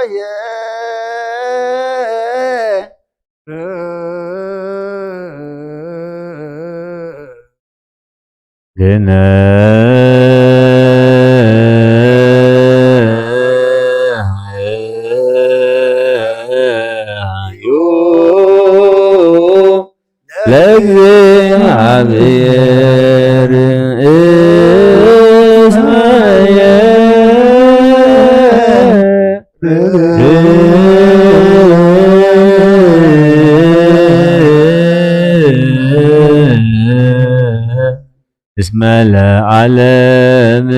የ ግነ ለእግዚኣብሔር እስመየ እስመ ለዓለም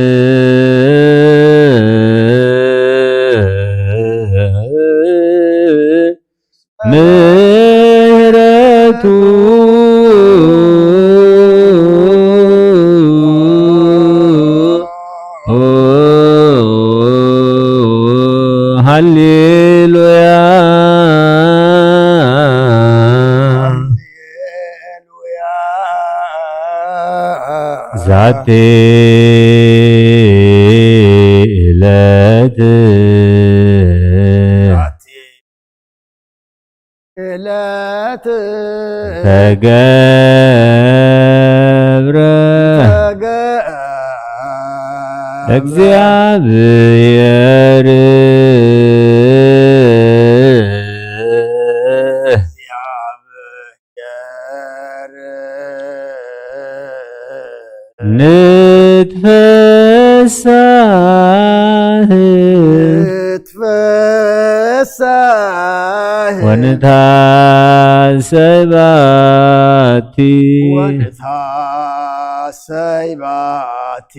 ምሕረቱ ሃሌሉያ። ዛቲ ዕለት ዕለት ተገብረ ተገብረ እግዚአብሔር ንትፈሳህ ንትፈሳህ ወንታሰይ ባቲ ወንታሰይ ባቲ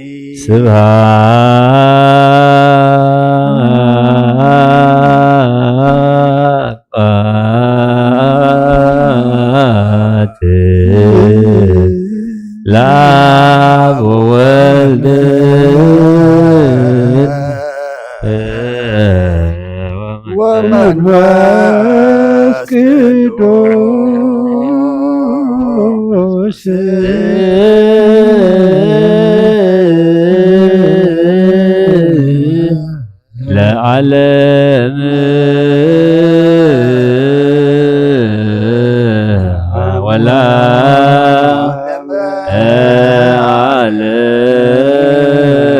ስብሐት ለአብ ወወልድ ወመንፈስ ቅዱስ ለዓለም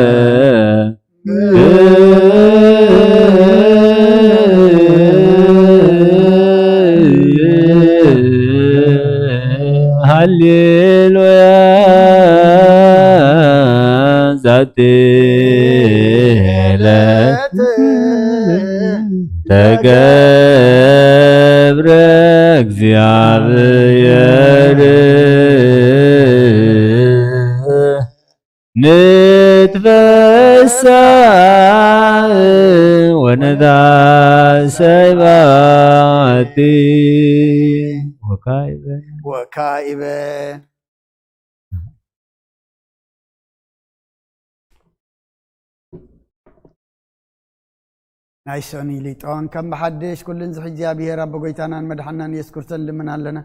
ወለዓለም። ሃሌሉያ። ዛቲ ዕለት ተገብረ እግዚኣብሔር ንትፈሳህ ወነታሰይ ባቲ። ወካይበ ወካይበ። ናይ ሰኒ ሊጦን ከም ብሓድሽ ኩልን ዝሕዚ እግዚኣብሔር ኣቦ ጎይታናን መድሓናን የሱስ ክርስቶስ ንልምን ኣለና።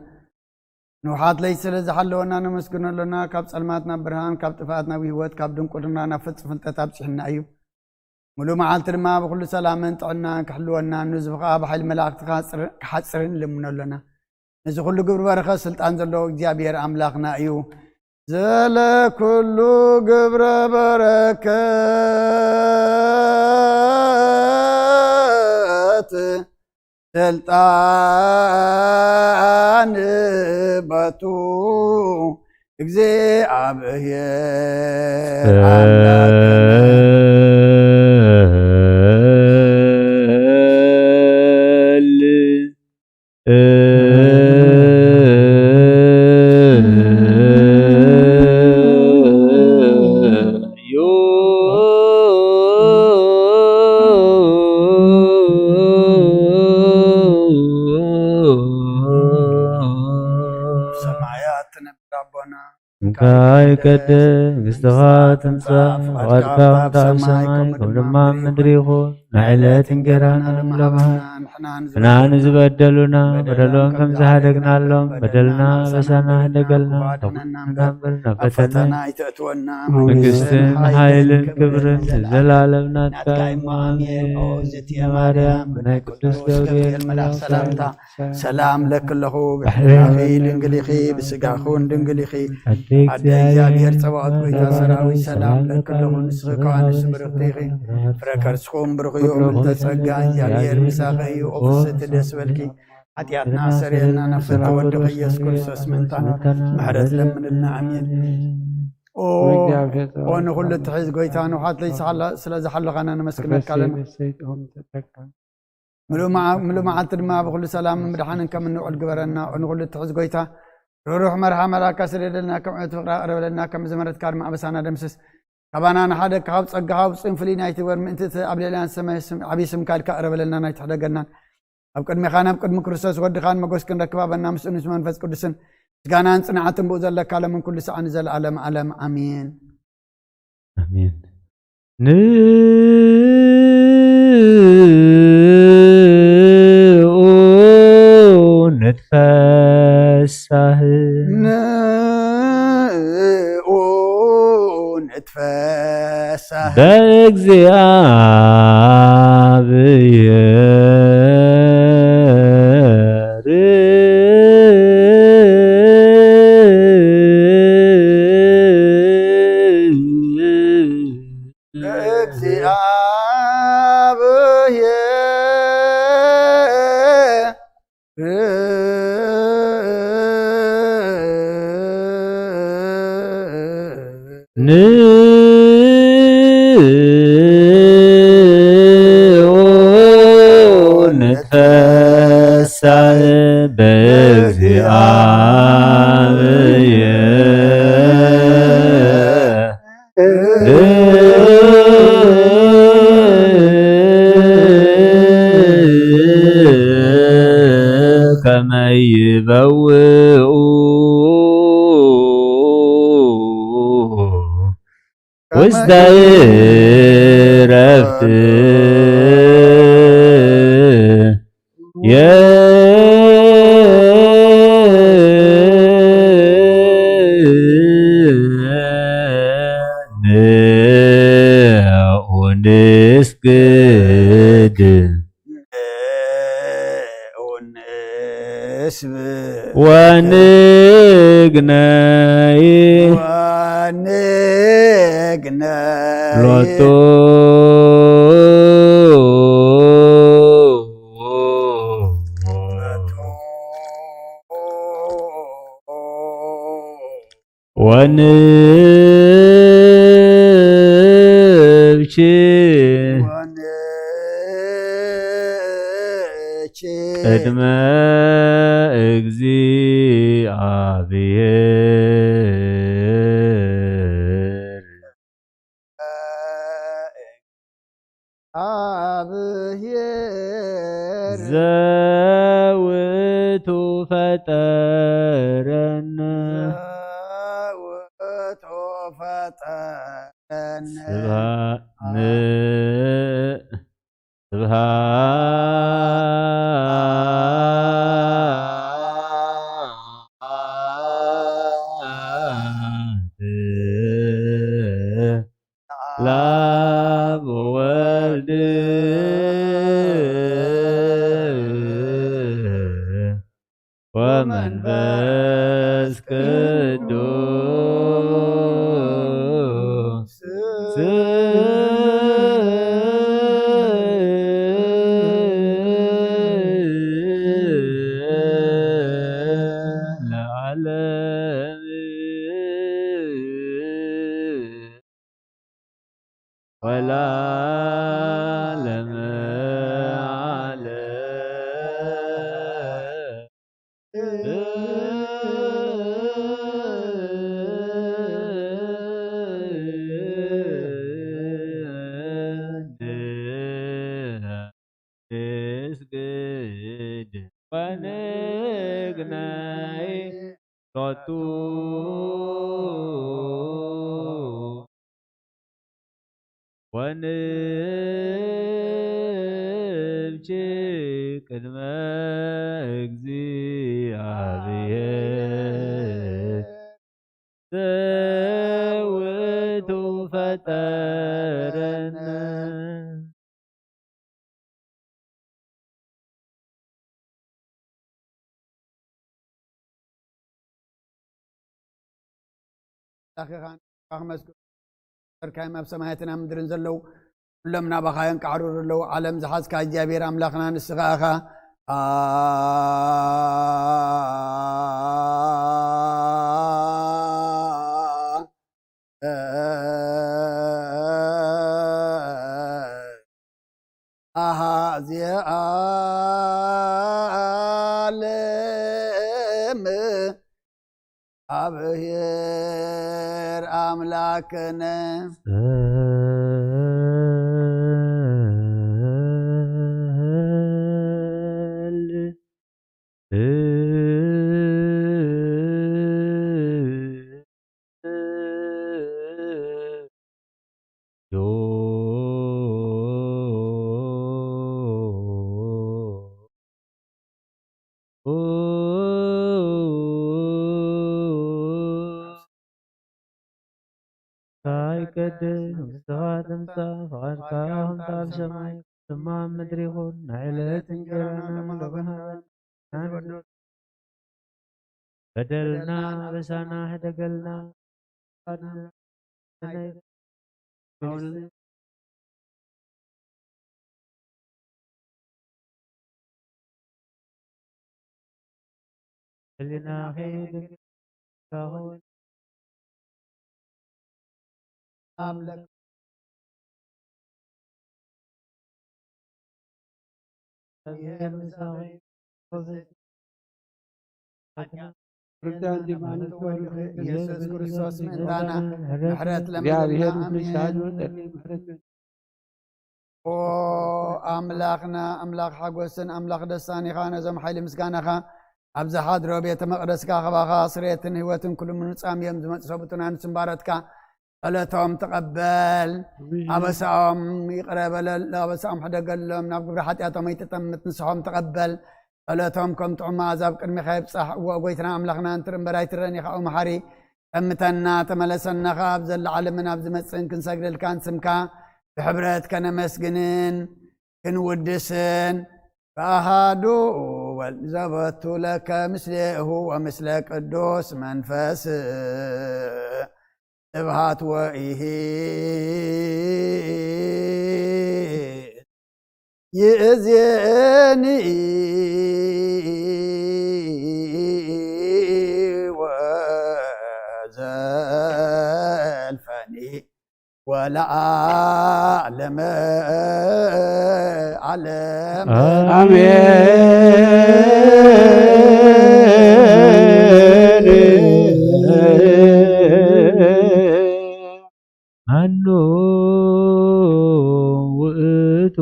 ንውሓት ለይቲ ስለ ዝሓለወና ነመስግኖ ኣሎና። ካብ ጸልማት ናብ ብርሃን፣ ካብ ጥፍኣት ናብ ህይወት፣ ካብ ድንቁርና ናብ ፍጹም ፍልጠት ኣብጺሑና እዩ። ምሉእ መዓልቲ ድማ ብኹሉ ሰላምን ጥዕናን ክሕልወና፣ ንህዝቡ ኸኣ ብሓይሊ መላእኽቲ ክሓጽር-፣ ክሓጽርን ንልምኖ ኣሎና። ነዚ ኩሉ ግብሪ በረኸት ስልጣን ዘለዎ እግዚኣብሔር ኣምላኽና እዩ። ዘለ ኩሉ ግብረ በረከት ስልጣን በቱ እግዚኣብሔር ኣምላክነ። ሰማያት ትነብር ኣቦና፣ ስምካ ይቀደስ፣ መንግስትኻ ትምጻእ፣ ፍቓድካ ከምቲ ኣብ ሰማይ ከም ድማ ኣብ ምድሪ ይኹን። ንዕለት እንጀራና ሎሚ ሃበና፣ ንሕና ንዝበደሉና በደሎም ከም ዝሃደግናሎም በደልና ኣበሳና ህደገልና፣ ኣድሕነና እምበር ናብ ፈተና ኣይተእትወና፣ መንግስትን ሓይልን ክብርን ንዘለዓለም ናትካ እዩ። ኣሜን። ኦ እግዝእትየ ማርያም፣ ብናይ ቅዱስ ገብርኤል መልኣክ ሰላምታ ሰላም ለኪ ኣለኹ፣ ብሕልናኺ ድንግል ኢኺ፣ ብስጋኹን ድንግል ኢኺ። ኣደ እግዚኣብሔር ጸባኦት፣ ጎይታ ሰራዊት፣ ሰላም ለኪ ኣለኹ፣ ንስኺ ከዋንስ ብርኽቲ ኢኺ፣ ፍረ ከርስኹም ብሩኽ እዩ። ምልዕተ ጸጋ፣ እግዚኣብሔር ምሳኺ እዩ። ኦ ፍስሕቲ ደስ በልኪ፣ ሓጢኣትና ኣስተሰርየልና፣ ናብ ፍትሒ ወድኺ ኢየሱስ ክርስቶስ ምእንታና ምሕረት ለምንልና። ኣሜን። ኦ፣ ኦ ንኹሉ እትሕዝ ጎይታ፣ ንውሓት ለይሳ ስለ ዝሓለኻና ነመስግነካ ኣለና። ምሉእ መዓ-፣ ምሉእ መዓልቲ ድማ ብኹሉ ሰላምን ብድሓንን ከም እንውዕል ግበረና። ንኹሉ እትሕዝ ጎይታ፣ ርህሩህ መርሓ መልኣካ ስደደልና፣ ከም ዕብየት ፍቕራ ቅረበለልና፣ ከም ዝመረትካ ድማ ኣበሳና ደምስስ። ካባና ንሓደ ካብ ጸጋኻ ውጹን ፍልይ ናይቲ ወር ምእንቲ እቲ ኣብ ልዕልና ዝሰመየ ስም፣ ዓብዪ ስምካ ኢልካ ቅረበለልና፣ ናይትሕደገናን ኣብ ቅድሜኻን ኣብ ቅድሚ ክርስቶስ ወድኻን መጎስ ክንረክብ ኣበና ምስኡ ምስ መንፈስ ቅዱስን ምስጋናን ጽንዓትን ብኡ ዘለካ ለምን ኩሉ ሰዓን ዘለዓለም ዓለም ኣሜን። ኣሜን። ንኡ ንትፈሳህ። ንኡ ንትፈሳህ። በእግዚኣብሔር። በእግዚኣብሔር። ንኡ ንትፈሳህ በእግዚኣብሔር። ከመ ይበውኡ ውስተ ዕረፍት። ንዑ ንስግድ። ንዑ ንስብ። ወንግነይ። ወንግነይ። ሎቱ። ወንብኪ። ወንብኪ። ቅድመ እግዚኣብሔር። ኣብሔር። ዘውቱ ፈጠረነ። ዘውቱ ፈጠረነ። ስብሃ-፣ ን-፣ ስብሃት ለአብ ወወልድ ወመንፈስ ቅዱስ። ለዓለም ወለዓለመ ዓለም። ንስግድ ወንግነይ ሎቱ። ኣምላኽ ኢኻ፣ ንስኻ ክመስግን። ዘርካዮም ኣብ ሰማያትን ኣብ ምድርን ዘለዉ፣ ኩሎም ናባኻ የንቃዕሩሩ ኣለዉ። ዓለም ዝሓዝካ እግዚኣብሔር ኣምላኽና ንስኻ ኢኻ። ኣሃዜ ዓለም ኣብሔር ኣምላክነ። ይቀደስ መንግስትኻ ትምጻእ፣ ፍቓድካ ከምቲ ኣብ ሰማይ ከምኡ ኣብ ምድሪ ይኹን። ናይ ዕለት እንጀራና ሎሚ ሃበና። በደልና ኣበሳና ሕደገልና። ህሊናኺ ኣምላክ ኢየሱስ ክርስቶስ ምእንታና ምሕረት ለምንና። ኣሜን። ኦ ኣምላኽና፣ ኣምላኽ ሓጎስን ኣምላኽ ደስታን ኢኻ። ነዞም ሓይሊ ምስጋናኻ ኣብ ዝሓድሮ ቤተ መቕደስካ ካባኻ ስሬትን ህይወትን ኩሉ ምንጻም እዮም ዝመጹ ሰብኡትና ንስምባረትካ ጸሎቶም ተቐበል። ኣሜን። ኣበሳኦም ይቕረ በለሎም፣ ኣበሳኦም ሕደገሎም፣ ናብ ግብሪ ሓጢኣቶም ኣይተጠምት፣ ንስሖም ተቐበል። ጸሎቶም ከም ጥዑም መኣዛ ኣብ ቅድሚኻ ይብጻሕ። እወ፣ ጎይታና ኣምላኽና፣ እንትርኢ እምበር ኣይትረን ኢኻ፣ ኦ መሓሪ፣ ጠምተና፣ ተመለሰና፣ ካብ ዘለዓለምን ኣብ ዝመጽእን ክንሰግደልካን ስምካ ብሕብረት ከነመስግንን ክንውድስን ብኣሃዱ ወልድ ዘበቱ ለከ ምስሌሁ ወምስለ ቅዱስ መንፈስ ስብሃት ወኢሂ ይእዜኒ ወዘልፈኒ ወለዓለመ ዓለም። ኣሜን። መኑ ውእቱ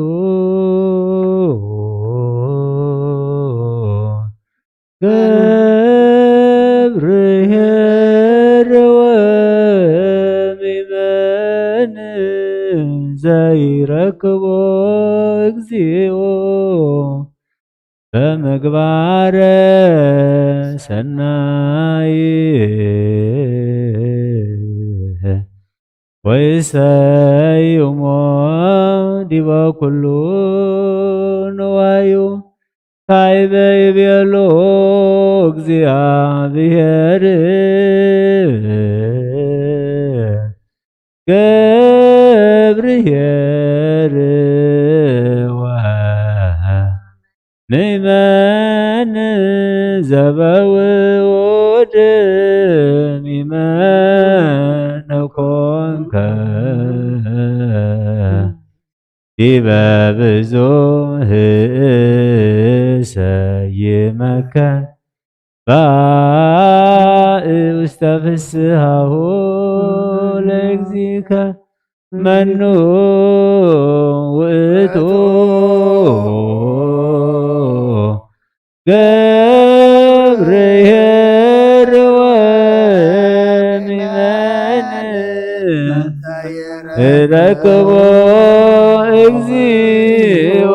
ገብርኄር ወሚመን ዘይረክቦ እግዚኦ በምግባረ ሰናይ ወይሰይሞ ዲበ ኩሉ ንዋዩ። ካይበ ይቤሎ እግዚኣብሔር ገብርኄር ወ ምእመን ዘበውድ ሚመን ኮንከ ዲበ ብዙህ ሰይመከ ባእ ውስተ ፍስሃሁ ለእግዚእከ መኑ ውእቱ ገብርኄር ወሚመን ረክቦ እግዚኦ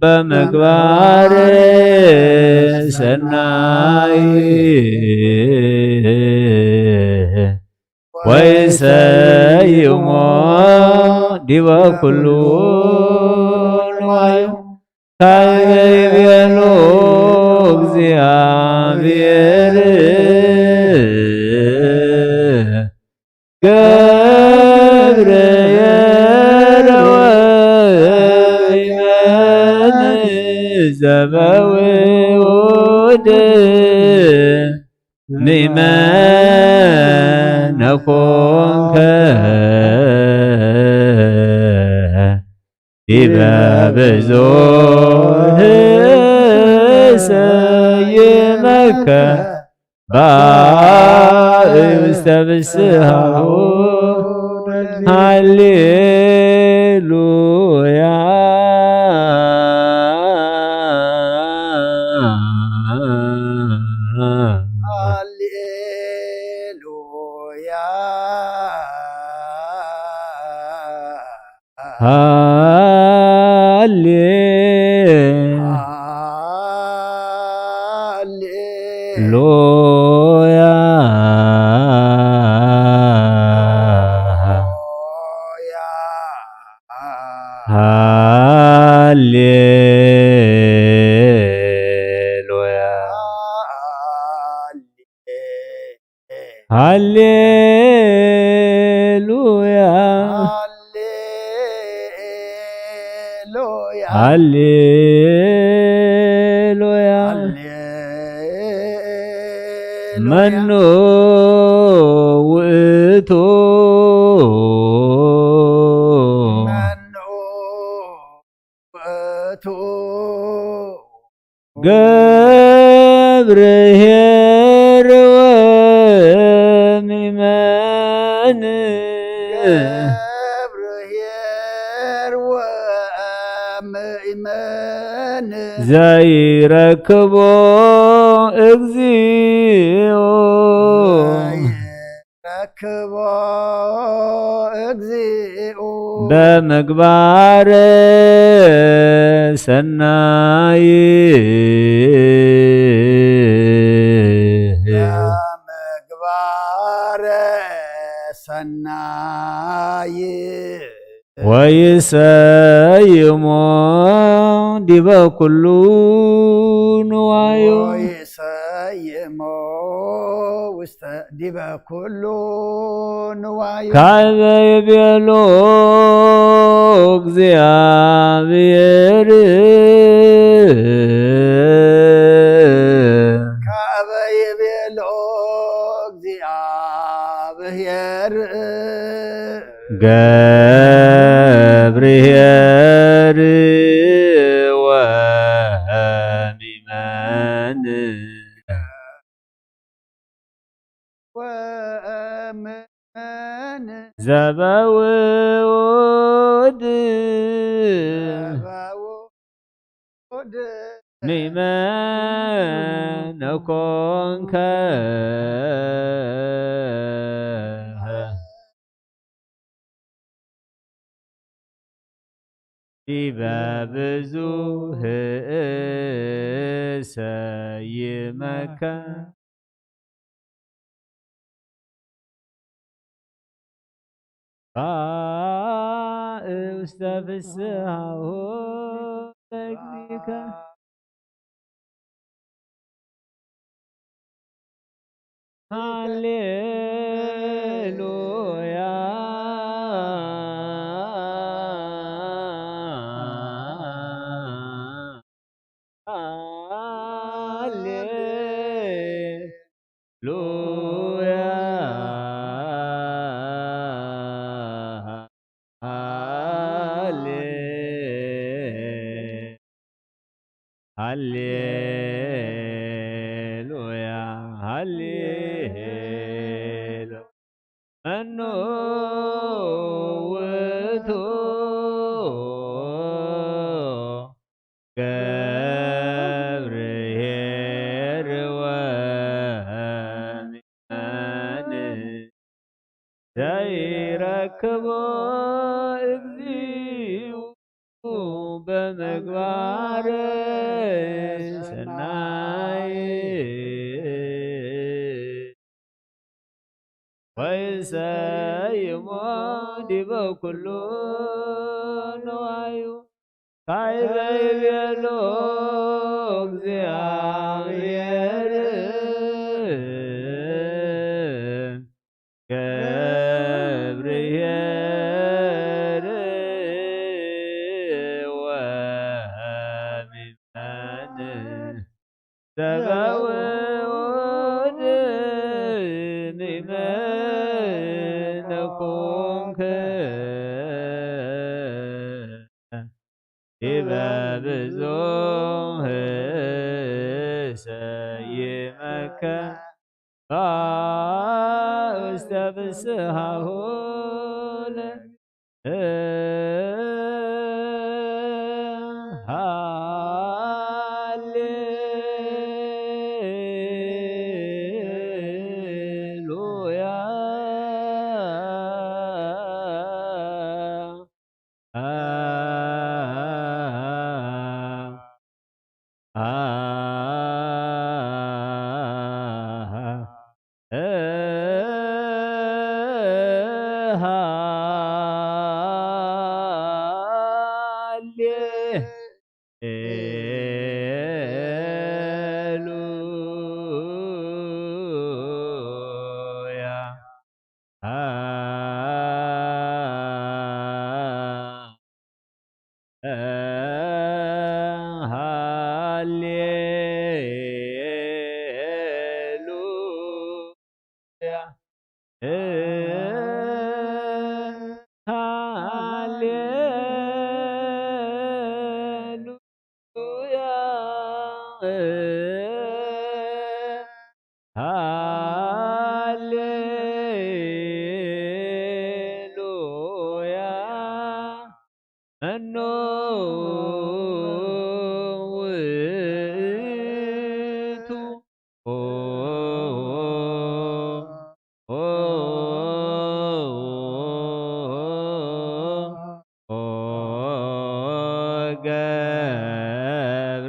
በምግባር ሰናይ ወይሰይሞ ዲበ ኩሉ ንዋዩ። ካይበ ይቤሎ እግዚኣብሔር ዘበውድ ምእመነ ኮንከ ዲበ ብዙህ ሰይመከ ባእ ውስተ ፍስሃሁ። ሃሌሉያ። ሃሌሉያ። ሃሌ ሃሌ ሉያ። ሉያ። ሃሌ ሉያ። ሃሌ ሃሌ ሉያ። ሃሌ ሉያ። ሃሌ ሉያ። ሃሌ ሉያ። መኑ ውእቱ መኑ ውእቱ ገብርኄር ወምእመን። ገብርኄር ወምእመን። ዘይረክቦ እግዚኦ። ረክቦ እግዚኡ። በምግባረ ሰናይ። በምግባረ ሰናይ። ወይሰይሞ ዲበ ኩሉ ንዋዩ። ወይሰይሞ ውስተ ዲበ ኩሉ ንዋዩ። ካበ ይቤሎ እግዚኣብሔር። ካበ ይቤሎ እግዚኣብሔር። ገብርኄር ወምእመን። ወእመን። ዘበውድ። ዘበውድ። ምእመን ኮንከ። ዲበ ብዙህ እሰይመከ። ባእ ውስተ ፍስሃሁ ለእግዚእከ። ሃሌሉያ። ሃሌሉያ። ሃሌ ሃሌሉያ። ሃሌሉ መኑ ውእቱ ገብርኄር ወምእመን ዘይረክቦ እግዚኡ በምግባር ሰናይ። ወይሰይሞ ዲበ ኩሉ ንዋዩ። ካይበ ይቤሎ እግዚኣብሔር። ገብርኄር ወሚመን። ይበብዙ ሰይመከ ውስተ ፍስሃሁ ለ ሃሌሉያ። ሃሌሉያ። ሃሌሉያ። ሃሌሉያ። ሃሌሉያ። መኖ ውእቱ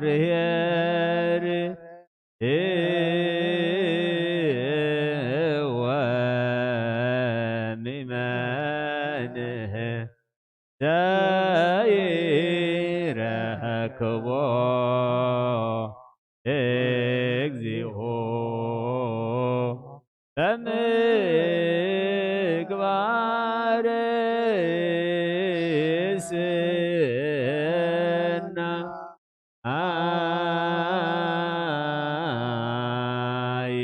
ገብርኄር ወሚመንህ ዘይረክቦ እግዚኦ በምግባር ስና አይ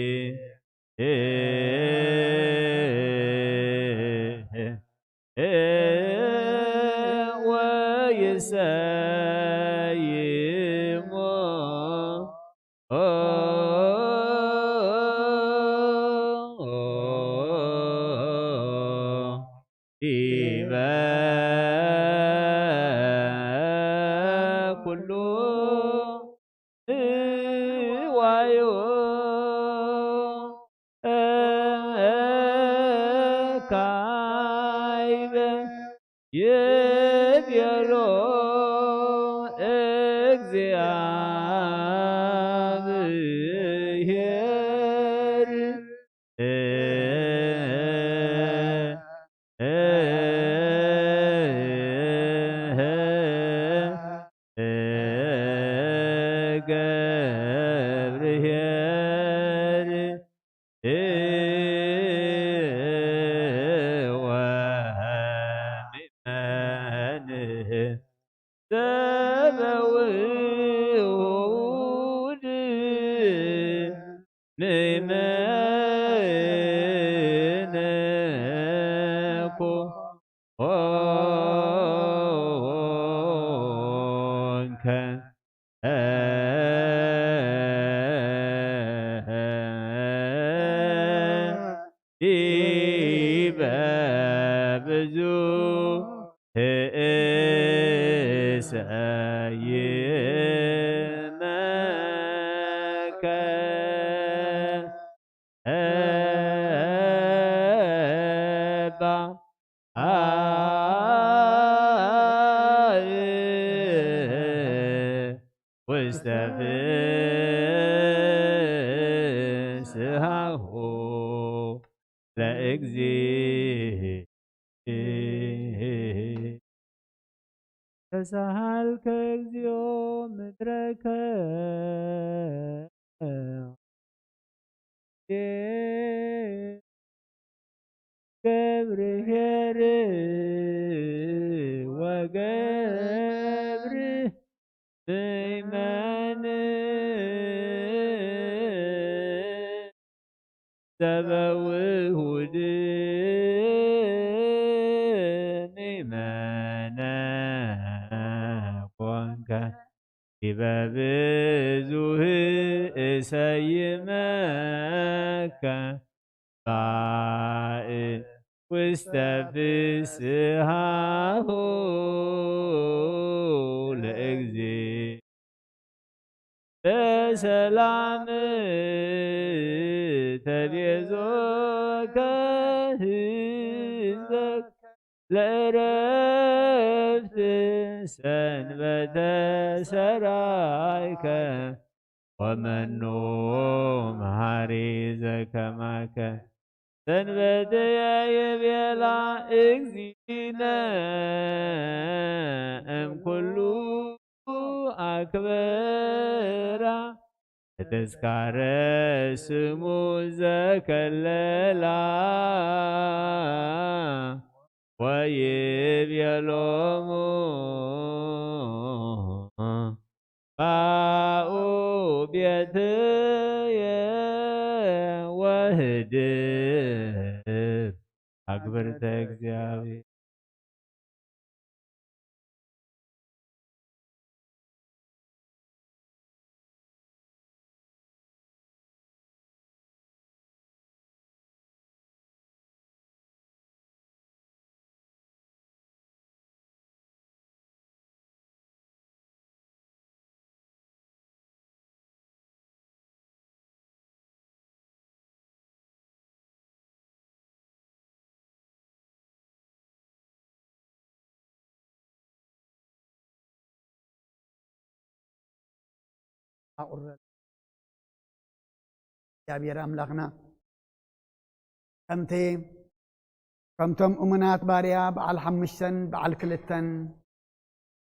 ወይሰይሞ ዲበ ኩሉ ንዋዮ ካይበ ይቤሎ እግዚአብሔር። ገብርኄር ወሚመንህ ዘበውሁድ ምመንኮ ሆንከ ዲበ ብዙ እሰይመከ ውስተ ፍስሃሁ ለእግዚእ። ተሳሃልከ እግዚኦ ምድረከ ገብርኄር ወገብር ምእመን ዘበውሁድ ምእመነ ኮን ዲበ ብዙህ እሰይመከ ባእ ውስተ ፍስሃሁ ለእግዚእ በሰላም ተቤዞከ ህዝበከ ለእረፍት ሰንበተ ሰራይከ ወመኑ መሃሪ ዘከማከ ሰንበትየ ይቤላ እግዚእነ እምኩሉ ኣክብራ ለተስካረ ስሙ ዘከለላ ወይቤሎሙ ባኡ ቤትየ ወህድር ኣግብርተ እግዚኣብሔር። ኣቑረል እግዚኣብሔር ኣምላኽና ከምቲ ከምቶም እሙናት ባርያ በዓል ሓሙሽተን በዓል ክልተን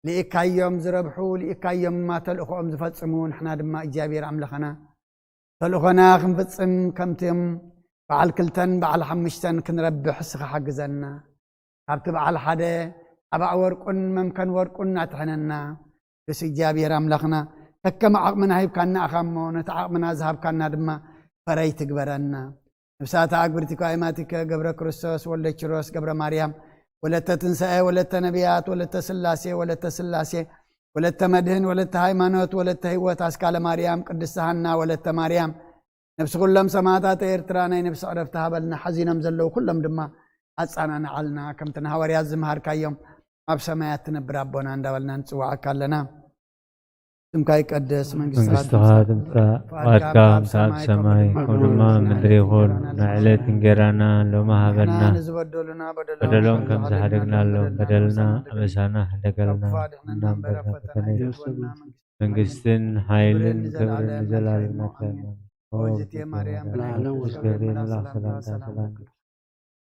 ልኢካዮም ዝረብሑ ልኢካዮም ድማ ተልእኾኦም ዝፈጽሙ ንሕና ድማ እግዚኣብሔር ኣምላኽና ተልእኾና ክንፍጽም ከምቲም በዓል ክልተን በዓል ሓሙሽተን ክንረብሕ እስኻ ሓግዘና። ካብቲ በዓል ሓደ ኣባእ ወርቁን መምከን ወርቁን ኣትሕነና። ቅዱስ እግዚኣብሔር ኣምላኽና ከከም ዓቕምና ሂብካና ኢኻ እሞ ነቲ ዓቕምና ዝሃብካና ድማ ፈረይ ትግበረና። ንብሳታ ኣግብርቲከ ኣእማቲከ ገብረ ክርስቶስ ወልደ ኪሮስ ገብረ ማርያም ወለተ ትንሳኤ ወለተ ነቢያት ወለተ ስላሴ ወለተ ስላሴ ወለተ መድህን ወለተ ሃይማኖት ወለተ ህይወት ኣስካለ ማርያም ቅድስቲ ሃና ወለተ ማርያም ነብሲ ኩሎም ሰማዕታት ኤርትራ ናይ ነብሲ ዕረፍቲ ሃበልና። ሓዚኖም ዘለዉ ኩሎም ድማ ኣጻናንዓልና። ከምቲ ንሃዋርያት ዝመሃርካዮም ኣብ ሰማያት ትነብር ኣቦና እንዳበልና ንጽውዓካ ኣለና። ስምካ ይቀደስ፣ መንግስትኻ መንግስትኻ ትምጻእ፣ ትምጻእ፣ ፍቓድካ ፍቓድካ ኣብ ከምቲ ኣብ ሰማይ ሰማይ ከምኡ ከምኡ ድማ ድማ ኣብ ምድሪ ምድሪ ይኹን። ይኹን። ናይ ዕለት እንጀራና ሎሚ ንሕና ሃበና። ንዝበደሉና በደሎም በደሎም ከም ከም ዝሓደግና ዝሓደግናሎም በደልና በደልና ኣበሳና ካብ ሕደገልና። ክፉእ ኣድሕነና እምበር፣ ናብ ፈተና ፈተና ኣይተግበና። መንግስትን ሓይልን ክብርን ንዘለኣለም ንዘለኣለም ናትካ እዩ። ናትካ እዩ። ኦዝቴ ማርያም፣ ላዕለ ብሩክ ወስከ ገብርኤል መልኣክ ሰላምታ ሰላም ሰላም።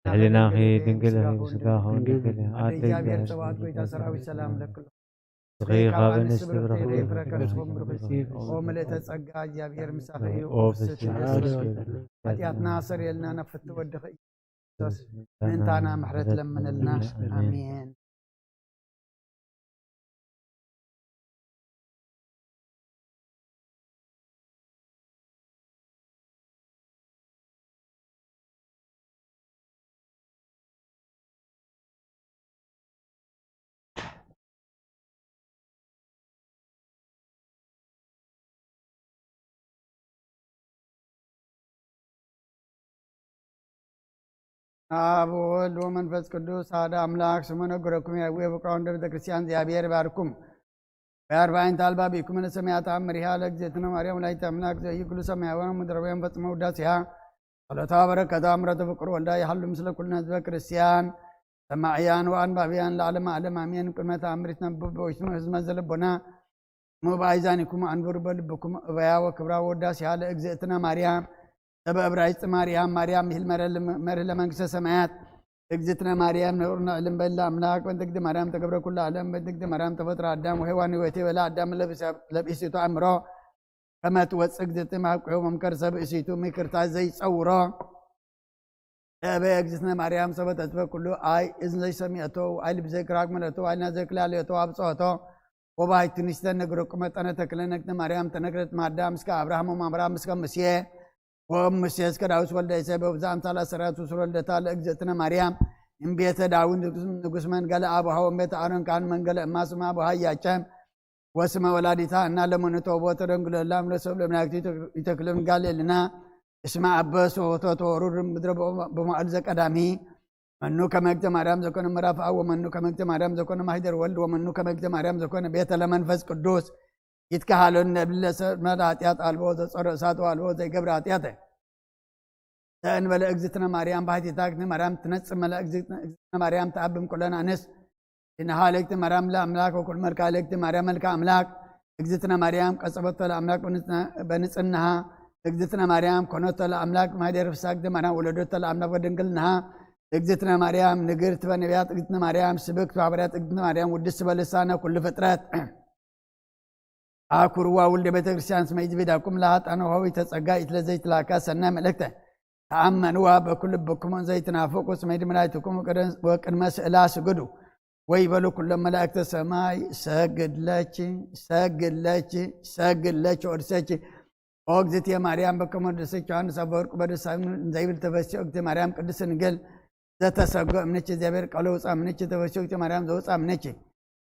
ልዕልናኺ ድንግል፣ ስጋኺ ድንግል፣ ኣደ ኣደ እግዚኣብሔር፣ ጸባኦት ጎይታ ሰራዊት ሰላም ለክሎ። ንስኺ ካብ ኣንስቲ ብርኽቲ ኢኺ፣ ፍረ ከርስኺ ብሩኽ እዩ። ኦ ምልእተ ጸጋ፣ እግዚኣብሔር ምሳኺ እዩ። ኦ ፍስሕቲ ፍስሕቲ ኃጢኣትና ሰርየልና፣ ናብ ፍትሒ ወድኺ ኢየሱስ ምእንታና ምሕረት ለምንልና። ኣሜን። ኣሜን። ኣብ ወወልድ ወመንፈስ ቅዱስ ሓደ ኣምላክ ስሙ ነገረኩም። ያዌ ብቃውን ቤተ ክርስቲያን እግዚኣብሔር ይባርኩም። በአርባዕንተ አልባቢኩም ለሰማያት አምሪሃ ለእግዝእትነ ማርያም ወላዲተ አምላክ ዘኢይኩሉ ሰማያውያን ወምድራውያን ፈጽሞ ውዳሴሃ ጸሎታ በረከታ ምሕረተ ፍቅር ወልዳ ይሃሉ ምስለ ኩልነ ህዝበ ክርስቲያን ሰማዕያን ወአንባብያን ለዓለመ ዓለም አሜን። ቅድመ ተአምር ይትነበብ በውስኑ ህዝመ ዘለቦና እሞ በአይዛኒኩም አንብሩ በልብኩም እበያ ወክብራ ወዳሴሃ ለእግዝእትነ ማርያም ሰበ እብራይስጥ ማርያም ማርያም ይህል መርህ ለመንግስተ ሰማያት እግዝእትነ ማርያም ንዑር ነዕልም በላ አምላክ በእንተ እግዝእትነ ማርያም ተገብረ ኩሉ ዓለም በእንተ እግዝእትነ ማርያም ተፈጥረ አዳም ወሔዋን ህይወቴ በላ አዳም ለብእሲቱ አእምሮ ከመ ትወፅእ እግዝእትነ እምአብ ቅሑም እምከርሰ ብእሲቱ ምክርታ ዘይፀውሮ ለእበየ እግዝእትነ ማርያም ሰበ ተትበ ኩሉ አይ እዝን ዘይሰሚዐቶ አይ ልብ ዘይክራክ መለቶ አይ ልና ዘይክላለዮቶ አብፅሖቶ ወባይቱ ንስተ ነግረቁ መጠነ ተክለ ነግዝእትነ ማርያም ተነግረት ማዳ ምስከ አብርሃም ወማምራ ምስከ ሙሴ ወእም ሙሴ እስከ ዳዊት ወልደ እሴይ በብዛ አምሳል አሰራት ሱር ወልደታ ለእግዝእትነ ማርያም እምቤተ ዳዊት ንጉስ መንገለ አቡሃ ወእምቤተ አሮን ካህን መንገለ እማ ስማ አቡሃ ኢያቄም ወስመ ወላዲታ እና ለመኑተ ወቦ ተደንግሎ ላም ለሰብ ለመላእክት ይተክልም ጋሌልና። እስመ አበሱ ሆቶ ተወሩር ምድረ በማዕል ዘቀዳሚ መኑ ከመግተ ማርያም ዘኮነ ምዕራፍ አብ ወመኑ ከመግተ ማርያም ዘኮነ ማሂደር ወልድ ወመኑ ከመግተ ማርያም ዘኮነ ቤተ ለመንፈስ ቅዱስ ይትከሃሎን ነብል ለሰብ መድ ኃጢአት አልቦ ዘጸረ እሳት አልቦ ዘይገብረ ኃጢአት ተእንበለ እግዝእትነ ማርያም ባሕቲታ እግዝእትነ ማርያም ትነጽእ መላ እግዝእትነ ማርያም ተአብም ኩለን ኣንስ። ድንሃ ልእግዝእትነ ማርያም ለአምላክ ወኩል መልካ ልእግዝእትነ ማርያም መልካ አምላክ። እግዝእትነ ማርያም ቀጸበቶ ለአምላክ በንጽህና። እግዝእትነ ማርያም ኮነቶ ለአምላክ ማህደር ፍስሐ እግዝእትነ ማርያም ወለደቶ ለአምላክ በድንግልናሃ። እግዝእትነ ማርያም ንግርት በነቢያት እግዝእትነ ማርያም ስብክት በሐዋርያት እግዝእትነ ማርያም ውድስ በልሳነ ኩሉ ፍጥረት። አኩርዋ ውልደ ቤተ ክርስቲያን ስመ ይዝቢዳኩም ለሃጣነ ሆይ ተጸጋ ኢትለዘይትላካ ሰናይ መልእክተ ተአመንዋ በኩል ልብኩም ዘይትናፍቁ ስመ ይድምራይትኩም ወቅድመ ስእላ ስግዱ ወይ በሉ ኩሎም መላእክተ ሰማይ ሰግድለች ሰግድለች ሰግድለች ወድሰች ኦ እግዝእትየ ማርያም በከመ ወደሰች ዮሐንስ አፈወርቅ በደስታ ዘይብል ተፈሲ ኦ እግዝእትየ ማርያም ቅድስት ድንግል ዘተሰጎ እምነች እግዚአብሔር ቃሎ ውፃ እምነች ተፈሲ ኦ እግዝእትየ ማርያም ዘውፃ እምነች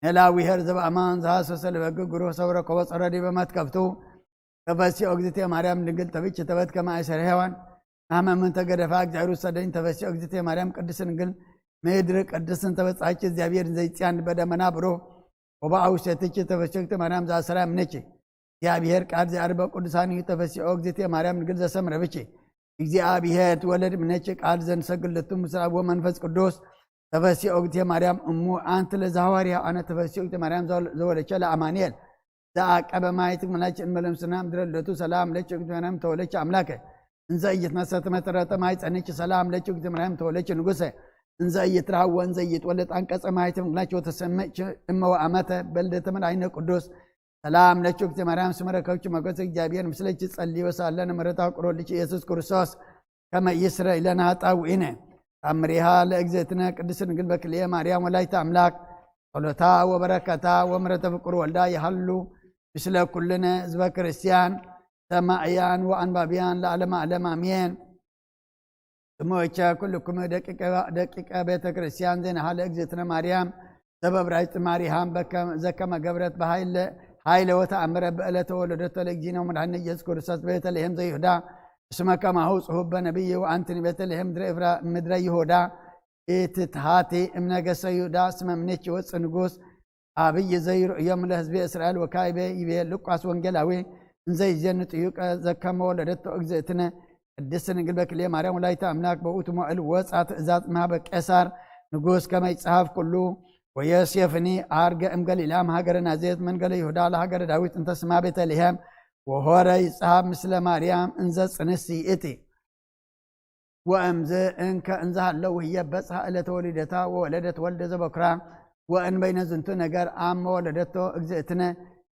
ነላዊ ሄር ዘበአማን ዘሐሰሰ ለበግ ግሩህ ሰው ረከቦ ጸረ ዲበ መትከፍቱ። ተፈሲ ኦ እግዝእትየ ማርያም ድንግል ተብች ተበት ከመ አይሰር ሔዋን ናመ ምን ተገደፋ እግዚአብሔር ውሰደኝ። ተፈሲ ኦ እግዝእትየ ማርያም ቅድስት ድንግል ምድር ቅድስትን ተበጻች እግዚአብሔር ዘይጽያን በደመና ብሩህ ወበአውሴትች ተፈሲ ኦ እግዝእትየ ማርያም ዘአሰራ እምነች እግዚአብሔር ቃል ዘአርበ ቅዱሳን እዩ። ተፈሲ ኦ እግዝእትየ ማርያም ድንግል ዘሰምረ ብች እግዚአብሔር ትወለድ እምነች ቃል ዘንሰግለቱ ምስለ አብ ወመንፈስ ቅዱስ። ተፈሲ ኦ እግዝእትየ ማርያም እሙ አንቲ ለዘሐዋርያ አነ ተፈሲ ኦ እግዝእትየ ማርያም ዘወለቸ ለአማኑኤል ዘአቀበ ማይት ምላች እንመለምስና ምድረ ልደቱ ሰላም ለች ኦ እግዝእትየ ማርያም ተወለች አምላከ እንዘ እይትነሰት መተረተ ማይ ጸንች ሰላም ለች ኦ እግዝእትየ ማርያም ተወለች ንጉሰ እንዘ እይትራህ ወእንዘ እይትወለድ አንቀጸ ማይት ምላች ወተሰምች እመ ወአመተ በልደተ መድኃኒነ ቅዱስ ሰላም ለች ኦ እግዝእትየ ማርያም ስመ ረከብች ሞገሰ እግዚአብሔር ምስለች ጸልይ ወሳለን ምሕረታ ቅሮልች ኢየሱስ ክርስቶስ ከመ ይስረይ ለነ ኃጣውኢነ። ታምሪሃ ለእግዝእትነ ቅድስት ድንግል በክልኤ ማርያም ወላዲተ አምላክ ጸሎታ ወበረከታ ወምሕረተ ፍቁር ወልዳ ይሃሉ ምስለ ኩልነ ህዝበ ክርስቲያን ሰማዕያን ወአንባቢያን ለዓለመ ዓለም አሜን። ስሞቼ ኩልኩም ደቂቀ ቤተ ክርስቲያን ዜናሃ ለእግዝእትነ ማርያም ዘበብራይት ማሪሃም ዘከመ ገብረት በኃይለ ወተአምረ በእለተ ወለደቶ ለእግዚእነ ወመድኃኒነ ኢየሱስ ክርስቶስ ቤተልሔም ዘይሁዳ እስመ ከማሁ ጽሑፍ በነቢይ ወአንትኒ ቤተልሔም ምድረ ይሁዳ ኢትትሃቲ እምነገሰ ይሁዳ እስመ እምኔኪ ወፅእ ንጉስ አብይ ዘይርእዮም ለህዝቢ እስራኤል ወካይበ ይቤ ሉቃስ ወንጌላዊ እንዘይዜን ጥዩቀ ዘከመ ወለደቶ እግዝእትነ ቅድስት ድንግል በክልኤ ማርያም ወላዲተ አምላክ በውእቱ መዋዕል ወፃ ትእዛዝ እምሃበ ቄሳር ንጉስ ከመ ይጽሐፍ ኩሉ ወዮሴፍኒ አርገ እምገሊላ እምሃገረ ናዝሬት መንገለ ይሁዳ ለሃገረ ዳዊት እንተ ስማ ቤተልሔም ወሆረ ይጽሐፍ ምስለ ማርያም እንዘ ጽንስ ይእቲ። ወእምዝ እንከ እንዘሃለው ህየ በጽሐ እለተ ወሊደታ ወወለደት ወልደ ዘበኩራ ወእንበይነ ዝንቱ ነገር አመ ወለደቶ እግዝእትነ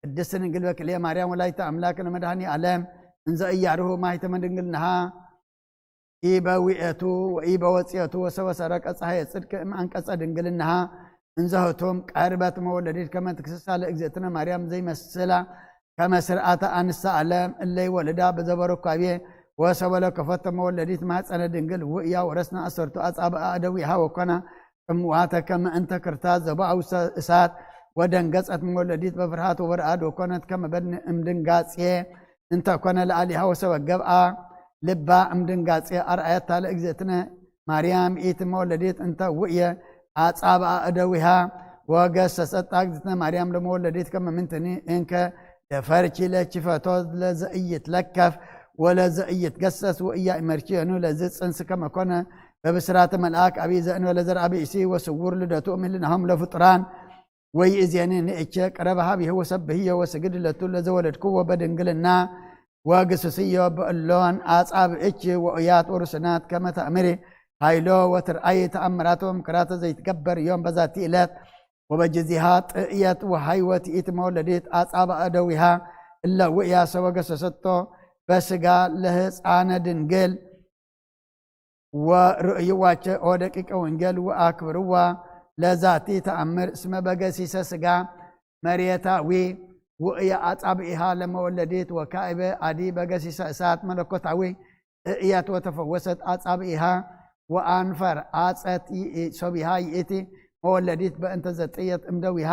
ቅድስት ድንግል በክልኤ ማርያም ወላዲተ አምላክ ለመድኃኒ ዓለም እንዘ እያርሁ ማይተመ ድንግልናሃ ኢበዊኤቱ ወኢበወጽኤቱ ወሰበ ሰረቀ ፀሐየ ጽድቅ እምአንቀጸ ድንግልናሃ እንዘህቱም ቀርበት መወለዲት ከመ ትክስሳ ለእግዝእትነ ማርያም ዘይመስላ ከመ ስርዓተ አንስተ ዓለም እለ ይወልዳ በዘበ ሩካቤ ወሰበ ለከፈቶ መወለዲት ማህፀነ ድንግል ውእያ ወረስና አሰርቱ አጻብአ እደዊሃ ወኮና ጽምዋተ ከመ እንተ ክርታስ ዘቦአ ውስተ እሳት ወደንገጸት መወለዲት በፍርሃት ወበረአድ ወኮነት ከመ በድን እምድንጋጼ እንተ ኮነ ለአሊሃ ወሰበ ገብአ ልባ እምድንጋጼ አርአየታ ለእግዝእትነ ማርያም ኢቲ መወለዲት እንተ ውእየ አጻብአ እደዊሃ ወገሰጸታ እግዝእትነ ማርያም ለመወለዲት ከመ ምንትኒ እንከ ደፈርኪ ለኪ ፈቶ ለዘኢይትለከፍ ወለዘኢይትገሰስ ወኢያእመርኪ የኑ ለዚ ጽንስ ከመ ኮነ በብስራተ መልአክ አብይ ዘእንበለ ዘርአ ብእሲ ወስውር ልደቱ እምህልናሆም ለፍጡራን ወይእዜኒ ንእቼ ቅረብ ሀብየ ወሰብህዮ ወስግድ ለቱ ለዘወለድክዎ በድንግልና ወግስስዮ በእሎን አጻብእኪ ወእያት ወሩስናት ከመ ተእምሪ ኃይሎ ወትርአይ ተአምራቶ ምክራተ ዘይትገበር ዮም በዛቲ ዕለት ወበጅዚሃ ጥእየት ወሃይወት ይእቲ መወለዲት አጻብአ እደዊሃ እለ ውእያ ሰበ ገሰሰቶ በስጋ ለህፃነ ድንግል ወርእይዋቸ ኦ ደቂቀ ወንጌል ወአክብርዋ ለዛቲ ተአምር እስመ በገሲሰ ስጋ መሬታዊ ውእየ አጻብኢሃ ለመወለዲት ወካእበ አዲ በገሲሰ እሳት መለኮታዊ እእየት ወተፈወሰት አጻብኢሃ ወአንፈር አጸት ሶቢሃ ይእቲ መወለዲት በእንተ ዘጥየት እምደዊሃ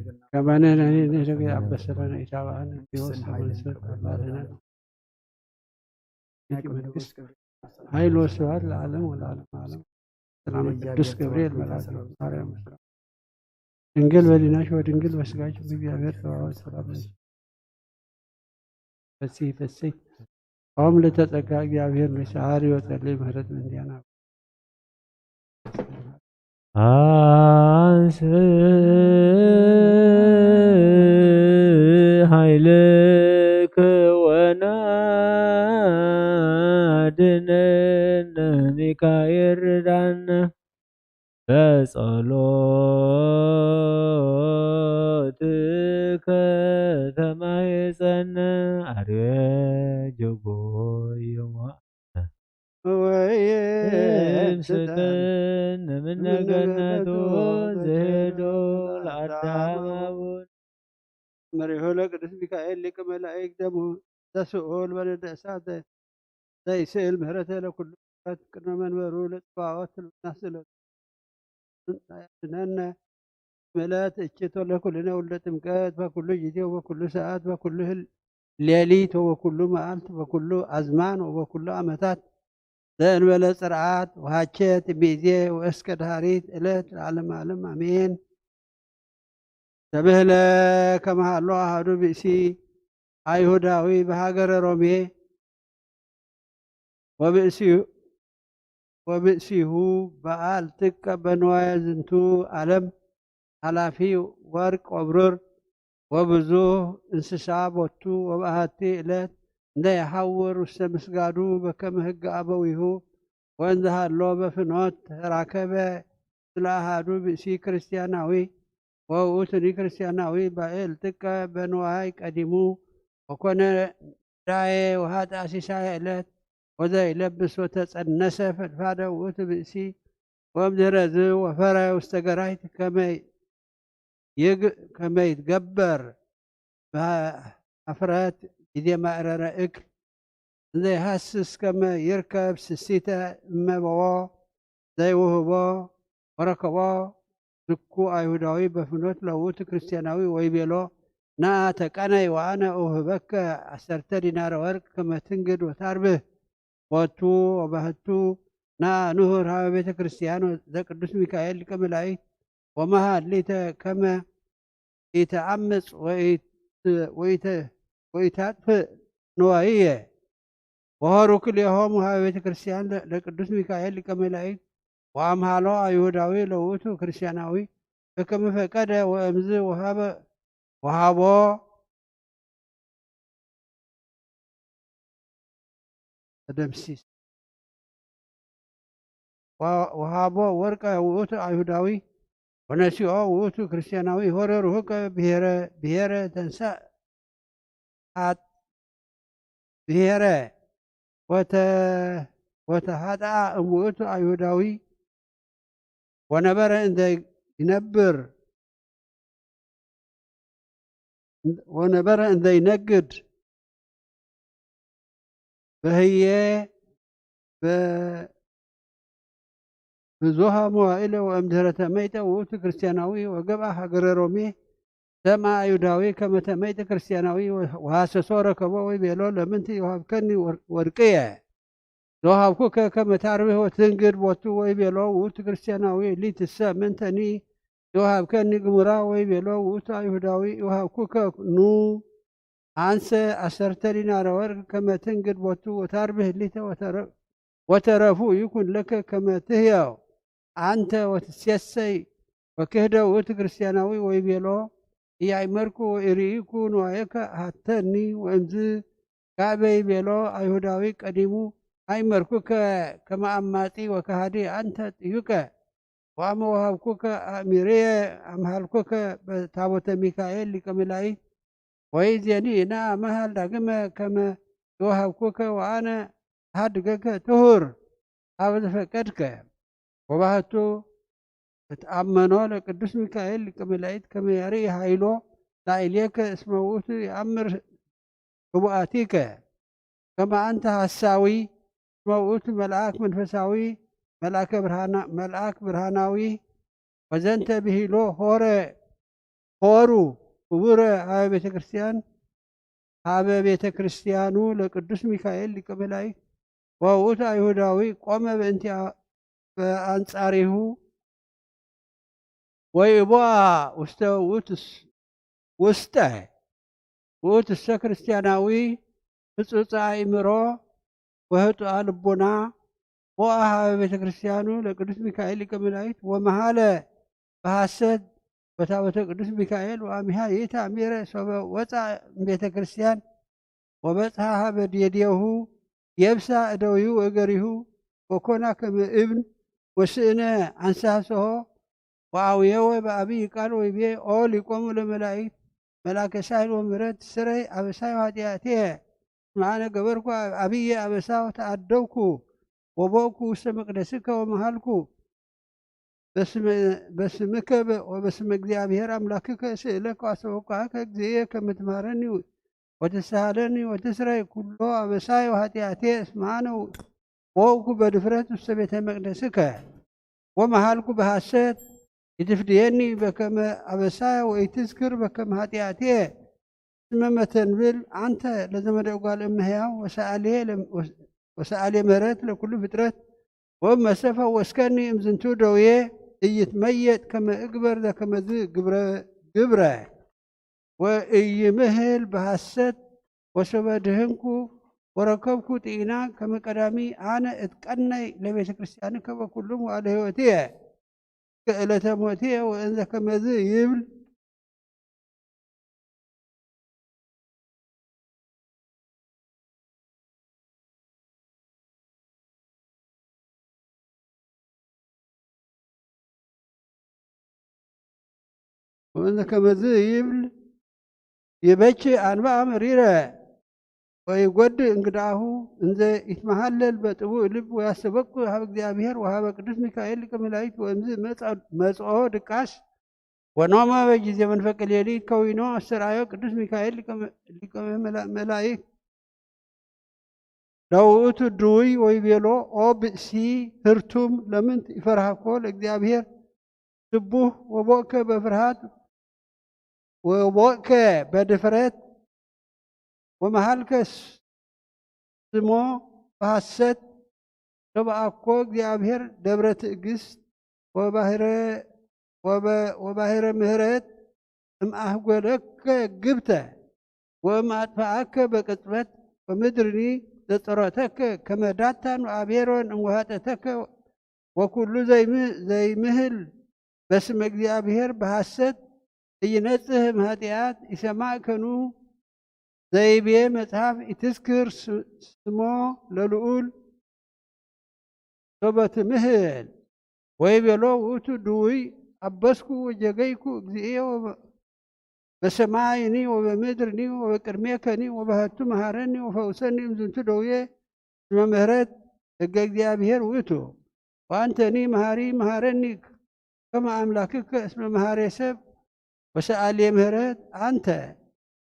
ከማነ ነኒ ንህደግ ኣበሰረነ ኢታባአነ ዲዎስ ተመልሰት አባለነ። ኃይል ወስብሐት ለዓለም ወለዓለም ዓለም። ሰላም ቅዱስ ገብርኤል መልአክ ማርያም ሰላም። ድንግል በዲናሽ ወድንግል በስጋሽ እግዚአብሔር ተዋህዶ ሰላም ነሽ። ፈሲ ፈሲ ኦም ለተጸጋ እግዚአብሔር ነሽ። ሐሪ ወጸልይ ምህረት መንዲያና። አንስ ኃይልከ ወናድነነ ሚካኤል ርዳነ። በጸሎትከ ተማህፀነ አርየ ጀጎ የማ ወይም ስጠን እምነ ገነቱ ዘሄዶ ለአዳም አቡን። መሪሆ ለቅዱስ ሚካኤል ሊቀ መላእክት ደሙ ዘስኦል በነደ እሳት ዘይስእል ምህረተ ለኩሉ ፍጥረት ቅድመ መንበሩ ለጽባዖት ትልብና ስለ ያድነነ። ምለት እችቶ ለኩልነ ውልደ ጥምቀት በኩሉ ጊዜ ወበኩሉ ሰዓት በኩሉ ህል-፣ ሌሊት ወበኩሉ መዓልት በኩሉ አዝማን ወበኩሉ ዓመታት ዘእንበለ ጽርዓት ወሃቸት እምይእዜ ወእስከ ዳህሪት ዕለት ለዓለም ዓለም አሜን። ተብህለ ከመሃሎ አሃዱ ብእሲ አይሁዳዊ በሃገረ ሮሜ ወብእሲሁ ወብእሲሁ በዓል ጥቀ በንዋየ ዝንቱ ዓለም ኃላፊ ወርቅ ወብሩር ወብዙህ እንስሳ ቦቱ ወበአሐቲ ዕለት እንደ የሐውር ውስተ ምስጋዱ በከመ ሕግ አበዊሁ ወእንዘ ሀሎ በፍኖት ተራከበ ምስለ አሐዱ ብእሲ ክርስቲያናዊ ወውእቱኒ ክርስቲያናዊ ባእል ጥቀ በንዋይ ቀዲሙ ወኮነ ዳየ ወኃጥአ ሲሳየ ዕለት ወዘይለብስ ወተጸነሰ ፈድፋደ ውእቱ ብእሲ ወእምድህረዝ ወፈረ ውስተ ገራይት ከመ ይግ- ከመ ይትገበር በአፍረት ጊዜ ማእረረ እክል እንዘይሃስስ ከመ ይርከብ ስሲተ እመበዎ ዘይውህቦ ወረከቦ ዝኩ አይሁዳዊ በፍኖት ለውእቱ ክርስቲያናዊ ወይቤሎ ነአ ተቀነይ ወአነ እውህበከ አሰርተ ዲናረ ወርቅ ከመ ትንግድ ወታርብህ ቦቱ ወባህቱ ነአ ንሁር ሀበ ቤተ ክርስቲያን ዘቅዱስ ሚካኤል ሊቀ መላእክት ወመሃሊተ ከመ ኢተአምፅ ወኢት- ወኢተ- ወኢታጥፍእ ንዋይየ ወሆሩ ክልኤሆሙ ሀበ ቤተ ክርስቲያን ለ- ለቅዱስ ሚካኤል ሊቀ መላእክት ወአምሃሎ አይሁዳዊ ለውእቱ ክርስቲያናዊ በከመ ፈቀደ ወእምዝ ወሃበ ወሃቦ ተደምሲስ ወሃቦ ወርቀ ውእቱ አይሁዳዊ ወነሲኦ ውእቱ ክርስቲያናዊ ሆረ ርሁቀ ብሔረ ብሔረ ተንሳ ብሔረ ወተ ወተሃጥኣ እምውእቱ አይሁዳዊ ወነበረ እንተ ይነብር ወነበረ እንተ ይነግድ በህየ በ- ብዙሃ መዋእለ ወእምድህረ ተመይጠ ውእቱ ክርስቲያናዊ ወገብአ ሃገረ ሮሜ ሰምአ አይሁዳዊ ከመ ተመይጠ ክርስቲያናዊ ወሃሰሶ ረከቦ ወይቤሎ ለምንቲ የውሃብከኒ ወር- ወርቅየ ዘውሃብኩከ ከመ ታርብህ ወትንግድ ቦቱ ወይቤሎ ውእቱ ክርስቲያናዊ እሊ ትሰ ምንተኒ የውሃብከኒ ግሙራ ወይቤሎ ውእቱ አይሁዳዊ የውሃብኩከ ኑ አንሰ አሰርተ ዲናረ ወርቅ ከመ ትንግድ ቦቱ ወታርብህ ሊተ ወተረ- ወተረፉ ይኩን ለከ ከመ ትህየው አንተ ወትሴሰይ ወክህደ ውእቱ ክርስቲያናዊ ወይቤሎ ኢያእመርኩ ወኢርኢኩ ንዋየከ ሃተኒ ወእምዝ ካበይ ቤሎ አይሁዳዊ ቀዲሙ አይመርኩከ ከመ አማጺ ወከሃዲ አንተ ጥዩቀ ወአመ ወሃብኩከ አእሚርየ አምሃልኩከ በታቦተ ሚካኤል ሊቀ መላእክት ወይዜኒ ነአ መሃል ዳግመ ከመ ዘወሃብኩከ ወአነ እሃድገከ ትሁር ሀበ ዘፈቀድከ ወባህቱ እትአመኖ ለቅዱስ ሚካኤል ሊቀ መላእክት ከመ ያርኢ ኃይሎ ላዕሌከ እስመ ውእቱ የአምር ህቡአቲከ ከመ አንተ ሐሳዊ እስመ ውእቱ መልአክ መንፈሳዊ መልአከ ብርሃና- መልአክ ብርሃናዊ ወዘንተ ብሂሎ ሆረ ሆሩ ክቡረ ሀበ ቤተ ክርስቲያን ሀበ ቤተ ክርስቲያኑ ለቅዱስ ሚካኤል ሊቀ መላእክት ወውእቱ አይሁዳዊ ቆመ በእንቲአ በአንጻሪሁ ወይቦአ ውስተ ውእቱ ውስጠ ውእቱሰ ክርስቲያናዊ ህጹጸ አእምሮ ወህጡአ ልቡና ቦአ ሀበ ቤተ ክርስቲያኑ ለቅዱስ ሚካኤል ሊቀ መላእክት ወመሃለ በሐሰት በታቦተ ቅዱስ ሚካኤል ወአሚሃ ይእቲ አሚረ ሶበ ወፃ እምቤተ ክርስቲያን ወበጽሐ ሀበ ዴዴሁ የብሳ እደዊሁ ወእገሪሁ ወኮና ከመ እብን ወስእነ አንሳሶሆ ወአውየወ በአብይ ቃል ወይቤ ኦ ሊቆሙ ለመላእክት መልአከ ሳይል ወምረት ስረይ አበሳይ ኃጢአትየ እስመ አነ ገበርኩ አብየ አበሳ ወተአደውኩ ወቦእኩ ውስተ መቅደስከ ወመሃልኩ በስመ- በስምከ በ- ወበስመ እግዚአብሔር አምላክከ ስእለከ አስተበቋከ እግዚእየ ከመ ትምሃረኒ ወትስሃለኒ ወትስረይ ኩሎ አበሳይ ወኃጢአቴ እስመ አነ ወውኩ በድፍረት ውስተ ቤተ መቅደስከ ወመሃልኩ በሐሰት ኢትፍድየኒ በከመ አበሳየ ወኢትዝክር በከመ ኃጢአትየ። እስመ መተንብል አንተ ለዘመደ እጓል እመሕያው ወሰአልየ ለ- ወሰአልየ ምህረት ለኩሉ ፍጥረት ወእመሰ ፈወስከኒ እምዝንቱ ደውየ ኢይትመየጥ ከመ እግበር ዘከመዝ ግብረ ግብረ ወኢይምህል በሐሰት ወሶበ ድህንኩ ወረከብኩ ጥኢና ከመ ቀዳሚ ኣነ እትቀነይ ለቤተ ክርስቲያን ከመ ኩሉም ዋለ ሕይወትየ ከእለተ ሞትየ ወእንዘ ከመዝ ይብል ወእንዘ ከመዝ ይብል ይበኪ ኣንብኣ መሪረ ወይጎድእ እንግዳሁ እንዘ ይትመሃለል በጥቡእ ልብ ወያስተበቁ ሀብ እግዚኣብሔር ወሀበ ቅዱስ ሚካኤል ሊቀ መላእክት ወእምዝ መጽኦ ድቃስ ወኖመ በጊዜ መንፈቀ ሌሊት ከዊኖ አስተርአዮ ቅዱስ ሚካኤል ሊቀ መላእክት ለውእቱ ድውይ ወይቤሎ ኦ ብእሲ ህርቱም ለምንት ይፈርሃኮ ለእግዚኣብሔር ስቡህ ወቦእከ በፍርሃት ወቦእከ በድፍረት ወመሃልከ ስሞ በሐሰት ተባኣኮ እግዚኣብሔር ደብረ ትእግስት ወባህረ ምህረት እምኣህጎለከ ግብተ ወእምኣጥፍኣከ በቅጽበት ወምድርኒ ዘጸሮተከ ከመ ዳታን ወኣቤሮን እምወሃጠተከ ወኩሉ ዘይምህል በስመ እግዚኣብሔር ብሐሰት እይነጽህ እምኃጢኣት ይሰማዕከኑ ዘይቤ መጽሐፍ ይትዝክር ስሞ ለልዑል ሶበ ትምህል ወይቤሎ ውእቱ ድውይ ኣበስኩ ወጀገይኩ እግዚእየ በሰማይኒ ወበምድርኒ ወበቅድሜከኒ ወበህቱ መሃረኒ ወፈውሰኒ እምዝንቱ ደውየ እስመ ምህረት ሕገ እግዚኣብሔር ውእቱ ወአንተኒ መሃሪ መሃረኒ ከመ አምላክከ እስመ መሃሬ ሰብ ወሰአልየ ምህረት አንተ።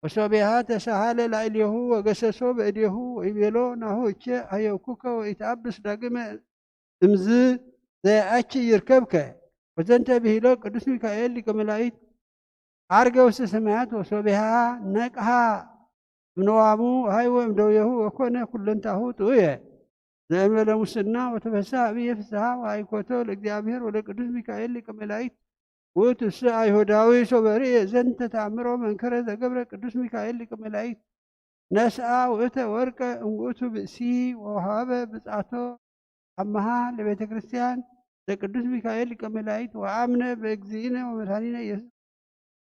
ወሶቢሃ ተሳሃለ ላዕሌሁ ወገሰሶ በእዴሁ ወይቤሎ ናሁ እቼ አህየኩከ ወኢትአብስ ዳግመ እምዝ ዘየአች ይርከብከ። ወዘንተ ብሂሎ ቅዱስ ሚካኤል ሊቀ መላእክት ዓርገ ውስተ ሰማያት ወሶቢሃ ነቅሃ እምነዋሙ ሃይወ እምደውየሁ ወኮነ ኩለንታሁ ጥዑየ። ዘእንበለ ሙስና ወተፈሳ ኣብየ ፍስሓ ወአይኮቶ ለእግዚኣብሔር ወለቅዱስ ሚካኤል ሊቀ መላእክት ውእቱ እሱ አይሁዳዊ ሶበ ርእየ ዘንተ ተአምሮ መንከረ ዘገብረ ቅዱስ ሚካኤል ሊቀ መላእክት ነስአ ውእተ ወርቀ እምውእቱ ብእሲ ወሃበ ብጻቶ አመሃ ለቤተ ክርስቲያን ለቅዱስ ሚካኤል ሊቀ መላእክት ወአምነ በእግዚእነ ወመድኃኒነ ኢየሱስ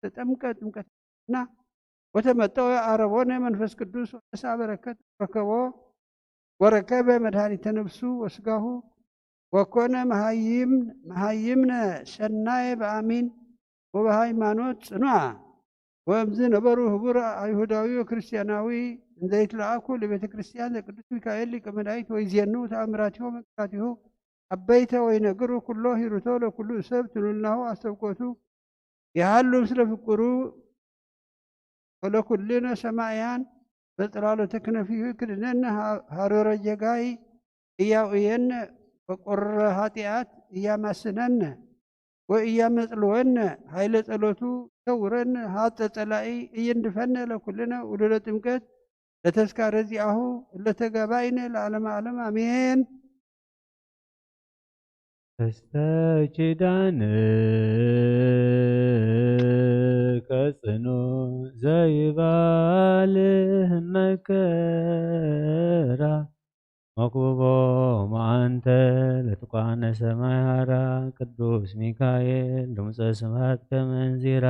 ተጠምቀ ጥምቀትና ወተመጠወ አረቦነ መንፈስ ቅዱስ ወነሳ በረከት ረከቦ ወረከበ መድኃኒተ ነፍሱ ወስጋሁ ወኮነ መሃይምነ ሰናየ በአሚን ወበሃይማኖት ጽኑዓ። ወእምዝ ነበሩ ህቡር አይሁዳዊ ወክርስቲያናዊ እንዘይትለአኩ ለቤተ ክርስቲያን ለቅዱስ ሚካኤል ሊቀ መላእክት ወይዜኑ ተአምራቲሁ መንክራቲሁ አበይተ ወይነግሩ ኩሎ ሂሩቶ ለኩሉ ሰብ ትሉልናሁ አስተብቆቱ ይሃሉ ምስለ ፍቁሩ ወለኩልነ ሰማያን በጽላሎተ ክነፊሁ ክድነነ ሃሮረ ጀጋይ እያውእየነ ወቁረ ኃጢአት እያማስነነ ወእያመጽልወነ ኃይለ ጸሎቱ ይሰውረነ ሀጸ ጸላኢ እይንድፈነ ለኩልነ ውሉደ ጥምቀት ለተስካረ ዚአሁ እለተጋባይነ ለዓለመ ዓለም አሜን። እስተ ኪዳንከ ጽኑ ዘይባልህ መከራ መክብቦም አንተ ለትኳነ ሰማይ ሃራ ቅዱስ ሚካኤል ድምፀ ስብሐት ከመንዚራ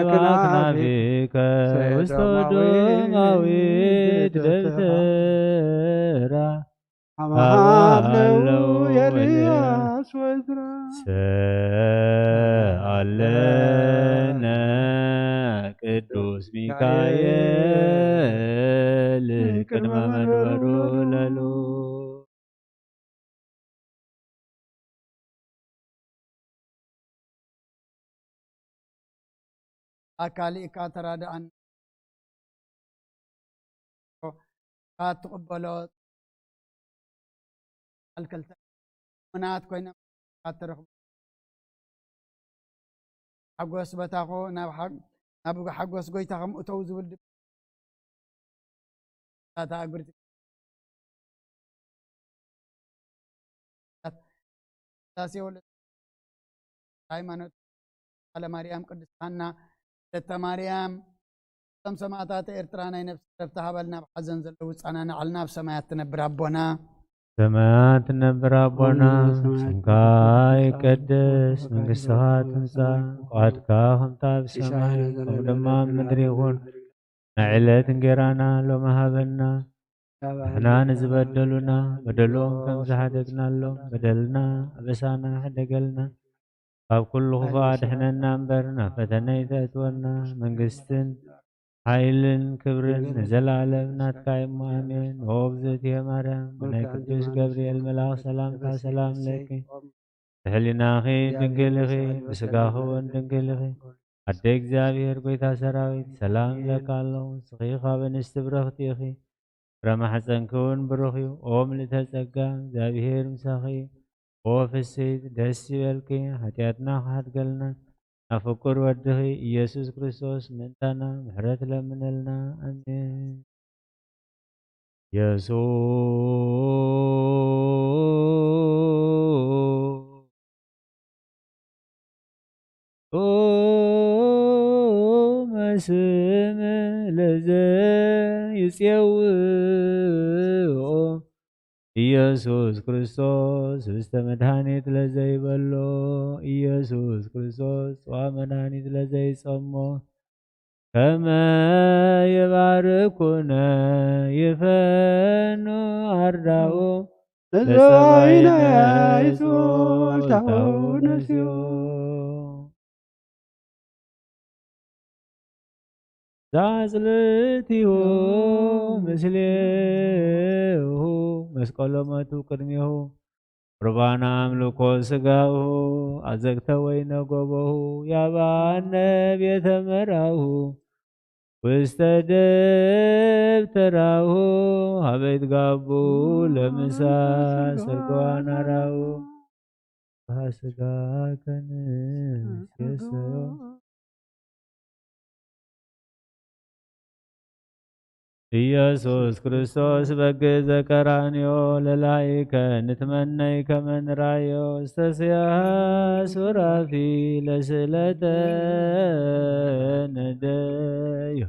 ተደነባክናፊከ ውስተ ዶማዊት ደብተራ አማለው ኤልያስ ወዝራ ሰአለነ ቅዱስ ሚካኤል ቅድመ መንበሩ ለሉ ኣካሊእካ ተራድኣኒ ትቕበሎ ኣልከልተ ምናት ኮይነ ኣትረኽቡ ሓጎስ በታኹ ናብ ሓጎስ ጎይታኹም እተው ዝብል ድምፂ እታ እግርቲ ስላሴ ወለ ሃይማኖት ቃለ ማርያም ቅድስት ሃና ወለተ ማርያም ከም ሰማዕታት ኤርትራ ናይ ነፍሲ ዕረፍቲ ሃበልና፣ ኣብ ሓዘን ዘለዉ ጻናናዓልና፣ ኣብ ሰማያት ትነብር ኣቦና። ሰማያት ትነብር ኣቦና፣ ኣቦና፣ ስምካ ይቀደስ፣ መንግስትኻ ትምጻእ፣ ፍቓድካ ከምታ ኣብ ሰማይ ከምኡ ድማ ኣብ ምድሪ ይኹን። ናይ ዕለት እንጌራና ሎሚ ሃበና፣ ንሕና ንዝበደሉና በደሎም ከም ዝሓደግናሎም በደልና ኣበሳና ሕደገልና፣ ካብ ኩሉ ክፉእ ኣድሕነና እምበር፣ ናብ ፈተነ ኣይተእትወና። መንግስትን ሓይልን ክብርን ንዘለኣለም ናትካ እሞ፣ ኣሜን። ኦ እግዝእትየ ማርያም፣ ብናይ ቅዱስ ገብርኤል መልኣኽ ሰላምታ ሰላም ለኪ፣ ብሕሊናኺ ድንግል ኢኺ፣ ብስጋኺ እውን ድንግል ኢኺ። ኣደ እግዚኣብሔር፣ ጎይታ ሰራዊት፣ ሰላም እብለካ ኣለኹ። ንስኺ ካብ ኣንስቲ ብርኽቲ ኢኺ፣ ፍረ ማሕፀንኪ እውን ብሩኽ እዩ። ኦ ምልእተ ጸጋ፣ እግዚኣብሔር ምሳኺ እዩ። ኦ ፍስሕቲ፣ ደስ ይበልኪ፣ ሓጢኣትና ክሓድገልና፣ ናብ ፍቁር ወድኺ ኢየሱስ ክርስቶስ ምእንታና ምሕረት ለምነልና። ኣሜን። የሱስ ጡመ ስም ለዘይጼውኦ ኢየሱስ ክርስቶስ፣ ህብስተ መድኃኒት ለዘይበሎ ኢየሱስ ክርስቶስ፣ ጽዋ መድኃኒት ለዘይጸሞ፣ ከመ ይባርኩነ ይፈኑ ኣርዳኡ ለጸባኢነ ለጸባኢነ ይጾልታሁ ይጾልታሁ ነስዮ። ነስዮ። ዛጽልእቲሁ ምስሌሁ መስቀሎ መቱ ቅድሜሁ ቁርባን ኣምልኮ ስጋሁ ኣዘግተ ወይነ ጎቦሁ ያባነ ቤተ መራሁ ውስተ ደብተራሁ ሀበይት ጋቡ ለምሳ ሰርገዋን ኣራሁ ስጋከን ሴሰዮ ኢየሱስ ክርስቶስ በግ ዘቀራንዮ ለላይከ ንትመነይ ከመንራዮ ስተስያ ሱራፊ ለስለተ ነደዮ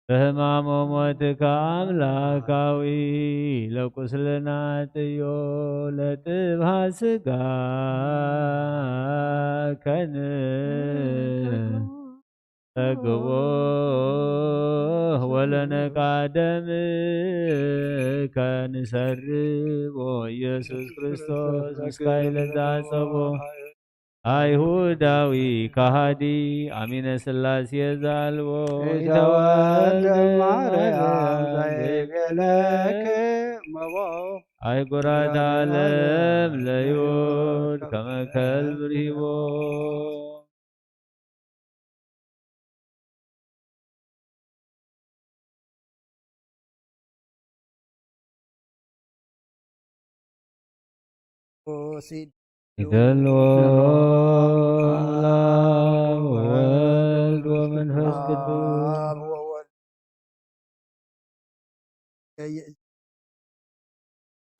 በህማሞ ሞትከ ኣምላካዊ ለቁስልና ጥዮ ለጥብሃ ስጋ ከን ጠግቦ ወለነቃደም ከንሰርቦ ኢየሱስ ክርስቶስ ምስካይ ለዛጸቦ ኣይሁዳዊ ከሃዲ ኣሚነ ስላሴ ዛልቦ ኢተወልደ ማርያም ዘይቤለክ መቦ ኣይጉራት ዓለም ለይሁድ ከመ ከልብ ርሂቦ ሲድ ይደልዎ አብ ወወልድ ወመንፈስ ቅዱስ አብ ወወልድ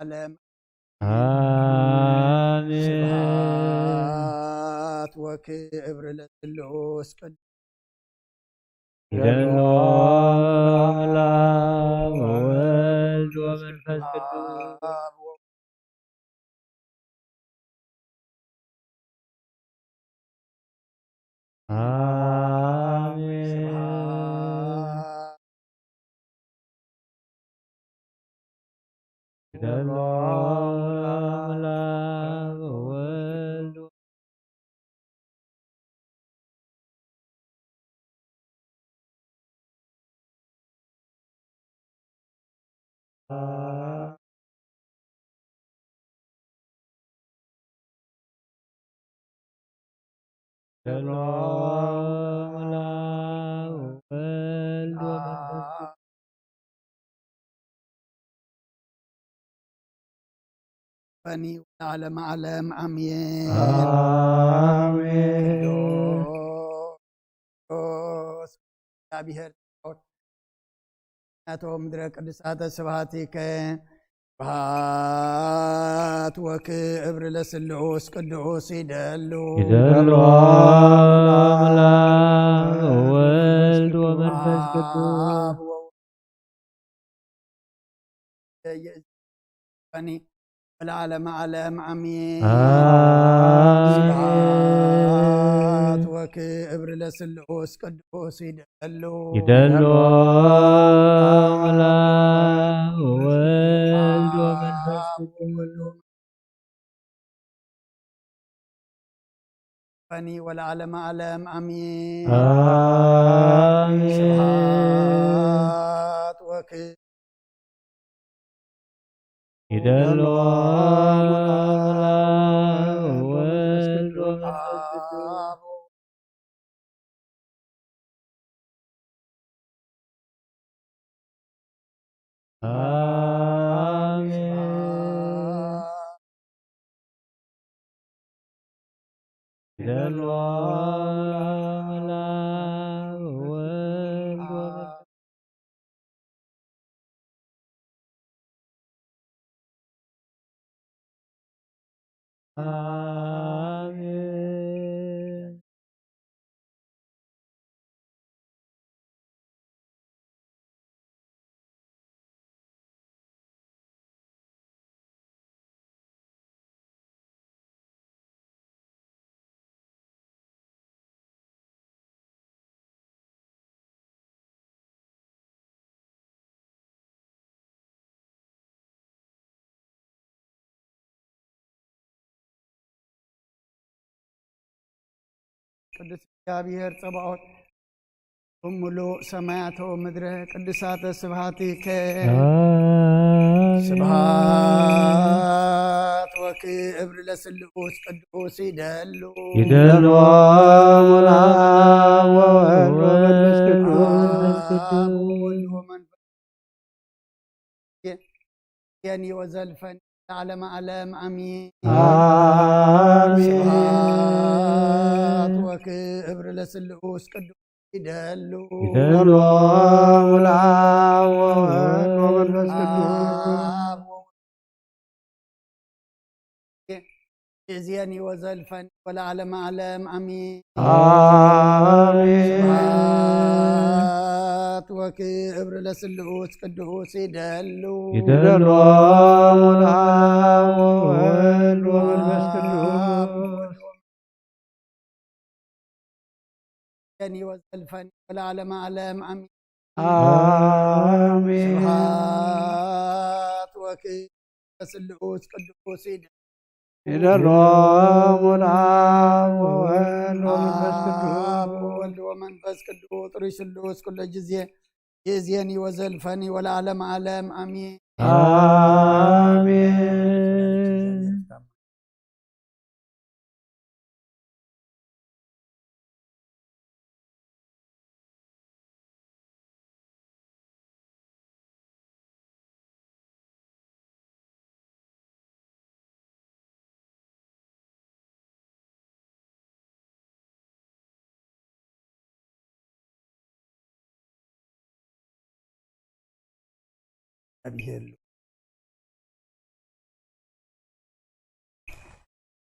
ዓለም አሜን። ስብሐት ወክብር ለስሉስ ቅዱስ ይደልዎ አብ ወወልድ ወመንፈስ ቅዱስ አብ አሜን። ስብሐት ይደልዎ አብ ወወልድ ፈኒ ለዓለመ ዓለም ኣሜን። ኣሜን። ቅዱስ እግዚኣብሔር ናቶ ምድረ ቅዱሳተ ስብሐቲከ ስብሐት ወክብር ለስሉስ ቅዱስ ይደሉ ይደሉ አብ ወወልድ ወመንፈስ መንፈስ ቅዱስ። አብ ወወልድ ወመንፈስ ቅዱስ። ወለዓለመ ዓለም አሜን። ስብሐት ወክብር ለስሉስ ቅዱስ ይደሉ። ይደሉ። ወወልድ ወመንፈስ ቅዱስ። ፈኒ ወለዓለመ ዓለም አሜን። አሜን። ስብሐት ወክብር ይደሉ። ወወልድ ወመንፈስ ቅዱስ። አሜን። ይደሉ። ወወልድ ወመንፈስ አሜን። ቅዱስ እግዚኣብሔር ጸባኦት፣ እም ምሉእ ሰማያተ ወምድረ ቅዱሳተ ስብሐቲከ። አሜን። ስብሐት ወክብር ለስሉስ ቅዱስ ይደሉ። ይደሉ። ወወልድ ወመንፈስ ቅዱስ። ወወልድ ወመንፈስ የኒ ወዘልፈን ለዓለመ ዓለም አሜን። አሜን። ስብሐት ወክብር ለስሉስ ቅዱስ ይደሉ። ይደሉ። ወወልድ ወመንፈስ ቅዱስ። አብ ወወልድ ይእዜኒ ወዘልፈኒ ወለዓለመ ዓለም አሜን። አሜን። ስብሐት ወክብር ለስሉስ ቅዱስ ይደሉ። ይደሉ። ለአብ ወወልድ ወመንፈስ ቅዱስ። የኒ ወዘልፈኒ ወለዓለመ ዓለም አሜን። አሜን። ስብሐት ወክብር ለስሉስ ቅዱስ ይደሉ። ይደሉ። ለአብ ወወልድ ወመንፈስ ቅዱስ። አብ ወወልድ ወመንፈስ ቅዱስ ጥሩይ ስሉስ ኩሉ ጊዜ ይእዜኒ ወዘልፈኒ ወለዓለመ ዓለም አሜን። አሜን።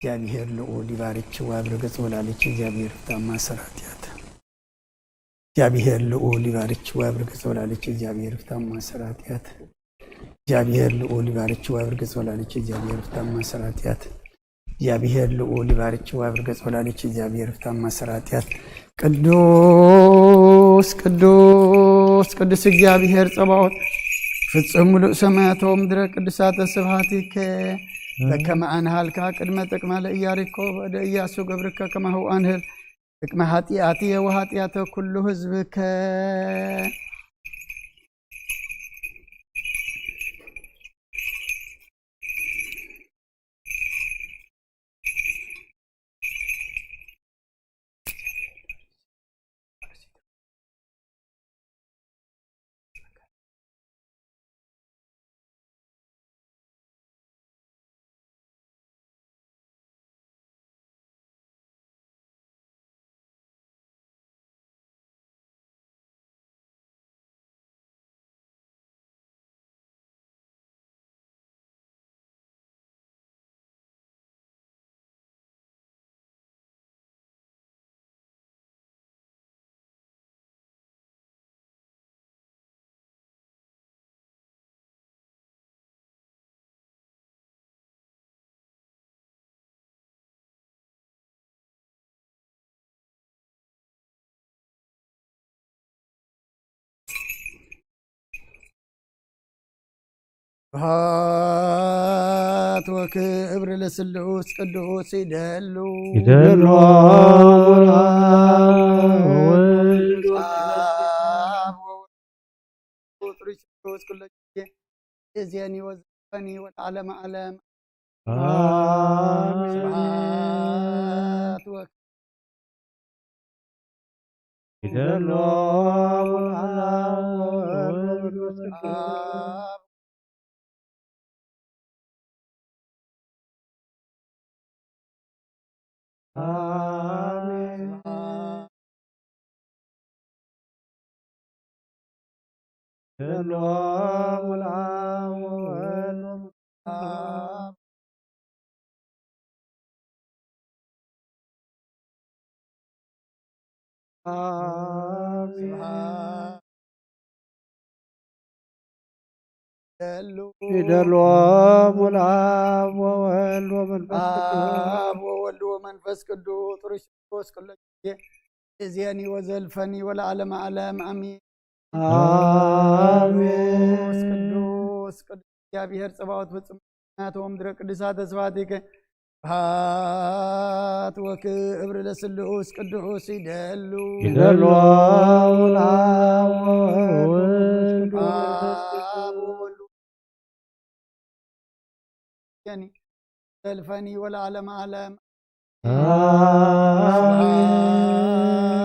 እግዚአብሔር ልዑል ይባርክ። ወአብርክ ገጽ ወላዲት እግዚአብሔር ፍታ ማሰራትያት። እግዚአብሔር ልዑል ይባርክ። ወአብርክ ገጽ ወላዲት እግዚአብሔር ፍታ ማሰራትያት። እግዚአብሔር ልዑል ይባርክ። ወአብርክ ገጽ ወላዲት እግዚአብሔር ፍታ ማሰራትያት። እግዚአብሔር ልዑል ይባርክ። ወአብርክ ገጽ ወላዲት እግዚአብሔር ፍታ ማሰራትያት። ቅዱስ ቅዱስ ቅዱስ እግዚአብሔር ጸባኦት ፍጹም ምሉእ ሰማያት ወምድረ ቅዱሳተ ስብሐቲከ በከመ አንሃልካ ቅድመ ጥቅማ ለኢያሪኮ ወደ ኢያሱ ገብርከ ከማሁ አንህል ቅድመ ኃጢአትየ ወኃጢአተ ኩሉ ህዝብከ። ስብሐት ወክብር ለስሉስ ቅዱስ ይደሉ ይደሉ ቁጥሪ ስሉስ ኩሎ ጊዜ እዜኒ ወዘፈኒ ወለዓለመ ዓለም። አሜን። ስብሐት ወክ ይደሉ አብ ወወልድ ወመንፈስ ቅዱስ። አሜን። ይደሉ አብ ወወልድ ወመንፈስ ቅዱስ። አሜን። ይደሉ አብ ወወልድ ወመንፈስ ቅዱስ። አብ ወወልድ ወመንፈስ ቅዱስ ጥሩይ ስሉስ ኩሎ ጊዜ እዜኒ ወዘልፈኒ ወለዓለመ ዓለም አሜን። አሜን። ቅዱስ ቅዱስ ቅዱስ እግዚኣብሔር ጸባኦት ፍጹም ናቶም ምድረ ቅዱሳት ተስፋቲከ ስብሐት ወክብር ለስሉስ ቅዱስ ይደሉ ይደሉ አብ ወወልድ ወመንፈስ ቅዱስ። አብ ወወልድ የኒ ዘልፈኒ ወለዓለመ ዓለም። አሜን።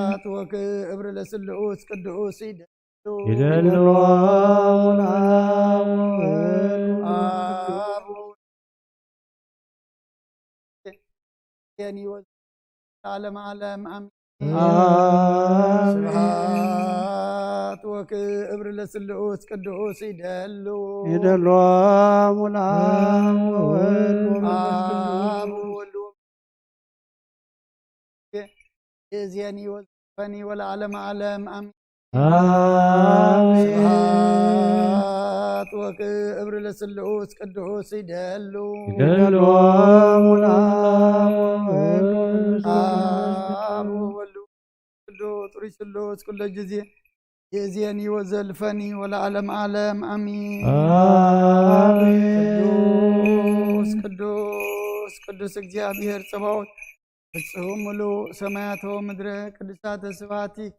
ስብሐት ወክብር ለስሉስ ቅዱስ ይደሉ ይደሉ አብ ወወልድ ወመንፈስ ቅዱስ። አብ የኒ ወዘ ለዓለመ ዓለም አሜን። አሜን። ስብሐት ወክብር ለስሉስ ቅዱስ ይደሉ ይደሉ አብ ወወልድ ወመንፈስ ቅዱስ። አብ ወወልድ ወመንፈስ ቅዱስ። እዜኒ ወዘልፈኒ ወለዓለመ ዓለም አሜን። አሜን። ስብሐት ወክብር ለስሉስ ቅዱስ ይደሉ ይደሉ አብ ወወልድ ወመንፈስ ቅዱስ። አብ ወወልድ ቅዱስ ጥሩይ ስሉስ ኩሎ ጊዜ የእዜኒ ወዘልፈኒ ወለዓለም ዓለም አሜን። አሜን። ቅዱስ ቅዱስ ቅዱስ እግዚኣብሔር ጸባኦት ፍጹም ምሉእ ሰማያቶ ምድረ ቅዱሳተ ስብሐቲከ።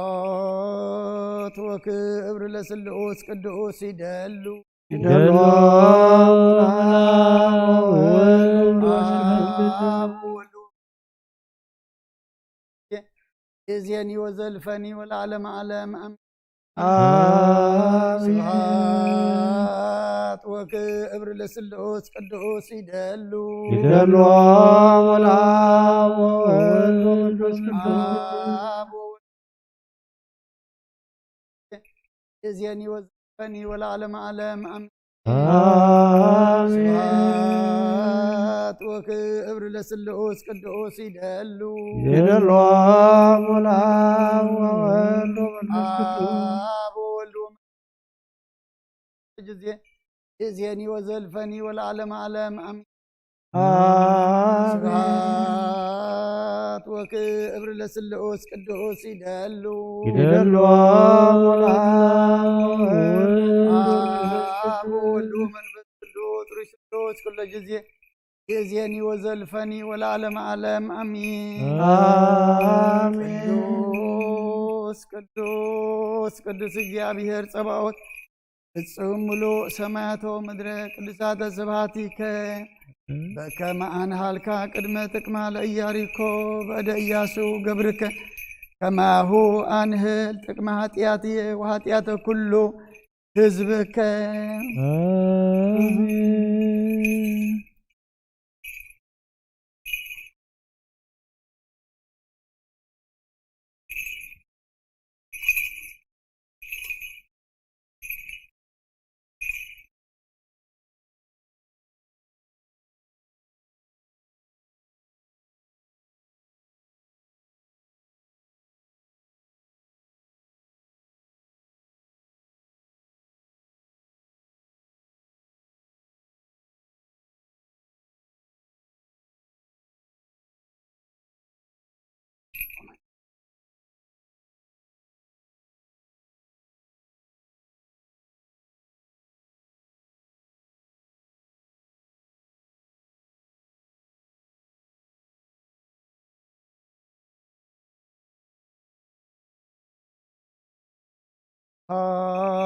ስብሐት ወክብር ለስሉስ ቅዱስ ይደሉ ይደሉ አብ ወወልድ ወመንፈስ ቅዱስ። አብ ወወልድ እዜኒ ወዘልፈኒ ወለዓለመ ዓለም አሜን። አሜን። ስብሐት ወክብር ለስሉስ ቅዱስ ይደሉ ይደሉ አብ ወወልድ ወመንፈስ ቅዱስ። አብ ወወልድ እዜኒ ወዘልፈኒ ወለዓለመ ዓለም አሜን። አሜን። ስብሐት ወክብር ለስሉስ ቅዱስ ይደሉ ይደሉ አብ ወወልድ ወመንፈስ ቅዱስ። አብ ወወልድ ወመንፈስ ጊዜ እዜኒ ወዘልፈኒ ወለዓለመ ዓለም አሜን። አሜን። ስብሐት ወክብር ለስሉስ ቅዱስ ይደሉ ይደሉ አብ ወወልድ ወመንፈስ አብ ወወልድ ወመንፈስ ቅዱስ ጥሩይ ስሉስ ኩሎ ጊዜ እዜኒ ወዘልፈኒ ወለዓለመ ዓለም አሜን። አሜን። ቅዱስ ቅዱስ ቅዱስ እግዚኣብሔር ጸባኦት ፍጹም ምሉእ ሰማያቶ ምድረ ቅዱሳተ ስብሐቲከ። በከመ አንሃልካ ቅድመ ጥቅማ ለኢያሪኮ በእደ ኢያሱ ገብርከ ከማሁ አንህል ጥቅመ ኃጢአትየ ወኃጢአተ ኩሉ ህዝብከ። አሜን።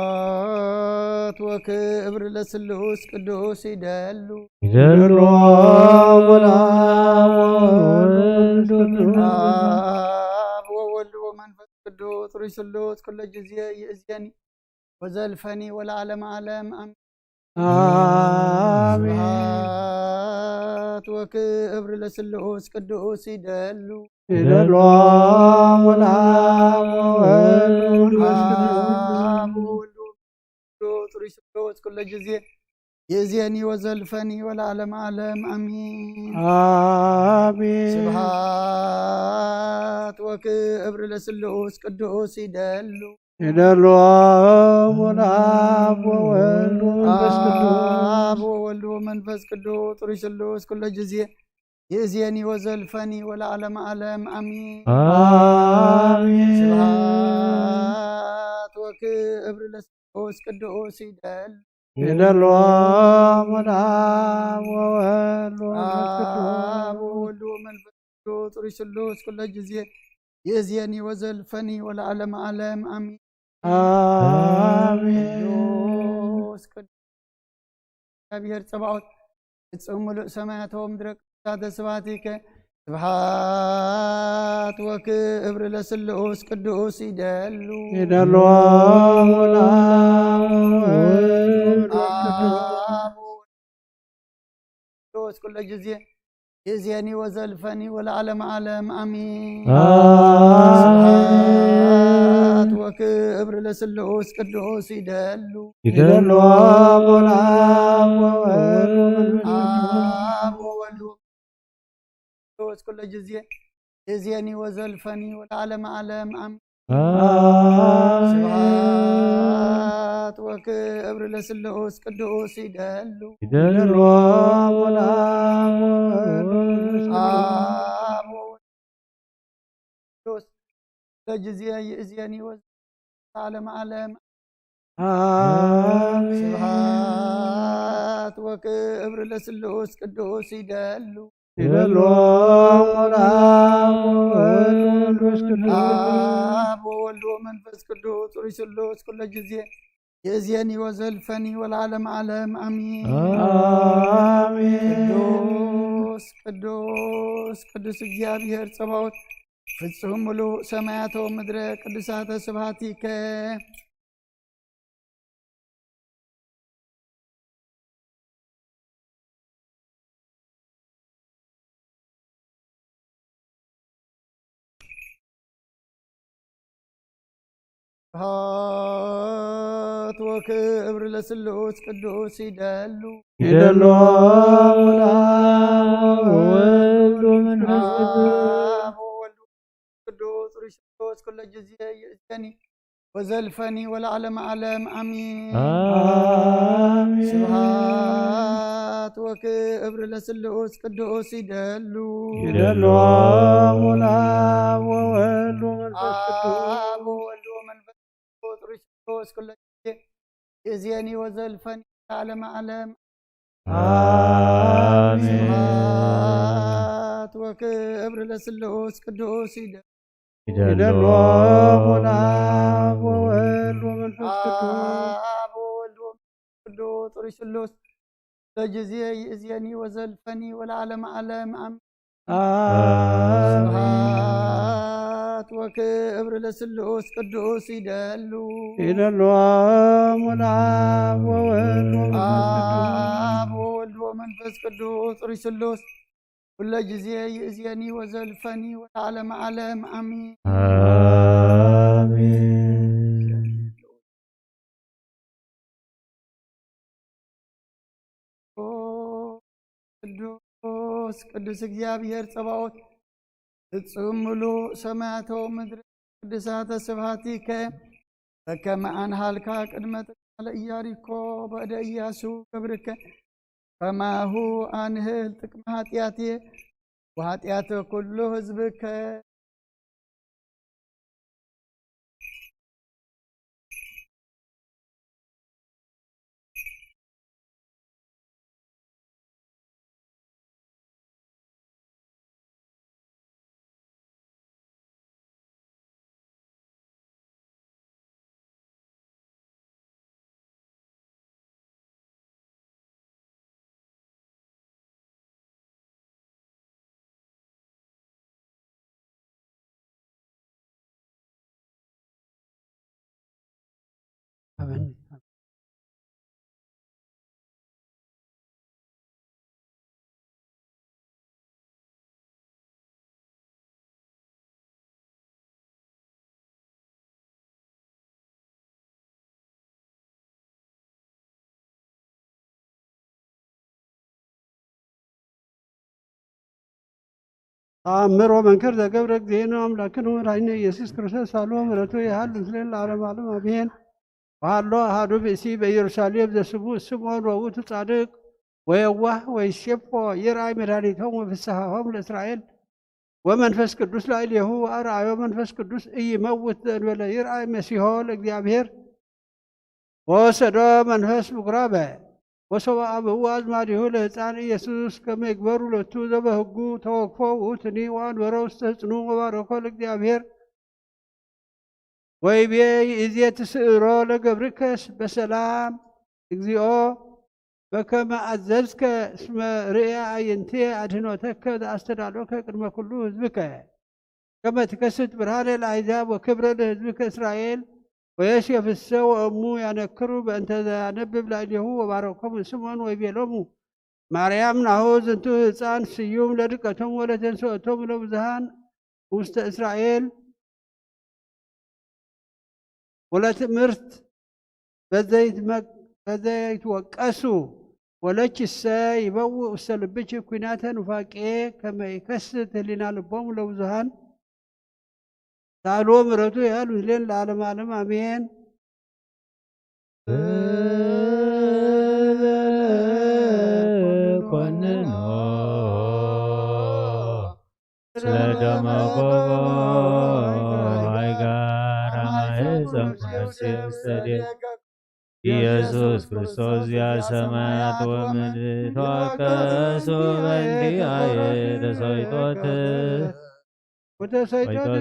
ስብሐት ወክብር ለስሉስ ቅዱስ ይደሉ። ይደሉ ወላ ወልድ ቅዱስ አብ ወወልድ ወመንፈስ ቅዱስ ሩይ ስሉስ ኩለ ጊዜ ይእዜኒ ወዘልፈኒ ወለዓለመ ዓለም አሜን። አሜን። ስብሐት ወክብር ለስሉስ ቅዱስ ይደሉ። ይደሉ ወላ ወልድ ቅዱስ አብ ወወልድ ወመንፈስ ቅዱስ ሩይ ስሉስ ኩለ ጊዜ ይእዜኒ ወዘልፈኒ ወለዓለመ ዓለም አሜን። አሜን። ስብሐት ወክብር ለስሉስ ቅዱስ ይደሉ። ይደሉ ወላ ወወልድ ወመንፈስ ቅዱስ አብ ወወልድ ወመንፈስ ቅዱስ ሩይ ስሉስ ኩለ ጊዜ ይእዜኒ ወዘልፈኒ ወለዓለመ ዓለም አሜን። አሜን። ስብሐት ወክብር ለስሉስ ቅዱስ ይደሉ። ይደሉ ወላ ወወልድ ወመንፈስ ቅዱስ አብ ወወልድ ወመንፈስ ቅዱስ ሩይ ስሉስ ኩለ ጊዜ ይእዜኒ ወዘልፈኒ ወለዓለመ ዓለም አሜን። አሜን። ቅዱስ ቅዱስ እግዚአብሔር ጸባኦት ፍጹም ምሉእ ሰማያት ወምድረ ቅዱሳተ ስብሐቲከ ስብሐት ወክብር ለስሉስ ቅዱስ ይደሉ። ይደሉ ወላ ወወልድ ቅዱስ አብ ወወልድ ቅዱስ ኩለ ጊዜ ይእዜኒ ወዘልፈኒ ወለዓለመ ዓለም አሜን። አሜን። ስብሐት ወክብር ለስሉስ ቅዱስ ይደሉ። ይደሉ ወላ ወወልድ ወመንፈስ ቅዱስ አብ ወወልድ ወመንፈስ ቅዱስ ኩለ ጊዜ ይእዜኒ ወዘልፈኒ ወለዓለመ ዓለም አሜን። አሜን። ስብሐት ወክብር ለስሉስ ቅዱስ ይደሉ። ይደሉ ወላ ወወልድ ወመንፈስ ቅዱስ አብ ወወልድ ቅዱስ ለጊዜ ይእዜኒ ወዘ ለዓለመ ዓለም። አሜን። ስብሐት ወክብር ለስሉስ ቅዱስ ይደሉ። ይደሉ ወላ ወወልድ ወመንፈስ ቅዱስ አብ ወወልድ ወመንፈስ ቅዱስ ሩይ ስሉስ ኩለ ጊዜ ይእዜኒ ወዘልፈኒ ወለዓለመ ዓለም አሜን። አሜን። ቅዱስ ቅዱስ ቅዱስ እግዚአብሔር ጸባኦት ፍጹም ምሉእ ሰማያተ ወምድረ ቅዱሳተ ስብሐቲከ። ስብሐት ወክብር ለስሉስ ቅዱስ ይደሉ። ይደሉ ወላ ወወልድ ወመንፈስ ቅዱስ አብ ወወልድ ቅዱስ ሩይ ስሉስ ኩለ ጊዜ ይእዜኒ ወዘልፈኒ ወለዓለመ ዓለም አሜን። አሜን። ስብሐት ወክብር ለስሉስ ቅዱስ ይደሉ። ይደሉ ወላ ወወልድ ወመንፈስ ቅዱስ አብ ወወልድ ወመንፈስ ቅዱስ ሩይ ስሉስ ኩለ ጊዜ ይእዜኒ ወዘልፈኒ ለዓለመ ዓለም። አሜን። ስብሐት ወክብር ለስሉስ ቅዱስ ይደ ይደሉ ወላ ወወልድ ወመንፈስ ቅዱስ አብ ወወልድ ወመንፈስ ቅዱስ ሩይ ስሉስ ለጊዜ ይእዜኒ ወዘልፈኒ ወለዓለመ ዓለም አሜን። አሜን። ስብሐት ወክብር ለስሉስ ቅዱስ ይደሉ። ይደሉ ወላ ወወልድ ወመንፈስ ቅዱስ አብ ወወልድ ወመንፈስ ቅዱስ ሩይ ስሉስ ኩለ ጊዜ ይእዜኒ ወዘልፈኒ ወለዓለመ ዓለም አሜን። አሜን። ቅዱስ ቅዱስ እግዚአብሔር ጸባኦት ፍጹም ምሉእ ሰማያተ ወምድር ቅዱሳተ ስብሐቲከ በከመ አንሃልካ ቅድመ ጥቅመ ለኢያሪኮ በእደ ኢያሱ ገብርከ ከማሁ አንህል ጥቅመ ኃጢአቴ ወኃጢአተ ኩሉ ህዝብከ። ኣሜን። ተኣምር ወመንክር ዘገብረ እግዚእነ አምላክነ ወመድኃኒነ ኢየሱስ ክርስቶስ ሳሉ ምሕረቱ ይሃሉ ምስሌነ ለዓለመ ዓለም አሜን። ወሃሎ አሐዱ ብእሲ በኢየሩሳሌም ዘስሙ ስምዖን ወውእቱ ጻድቅ ወየዋህ ወይሴፎ ይርአይ መድኃኒቶም ወፍስሐሆም ለእስራኤል ወመንፈስ ቅዱስ ላዕሌሁ ወአርአዮ መንፈስ ቅዱስ ኢይመውት ዘእንበለ ይርአይ መሲሖ ለእግዚአብሔር ወወሰዶ መንፈስ ምኩራበ ወሶበ አብኡ አዝማዲሁ ለህፃን ኢየሱስ ከመ ይግበሩ ሎቱ ዘበህጉ ተወክፎ ውእቱኒ ወአንበሮ ውስተ ህፅኑ ወባረኮ ለእግዚአብሔር ወይቤ ይእዜ ትስእሮ ለገብርከስ በሰላም እግዚኦ በከመ አዘዝከ እስመ ርእየ አዕይንትየ አድህኖተከ ዘአስተዳሎከ ቅድመ ኩሉ ህዝብከ ከመ ትከስት ብርሃነ ለአሕዛብ ወክብረ ለህዝብከ እስራኤል ወዮሴፍሰ ወእሙ ያነክሩ በእንተ ዘያነብብ ላዕሌሁ ወባረኮሙ ስምዖን ወይቤሎሙ ማርያም ናሁ ዝንቱ ህፃን ስዩም ለድቀቶም ወለተንስኦቶም ለብዙሃን ውስተ እስራኤል ወለትእምርት በዘይትወቀሱ ወለኪሰ ይበውእ ውስተ ልብኪ ኲናተ ኑፋቄ ከመ ይከስት ህሊና ልቦሙ ለብዙሃን ሳሉ ምሕረቱ ያሉ ምስሌነ ለዓለመ ዓለም አሜን። ኮንኖ ስለ ደመ ጎቦ አይጋር አማህፀን ኩነሴ ውስተ ዴ ኢየሱስ ክርስቶስ ዚአ ሰማያት ወምድር ተዋቀሱ በእንቲአየ ተሰይጦት ወይቶ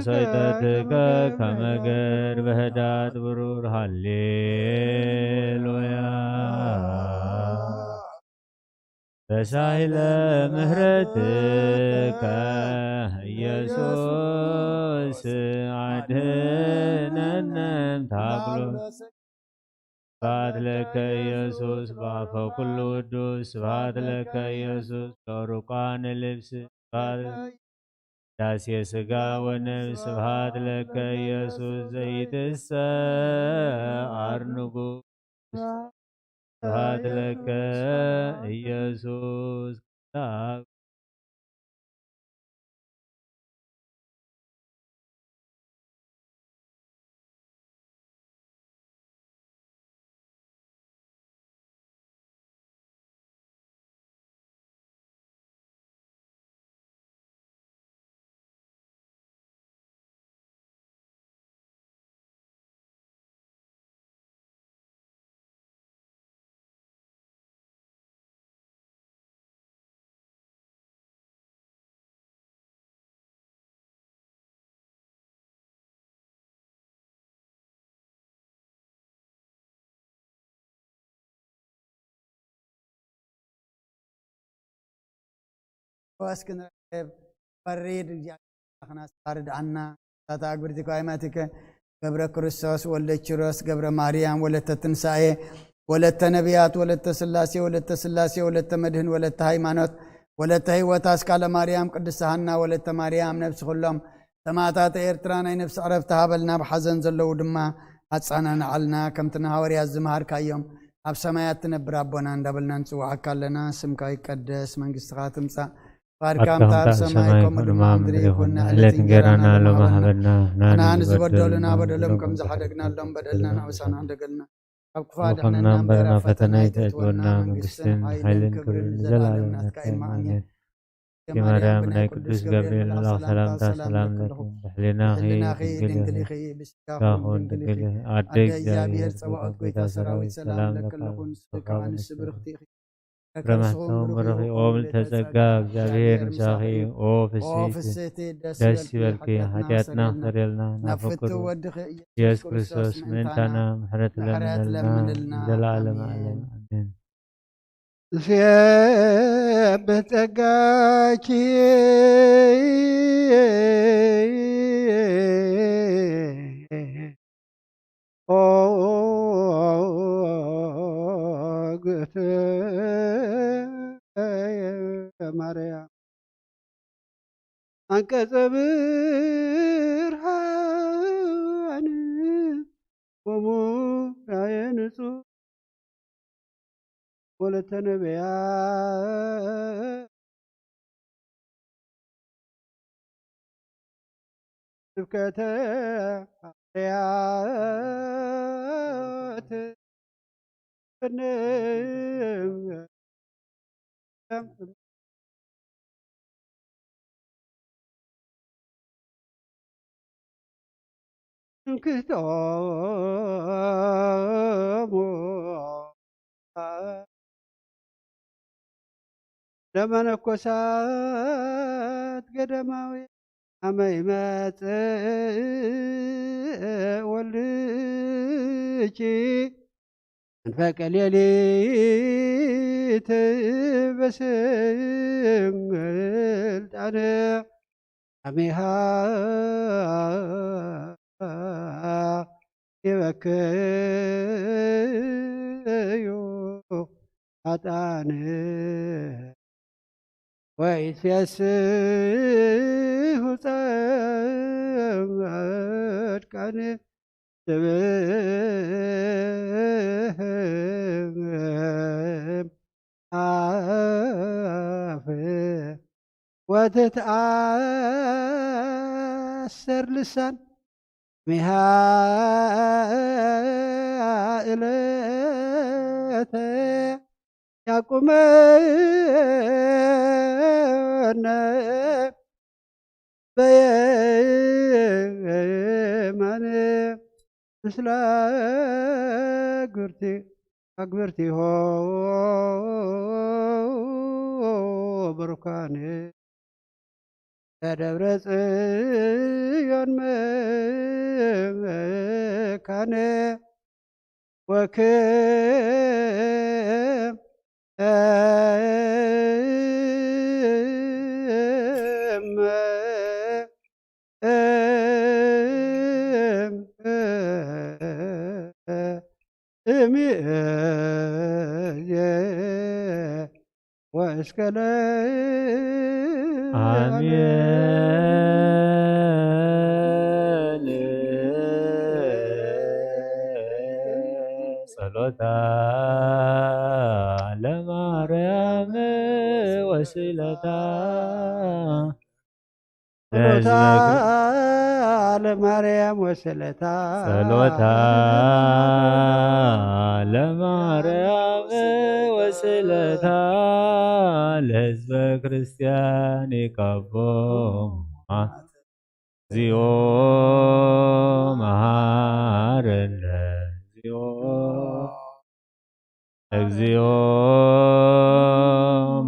ሰይጠትከ ከመ ገር በህዳት ብሩር ሃሌሉያ። በሳይለ ምህረትከ ኢየሱስ አድህነነ እምታግሎ ስብሐት ለከ ኢየሱስ በአፈ ኩሉ ውዱስ ስብሐት ለከ ኢየሱስ ለሩቃነ ልብስ ስብሐት ዳሴ ስጋ ወነፍስ ስብሐት ለከ ኢየሱስ ዘይትሰ አርንጉ ስብሐት ለከ ኢየሱስ ፈወስ ክንረክብ ፈሪድ እግዚኣብሔር ኣምላኽና ስፋርድ ኣና ሳታ ኣግብርቲ ኳይማቲከ ገብረ ክርስቶስ ወልደ ኪሮስ ገብረ ማርያም ወለተ ትንሳኤ ወለተ ነቢያት ወለተ ስላሴ ወለተ ስላሴ ወለተ መድህን ወለተ ሃይማኖት ወለተ ህይወት ኣስካለ ማርያም ቅድስተ ሃና ወለተ ማርያም ነብሲ ኩሎም ሰማእታት ኤርትራ ናይ ነብሲ ዕረፍቲ ሃበልና ብሓዘን ዘለዉ ድማ ኣጻናንዓልና ከምቲ ንሃዋርያት ዝመሃርካዮም ኣብ ሰማያት ትነብር ኣቦና እንዳበልና ንጽውዓካ ኣለና። ስምካ ይቀደስ፣ መንግስትኻ ትምጻእ፣ ፍቓድካ ከምታ ኣብ ሰማይ ከምኡ ድማ ኣብ ምድሪ ይኹን። ዕለት እንጀራና ሎሚ ሃበና፣ ንሕና ንዝበደሉና በደሎም ከም ዝሓደግናሎም በደልና ንኣበሳና ኣሕድገልና፣ ካብ ክፉእ ኣድሕነና እምበር ኣብ ፈተና ኣይተእትወና፣ መንግስትን ሓይልን ክብርን ንዘለኣለም ናትካ እዩ። ኣሜን። ማርያም ናይ ቅዱስ ገብርኤል መልኣኽ ሰላምታ ሰላም ለኪ፣ ብሕሊናኺ ድንግል ኢኺ፣ ብስጋኺ እውን ድንግል ኢኺ። ኣደ እግዚኣብሔር ጸባኦት ጐይታ ሰራዊት ሰላም ለኪ ኣለኹ፣ ንስኺ ከኣ ኣንስቲ ብርኽቲ ኢኺ። ፍረ ማሕፀንኪ እውን ብሩኽ እዩ። ኦ ምልዕተ ጸጋ፣ እግዚኣብሔር ምሳኺ እዩ። ኦ ፍስሕቲ፣ ደስ ይበልኪ፣ ሓጢኣትና ክሰርየልና ናብ ፍቅሩ ኢየሱስ ክርስቶስ ምእንታና ምሕረት ለምነልና ንዘለዓለመ ዓለም። ኣሜን። ንሴብሕ ጸጋኪ ኦ ማርያም። አንቀጸ ብርሃን ወሙራየ ንጹሕ ወለተ ነቢያት ስብከተ ሃዋርያት። ትምክህቶሙ ለመነኮሳት ገዳማዊ ኣመ ይመጽእ ወልድኪ መንፈቀ ሌሊት በስልጣነ አሜሃ ይበክዩ ኃጥኣን ወይሴስሑ ጻድቃን። ትብህም ኣፍ ወትትኣሰር ልሳን ሚሃ እለተ ያቁመነ በየማነ ምስለ አግብርቲ አግብርቲሆ ብሩካን። ከደብረ ጽዮን መካነ ወክም እም እም እምየ ወእስከ ለዓለም። አሜን። ጸሎታ ለማርያም ወስእለታ ጸሎታ ለሕዝበ ለማርያም ወስእለታ ጸሎታ ለማርያም ወስእለታ ለሕዝበ ክርስቲያን ይቀቦም። እግዚኦ መሐረነ። እግዚኦ እግዚኦ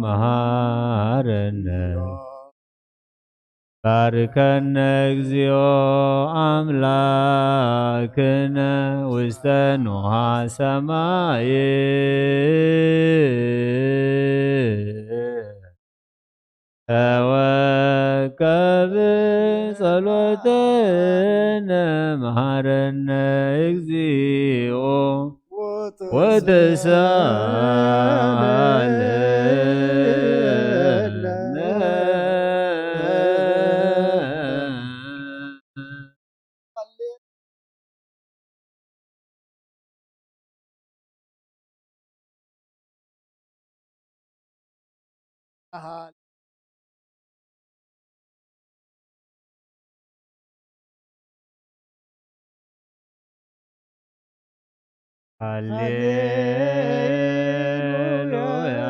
መሐረነ። ባርከነ እግዚኦ አምላክነ ውስተ ንውሃ ሰማይ። ተወከብ ጸሎትነ መሐረነ እግዚኦ ወተሳለነ። ሃሌሉያ።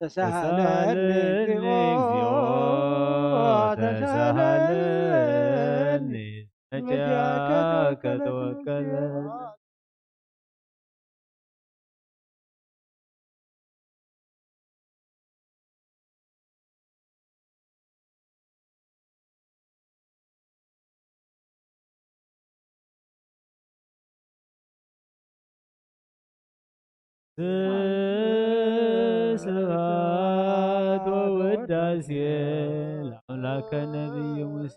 ተሳሃለኒ ተሳሃለኒ እግዚኦ፣ ተሳሃለኒ። መኪያከ ተወከለ። ስብሐት ወውዳሴ ለአምላከ ነቢይ ሙሴ።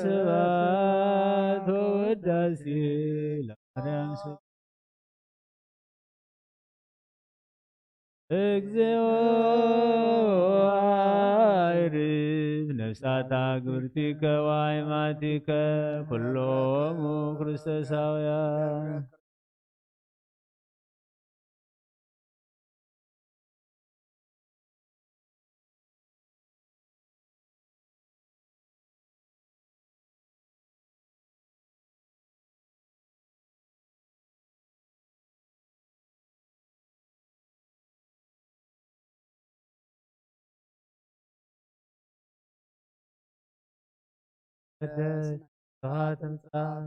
ስብሐት ወውዳሴ ለማርያም ስም። እግዚኦ አይርፍ ነፍሳታ ግብርቲከ ወአይማቲከ ኩሎሙ ክርስቶሳውያን። ቅድስት ተዋሕዶ ትምጻእ።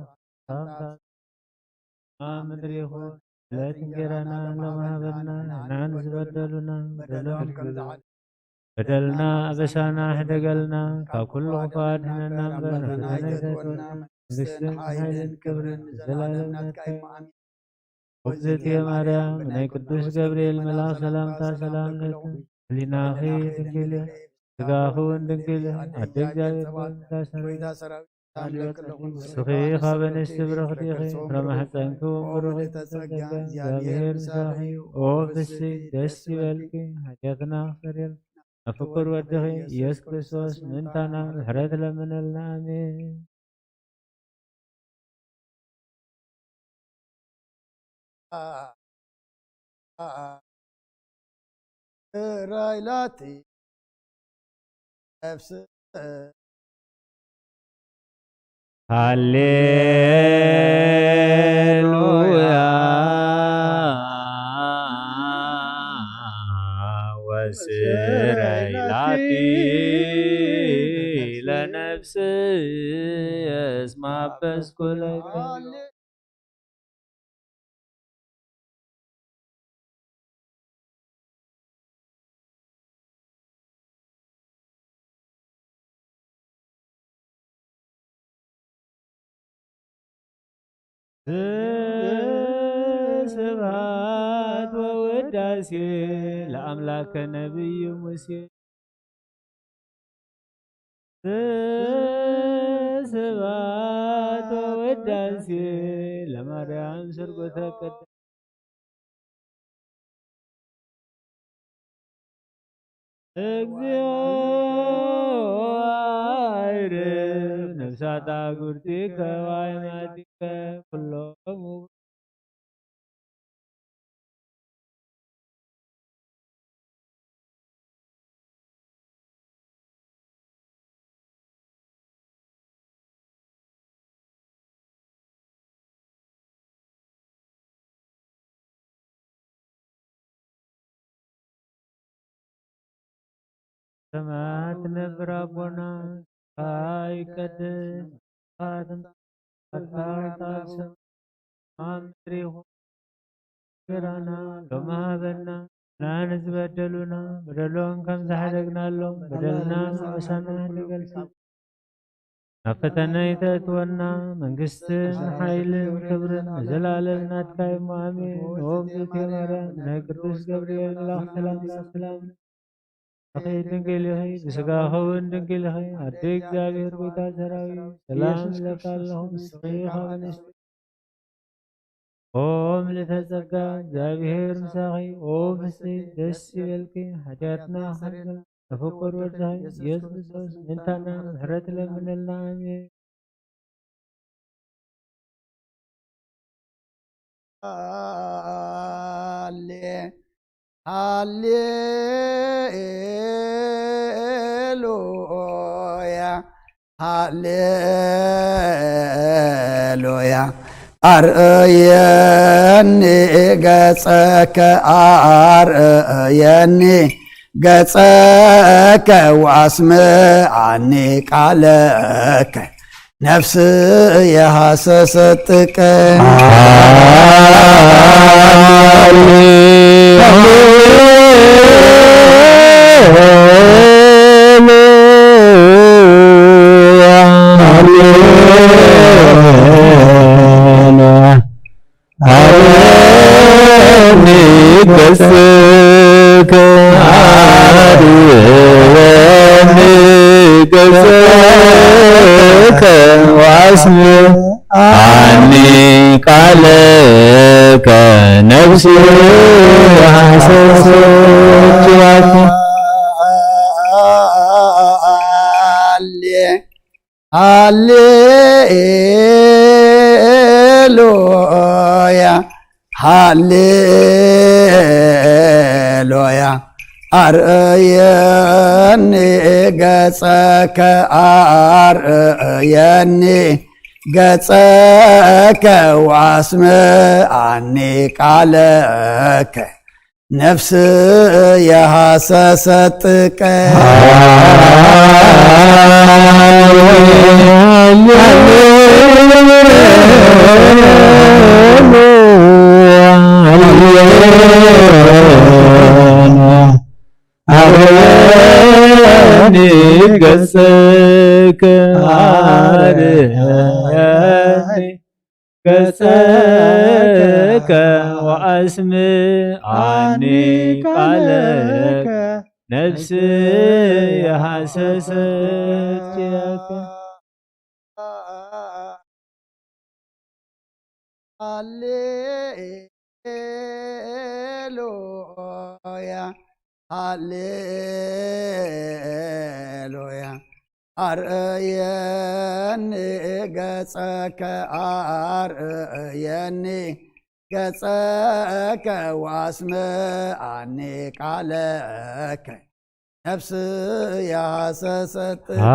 ኣብ ምድሪ ይኹን ዕለት እንጀራና ሎም ሃበና፣ ንሕና ንዝበደሉና በደሎም ከም ዝዓል-፣ በደልና ኣበሳና ሕደገልና፣ ካብ ኩሉ ክፉእ ኣድሕነና እምበር፣ ንሕና ኣይተትወና። መንግስትን ሓይልን ክብርን ንዘለዓለም ናትካ እዩ። ኣሜን። እግዝእትየ ማርያም፣ ናይ ቅዱስ ገብርኤል መልኣኽ ሰላምታ ሰላም ለኪ፣ ህሊናኺ ድንግል እዩ፣ ስጋኺ እውን ድንግል እዩ። ኣደ እግዚኣብሔር፣ ጎይታ ሰራዊት፣ ንስኺ ካብ ኣንስቲ ብርኽቲ ኢኺ፣ ፍረ ማሕፀንኪ እውን ብሩኽ እዩ። ጸጋ እግዚኣብሔር ምሳኺ እዩ። ኦ ፍስሕቲ ደስ ይበልኪ፣ ሓጢኣትና ክሰርየልና፣ ኣብ ፍቁር ወድኺ ኢየሱስ ክርስቶስ ምእንታና ምሕረት ለምነልና። ኣሜን። ራይላቲ ነፍስ ሃሌሉያ ወስረይ ላቲ ለነፍስየ እስመ አበስኩ ለከ። ስብሐት ወውዳሴ ለአምላከ ነቢዩ ሙሴ። ስብሐት ወውዳሴ ለማርያም ስርጎተ ቅድስት። እግዚኦ አይርፍ ነፍሳታ ጉርቲከ ዋይማቲከ ኩሎሙ። ሰማያት ትነብር ኣቦና፣ ስምካ ይቀደስ፣ መንግስትካ ትምጻእ፣ ፈቃድካ ኣብ ሰማይ ከምኡ ኣብ ምድሪ ይኹን። እንጀራና ሎሚ ሃበና፣ ንሕና ንዝበደሉና በደሎም ከም ዝሓደግናሎም በደልና ኣበሳና ንገልጽ። ናብ ፈተነ ይተእትወና፣ መንግስትን ሓይልን ክብርን ንዘለኣለም ናትካ እዩ እሞ ኣሜን። ኦ እግዝእትየ ማርያም፣ ናይ ቅዱስ ገብርኤል መልኣኽ ሰላምታ ሰላም ለኪ ድንግል ኢኺ፣ ብስጋኺ እውን ድንግል ኢኺ። ኣደ እግዚኣብሔር ጎይታ ሰራዊት፣ ሰላም እለኪ ኣለኹ፣ ንስኺ ካብ ኣንስቲ ኦ ምልዕተ ጸጋ፣ እግዚኣብሔር ምሳኺ፣ ኦ ፍስሕቲ ደስ ይበልኪ፣ ሓጢኣትና ክሰርየልና፣ ንፍቁር ወድኺ ኢየሱስ ክርስቶስ ምእንታና ምሕረት ለምነልና። ኣሜን። ሃሌ ሃሌሉያ፣ ሃሌሉያ። አርእየኒ ገጸከ፣ አርእየኒ ገጸከ፣ ወአስምዓኒ ቃለከ። ነፍስየ ሐሰሰት ጥቀ። አርየኒ ገጽከ፣ አርየኒ ገጽከ፣ ወአስምዓኒ ለከ ነፍሲ ሃሰሰት ያከ። ሃሌ ሃሌሉያ። ኣርእየኒ ገጸከ፣ ኣርእየኒ ገጸከ፣ ወኣስምዓኒ ቃለከ። ነፍስየ ሃሰሰት ጥቀ። ኣርአየኒ ገጸከ፣ ኣርአየኒ ገጸከ፣ ወኣስምዓኒ ቃለከ፣ ነፍስየ ሃሰሰት ያከ። ሃሌሉያ፣ ሃሌሉያ። ኣርእየኒ ገጸከ፣ ኣርእየኒ ገጸከ፣ ወኣስምዓኒ ቃለከ። ነፍስየ ሃሰሰት። ሃሌ፣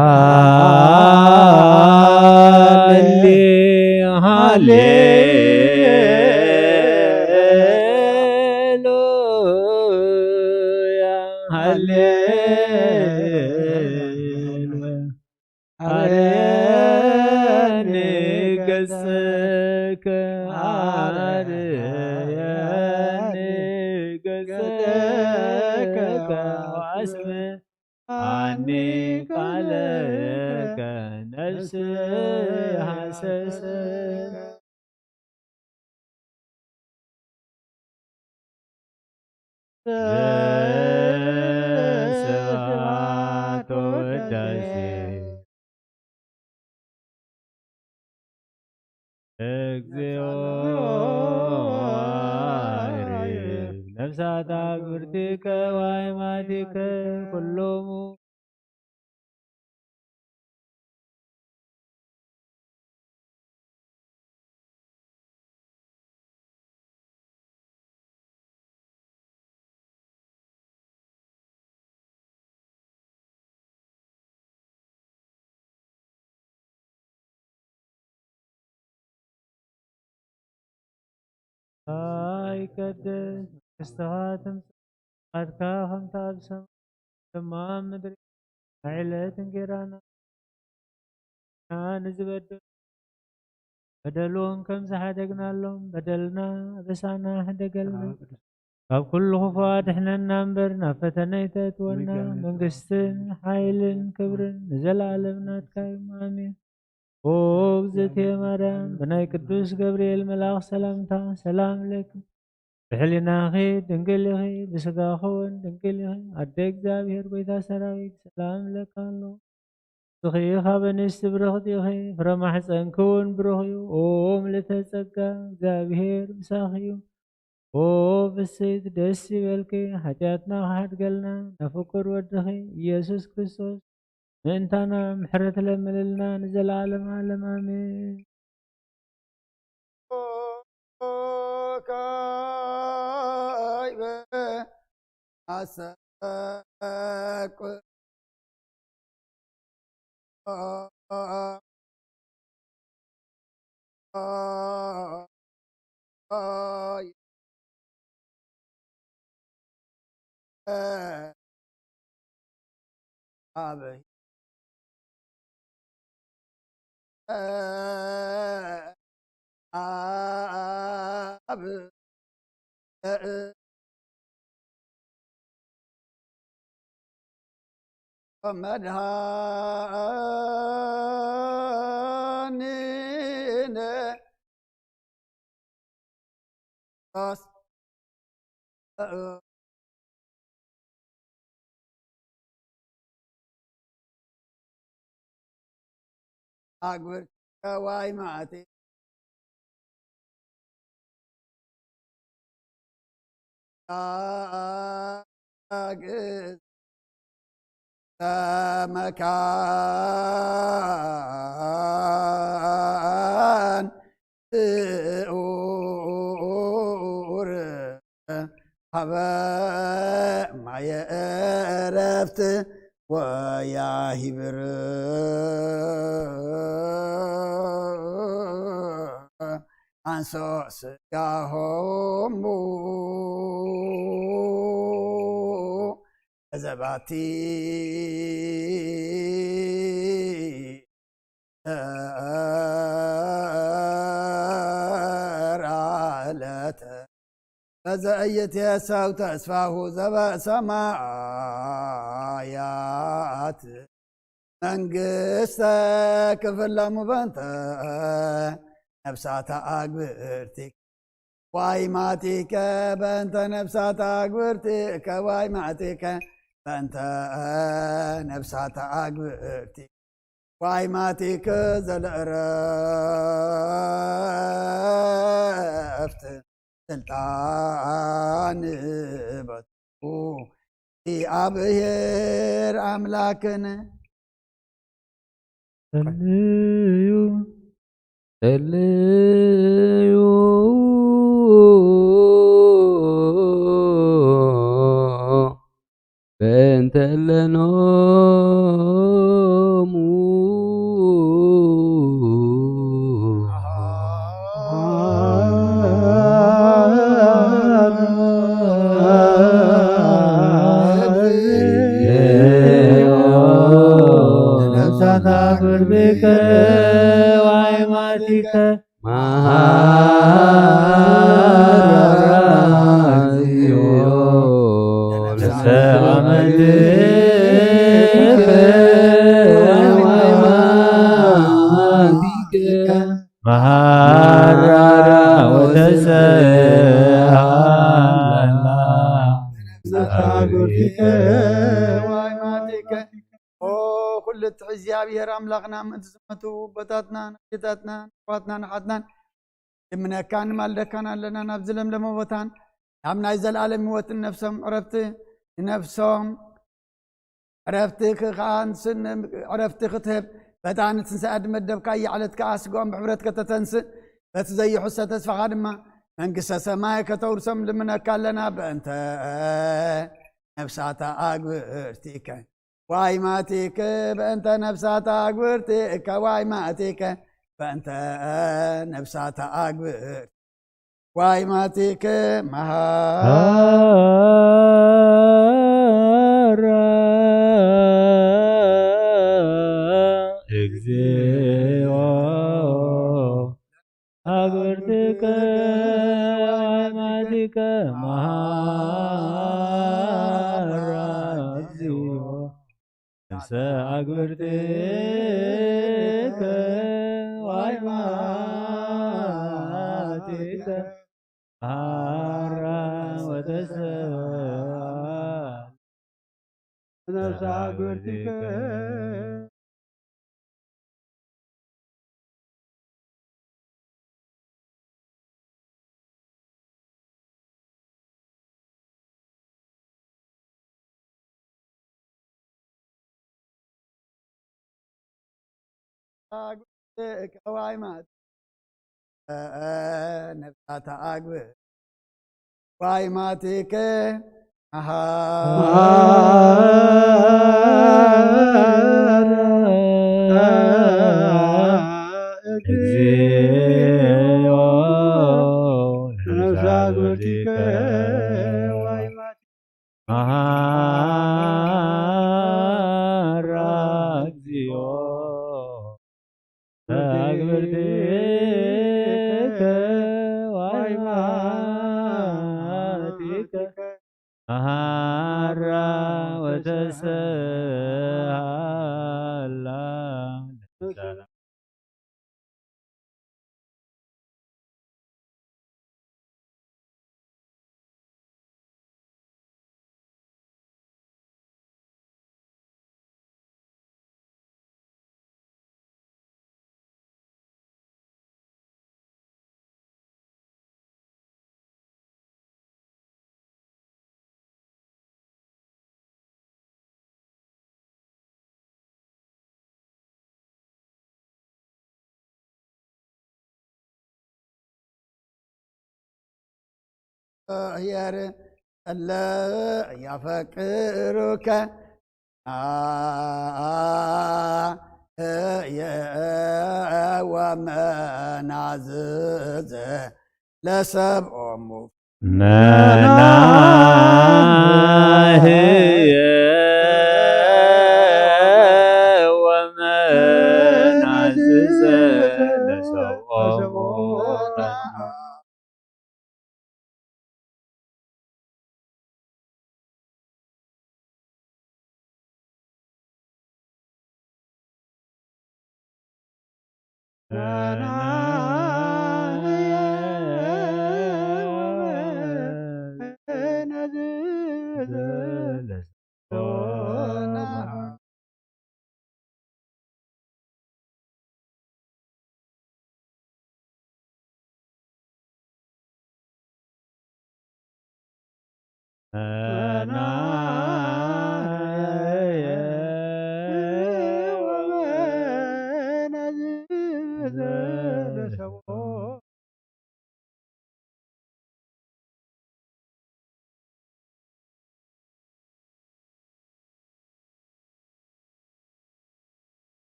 ሃሌሉያ፣ ሃሌሉያ። ኣርአየኒ ገጸከ፣ ኣርአየኒ ገጸከ፣ ወኣስምዓኒ ቃለከ፣ ነፍስየ ሃሰሰት። ስብሐት ወውዳሴ እግዚኦ። ነፍሳት ኣግብርቲከ ወኣይማቲከ ኩሎሙ። ኣይቀደስ መንግስትኻ ትምጻእ፣ ፍቓድካ ከምቲ ኣብ ሰማይ ከምኡ ኣብ ምድሪ። ዕለት እንጌራና ንዝበደሉ በደሎም ከም ዝሓደግናሎም በደልና ኣበሳና ሕደገልና። ካብ ኩሉ ክፉእ ኣድሕነና እምበር ናብ ፈተነ ኣይተእትወና። መንግስትን ሓይልን ክብርን ንዘለኣለም ናትካ እዩ። ኣሜን። ኦ እግዝእትየ ማርያም፣ ብናይ ቅዱስ ገብርኤል መልኣኽ ሰላምታ ሰላም ለኪ። ብሕሊናኺ ድንግል ኢኺ፣ ብስጋኺ እውን ድንግል ኢኺ። ኣደ እግዚኣብሔር፣ ጎይታ ሰራዊት፣ ሰላም እብለኪ ኣለኹ። ንስኺ ካብ ኣንስቲ ብርኽቲ ኢኺ፣ ፍረ ማሕፀንኪ እውን ብሩኽ እዩ። ኦ ምልእተ ጸጋ፣ እግዚኣብሔር ምሳኺ እዩ። ኦ ፍስሕቲ ደስ ይበልኪ፣ ሓጢኣትና ክሓድገልና፣ ናብ ፍቁር ወድኺ ኢየሱስ ክርስቶስ ምእንታና ምሕረት ለምልልና ንዘለዓለም ዓለም ኣሜን። ካይበ ኣሰቁ ኣብ ኣብ መድኃኒነ ኣግብር ከዋይ ማእቲ ዳግዝ ተመካን ትኡር ሀበ ማየ ዕረፍት ወያሂብር አንሶ ስጋሆሙ ዘባቲ ተራለተ በዘእየት የሰው ተስፋሁ ዘበሰማያት መንግስተ ክፍለሙ በንተ ነፍሳተ አግብርቲከ ዋይማቲከ በንተ ነፍሳተ አግብርቲከ ዋይማቲከ በንተ ነፍሳተ አግብርቲከ ዋይማቲከ ዘለእረፍት ስልጣን በቱ እግዚአብሔር አምላክን ጸልዩ ጸልዩ በእንተ እለኖሙ ነፍሳታ ቁርብከ ዋይማቲከ መሃራ ወተሰሃላ ኩሉ ትሕዚ እግዚኣብሔር ኣምላኽና ምእንቲ ዝመቱ ኣቦታትናን ኣዴታትናን ኣሕዋትናን ኣሓትናን ልምነካን ንማልደካን ኣለና። ናብዚ ለምለመ ቦታን ናብ ናይ ዘለኣለም ህይወትን ነፍሶም ዕረፍቲ ንነፍሶም ዕረፍቲ ክኸኣንስን ዕረፍቲ ክትህብ በታ ንትንሳኤ ድመደብካ እያ ዕለት ከኣ ስጋኦም ብሕብረት ከተተንስእ በቲ ዘይሕሰ ተስፋኻ ድማ መንግስተ ሰማይ ከተውርሶም ልምነካ ኣለና። በእንተ ነፍሳታ ኣግብርቲከ ዋይማቲከ በእንተ ነፍሳታ ኣግብርቲከ ዋይማቲከ በእንተ ነፍሳታ ኣግብር ዋይማቲከ መሃራ እግዚኦ አግብርቲከ ዋይማቲከ መሃራ እግዚኦ ነፍሰ አግብርቲከ ዋይማቲከ መሃራ ወተሰሃላ ነፍሰ አግብርቲከ ዋይማት ነፍሳተ አግብር ዋይማቲከ መሃራ እግዚኦ ነፍሳተ አግብርቲከ ዋይማቲከ መሃራ እግዚኦ አግብርቲከ ዋይማቲከ መሃራ ወተሰሃላ ሄር እለ ያፈቅሩከ ኣየ ወመናዝዘ ለሰብኦሙ መናህየ ወመናዝዘ ለሰብኦሙ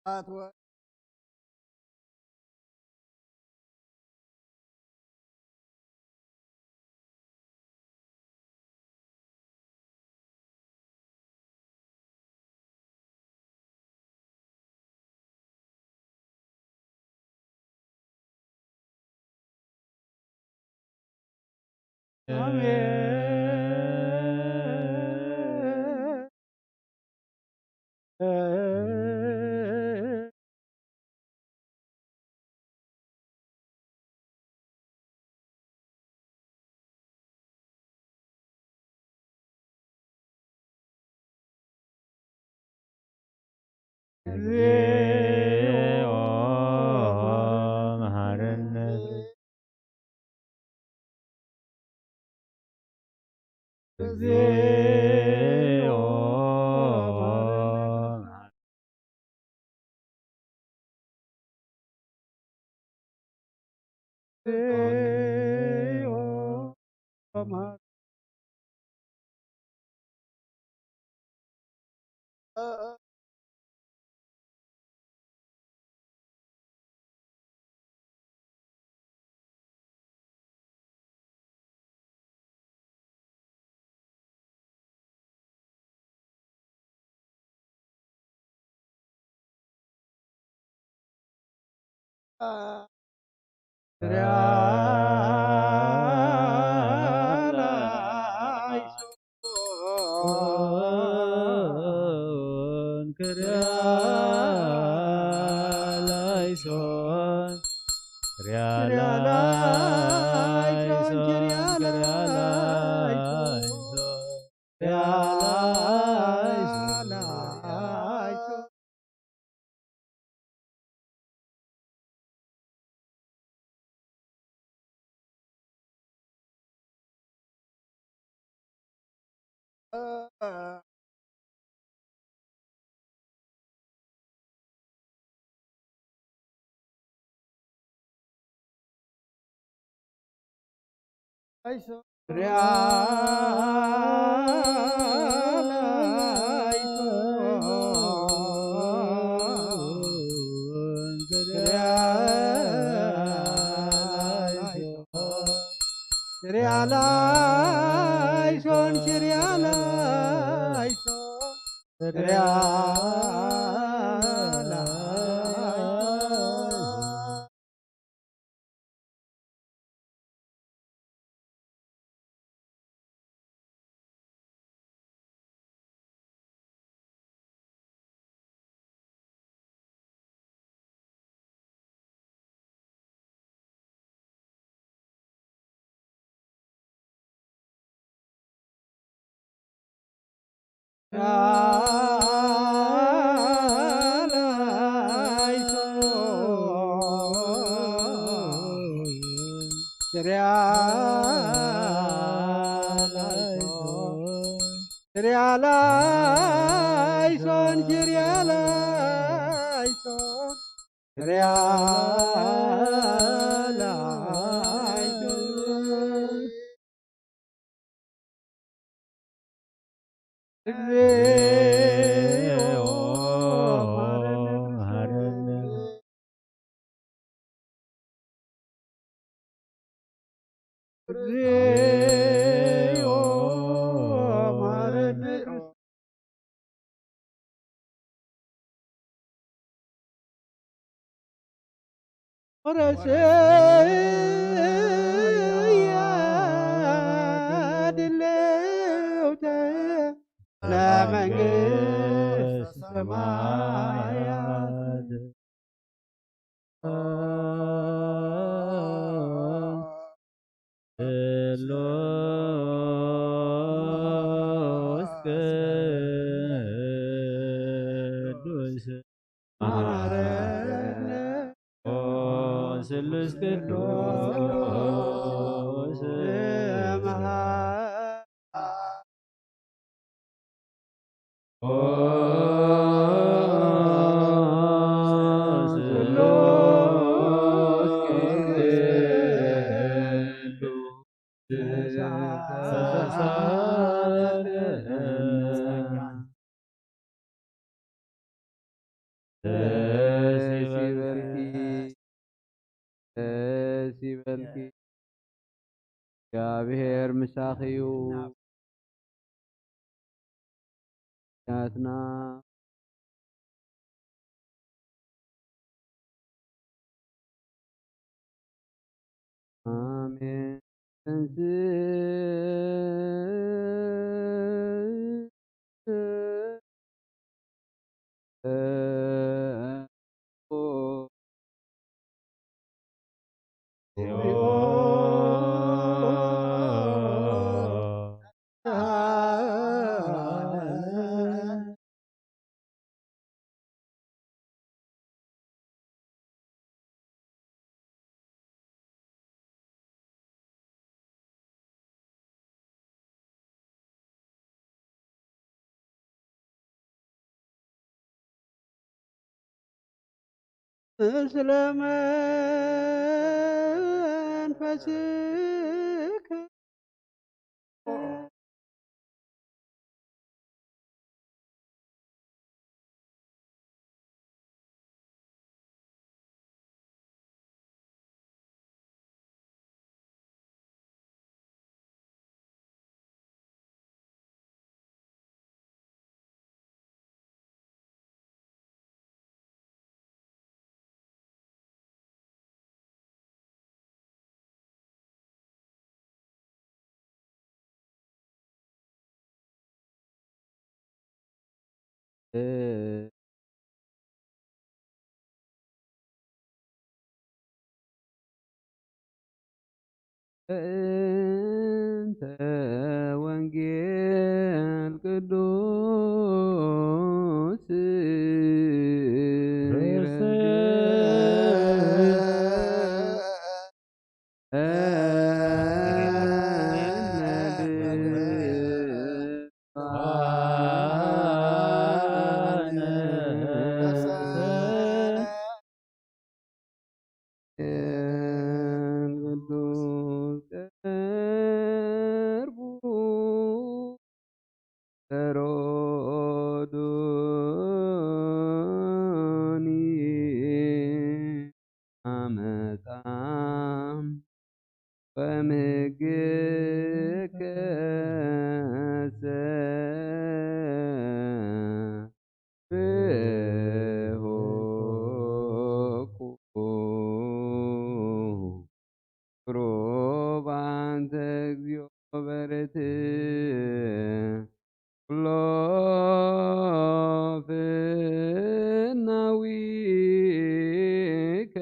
ኣትወ ሪያላይሶን ሪያላይሶን ሪያላይሶን ሪያላይሶን ሪያላይሶን ሪያላይሶን እግዚኦ መሐረነ። እግዚኦ መሐረነ። ወረስያ ድልውተ ለመንግስት ሰማያት። ስሉስ ቅዱስ መሐረነ። ኦ ስሉስ ቅዱስ መሐ- ኦ ስሉስ ቅዱስ ደስ ይበልኪ፣ ደስ ይበልኪ። እግዚኣብሔር ምሳኺ እዩ። ናትና ኣሜን። ምስለ መንፈስከ። እንተ ወንጌል ቅዱስ ቅዱስ ቀርቡ ተሮዱኒ አመፃም ወምህግከሰ ርሆኩ ቁሩብ አንተ እግዚኦ በርት ኩሎ ፍናዊከ።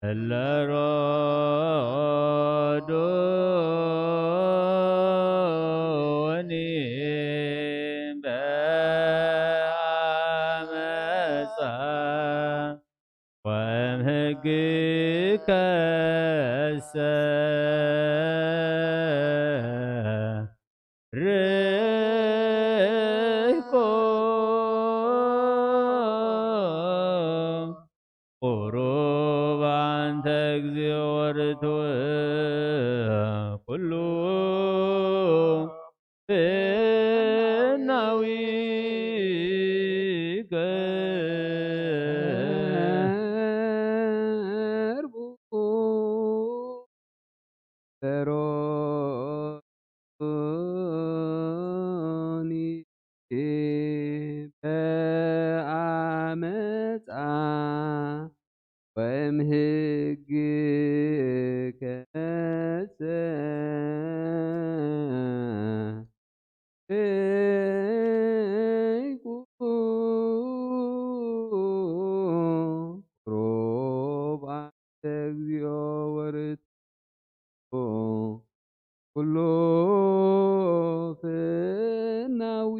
እለ ሮዱኒ በአመፃ ወእምሕግከሰ ርሕቁ ቁሩብ አንተ ወርትው ኩሉ ፍናዊ ገርቡ ሰሮኒ በአመፃ ወእምሕግ ከሰ ርይቁ ሮብ አንተ እግዚኦ ወርቱ ኩሉ ፍናዊ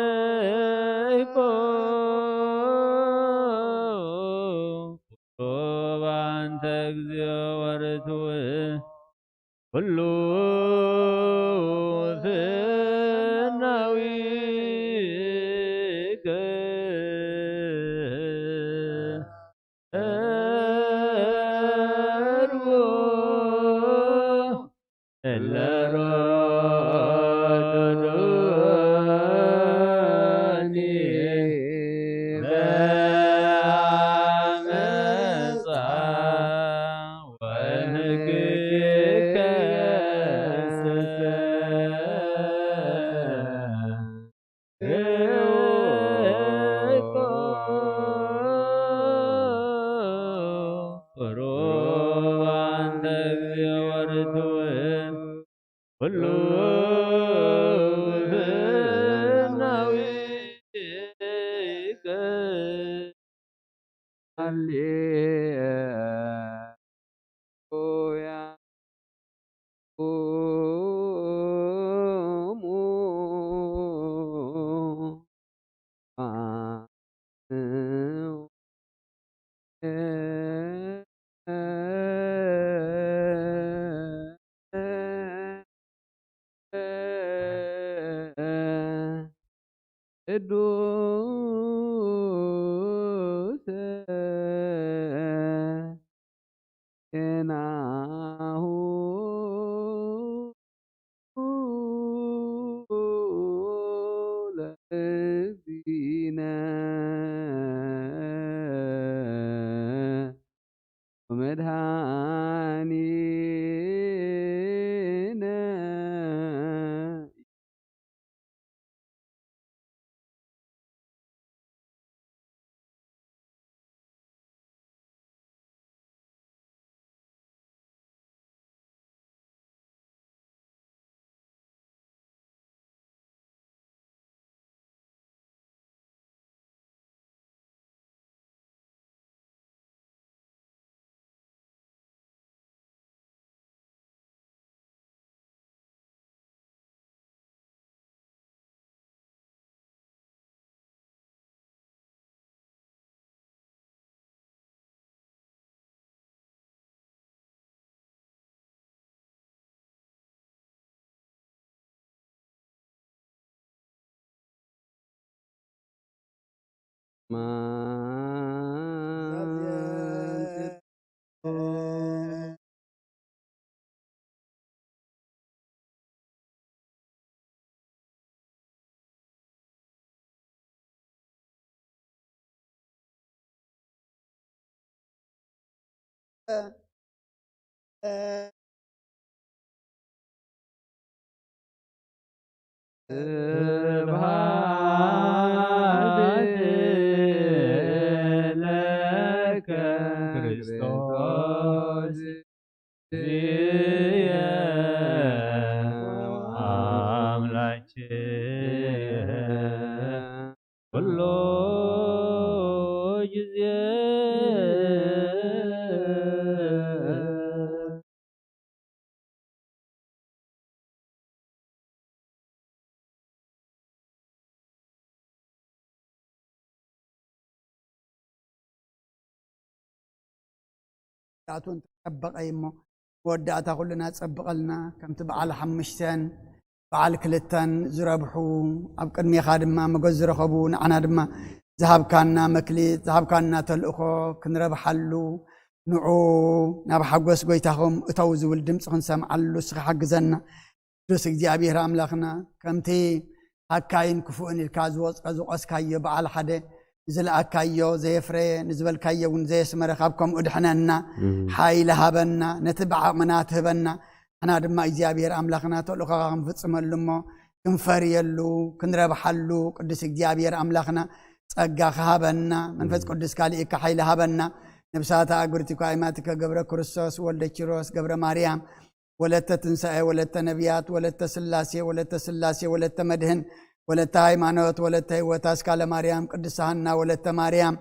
ርይቆ ቁሩብ አንተ እግዚኦ ወርትው ኩሉ ፍናዊከ ተርቦ እለ ሮዱኒ በአመፃ ወሕግከ ሰ ርይቆ ቁሩብ አንተ እግዚኦ ወርትው ኩሉ ፍናዊከ ሃሌሉያ። ቅዱስ ዜናሁ ለእግዚእነ ወመድኃኒነ። ስብሐት ለከ ክርስቶስ አምላኬ ኩሉ ጊዜ። ክኣትውን ተጸበቐ እዩ እሞ፣ መወዳእታ ኩልና ጸብቐልና። ከምቲ በዓል ሓሙሽተን በዓል ክልተን ዝረብሑ፣ ኣብ ቅድሜኻ ድማ ሞገስ ዝረኸቡ፣ ንዓና ድማ ዝሃብካና መክሊት፣ ዝሃብካና ተልእኾ ክንረብሓሉ፣ ንዑ ናብ ሓጎስ ጎይታኹም እተው ዝብል ድምፂ ክንሰምዓሉ እስኻ ሓግዘና። ቅዱስ እግዚኣብሔር ኣምላኽና፣ ከምቲ ሃካይን ክፉእን ኢልካ ዝወፀ ዝቆስካዮ በዓል ሓደ፣ ንዝለኣካዮ ዘየፍረየ፣ ንዝበልካዮ እውን ዘየስመረ ካብ ከምኡ ድሕነና። እም። ሓይሊ ሃበና፣ ነቲ ብዓቕምና ትህበና። ንሕና ድማ እግዚኣብሔር ኣምላኽና ተልእኾኻ ክንፍጽመሉ እሞ ክንፈርየሉ፣ ክንረብሓሉ፣ ቅዱስ እግዚኣብሔር ኣምላኽና ጸጋ ክሃበና፣ መንፈስ እም። ቅዱስ ካልእካ ሓይሊ ሃበና። ነብሳታ ኣጉርቲ ኳይማትከ ገብረ ክርስቶስ፣ ወልደ ኪሮስ፣ ገብረ ማርያም፣ ወለተ ትንሳኤ፣ ወለተ ነቢያት፣ ወለተ ስላሴ፣ ወለተ ስላሴ፣ ወለተ መድህን፣ ወለተ ሃይማኖት፣ ወለተ ህይወት፣ ኣስካለ ማርያም፣ ቅድስት ሃና፣ ወለተ ማርያም፣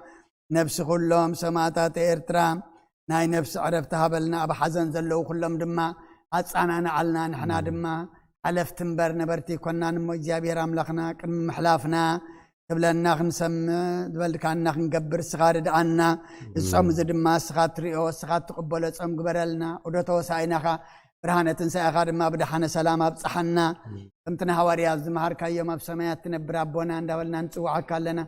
ነብሲ ኩሎም ሰማእታት ኤርትራ፣ ናይ ነብሲ ዕረፍቲ ሃበልና። ኣብ ሓዘን ዘለዉ ኩሎም ድማ ኣጻናንዓልና። ንሕና እም። ድማ ሓለፍቲ እምበር ነበርቲ ኣይኮናን እሞ፣ እግዚኣብሔር ኣምላኽና ቅድሚ ምሕላፍና ክብለና ክንሰምዕ ዝበልካና ክንገብር እስኻ ርድኣና። እዚ ጾም እዚ ድማ እስኻ ትሪኦ፣ እስኻ ትቕበሎ ጾም ግበረልና። ዑደተ ሆሳዕናኻ፣ ብርሃነ ትንሳኤኻ ድማ ብደሓነ ሰላም ኣብጽሓና። ከምቲ ንሃዋርያት ዝመሃርካዮም፣ ኣብ ሰማያት ትነብር ኣቦና እንዳበልና ንጽውዓካ ኣለና።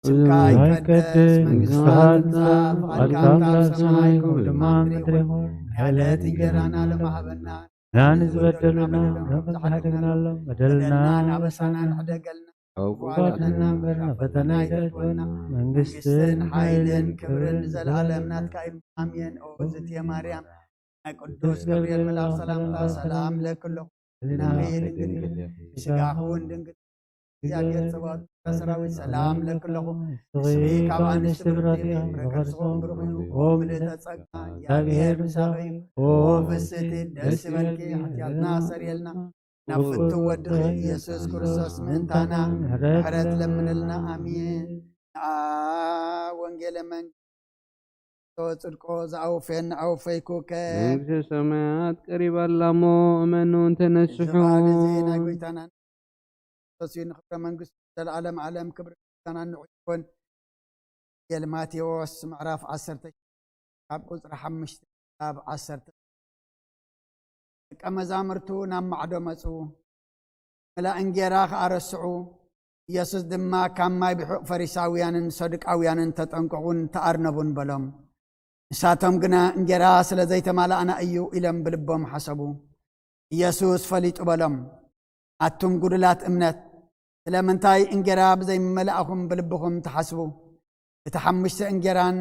ስምካ ይቀደስ፣ መንግስትኻ ትምጻእ፣ ፍቓድካ ኣብ ሰማይ ከምኡ ድማ ኣብ ምድሪ ይኹን። ዕለት እንጀራና ሎሚ ሃበና። ንሕና ንዝበደሉና ከም ንሕድገሎም፣ በደልናን ኣበሳናን ሕደገልና። ካብ ክፉእ ኣድሕነና እምበር፣ ናብ ፈተና ኣይተእትወና። መንግስትን ሓይልን ክብርን ንዘለኣለም ናትካ እዩ። ኣሜን። ኦ እግዝእትየ ማርያም፣ ናይ ቅዱስ ገብርኤል መልኣኽ ሰላምታ ሰላም እለኪ ኣለኹ። ህሊናኺ ድንግል እዩ፣ ስጋኺ እውን ድንግል። እግዚኣብሔር ጸባኦት ሰራዊት ሰላም እለኪ ኣለኹ። ንስኺ ካብ ኣንስቲ ብሩኽቲ ኢኺ፣ ፍረ ከርስኺ እውን ብሩኽ እዩ። ኦ ምልእተ ጸጋ፣ እግዚኣብሔር ምሳኺ እዩ። ኦ ፍስሕቲ ደስ ይበልኪ፣ ሓጢኣትና ኣሰርየልና፣ ናብ ፍቱ ወድኺ ኢየሱስ ክርስቶስ ምእንታና ምሕረት ለምንልና። ኣሜን። ንዓ ወንጌለ መንግስት ጽድቆ ዝኣውፌን ኣውፈይኩከ። መንግስተ ሰማያት ቀሪባ ኣላ እሞ እመኑ እንተነስሑ። እዚ ቃል እዚ ናይ ጎይታና ክርስቶስ እዩ። ንኽብረ መንግስቱ ዘለዓለም ዓለም ክብሪ ምስጋና ንዑ ይኹን። ወንጌል ማቴዎስ ምዕራፍ ዓሰርተ ካብ ቁጽሪ ሓሙሽተ ክሳብ ዓሰርተ። ደቀ መዛሙርቱ ናብ ማዕዶ መጹ። መላእ እንጌራ ኸኣ ረስዑ። ኢየሱስ ድማ ካብ ማይ ብሑቕ ፈሪሳውያንን ሰዱቃውያንን ተጠንቀቑን ተኣርነቡን በሎም። ንሳቶም ግና እንጌራ ስለ ዘይተማላእና እዩ ኢሎም ብልቦም ሓሰቡ። ኢየሱስ ፈሊጡ በሎም፣ ኣቱም ጉዱላት እምነት፣ ስለምንታይ እንጌራ ብዘይመላእኹም ብልብኹም ትሓስቡ? እቲ ሓሙሽተ እንጌራን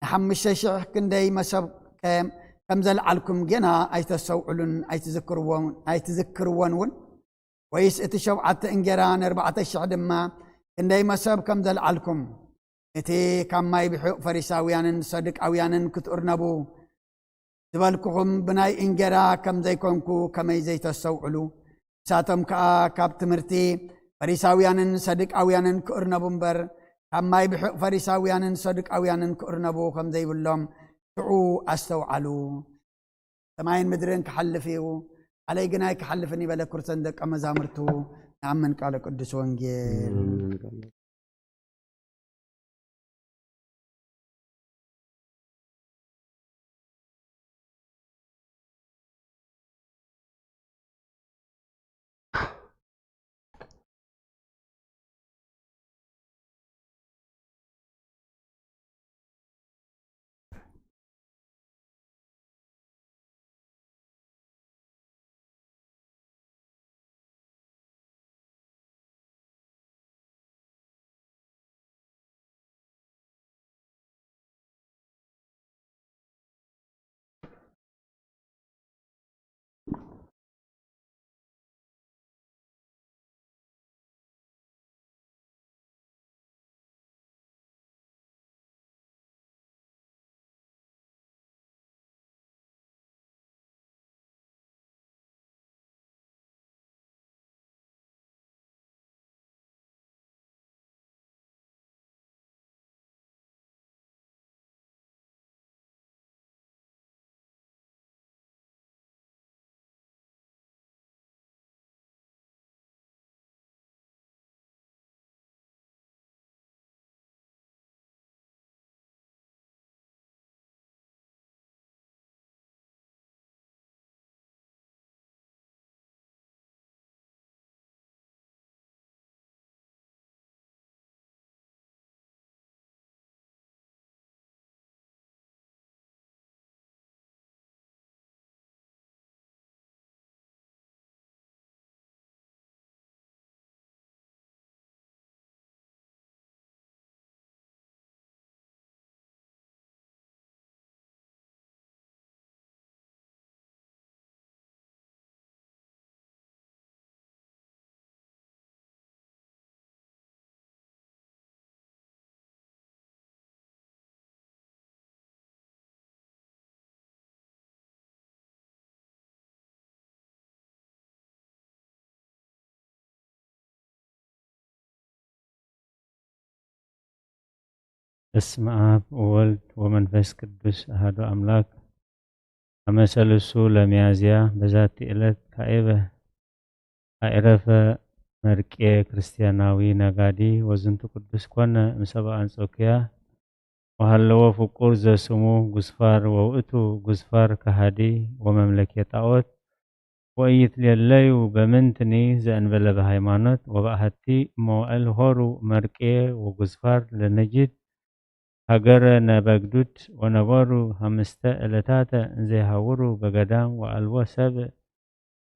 ንሓሙሽተ ሽሕ ክንደይ መሶብ ከ ከም ዘልዓልኩም ጌና ኣይተስተውዕሉን ኣይትዝክርዎን፣ ኣይትዝክርዎን እውን? ወይስ እቲ ሸውዓተ እንጌራ ንኣርባዕተ ሽሕ ድማ ክንደይ መሶብ ከም ዘልዓልኩም? እቲ ካብ ማይ ብሑቕ ፈሪሳውያንን ሰዱቃውያንን ክትእርነቡ ዝበልኩኹም ብናይ እንጌራ ከም ዘይኮንኩ ከመይ ዘይተስተውዕሉ? ንሳቶም ከኣ ካብ ትምህርቲ ፈሪሳውያንን ሰዱቃውያንን ክእርነቡ እምበር፣ ካብ ማይ ብሑቕ ፈሪሳውያንን ሰዱቃውያንን ክእርነቡ ከም ዘይብሎም ሽዑ ኣስተውዓሉ። ሰማይን ምድርን ክሓልፍ እዩ፣ ቃለይ ግን ኣይክሓልፍን እዩ በለ። ክርተን ደቀ መዛሙርቱ ንኣምን ቃለ ቅዱስ ወንጌል። በስመ አብ ወወልድ ወመንፈስ ቅዱስ አሐዱ አምላክ። አመ ሰሉሱ ለሚያዝያ በዛቲ ዕለት ካኤበ አዕረፈ መርቄ ክርስቲያናዊ ነጋዲ። ወዝንቱ ቅዱስ ኮነ እምሰበ አንጾኪያ ወሃለዎ ፍቁር ዘስሙ ጉስፋር ወውእቱ ጉስፋር ከሃዲ ወመምለኬ ጣዖት ወኢይትሌለዩ በምንትኒ ዘእንበለ በሃይማኖት ወበአሐቲ እመዋእል ሆሩ መርቄ ወጉስፋር ለነጂድ ሀገረ ነበግዱድ ወነበሩ ሐምስተ ዕለታተ እንዘይሃውሩ በገዳም ወአልቦ ሰብእ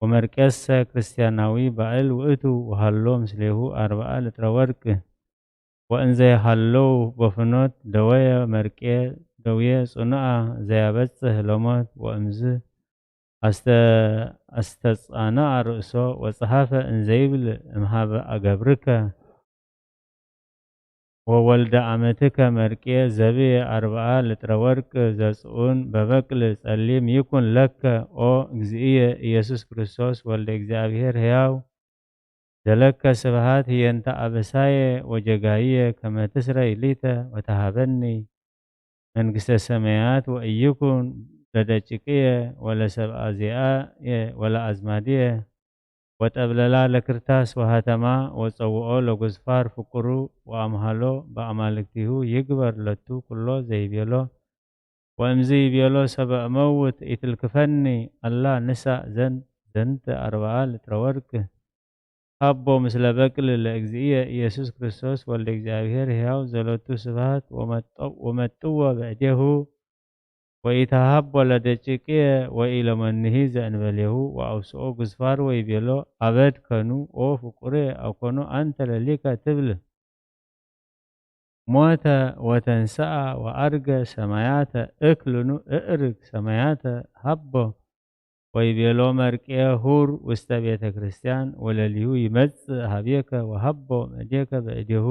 ወመርቄሰ ክርስቲያናዊ ባእል ውእቱ ወሃሎ ምስሌሁ አርብዓ ልጥረ ወርቅ ወእንዘይሃለው በፍኖት ደወየ መርቄ ደውየ ጽኑዓ ዘያበጽሕ ለሞት ወእምዝ አስተ-፣ አስተጻንዐ ርእሶ ወጸሐፈ እንዘይብል እምሃበ አገብርከ ወወልደ አመትከ መርቄ ዘብየ አርብዓ ልጥረ ወርቅ ዘጽኡን በበቅል ጸሊም ይኩን ለከ ኦ እግዚእየ ኢየሱስ ክርስቶስ ወልደ እግዚኣብሔር ሕያው ዘለከ ስብሐት ህየንተ አበሳየ ወጀጋይየ ከመ ትስረይ ሊተ ወተሃበኒ መንግስተ ሰማያት ወኢይኩን ለደቂቅየ ወለሰብአ ዚአየ ወለአዝማድየ ወጠብለላ ለክርታስ ወሃተማ ወጸውኦ ለጉዝፋር ፍቁሩ ወአምሃሎ በአማልክቲሁ ይግበር ለቱ ኩሎ ዘይቤሎ ወእምዝ ይቤሎ ሰበ እመውት ኢትልክፈኒ አላ ንሳእ ዘን ዘንተ አርብዓ ልጥረ ወርቅ ሀቦ ምስለ በቅል ለእግዚእየ ኢየሱስ ክርስቶስ ወልደ እግዚኣብሔር ሕያው ዘለቱ ስብሐት ወመጠው-፣ ወመጥዎ በእዴሁ ወኢተሃቦ ለደቂቅየ ወኢለመንሂ ዘእንበሌሁ ወአውስኦ ጉዝፋር ወይቤሎ አበድ ከኑ ኦ ፍቁሬ አኮኑ አንተ ለሊከ ትብል ሞተ ወተንሰአ ወዐርገ ሰማያተ እክልኑ እዕርግ ሰማያተ ሀቦ ወይቤሎ መርቄ ሁር ውስተ ቤተ ክርስቲያን ወለሊሁ ይመጽእ ሀቤከ ወሀቦ መዴከ በእዴሁ።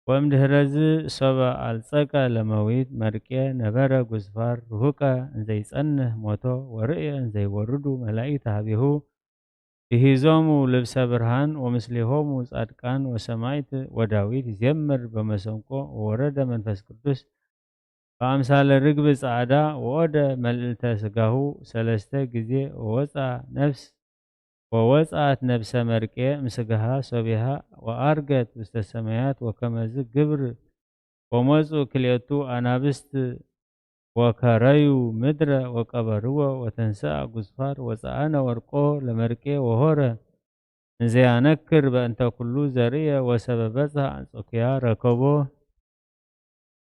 ወእምድህረዝ ሶበ አልጸቀ ለመዊት መርቄ ነበረ ጉዝፋር ርሁቀ እንዘይጸንህ ሞቶ ወርእየ እንዘይወርዱ መላኢት ሀቤሁ። ይሂዞሙ ልብሰ ብርሃን ወምስሌሆሙ ጻድቃን ወሰማይት ወዳዊት ይዜምር በመሰንቆ ወወረደ መንፈስ ቅዱስ በአምሳለ ርግብ ጻዕዳ ወወደ መልዕልተ ስጋሁ ሰለስተ ጊዜ ወወፃ ነፍስ ወወፃት ነፍሰ መርቄ ምስጋሃ ሶቢሃ ወአርገት ውስተ ሰማያት ወከመዝ ግብር ወመፁ ክልኤቱ አናብስት ወከረዩ ምድረ ወቀበርዎ ወተንስአ ጉዝፋር ወፀአነ ወርቆ ለመርቄ ወሆረ እንዘያነክር በእንተ ኩሉ ዘርእየ ወሰበ በጽሐ አንጾኪያ ረከቦ።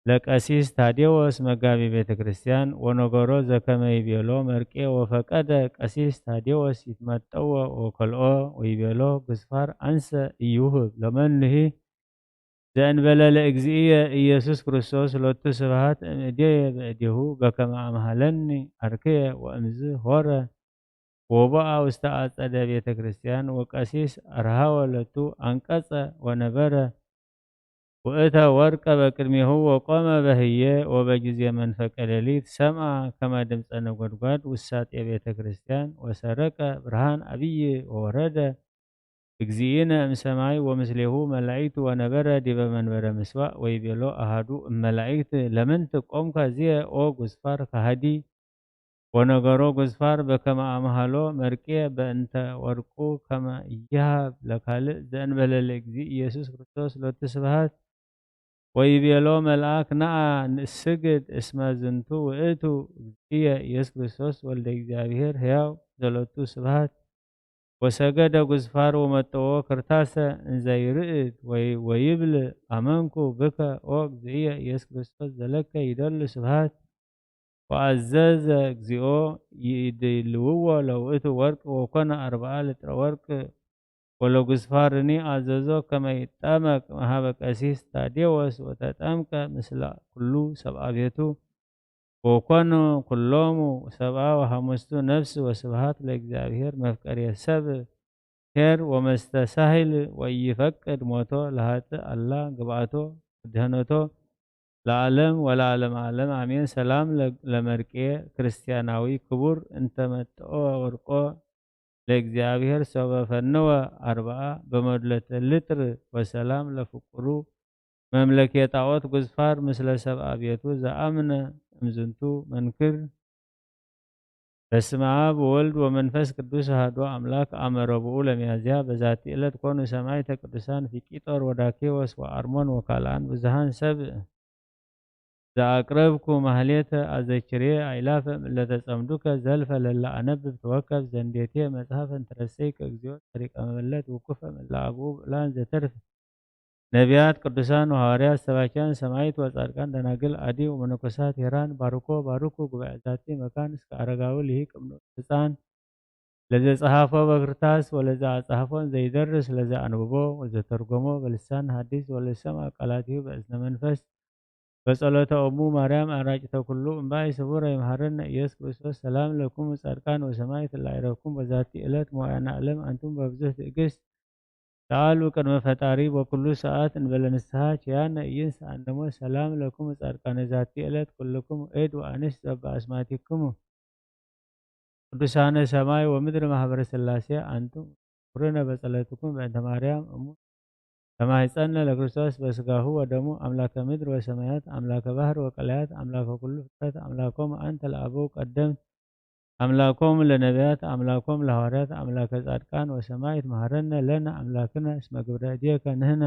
ለቀሲስ ታዴዎስ መጋቢ ቤተ ክርስቲያን ወነገሮ ዘከመ ይቤሎ መርቄ ወፈቀደ ቀሲስ ታዴዎስ ይትመጠዎ ወከልኦ ወይቤሎ ግዝፋር አንሰ እይውህብ ለመኑሂ ዘእንበለ ለእግዚእየ ኢየሱስ ክርስቶስ ሎቱ ስብሐት እምእዴየ በእዴሁ በከመ አምሃለኒ አርክየ ወእምዝ ሆረ ወቦአ ውስተ አጸደ ቤተ ክርስቲያን ወቀሲስ አርሃወ ለቱ አንቀጸ ወነበረ ውእተ ወርቀ በቅድሜሁ ወቆመ በህየ ወበጊዜ መንፈቀ ሌሊት ሰምዐ ከመ ድምፀ ነጎድጓድ ውሳጤ ቤተ ክርስቲያን ወሰረቀ ብርሃን አብይ ወወረደ እግዚእነ እምሰማይ ወምስሌሁ መላእክት ወነበረ ዲበ መንበረ ምስዋዕ ወይቤሎ አሃዱ እመላእክት ለምንት ቆምከ ዝየ ኦ ጉስፋር ከሃዲ ወነገሮ ጉዝፋር በከመ አምሃሎ መርቄ በእንተ ወርቁ ከመ ኢይሃብ ለካልእ ዘእንበለ ለእግዚእ ኢየሱስ ክርስቶስ ሎቱ ስብሐት። ወይቤሎ መልአክ ነአ ንስግድ እስመ ዝንቱ ውእቱ እግዚእየ ኢየሱስ ክርስቶስ ወልደ እግዚኣብሔር ሕያው ዘሎቱ ስብሐት። ወሰገደ ጉዝፋር ወመጠዎ ክርታሰ እንዘይርእድ ወይ ወይብል አመንኩ ብከ ኦ እግዚእየ ኢየሱስ ክርስቶስ ዘለከ ይደሉ ስብሐት። ወአዘዘ እግዚኦ ይድልውዎ ለውእቱ ወርቅ ወኮነ አርብዓ ልጥረ ወርቅ ወለጉስፋርኒ አዘዞ ከመ ይጠመቅ መሃበ ቀሲስ ታዴዎስ ወተጠምቀ ምስለ ኩሉ ሰብአ ቤቱ ወኮኑ ኩሎሙ ሰብአ ወሐሙስቱ ነፍስ ወስብሐት ለእግዚአብሔር መፍቀሬ ሰብ ኄር ወመስተሳሂል ወኢይፈቅድ ሞቶ ለኃጥእ አላ ግብአቶ ወድህነቶ ለዓለም ወለዓለመ ዓለም አሜን። ሰላም ለ-፣ ለመርቄ ክርስቲያናዊ ክቡር እንተ መጥኦ ወርቆ ለእግዚአብሔር ሶበ ፈነወ አርብዓ በመድለተ ልጥር ወሰላም ለፍቁሩ መምለኪ ጣዖት ጉዝፋር ምስለ ሰብኣ ቤቱ ዘኣምነ እምዝንቱ መንክር። በስመ አብ ወወልድ ወመንፈስ ቅዱስ አሐዱ አምላክ። አመ ረቡኡ ለሚያዝያ በዛቲ ዕለት ኮኑ ሰማዕተ ቅዱሳን ፊቂጦር ወዳኬዎስ ወአርሞን ወካልአን ብዙሃን ሰብ። ዘአቅረብኩ ማህሌተ አዘኪሬ አይላፈ እምእለ ተጸምዱከ ዘልፈ ለለ አነብብ ተወከብ ዘንዴቴ መጽሐፈ እንተረሰይከ እግዚኦ ጸሪቀ መበለት ውኩፈ እምእለ አብኡ ብዑላን ዘተርፍ ነቢያት ቅዱሳን ወሐዋርያት ሰባኪያን ሰማዕት ወጻድቃን ደናግል አዲ ወመነኮሳት ሄራን ባርኮ ባርኩ ጉባኤ ዛቲ መካን እስከ አረጋዊ ልሂቅ እምኑ ህፃን ለዘጸሐፎ በክርታስ ወለዘ አጻሕፎን ዘይደርስ ለዘ አንብቦ ወዘተርጎሞ በልሳን ሐዲስ ወለሰምዐ ቃላቲሁ በእዝነ መንፈስ በጸሎተ እሙ ማርያም አራጭተ ኩሉ እምባይ ስቡረ ይምሃረነ ኢየሱስ ክርስቶስ። ሰላም ለኩም ጻድቃን ወሰማዕት ላይረኩም በዛቲ ዕለት መዋያና ዓለም አንቱም በብዙህ ትዕግስት ተአሉ ቅድመ ፈጣሪ በኩሉ ሰዓት እንበለ ንስሐ ኪያነ ኢይንስአነሞ። ሰላም ለኩም ጻድቃነ ዛቲ ዕለት ኩልኩም እድ ወአንስት ዘበአስማቲክሙ ቅዱሳነ ሰማይ ወምድር ማህበረ ሥላሴ አንቱም ኩርነ በጸለትኩም በእንተ ማርያም እሙ ተማይጸነ ለክርስቶስ በስጋሁ ወደሙ አምላከ ምድር ወሰማያት አምላከ ባህር ወቀላያት አምላከ ኩሉ ፍጥረት አምላኮም አንተ ለአበው ቀደምት አምላኮም ለነቢያት አምላኮም ለሐዋርያት አምላከ ጻድቃን ወሰማዕት መሐረነ ለነ አምላክነ እስመ ግብረ እዴከ ንሕነ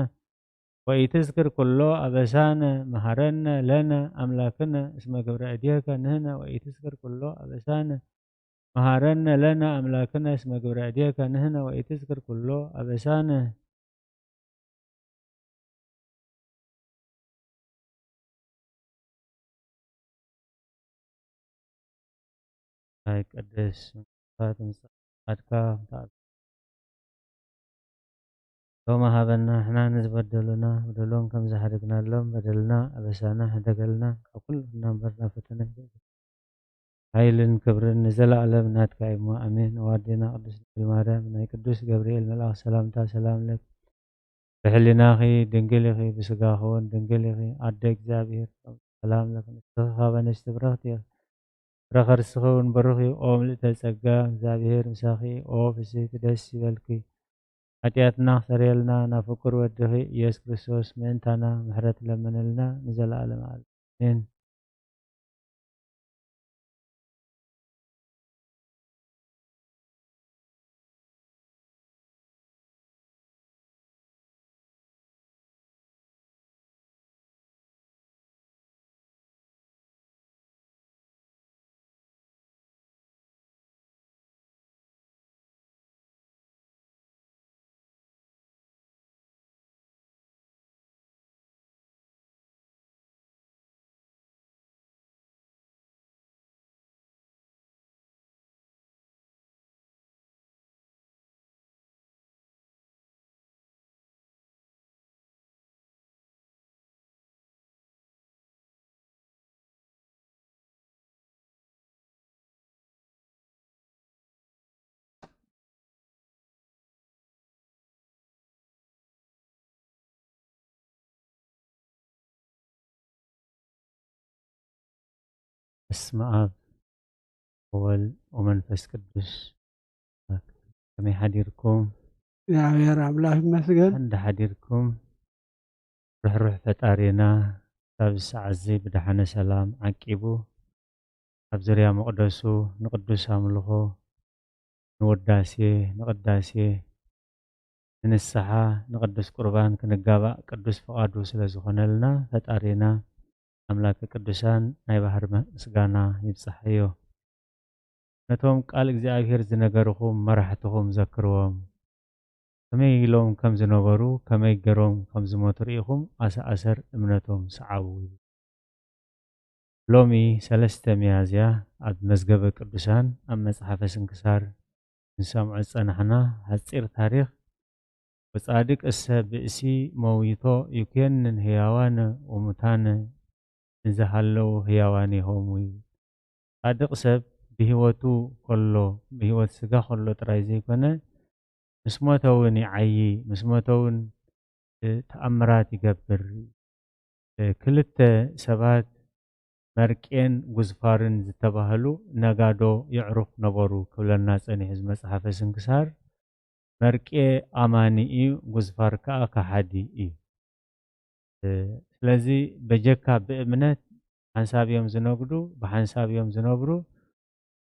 ወኢትዝክር ኩሎ አበሳነ መሐረነ ለነ አምላክነ እስመ ግብረ እዴከ ንሕነ ወኢትዝክር ኩሎ አበሳነ መሐረነ ለነ አምላክነ እስመ ግብረ እዴከ ንሕነ ወኢትዝክር ኩሎ አበሳነ። ኣይቀደስ ምጽኣትካ ሎም ሃበና ንሕና ንዝበደሉና በደሎም ከም ዝሓደግናሎም በደልና ኣበሳና ሕደገልና ካብ ኩሉ እናንበርና ፈተና ሓይልን ክብርን ንዘለኣለም ናትካ እሞ ኣሜን። ኣዋዴና ቅዱስ ድንግል ማርያም ናይ ቅዱስ ገብርኤል መልኣኽ ሰላምታ ሰላም ለኪ ብሕሊናኺ ድንግል ኢኺ ብስጋኺ እውን ድንግል ኢኺ ኣደ እግዚኣብሔር ሰላም ለኪ ንስኺ ካብ ኣንስቲ ብርኽቲ ኢኺ ፍረ ከርስኺ እውን ብሩኽ እዩ። ኦ ምልእተ ጸጋ እግዚኣብሔር ምሳኺ ኦ ፍስሕቲ ደስ ይበልኪ ሓጢኣትና ክሰርየልና ናብ ፍቁር ወድኺ ኢየሱስ ክርስቶስ ምእንታና ምሕረት ለምንልና ንዘለኣለም ኣሜን። በስመ አብ ወወልድ ወመንፈስ ቅዱስ። ከመይ ሓዲርኩም? እግዚኣብሔር ኣምላኽ ይመስገን። እንዳ ሓዲርኩም ርሕሩሕ ፈጣሪና ሳብ ሰዓት እዚ ብደሓነ ሰላም ዓቂቡ ኣብ ዙርያ መቕደሱ ንቅዱስ ኣምልኾ ንውዳሴ ንቅዳሴ ንንስሓ ንቅዱስ ቁርባን ክንጋባእ ቅዱስ ፍቓዱ ስለ ዝኾነልና ፈጣሪና ኣምላከ ቅዱሳን ናይ ባህር ምስጋና ይብጽሓዮ። ነቶም ቃል እግዚኣብሔር ዝነገርኹም መራሕትኹም ዘክርዎም። ከመይ ኢሎም ከም ዝነበሩ ከመይ ገሮም ከም ዝሞቱ ርኢኹም ኣሰኣሰር እምነቶም ሰዓቡ። ሎሚ ሰለስተ ሚያዝያ ኣብ መዝገበ ቅዱሳን ኣብ መጽሓፈ ስንክሳር ንሰምዖ ዝጸናሕና ሓጺር ታሪኽ ወጻድቅ እሰ ብእሲ መዊቶ ይኩንን ህያዋን ወሙታን እንዘሃለዉ ህያዋን ይሆሙ። ጻድቕ ሰብ ብህይወቱ ከሎ ብህይወት ስጋ ከሎ ጥራይ ዘይኮነ ምስ ሞተ እውን ይዓዪ፣ ምስ ሞተ እውን ተኣምራት ይገብር። ክልተ ሰባት መርቄን ጉዝፋርን ዝተባህሉ ነጋዶ የዕሩኽ ነበሩ ክብለና ጸኒሑ እዚ መጽሓፈ ስንክሳር። መርቄ ኣማኒ እዩ፣ ጉዝፋር ከኣ ከሓዲ እዩ። ስለዚ በጀካ ብእምነት ሓንሳብ እዮም ዝነግዱ፣ ብሓንሳብ እዮም ዝነብሩ፣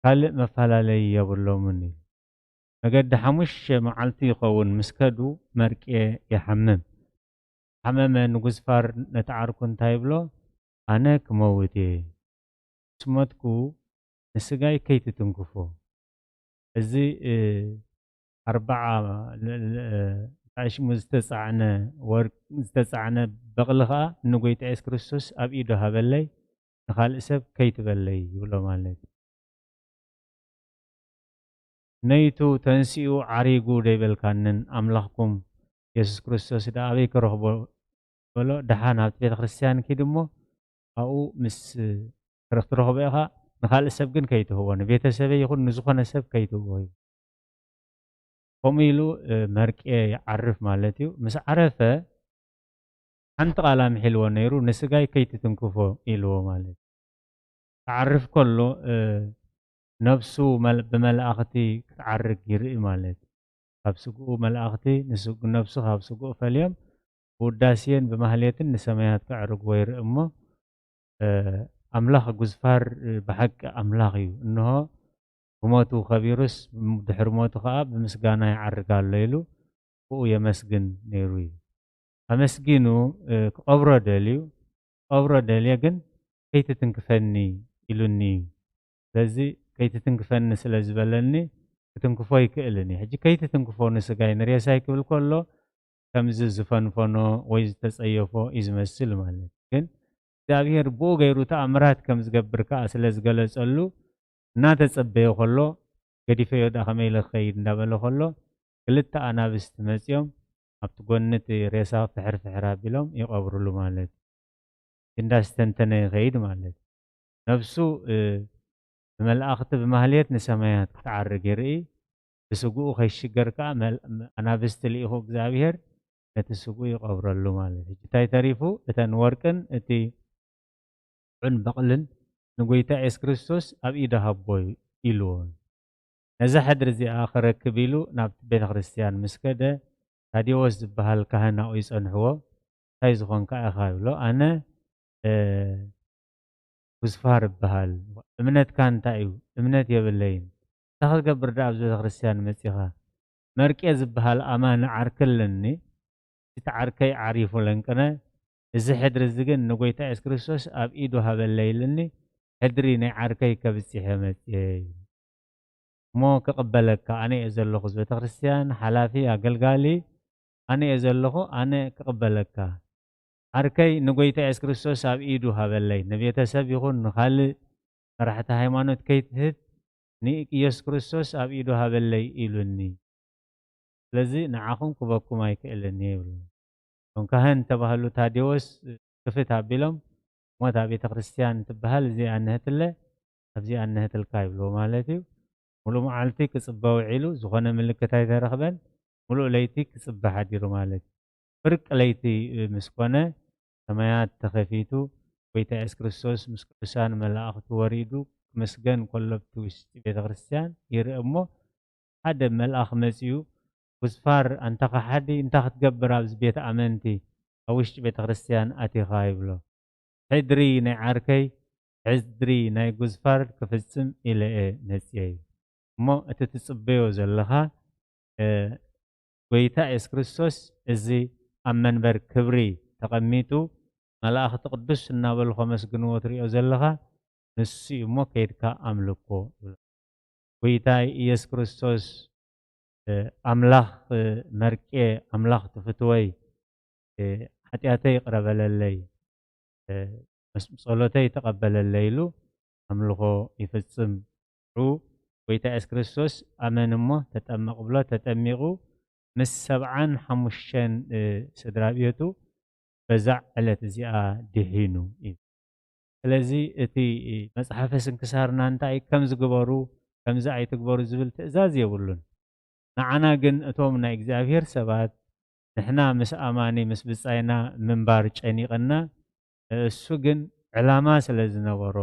ካልእ መፈላለዪ የብሎምን እዩ። መገዲ ሓሙሽተ መዓልቲ ይኸውን ምስ ከዱ መርቄ ይሓምም። ሓመመ ንጉዝፋር ነቲ ዓርኩ እንታይ ይብሎ? ኣነ ክመውት እየ። ምስ ሞትኩ ንስጋይ ከይትትንክፎ። እዚ ኣርባዓ እንታይ ሽሙ ዝተፃዕነ ወርቅ ዝተፃዕነ በቕሊ ከዓ ንጎይታ የሱስ ክርስቶስ ኣብ ኢዱ ሃበለይ፣ ንኻልእ ሰብ ከይትበለይ ይብሎ ማለት እዩ። ነይቱ ተንሲኡ ዓሪጉ ደይበልካንን ኣምላኽኩም የሱስ ክርስቶስ ደኣ ኣበይ ክረኽቦ በሎ። ደሓን ኣብቲ ቤተ ክርስቲያን ኪድ እሞ ኣብኡ ምስ ትረኽ- ትረኽቦ ኢኻ። ንኻልእ ሰብ ግን ከይትህቦ፣ ንቤተሰበይ ይኹን ንዝኾነ ሰብ ከይትህቦ እዩ። ከምኡ ኢሉ መርቄ ይዓርፍ ማለት እዩ። ምስ ዓረፈ ሓንቲ ቃል ኣምሒልዎ ነይሩ፣ ንስጋይ ከይትትንክፎ ኢልዎ ማለት እዩ። ክዓርፍ ከሎ ነብሱ ብመላእኽቲ ክትዓርግ ይርኢ ማለት እዩ። ካብ ስግኡ መላእኽቲ ነብሱ ካብ ስግኡ ፈልዮም ብውዳሴን ብማህሌትን ንሰማያት ከዕርግዎ ይርኢ እሞ ኣምላኽ ጉዝፋር ብሓቂ ኣምላኽ እዩ። እንሆ ብሞቱ ከቢሩስ ድሕሪ ሞቱ ከዓ ብምስጋና ይዓርግ ኣሎ ኢሉ ብኡ የመስግን ነይሩ እዩ። ኣመስጊኑ ክቐብሮ ደልዩ፣ ክቐብሮ ደልየ ግን ከይትትንክፈኒ ኢሉኒ እዩ። ስለዚ ከይትትንክፈኒ ስለ ዝበለኒ ክትንክፎ ይክእልን እዩ። ሕጂ ከይትትንክፎ ንስጋይ ንሬሳይ ክብል ከሎ ከምዚ ዝፈንፈኖ ወይ ዝተጸየፎ እዩ ዝመስል ማለት እዩ። ግን እግዚኣብሔር ብኡ ገይሩ ተኣምራት ከም ዝገብር ከኣ ስለ ዝገለጸሉ እናተጸበየ ከሎ ገዲፈዮ ደኣ ከመይ ኢለ ክኸይድ እንዳበለ ከሎ ክልተ ኣናብስቲ መጺኦም ኣብቲ ጎኒ እቲ ሬሳ ፍሕር ፍሕር ኣቢሎም ይቐብርሉ ማለት እዩ። እንዳስተንተነ ይኸይድ ማለት እዩ። ነብሱ ብመላእኽቲ ብማህሌት ንሰማያት ክትዓርግ ይርኢ፣ ብስግኡ ከይሽገር ከኣ ኣናብስቲ ልኢኹ እግዚኣብሔር ነቲ ስግኡ ይቐብረሉ ማለት እዩ። እንታይ ተሪፉ እተን ወርቅን እቲ ዑን በቕልን ንጎይታ የሱስ ክርስቶስ ኣብ ኢዱ ሃቦ ኢልዎ። ነዛ ሕድሪ እዚኣ ክረክብ ኢሉ ናብቲ ቤተ ክርስቲያን ምስ ከደ ታዴዎስ ዝበሃል ካህን ኣብኡ ይጸንሕዎ። እንታይ ዝኾንካ ኢኻ ይብሎ። ኣነ ጉዝፋር እበሃል። እምነትካ እንታይ እዩ? እምነት የብለይን። እንታይ ክትገብር ደኣ ኣብዚ ቤተ ክርስቲያን መጺኻ? መርቄ ዝበሃል ኣማኒ ዓርኪ ኣለኒ። እቲ ዓርከይ ዓሪፉ ለንቅነ፣ እዚ ሕድሪ እዚ ግን ንጎይታ የሱስ ክርስቶስ ኣብ ኢዱ ሃበለይ ኢልኒ፣ ሕድሪ ናይ ዓርከይ ከብጽሕ እየ መጽየ። እሞ ክቕበለካ ኣነ እየ ዘለኹ፣ እዚ ቤተ ክርስቲያን ሓላፊ ኣገልጋሊ ኣነ እየ ዘለኹ፣ ኣነ ክቕበለካ። ዓርከይ ንጎይታ የሱስ ክርስቶስ ኣብ ኢዱ ሃበለይ፣ ንቤተሰብ ይኹን ንኻልእ መራሕቲ ሃይማኖት ከይትህብ ንኢየሱስ ክርስቶስ ኣብ ኢዱ ሃበለይ ኢሉኒ። ስለዚ ንዓኹም ክበኩም ኣይክእልን እየ ይብሉ። እቶም ካህን ዝተባህሉ ታዴዎስ ክፍት ኣቢሎም፣ እሞ እታ ቤተ ክርስቲያን ትበሃል እዚኣ እንሀትለ፣ ኣብዚኣ እንሀትልካ ይብልዎ ማለት እዩ። ሙሉእ መዓልቲ ክጽበ ውዒሉ፣ ዝኾነ ምልክት ኣይተረኽበን። ሙሉእ ለይቲ ክጽበ ሓዲሩ ማለት እዩ። ፍርቂ ለይቲ ምስ ኮነ፣ ሰማያት ተኸፊቱ፣ ጎይታ የሱስ ክርስቶስ ምስ ቅዱሳን መላእኽቱ ወሪዱ ክምስገን ከሎ ኣብቲ ውሽጢ ቤተ ክርስቲያን ይርኢ እሞ፣ ሓደ መልኣኽ መጺኡ፣ "ጉዝፋር ኣንታ ከሓዲ፣ እንታይ ክትገብር ኣብዚ ቤት ኣመንቲ ኣብ ውሽጢ ቤተ ክርስቲያን ኣቲኻ?" ይብሎ። "ሕድሪ ናይ ዓርከይ፣ ሕድሪ ናይ ጉዝፋር ክፍጽም ኢለ እየ መጺኤ" ይብል። እሞ እቲ ትጽበዮ ዘለኻ፣ እ፣ ጎይታ የሱስ ክርስቶስ እዚ ኣብ መንበር ክብሪ ተቐሚጡ፣ መላእኽቲ ቅዱስ እናበሉ ከመስግንዎ ትሪኦ ዘለኻ፣ ንሱ እዩ እሞ ከይድካ ኣምልኮ ይብሎ። ጎይታይ ኢየሱስ ክርስቶስ፣ እ፣ ኣምላኽ፣ እ፣ መርቄ፣ ኣምላኽ ትፍትወይ፣ እ፣ ሓጢኣተይ ይቕረ በለለይ፣ እ፣ መስ-፣ ጸሎተይ ተቐበለለይ ኢሉ ኣምልኾ ይፍጽም። ሽዑ ጎይታ የሱስ ክርስቶስ ኣመን እሞ ተጠመቕ ብሎ፣ ተጠሚቑ ምስ ሰብዓን ሓሙሽተን፣ እ፣ ስድራ ቤቱ በዛ ዕለት እዚኣ ድሒኑ እዩ። ስለዚ እቲ መጽሓፈ ስንክሳርና እንታይ ከምዚ ግበሩ፣ ከምዚ ኣይትግበሩ ዝብል ትእዛዝ የብሉን። ንዓና ግን እቶም ናይ እግዚኣብሔር ሰባት ንሕና ምስ ኣማኒ ምስ ብጻይና ምንባር ጨኒቐና፣ እሱ ግን ዕላማ ስለ ዝነበሮ፣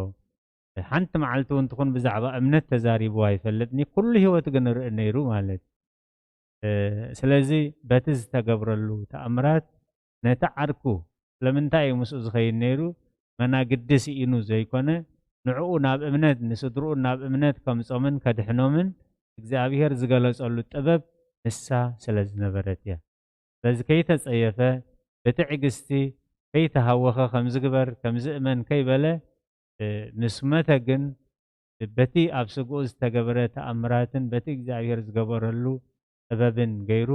ሓንቲ መዓልቲ እውን ትኹን ብዛዕባ እምነት ተዛሪቡ ኣይፈልጥን እዩ። ኩሉ ህይወቱ ግን ርኢ ነይሩ ማለት እዩ። እ፣ ስለዚ በቲ ዝተገብረሉ ተኣምራት ነቲ ዓርኩ ስለምንታይ እዩ ምስኡ ዝኸይድ ነይሩ? መናግዲ ስኢኑ ዘይኮነ፣ ንዕኡ ናብ እምነት፣ ንስድርኡ ናብ እምነት ከምጾምን ከድሕኖምን እግዚኣብሔር ዝገለጸሉ ጥበብ ንሳ ስለ ዝነበረት እያ። ስለዚ ከይተጸየፈ፣ ብትዕግስቲ ከይተሃወኸ፣ ከምዚ ግበር፣ ከምዚ እመን ከይበለ፣ እ፣ ምስ መተ ግን በቲ ኣብ ስግኡ ዝተገበረ ተኣምራትን በቲ እግዚኣብሔር ዝገበረሉ ጥበብን ገይሩ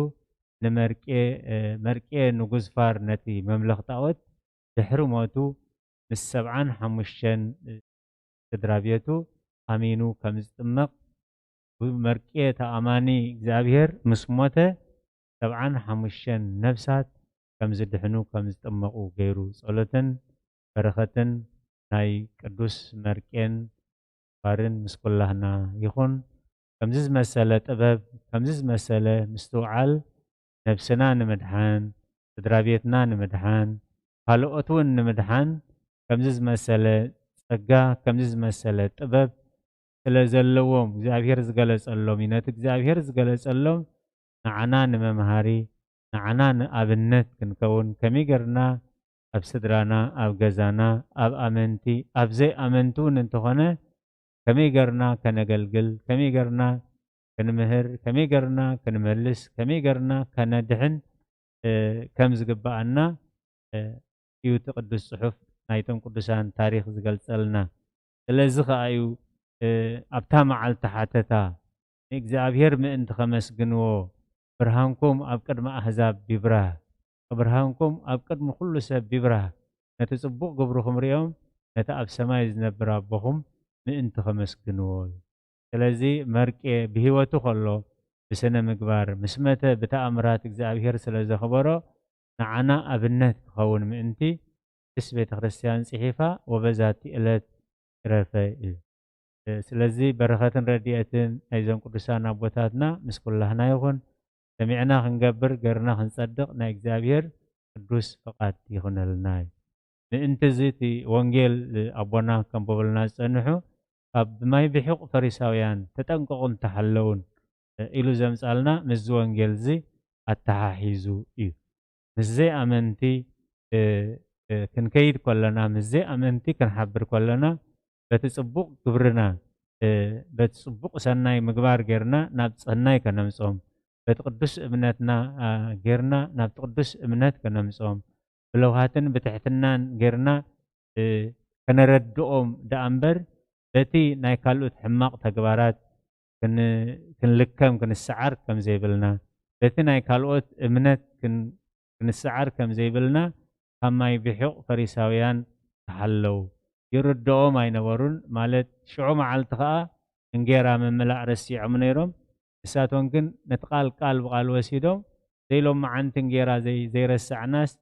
ንመርቄ፣ እ፣ መርቄ ንጉዝፋር ነቲ መምለኽ ጣዖት ድሕሪ ሞቱ ምስ ሰብዓን ሓሙሽተን ስድራ ቤቱ ኣሚኑ ከም ዝጥመቕ፣ ብመርቄ ተኣማኒ እግዚኣብሔር ምስ ሞተ፣ ሰብዓን ሓሙሽተን ነፍሳት ከም ዝድሕኑ ከም ዝጥመቑ ገይሩ። ጸሎትን በረኸትን ናይ ቅዱስ መርቄን ባርን ምስ ኩላህና ይኹን። ከምዚ ዝመሰለ ጥበብ፣ ከምዚ ዝመሰለ ምስትውዓል፣ ነብስና ንምድሓን፣ ስድራ ቤትና ንምድሓን፣ ካልኦት እውን ንምድሓን፣ ከምዚ ዝመሰለ ጸጋ፣ ከምዚ ዝመሰለ ጥበብ ስለ ዘለዎም፣ እግዚኣብሔር ዝገለጸሎም እዩ። ነቲ እግዚኣብሔር ዝገለጸሎም ንዓና ንመምሃሪ፣ ንዓና ንኣብነት ክንከውን፣ ከመይ ጌርና ኣብ ስድራና፣ ኣብ ገዛና፣ ኣብ ኣመንቲ፣ ኣብ ዘይኣመንቲ እውን እንተኾነ፣ ከመይ ጌርና ከነገልግል፣ ከመይ ጌርና ክንምህር፣ ከመይ ጌርና ክንመልስ፣ ከመይ ጌርና ከነድሕን፣ እ፣ ከም ዝግብኣና፣ እ፣ እዩ እቲ ቅዱስ ጽሑፍ ናይቶም ቅዱሳን ታሪኽ ዝገልጸልና። ስለዚ ኸኣ እዩ፣ እ፣ ኣብታ መዓልቲ ሓተታ ንእግዚኣብሔር ምእንቲ ኸመስግንዎ፣ ብርሃንኩም ኣብ ቅድሚ ኣህዛብ ይብራህ፣ ብርሃንኩም ኣብ ቅድሚ ኩሉ ሰብ ይብራህ፣ ነቲ ጽቡቕ ግብርኹም ርእዮም፣ ነቲ ኣብ ሰማይ ዝነብር ኣቦኹም ምእንቲ ኸመስግንዎ እዩ። ስለዚ መርቄ ብህይወቱ ኸሎ ብስነ ምግባር ምስ መተ ብተኣምራት እግዚኣብሔር ስለ ዘኽበሮ፣ ንዓና ኣብነት ክኸውን ምእንቲ ቅድስት ቤተ ክርስቲያን ጽሒፋ፣ "ወበዛቲ ዕለት ዕረፈ" እዩ። እ፣ ስለዚ በረኸትን ረድኤትን ናይዞም ቅዱሳን ኣቦታትና ምስ ኩላህና ይኹን። ሰሚዕና ክንገብር፣ ገርና ክንጸድቕ ናይ እግዚኣብሔር ቅዱስ ፍቓድ ይኹነልና እዩ። ምእንቲ እዚ እቲ ወንጌል ኣቦና ከንብቡልና ዝጸንሑ፣ ካብ ብማይ ብሑቕ ፈሪሳውያን ተጠንቀቑን ተሓለውን ኢሉ ዘምጻልና ምስዚ ወንጌል እዚ ኣተሓሒዙ እዩ። ምስ ዘይኣመንቲ፣ እ፣ እ፣ ክንከይድ ከለና፣ ምስ ዘይኣመንቲ ክንሓብር ከለና፣ በቲ ጽቡቕ ግብርና፣ እ፣ በቲ ጽቡቕ ሰናይ ምግባር ጌርና ናብ ሰናይ ከነምጽኦም፣ በቲ ቅዱስ እምነትና፣ አ፣ ጌርና ናብቲ ቅዱስ እምነት ከነምጽኦም፣ ብለውሃትን ብትሕትናን ጌርና፣ እ፣ ከነረድኦም ደኣ እምበር፣ በቲ ናይ ካልኦት ሕማቕ ተግባራት ክን-፣ ክንልከም፣ ክንሰዓር ከም ዘይብልና፣ በቲ ናይ ካልኦት እምነት ክን-፣ ክንሰዓር ከም ዘይብልና፣ ካብ ማይ ብሑቕ ፈሪሳውያን ተሓለዉ። ይርድኦም ኣይነበሩን፣ ማለት ሽዑ መዓልቲ ኸኣ እንጌራ ምምላእ ረሲዖም ነይሮም። ንሳቶም ግን ነቲ ቃል ቃል ብቓል ወሲዶም፣ "ዘይሎማዓንቲ እንጌራ ዘይ-፣ ዘይረሳዕናስ፣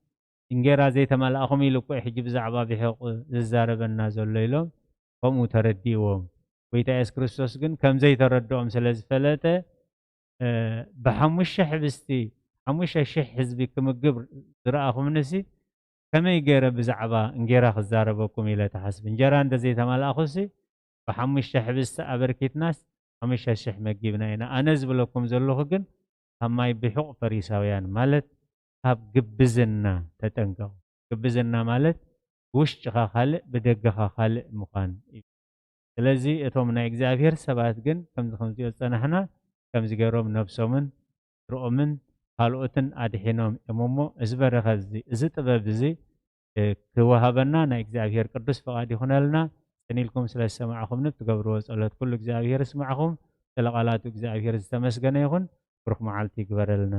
እንጌራ ዘይተመላእኹም ኢሉ እኮ እዩ ሕጂ ብዛዕባ ብሑቕ ዝዛረበና ዘሎ" ኢሎም ከምኡ ተረዲእዎም። ጎይታ የሱስ ክርስቶስ ግን ከም ዘይተረድኦም ስለ ዝፈለጠ፣ እ፣ "ብሓሙሽተ ሕብስቲ ሓሙሽተ ሽሕ ህዝቢ ክምግብ ዝረኣኹምንሲ፣ ከመይ ገይረ ብዛዕባ እንጌራ ክዛረበኩም?" ኢለ ትሓስብ። እንጀራ እንተ ዘይተመላእኹሲ፣ ብሓሙሽተ ሕብስቲ ኣበርኪትናስ ሓሙሽተ ሽሕ መጊብና ኢና። ኣነ ዝብለኩም ዘለኹ ግን፣ ካብ ማይ ብሑቕ ፈሪሳውያን፣ ማለት ካብ ግብዝና ተጠንቀቑ። ግብዝና ማለት ብውሽጥኻ ካልእ፣ ብደገኻ ካልእ ምዃን እዩ። ስለዚ እቶም ናይ እግዚኣብሔር ሰባት ግን ከምዚ ከምዚኦ ዝጸናሕና፣ ከምዚ ገይሮም ነብሶምን ስድርኦምን ካልኦትን ኣድሒኖም እዮም እሞ፣ እዚ በረኸት እዚ፣ እዚ ጥበብ እዚ፣ እ፣ ክወሃበና ናይ እግዚኣብሔር ቅዱስ ፍቓድ ይኹነልና። ጽን ኢልኩም ስለ ዝሰማዕኹምኒ፣ ብትገብርዎ ጸሎት ኩሉ እግዚኣብሔር ይስማዕኹም። ስለ ቃላቱ እግዚኣብሔር ዝተመስገነ ይኹን። ብሩኽ መዓልቲ ይግበረልና።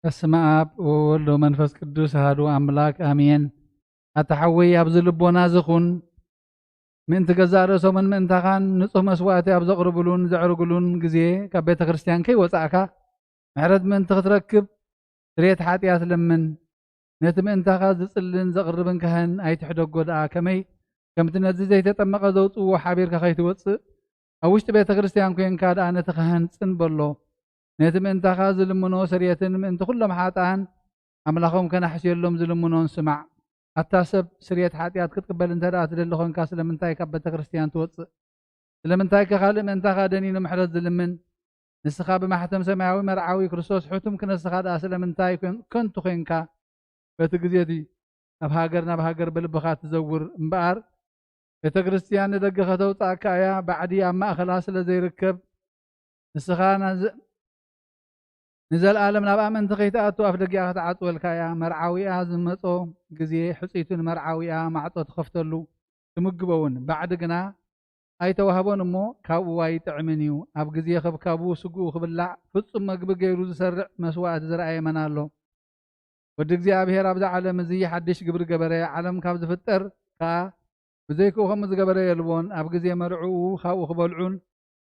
በስመ ኣብ ወወልድ ወመንፈስ ቅዱስ ኣሐዱ ኣምላክ ኣሜን። ኣታ ሓወይ ኣብዚ ልቦና ዝኹን ምእንቲ ገዛእ ርእሶምን ምእንታኻን ንጹህ መስዋእቲ ኣብ ዘቕርብሉን ዘዕርግሉን ግዜ ካብ ቤተ ክርስቲያን ከይወጻእካ ምሕረት ምእንቲ ክትረክብ ስርየት ሓጢኣት ለምን። ነቲ ምእንታኻ ዝጽልን ዘቕርብን ካህን ኣይትሕደጎ ደኣ ከመይ ከምቲ ነዚ ዘይተጠመቐ ዘውጽእዎ ሓቢርካ ከይትወጽእ ኣብ ውሽጢ ቤተ ክርስቲያን ኮንካ ደኣ ነቲ ካህን ጽን በሎ። ነቲ ምእንታኻ ዝልምኖ ስርየትን ምእንቲ ኩሎም ሓጥኣን ኣምላኾም ከናሕስየሎም ዝልምኖን ስማዕ። ኣታ ሰብ ስርየት ሓጢኣት ክትቅበል እንተ ደኣ ትደሊ ኾንካ ስለምንታይ ካብ ቤተ ክርስቲያን ትወጽእ? ስለምንታይ ከ ካልእ ምእንታኻ ደኒኑ ምሕረት ዝልምን? ንስኻ ብማሕተም ሰማያዊ መርዓዊ ክርስቶስ ሕቱም ክነስኻ ደኣ ስለምንታይ ኮን-፣ ከንቱ ኮንካ? በቲ ግዜ እቲ ኣብ ሃገር ናብ ሃገር ብልብኻ ትዘውር እምበኣር፣ ቤተ ክርስቲያን ንደገ ከተውጽኣካ እያ፣ ባዕዲ ኣብ ማእከላ ስለ ዘይርከብ፣ ንስኻ ናዝ-፣ ንዘለኣለም ናብኣ ምእንቲ ከይትኣቱ ኣፍ ደጊኣ ክትዓጽወልካ እያ። መርዓዊኣ ዝመጾ ግዜ ሕጽይቱ ንመርዓዊኣ ማዕጾ ትኸፍተሉ፣ ትምግቦ እውን። ባዕዲ ግና ኣይተዋህቦን እሞ ካብኡ ኣይጥዕምን እዩ። ኣብ ግዜ ከብካቡ ስግኡ ክብላዕ ፍጹም መግቢ ገይሩ ዝሰርዕ መስዋእቲ ዝረኣየ መን ኣሎ? ወዲ እግዚኣብሔር ኣብዚ ዓለም እዚ ሓድሽ ግብሪ ገበረ። ዓለም ካብ ዝፍጠር ከኣ ብዘይክኡ ከምኡ ዝገበረ የልቦን። ኣብ ግዜ መርዕኡ ካብኡ ክበልዑን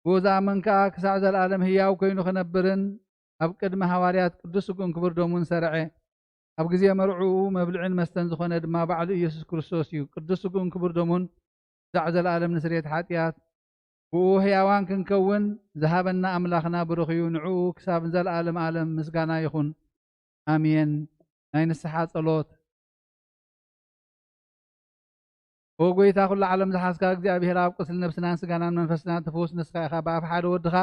ብኡ ዝኣምን ከኣ ክሳዕ ዘለኣለም ህያው ኮይኑ ክነብርን ኣብ ቅድሚ ሃዋርያት ቅዱስ ስግኡን ክቡር ደሙን ሰርዐ። ኣብ ግዜ መርዕኡ መብልዕን መስተን ዝኾነ ድማ ባዕሉ ኢየሱስ ክርስቶስ እዩ። ቅዱስ ስግኡን ክቡር ደሙን ክሳዕ ዘለኣለም ንስርየት ሓጢኣት ብኡ ህያዋን ክንከውን ዝሃበና ኣምላኽና ብሩኽ እዩ። ንዕኡ ክሳብ ንዘለኣለም ኣለም ምስጋና ይኹን። ኣሜን። ናይ ንስሓ ጸሎት። ኦ ጎይታ፣ ኩሉ ዓለም ዝሓዝካ እግዚኣብሔር ኣብ፣ ቁስሊ ነብስናን ስጋናን መንፈስናን ትፍውስ ንስኻ ኢኻ። ብኣፍ ሓደ ወድኻ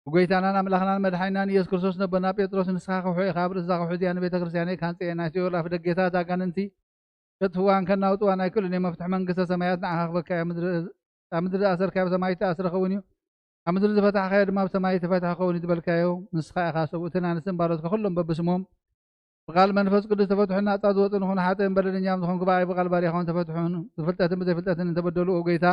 ብጎይታናን ኣምላኽናን መድሓኒናን ኢየሱስ ክርስቶስ ነቦና ጴጥሮስ፣ ንስኻ ከውሒ ኢኻ፣ ኣብ ርእስኻ ከውሒ እዚኣ ንቤተ ክርስቲያነይ ካንጽእ እየ፣ ናይ ሲኦል ኣፍ ደጌታት ኣጋንንቲ ከጥፍዋን ከናውጥዋን ኣይክእሉን እዮም። መፍትሒ መንግስተ ሰማያት ንዓኻ ክበካ እያ። ምድሪ፣ ኣብ ምድሪ ዝኣሰርካዮ ኣብ ሰማይ ዝተኣስረ ክኸውን እዩ፣ ኣብ ምድሪ ዝፈታሕካዮ ድማ ኣብ ሰማይ ዝተፈትሐ ክኸውን እዩ ዝበልካዮ ንስኻ ኢኻ። ሰብኡትን ኣንስትን ባሮትካ ኩሎም በብስሞም ብቃል መንፈስ ቅዱስ ተፈትሑን ናጻ ዝወጹ ንኹን። ሓጥእን በደለኛም ዝኾንኩ ብኣይ ብቃል ባሪኻውን ተፈትሑን፣ ብፍልጠትን ብዘይፍልጠትን እንተበደሉ፣ ኦ ጎይታ፣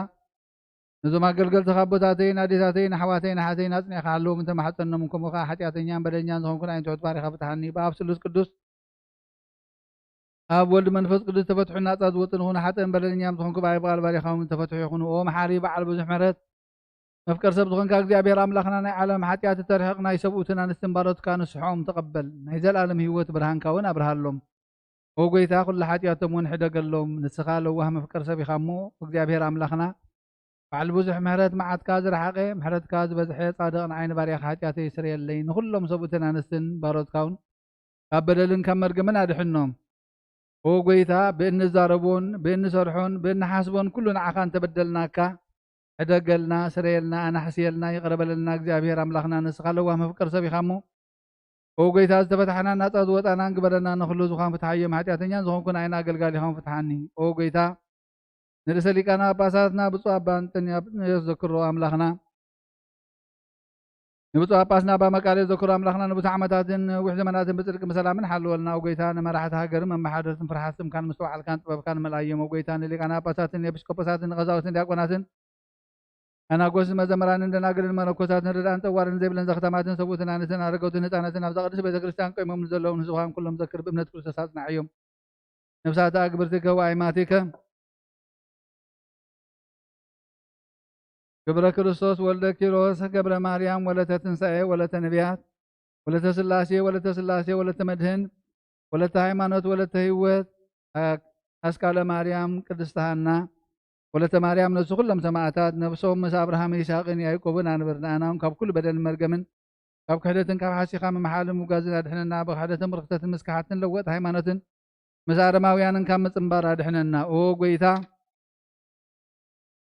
ነዞም ኣገልገልትኻ ኣቦታተይን ኣዴታተይን ኣሕዋተይን ኣሓተይን ኣጽኒዕካ ሓለዎም እንተማሕጸኖም፣ ከምኡ ከኣ ሓጢኣተኛን በደለኛን ዝኾንኩን ኣይን ትሑት ባሪኻ ፍትሓኒ። ብኣብ ስሉስ ቅዱስ፣ ኣብ ወልድ መንፈስ ቅዱስ ተፈትሑ ናጻ ዝወጽእ ንኹን። ሓጥእን በደለኛም ዝኾንኩ ብኣይ ብቃል ባሪኻውን ተፈትሑ ይኹኑ። ኦ መሓሪ በዓል ብዙሕ ምሕረት፣ መፍቀር ሰብ ዝኾንካ እግዚኣብሔር ኣምላኽና፣ ናይ ዓለም ሓጢኣት እተርሕቕ ናይ ሰብኡትን ኣንስትን ባሮትካ ንስሖም ተቐበል። ናይ ዘለኣለም ህይወት ብርሃንካ እውን ኣብርሃሎም። ኦ ጎይታ፣ ኩሉ ሓጢኣቶም እውን ሕደገሎም። ንስኻ ለዋህ መፍቀር ሰብ ኢኻ እሞ፣ እግዚኣብሔር ኣምላኽና፣ በዓል ብዙሕ ምሕረት፣ መዓትካ ዝረሓቐ፣ ምሕረትካ ዝበዝሐ፣ ጻድቕ ንዓይ ንባርያኻ ሓጢኣተይ ስረየለይ፣ ንኹሎም ሰብኡትን ኣንስትን ባሮትካ እውን ካብ በደልን ካብ መርገምን ኣድሕኖም። ኦ ጎይታ፣ ብእንዛረቦን ብእንሰርሖን ብእንሓስቦን ኩሉ ንዓኻ እንተበደልናካ፣ ሕደገልና፣ ስረየልና፣ ኣናሕስየልና፣ ይቕረ በለልና። እግዚኣብሔር ኣምላኽና፣ ንስኻ ለዋህ መፍቀር ሰብ ኢኻ እሞ፣ ኦ ጎይታ፣ ዝተፈታሕናን ናጻ ዝወጻናን ግበረና። ንኹሉ ዝዃን ፍትሓዮም፣ ሓጢኣተኛን ዝኾንኩን ኣይን ኣገልጋሊኻውን ፍትሓኒ። ኦ ጎይታ፣ ንርእሰ ሊቃነ ጳጳሳትና ብፁዕ ኣባ እንጠንያኖስ ዘክሮ ኣምላኽና፣ ንብፁዕ ጳጳስና ኣባ መቃርዮስ ዘክሮ ኣምላኽና፣ ንብዙሕ ዓመታትን ነዊሕ ዘመናትን ብጽድቂ ብሰላምን ሓልወልና። ኦ ጎይታ፣ ንመራሕቲ ሃገርን መመሓደርትን ፍርሃት ስምካን ምስትውዓልካን ጥበብካን መልኣዮም። ኦ ጎይታ፣ ንሊቃነ ጳጳሳትን ንኤጲስቆጶሳትን ንቀሳውስትን ዲያቆናትን ኣናጎስ መዘምራንን ደናግልን መነኮሳትን ርዳእን ጠዋርን ዘይብለን ዘኽታማትን ሰብኡትን ኣንስትን ኣረገውትን ህፃናትን ኣብዛ ቅድስት ቤተ ክርስቲያን ቆይሞም ንዘለዉ ንስኻን ኩሎም ዘክር ብእምነት ክርስቶስ ኣጽናዕዮም። ነፍሳተ ኣግብርቲከ ወኣይማቲከ ግብረ ክርስቶስ ወልደ ኪሮስ ገብረ ማርያም ወለተ ትንሳኤ ወለተ ነቢያት ወለተ ስላሴ ወለተ ስላሴ ወለተ መድህን ወለተ ሃይማኖት ወለተ ህይወት ኣስካለ ማርያም ቅድስተ ሃና ወለተ ማርያም ነሱ ኩሎም ሰማዕታት ነብሶም ምስ ኣብርሃም ይስሐቅን ያዕቆብን ኣንብር። ንኣና እውን ካብ ኩሉ በደልን መርገምን ካብ ክሕደትን ካብ ሓሲኻ ምምሓልን ምጉጋዝን ኣድሕነና። ብክሕደትን ብርክተትን ምስ ከሓድትን ለወጥ ሃይማኖትን ምስ ኣረማውያንን ካብ ምጽንባር ኣድሕነና። ኦ ጎይታ፣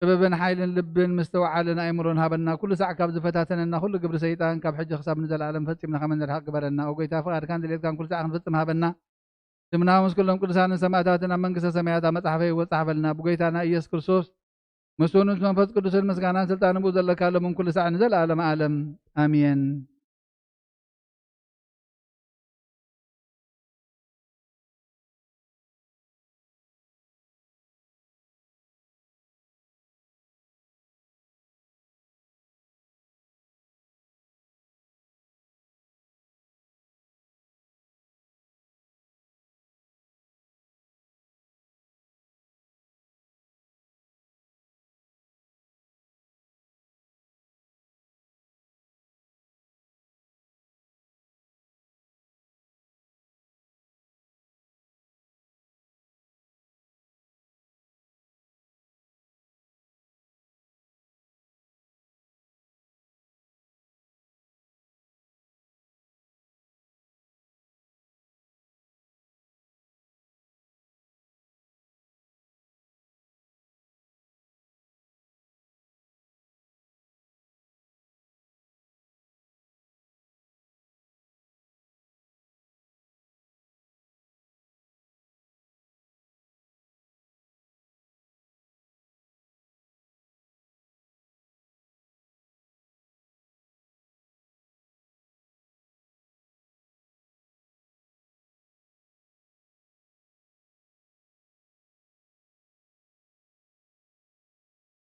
ጥበብን ሓይልን ልብን ምስትውዓልን ኣእምሮን ሃበና። ኩሉ ሳዕ ካብ ዝፈታተነና ኩሉ ግብሪ ሰይጣን ካብ ሕጂ ክሳብ ንዘለኣለም ፈጺምና ከም እንርሕቕ ግበረና። ኦ ጎይታ፣ ፍቓድካን ድሌትካን ኩሉ ሳዕ ክንፍጽም ሃበና። ስምና ምስ ኩሎም ቅዱሳንን ሰማዕታትን ኣብ መንግስተ ሰማያት ኣብ መጽሓፈ ህይወት ጸሓፈልና። ብጎይታና ኢየሱስ ክርስቶስ ምስኡን ምስ መንፈስ ቅዱስን ምስጋናን ስልጣንን ብኡ ዘለካ ሎምን ኩሉ ሳዕ ንዘለኣለም ዓለም ኣሜን።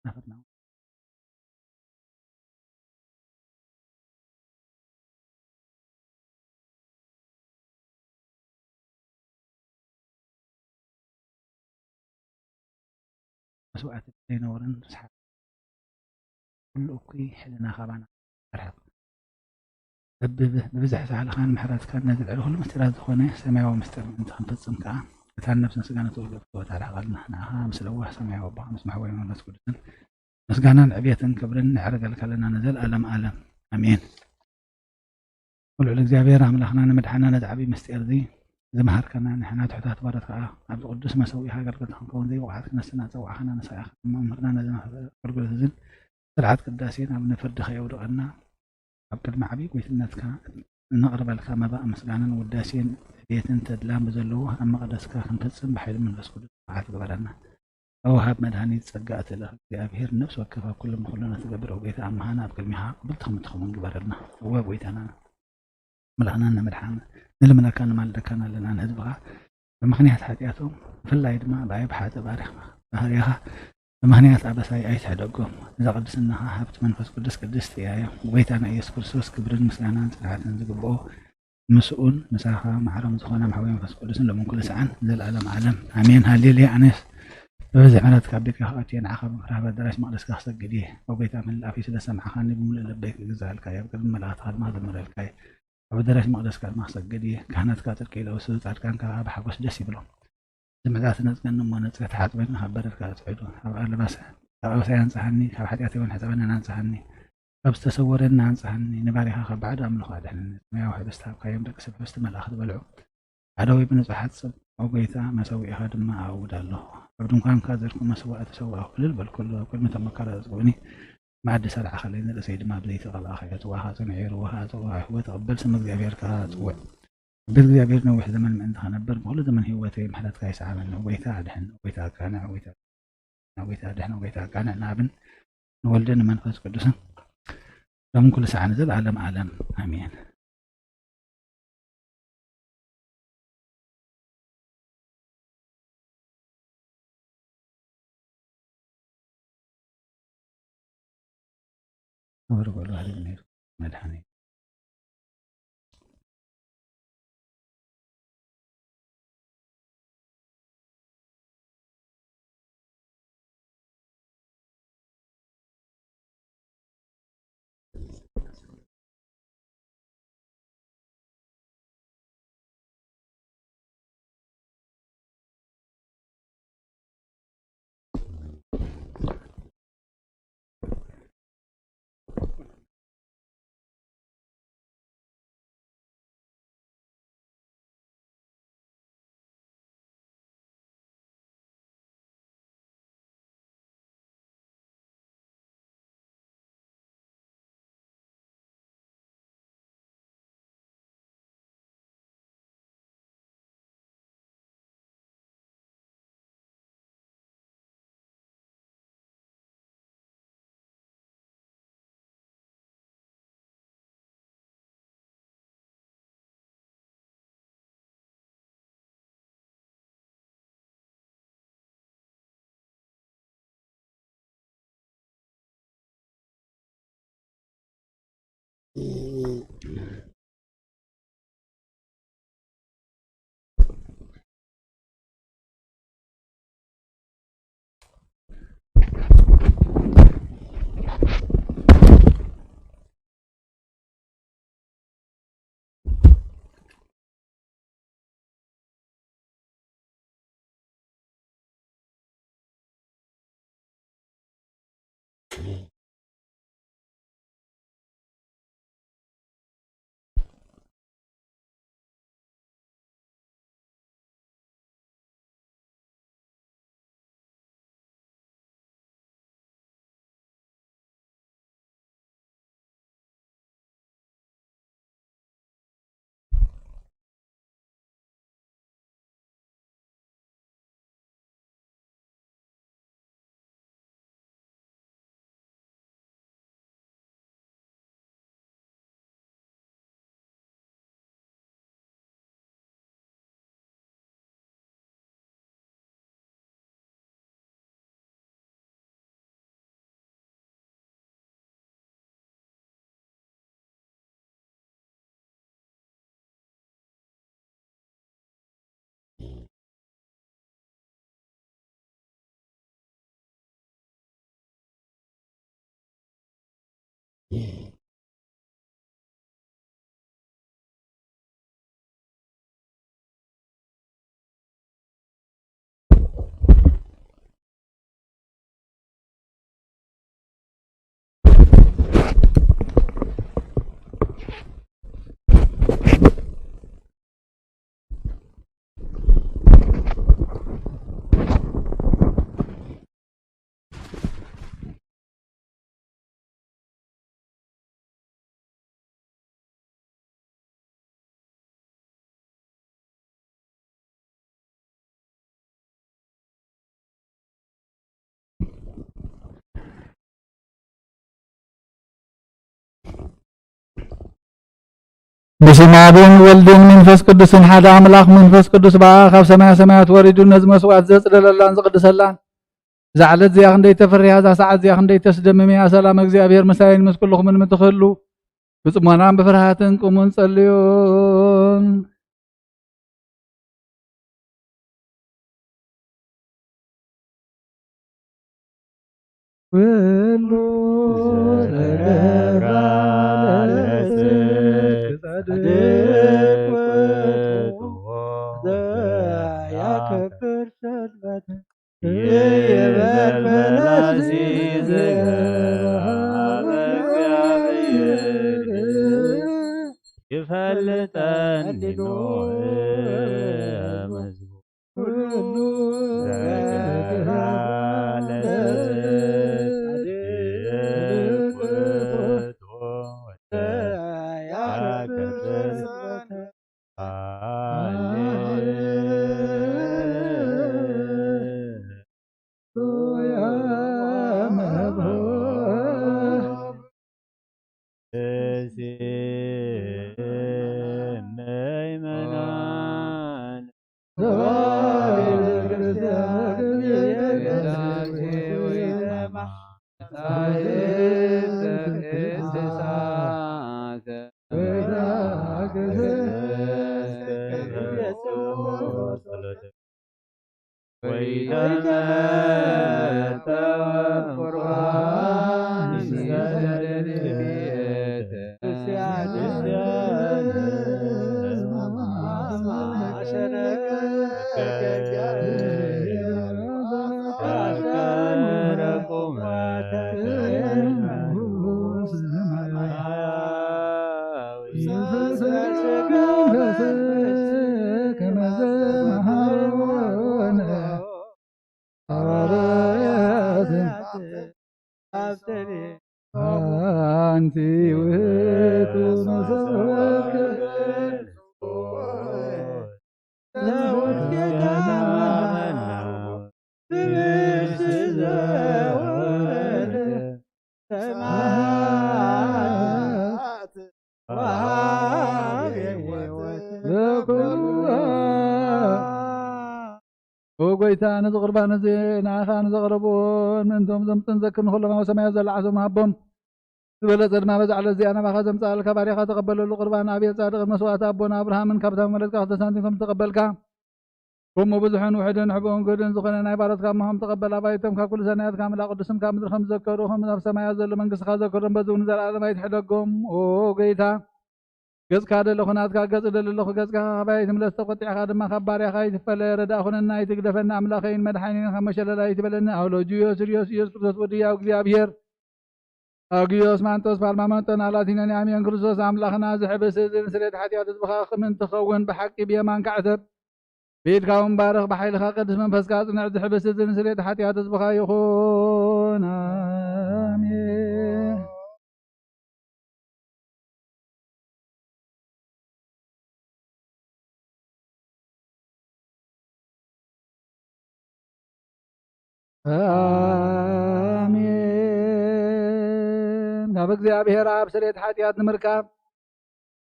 ናፈትና መስዋእቲ ዘይነውርን ርስሓት ኩሉ እኩይ ሕልና ካባና ኣርሕቕ። ብብዝሒ ሳህልኻን ምሕረትካን ነዚ ልዕሊ ኩሉ ምስጢራት ዝኾነ ሰማያዊ ምስጢር ምእንቲ ክንፍጽም ከኣ እታ ነፍስን ስጋን እትውግእ ፍትወት ኣርሕቐልና። ንኣኻ ምስ ለዋህ ሰማያዊ ኣቦኻ ምስ መሕወይ መንፈስ ቅዱስን ምስጋናን ዕብየትን ክብርን ነዕርገልካ ኣለና ንዘለኣለም ኣለም ኣሜን። ልዑል እግዚኣብሔር ኣምላኽና ንምድሓና ነዚ ዓብዪ ምስጢር እዚ ዝመሃርከና ንሕና ትሑታት ባሮት ከኣ ኣብዚ ቅዱስ መሰዊእኻ ኣገልገልቲ ክንከውን ዘይብቑዓት ክነስና ዝጸዋዕኻና ንስኻ ኢኻ መምህርና። ነዚ ኣገልግሎት እዝን ስርዓት ቅዳሴን ኣብ ንፍርዲ ከየውድቐና ኣብ ቅድሚ ዓብዪ ጎይትነትካ እነቕርበልካ መባእ ምስጋናን ውዳሴን ዕብየትን ተድላን ብዘለዎ ኣብ መቕደስካ ክንፈጽም ብሓይሊ መንፈስ ቅዱስ ብቕዓት ግበረና። ተወሃብ መድሃኒት ጸጋ እትልእኽ እግዚኣብሔር ነፍሲ ወከፍ ኣብ ኩሉ ምኽሉና ትገብር ኦ ጎይታ ኣምሃና ኣብ ቅድሚኻ ቅብልቲ ከም እትኸውን ግበረልና። እወ ጎይታና ኣምላኽና ንምድሓን ንልምነካ ንማልደካን ኣለና ንህዝብኻ ብምኽንያት ሓጢኣቶም ብፍላይ ድማ ብኣይ ብሓጢ ባሪኻ ባህርያኻ ብምኽንያት ኣበሳይ ኣይትሕደጎም። እዛ ቅድስናኻ ሃብቲ መንፈስ ቅዱስ ቅድስቲ እያ እያ። ጎይታና ኢየሱስ ክርስቶስ ክብርን ምስጋናን ጽንዓትን ዝግብኦ ምስኡን ምሳኻ ማዕሮም ዝኾነ ማሕበ መንፈስ ቅዱስን ሎምን ኩሉ ሰዓን ዘልኣለም ዓለም ኣሜን። ሃሌሉያ። ኣነስ ብብዝሒ ምሕረት ካብ ቤትካ ክኣቱ እየ፣ ንዓኻ ብምፍራህ ኣብ ኣዳራሽ መቕደስካ ክሰግድ እየ። ኦ ጎይታ፣ መላእ ኣፍዩ ስለ ሰማዕኻኒ ብምሉእ ልበይ ክግዛእልካ እየ፣ ኣብ ቅድሚ መላእኽትኻ ድማ ክዝምረልካ እየ። ኣብ ኣዳራሽ መቕደስካ ድማ ክሰግድ እየ። ካህናትካ ጽድቂ ይለብሱ፣ ጻድቃንካ ከኣ ብሓጎስ ደስ ይብሎም። ዝምዕዳ ትነጽገኒ እሞ ነጽገ፣ ተሓጽበኒ ካብ በደልካ ኣጽዕዱ። ካብ ኣለባስ ካብ ኣበሳይ ኣንጽሃኒ፣ ካብ ሓጢኣተይ እውን ሕጸበኒ ኣንጽሃኒ። ካብ ዝተሰወረኒ ኣንጽሃኒ፣ ንባሪኻ ካብ ባዕዶ ኣምልኾ ኣድሕነኒ። ሰማያዊ ሕብስቲ ሃብካዮም፣ ደቂ ሰብ ሕብስቲ መላእኽቲ በልዑ። ኣደወይ ብንጹሓት ጽብ፣ ኦ ጎይታ፣ መሰዊእኻ ድማ ኣእውድ ኣለኹ። ኣብ ድንኳንካ ዘርኩ መሰዋእቲ ሰዋእኩ፣ እልል በልኩሉ። ኣብ ቅድሚ እቶም መካራት ኣጽግቡኒ፣ መኣዲ ሰላዕኻለይ፣ ንርእሰይ ድማ ብዘይቲ ቀባእካዮ። ጽዋኻ ጽንዑ እዩ፣ ርዋኻ ጽዋዕ ህይወት እቕበል፣ ስም እግዚኣብሔር ከኣ ጽውዕ። ኣብ ቤት እግዚኣብሔር ነዊሕ ዘመን ምእንቲ ኸነብር፣ ብኹሉ ዘመን ህይወተይ ምሕረትካ ይስዓበኒ። ኦ ጎይታ ኣድሕን፣ ኦ ጎይታ ኣቃንዕ፣ ኦ ጎይታ ኣድሕን፣ ኦ ጎይታ ኣቃንዕ። ንኣብን ንወልድን ንመንፈስ ቅዱስን ሎም ኩሉ ሰዓት ንዘለዓለም ዓለም ኣሜን። ክብሪ ጎል ባህሪ ነይሩ መድሓኒ ብስም ኣብን ወልድን መንፈስ ቅዱስን ሓደ ኣምላኽ። መንፈስ ቅዱስ በኣ ካብ ሰማያ ሰማያት ወሪዱ ነዚ መስዋዕት ዘጽለለላን ዝቕድሰላን፣ እዛ ዕለት እዚኣ ክንደይ ተፈሪሃ፣ እዛ ሰዓት እዚኣ ክንደይ ተስደምም እያ። ሰላም እግዚኣብሔር ምሳይን ምስ ኩልኹምን ምትኽህሉ፣ ብጽሞናን ብፍርሃትን ቁሙን ጸልዩን። ኩሉ ዘረብራ ለጽድቅ ጻድቅ ውእቱ ዘያከብር ሰንበት ይበል በላሲ ዘገበ እግዚአብሔር ይፈልጠኒ ኖህ መዝሙር። ኩሉ ዘረብራ ለጽድቅ ውእቱ ዘያከብር ሰንበት ኦ ጎይታ፣ ነዚ ቁርባን እዚ ንኣኻ ንዘቕረብዎን ምእንቶም ዘምፅን ዘክር ንኹሎም ኣብ ሰማያት ዘለዓሶም ሃቦም። ዝበለጸ ድማ በዛ ዕለት እዚኣ ናባኻ ዘምጽኣልካ ባርያኻ ተቐበለሉ። ቁርባን ኣቤል ጻድቕን መስዋእቲ ኣቦና ኣብርሃምን ካብታ መለትካ ክልተ ሳንቲም ከም ዝተቐበልካ፣ ከምኡ ብዙሕን ውሑድን ሕቡእን ግህድን ዝኾነ ናይ ባሮትካ እሞ ከም ተቐበል። ኣባይቶም ካብ ኩሉ ሰናያት ካብ ኣምላኽ ቅዱስም ካብ ምድሪ ከም ዝዘከሩ፣ ከም ኣብ ሰማያት ዘሎ መንግስትኻ ዘክሮም፣ በዚ እውን ንዘለኣለም ኣይትሕደጎም። ኦ ጎይታ፣ ገጽካ ደለኹ ናትካ ገጽ ደለኹ፣ ገጽካ ካባይ ኣይትምለስ፣ ተቖጢዕካ ድማ ካብ ባርያኻ ኣይትፈለ። ረዳእ ኩነና ኣይትግደፈና፣ ኣምላኸይን መድሓኒን ካብ መሸለል ኣይትበለኒ። ኣውሎጅዮስ ርዮስ ኢየሱስ ክርስቶስ ወዲ ያው እግዚኣብሔር፣ ኣውግዮስ ማንጦስ ፓልማመንጦን ኣላቲኖን ኣሚዮን። ክርስቶስ ኣምላኽና፣ ዝሕብስ እዚ ንስርየት ሓጢኣት ህዝብኻ ክምን ትኸውን ብሓቂ ብየማንካ ዕተብ። ብኢድካ እውን ባርኽ፣ ብሓይልኻ ቅዱስ መንፈስካ ኣጽንዕ። ዝሕብስ እዚ ንስርየት ሓጢኣት ህዝብኻ ይኹን። ኣሜን። ኣሜን። ካብ እግዚኣብሔር ኣብ ስርየት ሓጢኣት ንምርካብ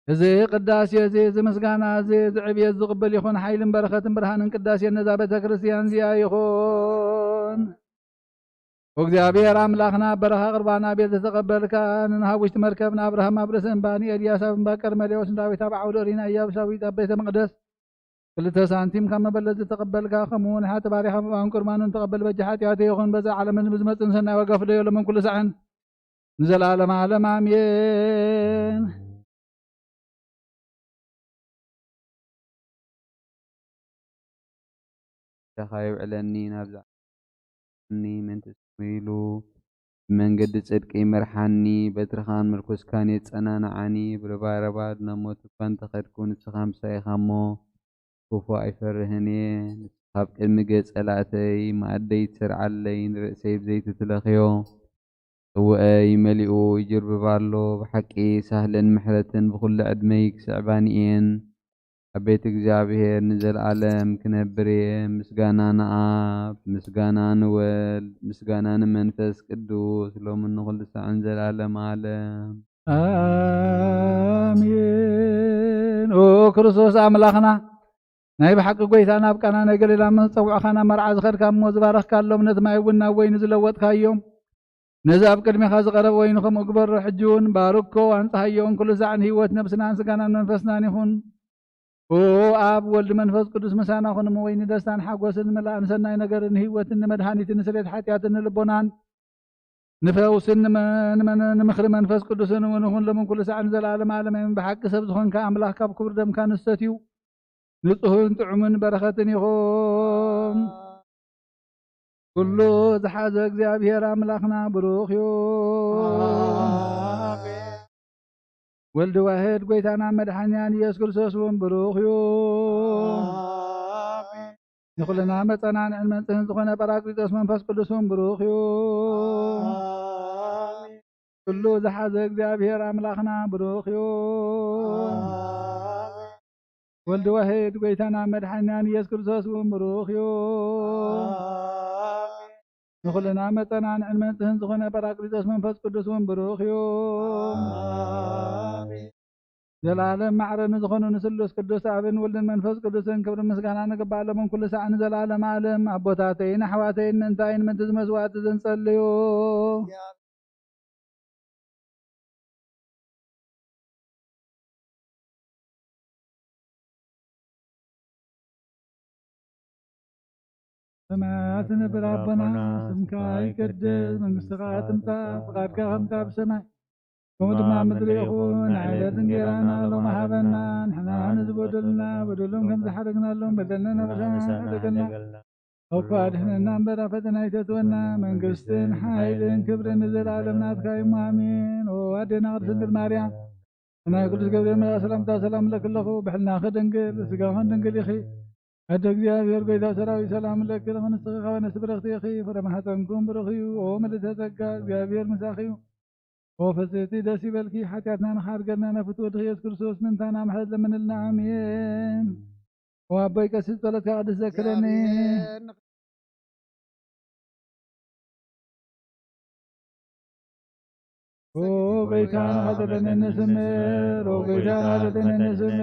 እዚ ቅዳሴ እዚ፣ እዚ ምስጋና እዚ፣ እዚ ዕብየት ዝቕበል ይኹን። ሓይልን በረኸትን ብርሃንን ቅዳሴ ነዛ ቤተ ክርስቲያን እዚኣ ይኹን። እግዚኣብሔር ኣምላኽና፣ ኣብ በረኻ ቁርባን ኣቤል ዝተቐበልካ፣ ንንሃብ ውሽጢ መርከብ፣ ንኣብርሃም ኣብ ርእሲ እምባ፣ ንኤልያስ ኣብ እምባ ቀርሜሌዎስ፣ ንዳዊት ኣብ ዓውደ ኦሪና፣ ኢያቡሳዊት ኣብ ቤተ መቕደስ ክልተ ሳንቲም ካብ መበለት ዝተቐበልካ፣ ከምኡ እውን ሓቲ ባሪኻ መባእን ቁርባኑን ተቐበል። በጃ ሓጢኣተይ ይኹን፣ በዛ ዓለምን ብዝመጽእን ሰናይ ዋጋ ፍደዮ፣ ሎምን ኩሉ ሳዕን። ንዘለዓለመ ዓለም ኣሜን። እጃኻ የውዕለኒ፣ ናብዛ ዓዲ ምእኒ፣ ምእንቲ ስሙ ኢሉ ብመንገዲ ጽድቂ ይምርሓኒ። በትርኻን ምርኩስካን የጸናንዓኒ። ብርባረባ ናብ ሞት እኳ እንተኸድኩ፣ ንስኻ ምሳይ ኢኻ እሞ፣ ክፉእ ኣይፈርህን እየ። ንስኻ ኣብ ቅድሚ ገጽ ጸላእተይ መኣደይ ትሰርዓለይ፣ ንርእሰይ ብዘይቲ ትለኽዮ። ጽውአይ መሊኡ ይጅርብብ ኣሎ። ብሓቂ ሳህልን ምሕረትን ብኹሉ ዕድመይ ክስዕባኒ እየን። ኣብ ቤት እግዚኣብሔር ንዘለዓለም ክነብር እየ። ምስጋና ንኣብ፣ ምስጋና ንወልድ፣ ምስጋና ንመንፈስ ቅዱስ፣ ሎምን ንኹሉ ሳዕን ዘላለም ዓለም። ኣሜን። ኦ ክርስቶስ ኣምላኽና፣ ናይ ብሓቂ ጐይታ፣ ናብ ቃና ናይ ገሊላ ምስ ጸውዕኻ ናብ መርዓ ዝኸድካ እሞ ዝበረኽካሎም፣ ነቲ ማይ እውን ናብ ወይኒ ዝለወጥካዮም፣ ነዚ ኣብ ቅድሜኻ ዝቐረበ ወይኒ ከምኡ ግበሮ። ሕጂ እውን ባርኮ፣ ኣንጽሃዮ፣ ኩሉ ሳዕ ንህይወት ነብስናን ስጋናን መንፈስናን ይኹን። ኦ ኣብ፣ ወልድ፣ መንፈስ ቅዱስ ምሳና ኩን እሞ፣ ወይኒ ደስታን ሓጎስን ምልኣን ሰናይ ነገርን ንህይወትን ንመድሃኒትን ንስሬት ሓጢኣትን ንልቦናን ንፈውስን ንመ-፣ ንመ-፣ ንምኽሪ መንፈስ ቅዱስን እውን ይኹን፣ ሎምን ኩሉ ሳዕን ዘለዓለም ዓለም ኣሜን። ብሓቂ ሰብ ዝኾንካ ኣምላኽ፣ ካብ ክቡር ደምካ ንሰትዩ፣ ንጹህን ጥዑምን በረኸትን ይኹን። ኩሉ ዝሓዘ እግዚኣብሔር ኣምላኽና ብሩኽ እዩ። ኣሜን። ወልድ ዋሕድ ጐይታና መድሓኒናን ኢየሱስ ክርስቶስ እውን ብሩኽ እዩ። ኣሜን። ንኹልና መጸናንዕን መንጽህን ዝኾነ ጳራቅሊጦስ መንፈስ ቅዱስ እውን ብሩኽ እዩ። ኣሜን። ኩሉ ዝሓዘ እግዚኣብሔር ኣምላኽና ብሩኽ እዩ። ኣሜን። ወልድ ዋሕድ ጐይታና መድሓኒናን ኢየሱስ ክርስቶስ እውን ብሩኽ እዩ። ኣሜን። ንኹልና መጸናንዕን መንጽህን ዝኾነ ጳራቅሊጦስ መንፈስ ቅዱስ እውን ብሩኽ እዩ። ኣሜን። ዘለዓለም ማዕረ ንዝኾኑ ንስሉስ ቅዱስ ኣብን ወልድን መንፈስ ቅዱስን ክብሪ ምስጋና ንግባእ፣ ሎምን ኩሉ ሳዕ ንዘለዓለም ዓለም። ኣቦታተይን ኣሕዋተይን፣ ምእንታይን ምእንቲ ዝመስዋዕቲ ዘንጸልዩ። ሰማያት ትነብር ኣቦና፣ ስምካ ይቀደስ፣ መንግስትኻ ትምጻእ፣ ፍቓድካ ከምታ ብሰማይ ከምኡ ድማ ኣብ ምድሪ ይኹን። ዕለት እንጌራና ሎሚ ሃበና፣ ንሕና ንዝበደሉና በደሎም ከም ዝሓደግናሎም በደልና ንሕና ንሓደገልና፣ እኳ ድሕነና እምበር ኣብ ፈተና ኣይተእትወና፣ መንግስትን ሓይልን ክብርን ንዘለኣለም ናትካ እዩ፣ ኣሜን። ኦ ኣዴና ቅድስት ድንግል ማርያም፣ ናይ ቅዱስ ገብርኤል መልኣክ ሰላምታ ሰላም እብለኪ ኣለኹ፣ ብሕልናኺ ድንግል፣ ብስጋኽን ድንግል ኢኺ። ኣደ እግዚኣብሔር፣ ጐይታ ሰራዊት፣ ሰላም እብለኪ ኣለኹ፣ ንስኺ ካብ ኣንስቲ ብርኽቲ ኢኺ፣ ፍረ ማህፀንኩም ብሩኽ እዩ። ኦ ምልዕተ ጸጋ፣ እግዚኣብሔር ምሳኺ እዩ። ኦ ፍጽሕቲ ደስ ይበልኪ፣ ሓጢኣትና ንኻርገልና ናብ ፍትወ ወድኺ ኢየሱስ ክርስቶስ ምእንታና ምሕረት ለምንልና፣ ኣሜን። ኦ ኣቦይ ቀሲስ፣ ጸሎትካ ቅዱስ ዘክረኒ። ኦ ጐይታ፣ ንሓጢኣተይ ንስምር፣ ኦ ጐይታ፣ ንሓጢኣተይ ንስምር፣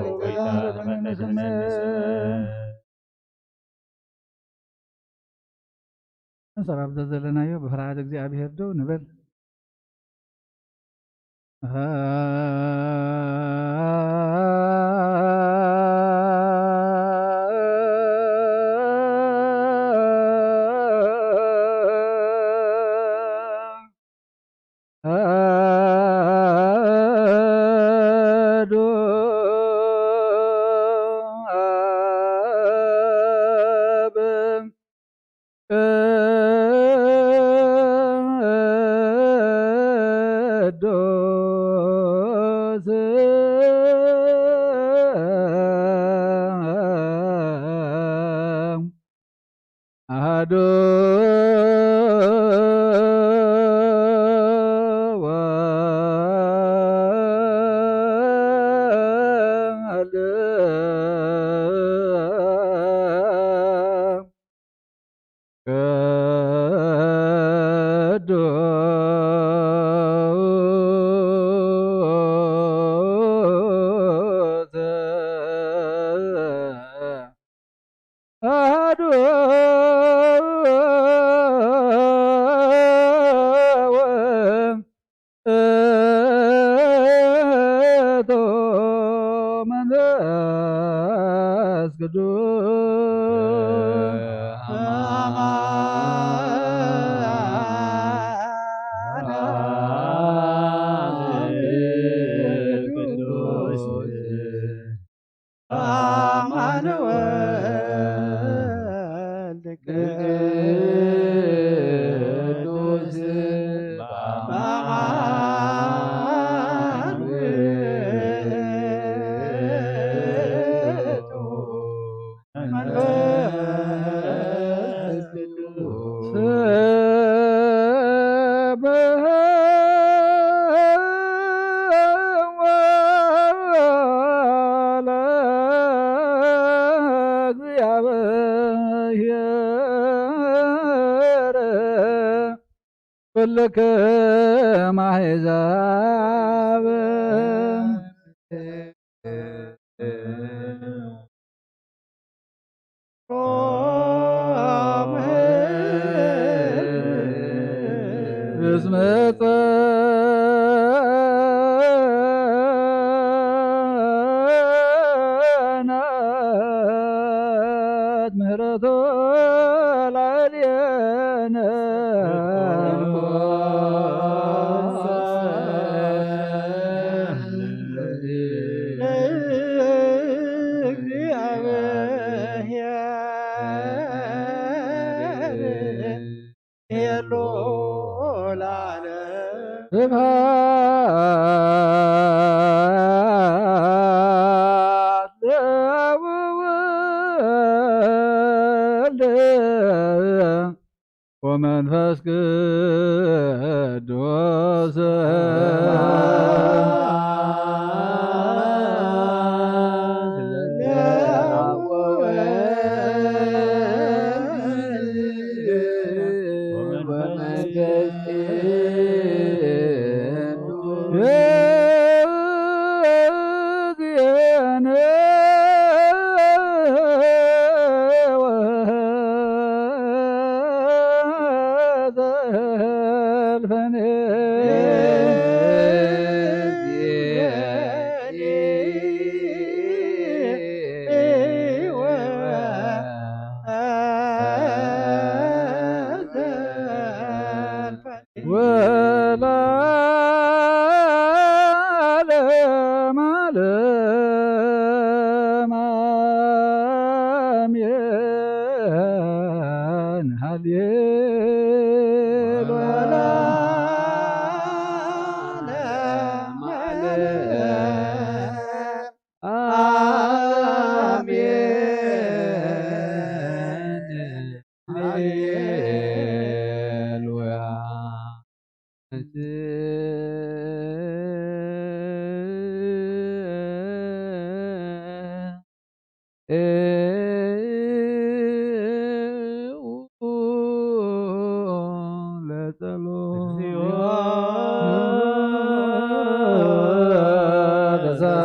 ኦ ጐይታ፣ ንሓጢኣተይ ንስምር። እንሰብ ኣብ ዘዘለናዮ ብፍርሃት እግዚኣብሔር ደው ንበል። ብሔር ኩልክም ኣሕዛብ እስመ ጸናት ምህረቱ ላዕሌነ። ለእግዚአብሔር የሉ ለዓለም። ስብሐት ለአብ ወወልድ ወመንፈስ ቅዱስ። ወለዓለመ ዓለም አሜን። ሃሌሉያ። አሜን። ሃሌሉያ። ለጸሎት። እግዚኦ ተሳ-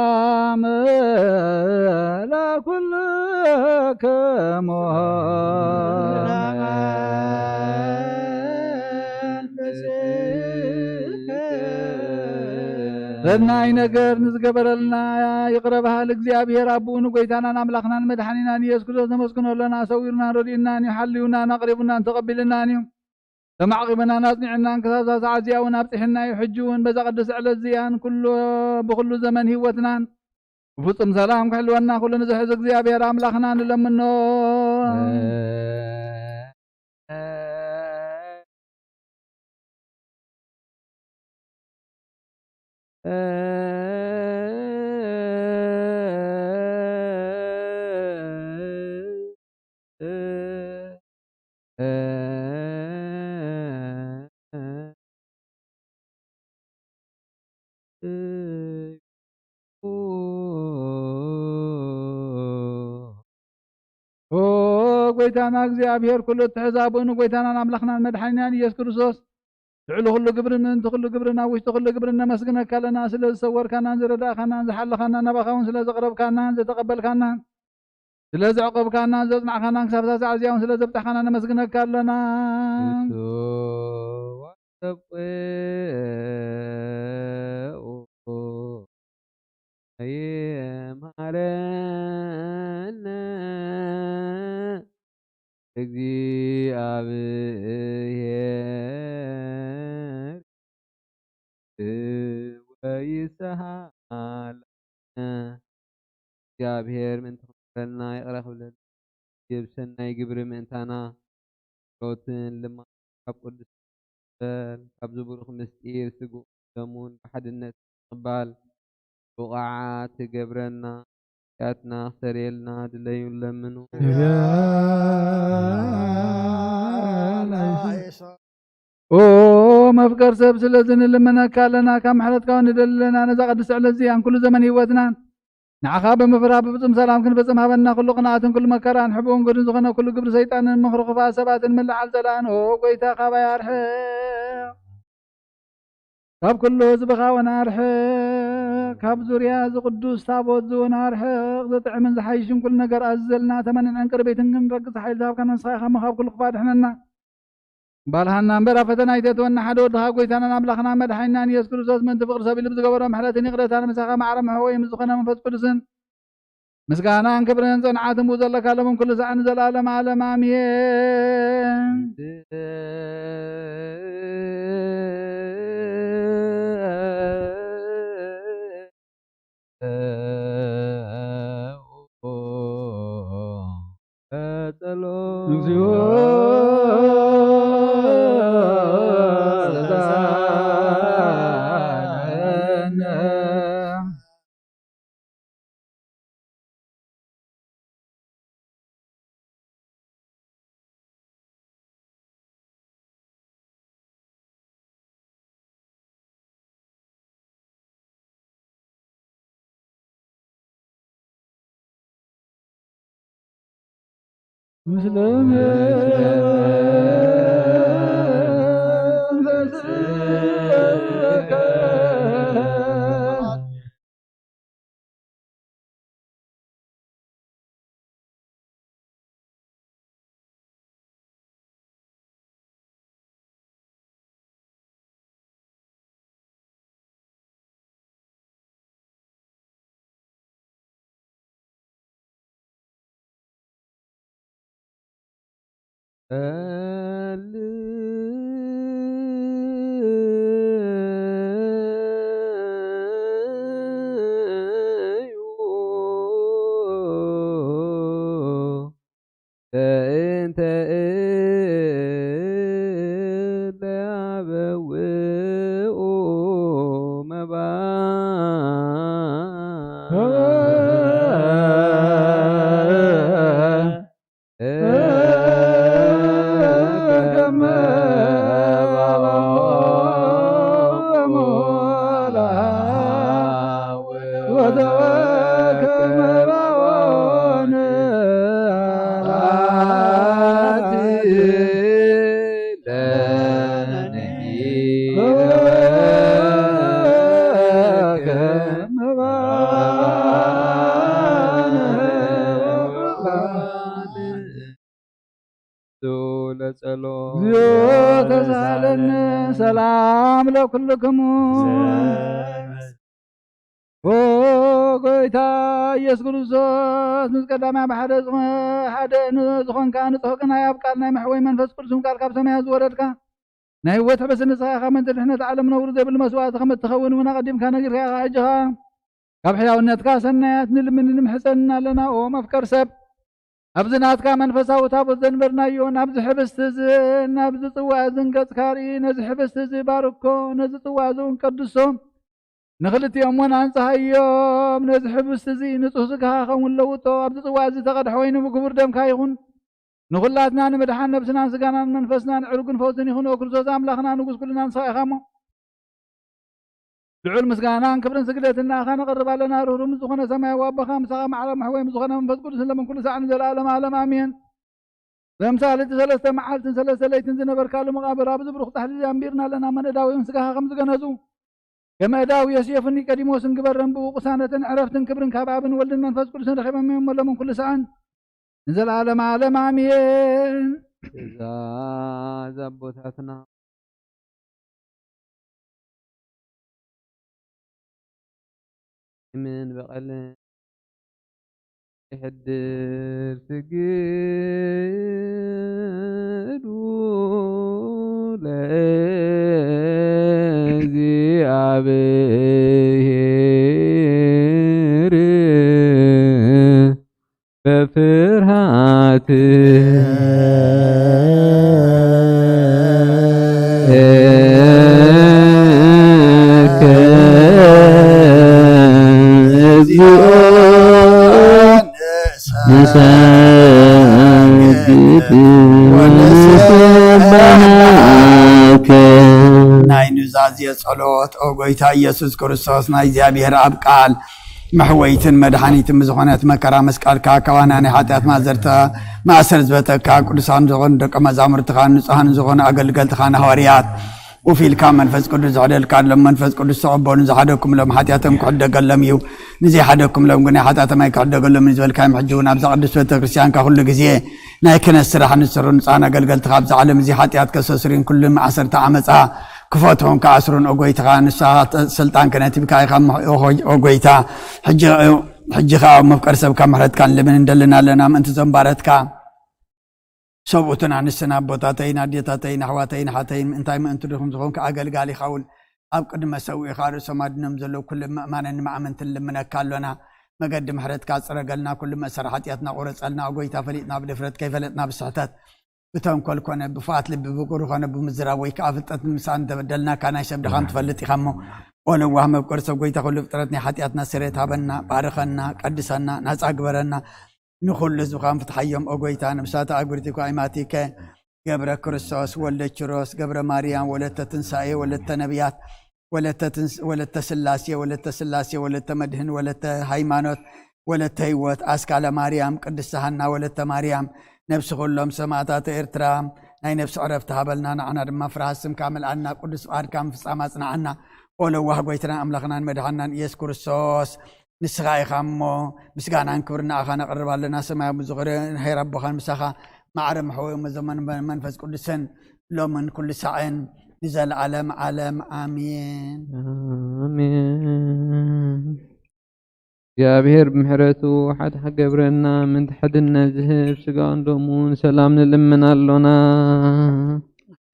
ሰላም ለኩልክሙ። ሰናይ ነገር ንዝገበረልና ይቕረ በሃል እግዚኣብሔር ኣቦኡ ንጎይታናን ኣምላኽናን መድሓኒናን ኢየሱስ ክርስቶስ ነመስግኖ ኣለና። ሰዊሩናን ረዲኡናን እዩ፣ ሓልዩናን ኣቕሪቡናን ተቐቢልናን እዩ። ተማዕቂብናን ኣጽኒዕናን ክሳብ እዛ ሰዓት እዚኣ እውን ኣብጺሕና እዩ። ሕጂ እውን በዛ ቅድስቲ ዕለት እዚኣን ኩሉ፣ ብኹሉ ዘመን ህይወትናን ብፍጹም ሰላም ክሕልወና ኩሉ ንዝሕዝ እግዚኣብሔር ኣምላኽና ንለምኖ። ኦ ጎይታና እግዚኣብሔር፣ ኩሉ እትሕዝ ኣቦኡ ንጎይታናን ኣምላኽናን መድሓኒናን ኢየሱስ ክርስቶስ፣ ልዕሊ ኩሉ ግብርን ምእንቲ ኩሉ ግብርን ኣብ ውሽጢ ኩሉ ግብርን ነመስግነካ ኣለና። ስለ ዝሰወርካናን ዝረዳእካናን ዝሓለኻናን፣ ናባኻ እውን ስለ ዘቕረብካናን ዘተቐበልካናን፣ ስለ ዘዕቆብካናን ዘጽናዕካናን፣ ክሳብ እዛ ሰዓት እዚኣ እውን ስለ ዘብጻሕካና ነመስግነካ ኣለና። ይምሃረነ እግዚኣብሔር ወይስሃለነ። እግዚኣብሔር ምእንቲ ክምሕረና ይቕረ ክብለልና፣ የብሰናይ ግብሪ ምእንታና ጸሎትን ልመናን ካብ ቅዱስ በል፣ ካብዚ ብሩኽ ምስጢር ስግኡን ደሙን ብሓድነት ንምቕባል ብቑዓት ትገብረና፣ ኃጢኣትና ክሰረየልና ድለዩ ለምኑ። ኦ መፍቀር ሰብ፣ ስለዚ ንልምነካ ኣለና፣ ካብ ምሕረትካ እውን ንደሊ ኣለና። ነዛ ቅድስቲ ዕለት እዚኣን ኩሉ ዘመን ህይወትናን ንዓኻ ብምፍራህ ብፍጹም ሰላም ክንፍጽም ሃበና። ኩሉ ቅንኣትን ኩሉ መከራን ሕቡእን ግዱን ዝኾነ ኩሉ ግብሪ ሰይጣንን ምኽሪ ክፉኣት ሰባትን ምልዓል ጸላእን፣ ኦ ጎይታ፣ ካባይ ኣርሕቕ። ካብ ኩሉ ህዝብኻ እውን ኣርሕቕ። ካብ ዙርያ እዚ ቅዱስ ታቦት እዚ እውን ኣርሕቕ። ዝጥዕምን ዝሓይሽን ኩሉ ነገር ኣዝዘልና። ተመንን ዕንቅርቢትን ክንረግጽ ሓይሊ ዝሃብካና ንስኻ ኢኻ እሞ፣ ካብ ኩሉ ክፉእ ኣድሕነና። ባልሃና እምበር ኣብ ፈተና ኣይተእትወና። ሓደ ወድኻ ጎይታናን ኣምላኽና መድሓኒናን ኢየሱስ ክርስቶስ ምእንቲ ፍቕሪ ሰብ ኢሉ ብዝገበሮ ምሕረትን ይቕረታን፣ ምሳኻ ማዕረ መሕወይ ምስ ዝኾነ መንፈስ ቅዱስን ምስጋናን ክብርን ጽንዓትን ብኡ ዘለካ ሎምን ኩሉ ሳዕን ንዘለኣለም ዓለም ኣሜን። ለጸሎት። እግዚኦ ተሳለነ። ሰላም ለኩልክሙ። ኦ ጎይታ ኢየሱስ ክርስቶስ፣ ምስ ቀዳማይ ብሓደ ዝኾ-፣ ሓደ ን-፣ ዝኾንካ ንጹሕ ግናይ ኣብ ቃል ናይ መሕወይ መንፈስ ቅዱስን ቃል ካብ ሰማያት ዝወረድካ ናይ ህይወት ሕብስቲ ንስኻ ኢኻ። ምእንቲ ድሕነት ዓለም ነውሪ ዘይብሉ መስዋእቲ ከም እትኸውን እውን ኣቐዲምካ ነጊርካ ኢኻ። ሕጂ ኸኣ ካብ ሕያውነትካ ሰናያት ንልምን ንምሕጸንን ኣለና። ኦ መፍቀር ሰብ፣ ኣብዚ ናትካ መንፈሳዊ ታቦት ዘንበርናዮ፣ ናብዚ ሕብስቲ እዚ፣ ናብዚ ጽዋእ እዝን ገጽካ ርኢ፣ ነዚ ሕብስቲ እዚ ባርኮ፣ ነዚ ጽዋእ እዚ እውን ቀድሶ፣ ንኽልቲኦም እውን ኣንጽሃዮም። ነዚ ሕብስቲ እዚ ንጹህ ስጋኻ ኸውን ለውጦ፣ ኣብዚ ጽዋእ እዚ ዝተቐድሐ ወይኒ ክቡር ደምካ ይኹን። ንኹላትና ንምድሓን ነብስናን ስጋናን መንፈስናን ዕሩግን ፈውስን ይኹን። ኦ ክርስቶስ ኣምላኽና ንጉስ ኩልና ንስኻ ኢኻ እሞ፣ ልዑል ምስጋናን ክብርን ስግደትን ንኣኻ ነቕርብ ኣለና። ርህሩህ ምስ ዝኾነ ሰማያዊ ኣቦኻ፣ ምሳኻ ማዕረ መሕወይ ምስ ዝኾነ መንፈስ ቅዱስ፣ ለምን ኩሉ ሳዕ ንዘለኣለም ዓለም ኣሜን። ዘምሳሌ እቲ ሰለስተ መዓልትን ሰለስተ ለይትን ዝነበርካሉ መቓብር፣ ኣብዚ ብሩኽ ጻሕሊ እዚ ኣንቢርና ኣለና። መነዳዊውን ስጋኻ ከም ዝገነዙ፣ ከም ኣእዳው ዮሴፍን ኒቆዲሞስን ግበረን። ብኡ ቅሳነትን ዕረፍትን ክብርን ካብ ኣብን ወልድን መንፈስ ቅዱስን ረኺቦም እዮም። ለምን ኩሉ ሳዕን ንዘለዓለመ ዓለም ኣሜን። ትእዛዝ ኣቦታትና ምን በቐልን ይሕድር ስግዱ ለእግዚኣብሔር በፍርሃት እግዚኦ ንሰግድ ወንስብሐከ። ኣዝየ ጸሎት፣ ኦ ጎይታ ኢየሱስ ክርስቶስ፣ ናይ እግዚኣብሔር ኣብ ቃል መሕወይትን መድሓኒትን ብዝኾነት መከራ መስቀልካ፣ ካባና ናይ ሓጢኣት ማእዘርተ ማእሰር ዝበተካ፣ ቅዱሳን ዝኾኑ ደቀ መዛሙርትኻን ንጹሃን ዝኾኑ ኣገልገልትኻን ሃዋርያት፣ ኮፍ ኢልካ መንፈስ ቅዱስ ዝሕደልካሎም፣ መንፈስ ቅዱስ ተቐበሉ። ንዝሓደግኩምሎም ሓጢኣቶም ክሕደገሎም እዩ፣ ንዘይሓደግኩምሎም ግን ናይ ሓጢኣቶም ኣይክሕደገሎም እዩ ዝበልካዮም፣ ሕጂ እውን ኣብዛ ቅድስት ቤተ ክርስቲያንካ ኩሉ ግዜ ናይ ክህነት ስራሕ ንስሩ፣ ንጹሃን ኣገልገልትኻ ኣብዛ ዓለም እዚ ሓጢኣት ከሰስሩን ኩሉ ማእሰርተ ዓመጻ ክፈትሑን ክኣስሩን፣ ኦ ጎይትኻ፣ ንስኻ ስልጣን ክህነት ሂብካ ኢኻ፣ ኦ ጎይታ። ሕጂ፣ ሕጂ ኸኣ መፍቀሪ ሰብካ ምሕረትካ ንልምን እንደልን ኣለና፣ ምእንቲ እዞም ባረትካ፣ ሰብኡትን ኣንስትን፣ ኣቦታተይን ኣዴታተይን፣ ኣሕዋተይን ኣሓተይን፣ እንታይ ምእንቲ ድኹም ዝኾንካ ኣገልጋሊ ይኸውን። ኣብ ቅድመ ሰብኡ ኢኻ ርእሶም ኣድኖም ዘለዉ ኩሎም ምእማንን ማእመንትን ንልምነካ ኣሎና። መገዲ ምሕረትካ ጽረገልና፣ ኩሉ መእሰሪ ሓጢኣትና ቁረጸልና። ኦ ጎይታ፣ ፈሊጥና ብድፍረት፣ ከይፈለጥና ብስሕተት፣ ብተንኮል ኮነ ብፍቓት ልቢ፣ ብቁሪ ኮነ ብምዝራብ ወይ ከኣ ፍልጠት ንምሳእ እንተበደልናካ፣ ናይ ሰብ ድኻም ትፈልጥ ኢኻ እሞ፣ ኦ ለዋህ መፍቀሪ ሰብ ጎይታ፣ ኩሉ ፍጥረት ናይ ሓጢኣትና ስርየት ሃበና፣ ባርኸና፣ ቀድሰና፣ ናጻ ግበረና። ንኹሉ ህዝብኻ ፍትሓዮም ኦ ጎይታ፣ ነብሳት ኣጉርቲ ኳይማቲከ፣ ገብረ ክርስቶስ፣ ወልደ ኪሮስ፣ ገብረ ማርያም፣ ወለተ ትንሳኤ፣ ወለተ ነቢያት፣ ወለተ ትንስ-፣ ወለተ ስላሴ፣ ወለተ ስላሴ፣ ወለተ መድህን፣ ወለተ ሃይማኖት፣ ወለተ ህይወት፣ ኣስካለ ማርያም፣ ቅድስቲ ሃና፣ ወለተ ማርያም፣ ነብሲ ኩሎም ሰማእታት ኤርትራ ናይ ነብሲ ዕረፍቲ ሃበልና። ንዓና ድማ ፍርሃት ስምካ መልኣልና፣ ቅዱስ ፍቓድካ ምፍጻም ኣጽንዓና። ኦ ለዋህ ጎይትናን ኣምላኽናን መድሓንናን ኢየሱስ ክርስቶስ፣ ንስኻ ኢኻ እሞ፣ ምስጋናን ክብርን ንኣኻ ነቕርብ ኣለና። ሰማያዊ ዝኽሪ ሄር ኣቦኻን ምሳኻ ማዕረ መሕወዮም ዘመን መንፈስ ቅዱስን ሎምን ኩሉ ሳዕን ንዘለዓለም ዓለም ኣሜን። ኣሜን። እግዚኣብሔር ብምሕረቱ ሓደ ክገብረና፣ ምእንቲ ሓድነት ዝህብ ስጋኡን ደሙን ሰላም ንልምን ኣሎና።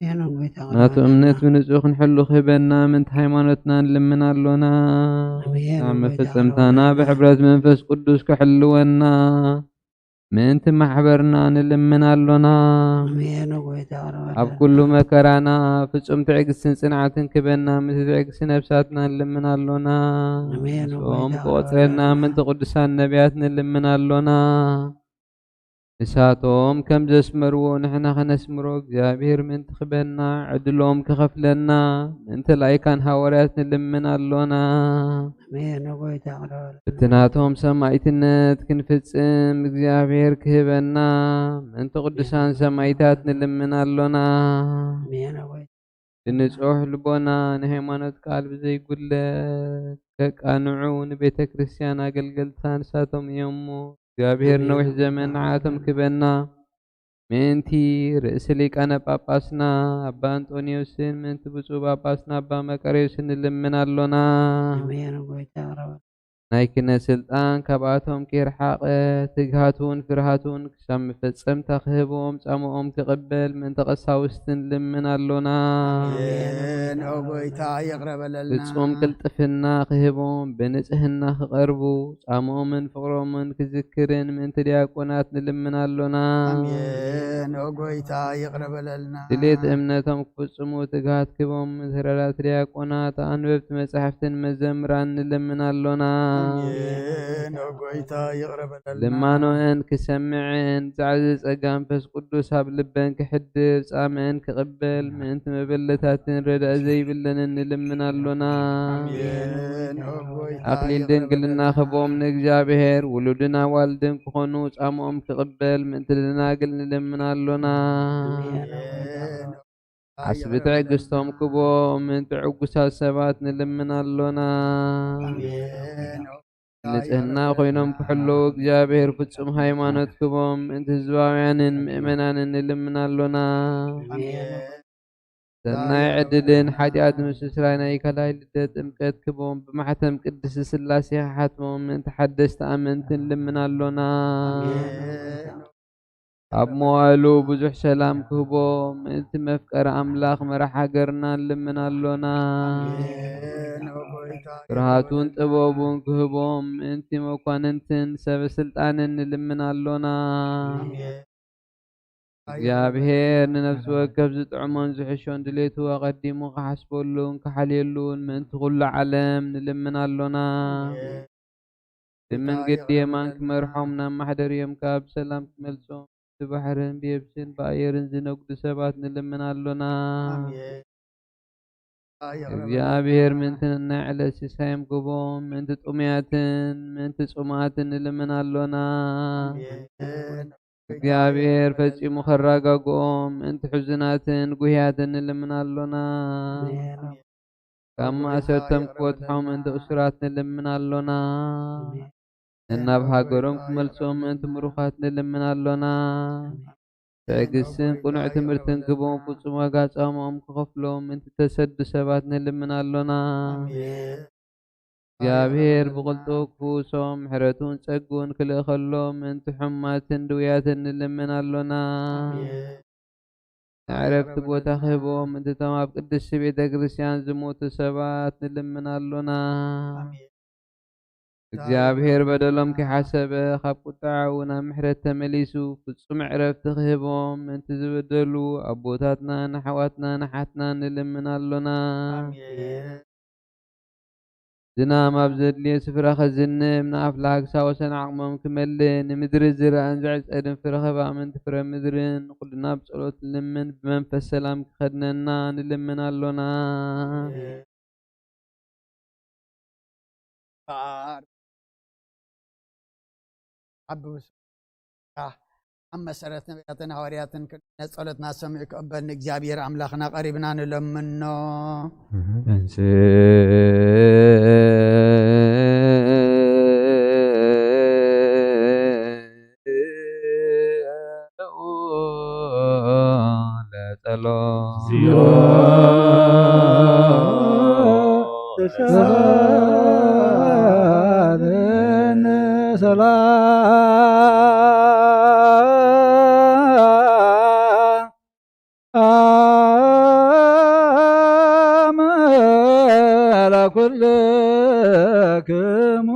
ኣሜን። ጎይታ ናቱ እምነት ብንጹህ ክንሕሉ ክህበና፣ ምእንቲ ሃይማኖትና ንልምን ኣሎና። ኣሜን። ኣብ ጎይታ መፈጸምታና ብሕብረት መንፈስ ቅዱስ ክሕልወና፣ ምእንቲ ማሕበርና ንልምን ኣሎና። ኣሜን። ጎይታ ኣብ ኩሉ መከራና ፍጹም ትዕግስትን ጽንዓትን ክበና፣ ምእንቲ ትዕግስቲ ነብሳትና ንልምን ኣሎና። ኣሜን። ምስኦም ጎይታ ክቆጽረና፣ ምእንቲ ቅዱሳን ነቢያት ንልምን ኣሎና። ንሳቶም ከም ዘስመርዎ ንሕና ከነስምሮ እግዚኣብሔር ምእንቲ ክበና፣ ዕድሎም ክኸፍለና፣ ምእንቲ ላይካን ሃዋርያት ንልምን ኣሎና። ኣሜን። ጎይታ ቅዱስ እቲ ናቶም ሰማዕትነት ክንፍጽም እግዚኣብሔር ክህበና፣ ምእንቲ ቅዱሳን ሰማዕታት ንልምን ኣሎና። ኣሜን። ጎይታ ብንጹሕ ልቦና ንሃይማኖት ቃል ብዘይጉድለት ከቃንዑ፣ ንቤተ ክርስቲያን ኣገልገልታ ንሳቶም እዮም እሞ፣ እግዚኣብሔር ኣሜን። ነዊሕ ዘመን ንዓቶም ክበና፣ ምእንቲ ርእሲ ሊቃነ ጳጳስና ኣባ ኣንጦንዮስን ምእንቲ ብፁዕ ጳጳስና ኣባ መቃርዮስን ንልምን ኣሎና። ኣሜን። ጎይታ ቅረበ። ናይ ክህነት ስልጣን ካብኣቶም ከይርሓቐ፣ ትግሃቱን ፍርሃቱን ክሳብ መፈጸምታ ክህብዎም ጻምኦም ክቕበል ምእንቲ ቀሳውስቲ ንልምን ኣሎና። ኣሜን። ኦ ጎይታ ይቕረ በለልና። ፍጹም ቅልጥፍና ክህቦም ብንጽህና ክቐርቡ፣ ጻምኦምን ፍቕሮምን ክዝክርን ምእንቲ ዲያቆናት ንልምን ኣሎና። ኣሜን። ኦ ጎይታ ይቕረ በለልና። ድሌት እምነቶም ክፍጽሙ ትግሃት ክህቦም፣ ምእንቲ ረዳት ዲያቆናት፣ ኣንበብቲ መጻሕፍትን መዘምራን ንልምን ኣሎና። ኣሜን። ኦ ጎይታ ይቕረ በለልና። ልማኖአን ክሰምዕን ዛዕዚ ጸጋ መንፈስ ቅዱስ ኣብ ልበን ክሕድር ጻምአን ክቕበል ምእንቲ መበለታትን ረዳኢ ዘይብለንን ንልምን ኣሎና። ኣሜን። ኦ ጎይታ ኣክሊል ይቕረ ድንግልና በለልና። ክቦም ንእግዚኣብሔር ውሉድን ኣዋልድን ክኾኑ ጻምኦም ክቕበል ምእንቲ ደናግል ንልምን ኣሎና። ኣሜን። ኦ ጎይታ ዓስቢ ይቕረ በለልና። ትዕግስቶም ክቦም ምእንቲ ዕጉሳት ሰባት ንልምን ኣሎና። ኣሜን። ኦ ንጽህና ኮይኖም ክሕለዉ እግዚኣብሔር ፍጹም ሃይማኖት ክቦም ምእንቲ ህዝባውያንን ምእመናንን ንልምን ኣሎና። ኣሜን። ሰናይ ዕድልን ሓጢኣት ምስስራይ ናይ ካልኣይ ልደት ጥምቀት ክቦም ብማሕተም ቅድስቲ ስላሴ ክሓትሞም ምእንቲ ሓደስቲ ኣመንቲ ንልምን ኣሎና። ኣሜን። ኣብ መዋእሉ ብዙሕ ሰላም ክህቦ ምእንቲ መፍቀሪ ኣምላኽ መራሕ ሃገርና ንልምን ኣሎና። ኣሜን። ኦ ጎይታ ፍርሃቱን ጥበቡን ክህቦም ምእንቲ መኳንንትን ሰበ ስልጣንን ንልምን ኣሎና። ኣሜን። እግዚኣብሔር ንነፍሲ ወከፍ ዝጥዕሞን ዝሕሾን ድሌቱ ኣቐዲሙ ክሓስበሉን ክሓልየሉን ምእንቲ ኩሉ ዓለም ንልምን ኣሎና። ኣሜን። ብመንገዲ የማን ክመርሖም ናብ ማሕደርዮም ከኣ ብሰላም ክመልሶም ብባሕርን ብየብስን ብኣየርን ዝነግዱ ሰባት ንልምን ኣሎና። ኣሜን። እግዚኣብሔር ምእንቲ ናይ ዕለት ሲሳዮም ግቦም፣ ምእንቲ ጥሙያትን ምእንቲ ጽሙኣትን ንልምን ኣሎና። ኣሜን። እግዚኣብሔር ፈጺሙ ከረጋግኦም፣ ምእንቲ ሕዙናትን ጉህያትን ንልምን ኣሎና። ኣሜን። ካብ ማእሰርቶም ክፈትሖም፣ ምእንቲ እሱራት ንልምን ኣሎና። ኣሜን። ነናብ ሃገሮም ክመልሶም፣ ምእንቲ ምሩኻት ንልምን ኣሎና። ኣሜን። ትዕግስትን ቅኑዕ ትምህርትን ክህቦም፣ ፍጹም ዋጋ ጻማኦም ክኸፍሎም፣ ምእንቲ ተሰዱ ሰባት ንልምን ኣሎና። ኣሜን። እግዚኣብሔር ብቕልጡፍ ክፍውሶም፣ ምሕረቱን ጸግኡን ክልእኸሎም፣ ምእንቲ ሕሙማትን ድውያትን ንልምን ኣሎና። ኣሜን። ንዕረፍቲ ቦታ ክህቦም፣ ምእንቲ እቶም ኣብ ቅድስቲ ቤተ ክርስቲያን ዝሞቱ ሰባት ንልምን ኣሎና። ኣሜን። እግዚኣብሔር በደሎም ከይሓሰበ፣ ካብ ቁጥዓኡ ናብ ምሕረት ተመሊሱ፣ ፍጹም ዕረፍቲ ክህቦም፣ ምእንቲ ዝበደሉ ኣቦታትናን ኣሕዋትናን ኣሓትናን ንልምን ኣሎና። ኣሜን። ዝናም ኣብ ዘድልዮ ስፍራ ከዝንብ፣ ንኣፍላግ ክሳወሰን ዓቕሞም ክመልእ፣ ንምድሪ ዝረኣን ዝዕጸድን ፍረ ኸባ ምእንቲ ፍረ ምድርን፣ ንኹልና ብጸሎት ንልምን፣ ብመንፈስ ሰላም ክኸድነና ንልምን ኣሎና። ኣሜን። ዓቢ ውስ-፣ ኣብ መሰረት ነቢያትን ሃዋርያትን ክልነ ጸሎትና ሰሚዑ ክቕበል ንእግዚኣብሔር ኣምላኽና ቀሪብና ንለምኖ። እንስ ለጸሎት። ተሳለነ ሰላም ለኩልክሙ።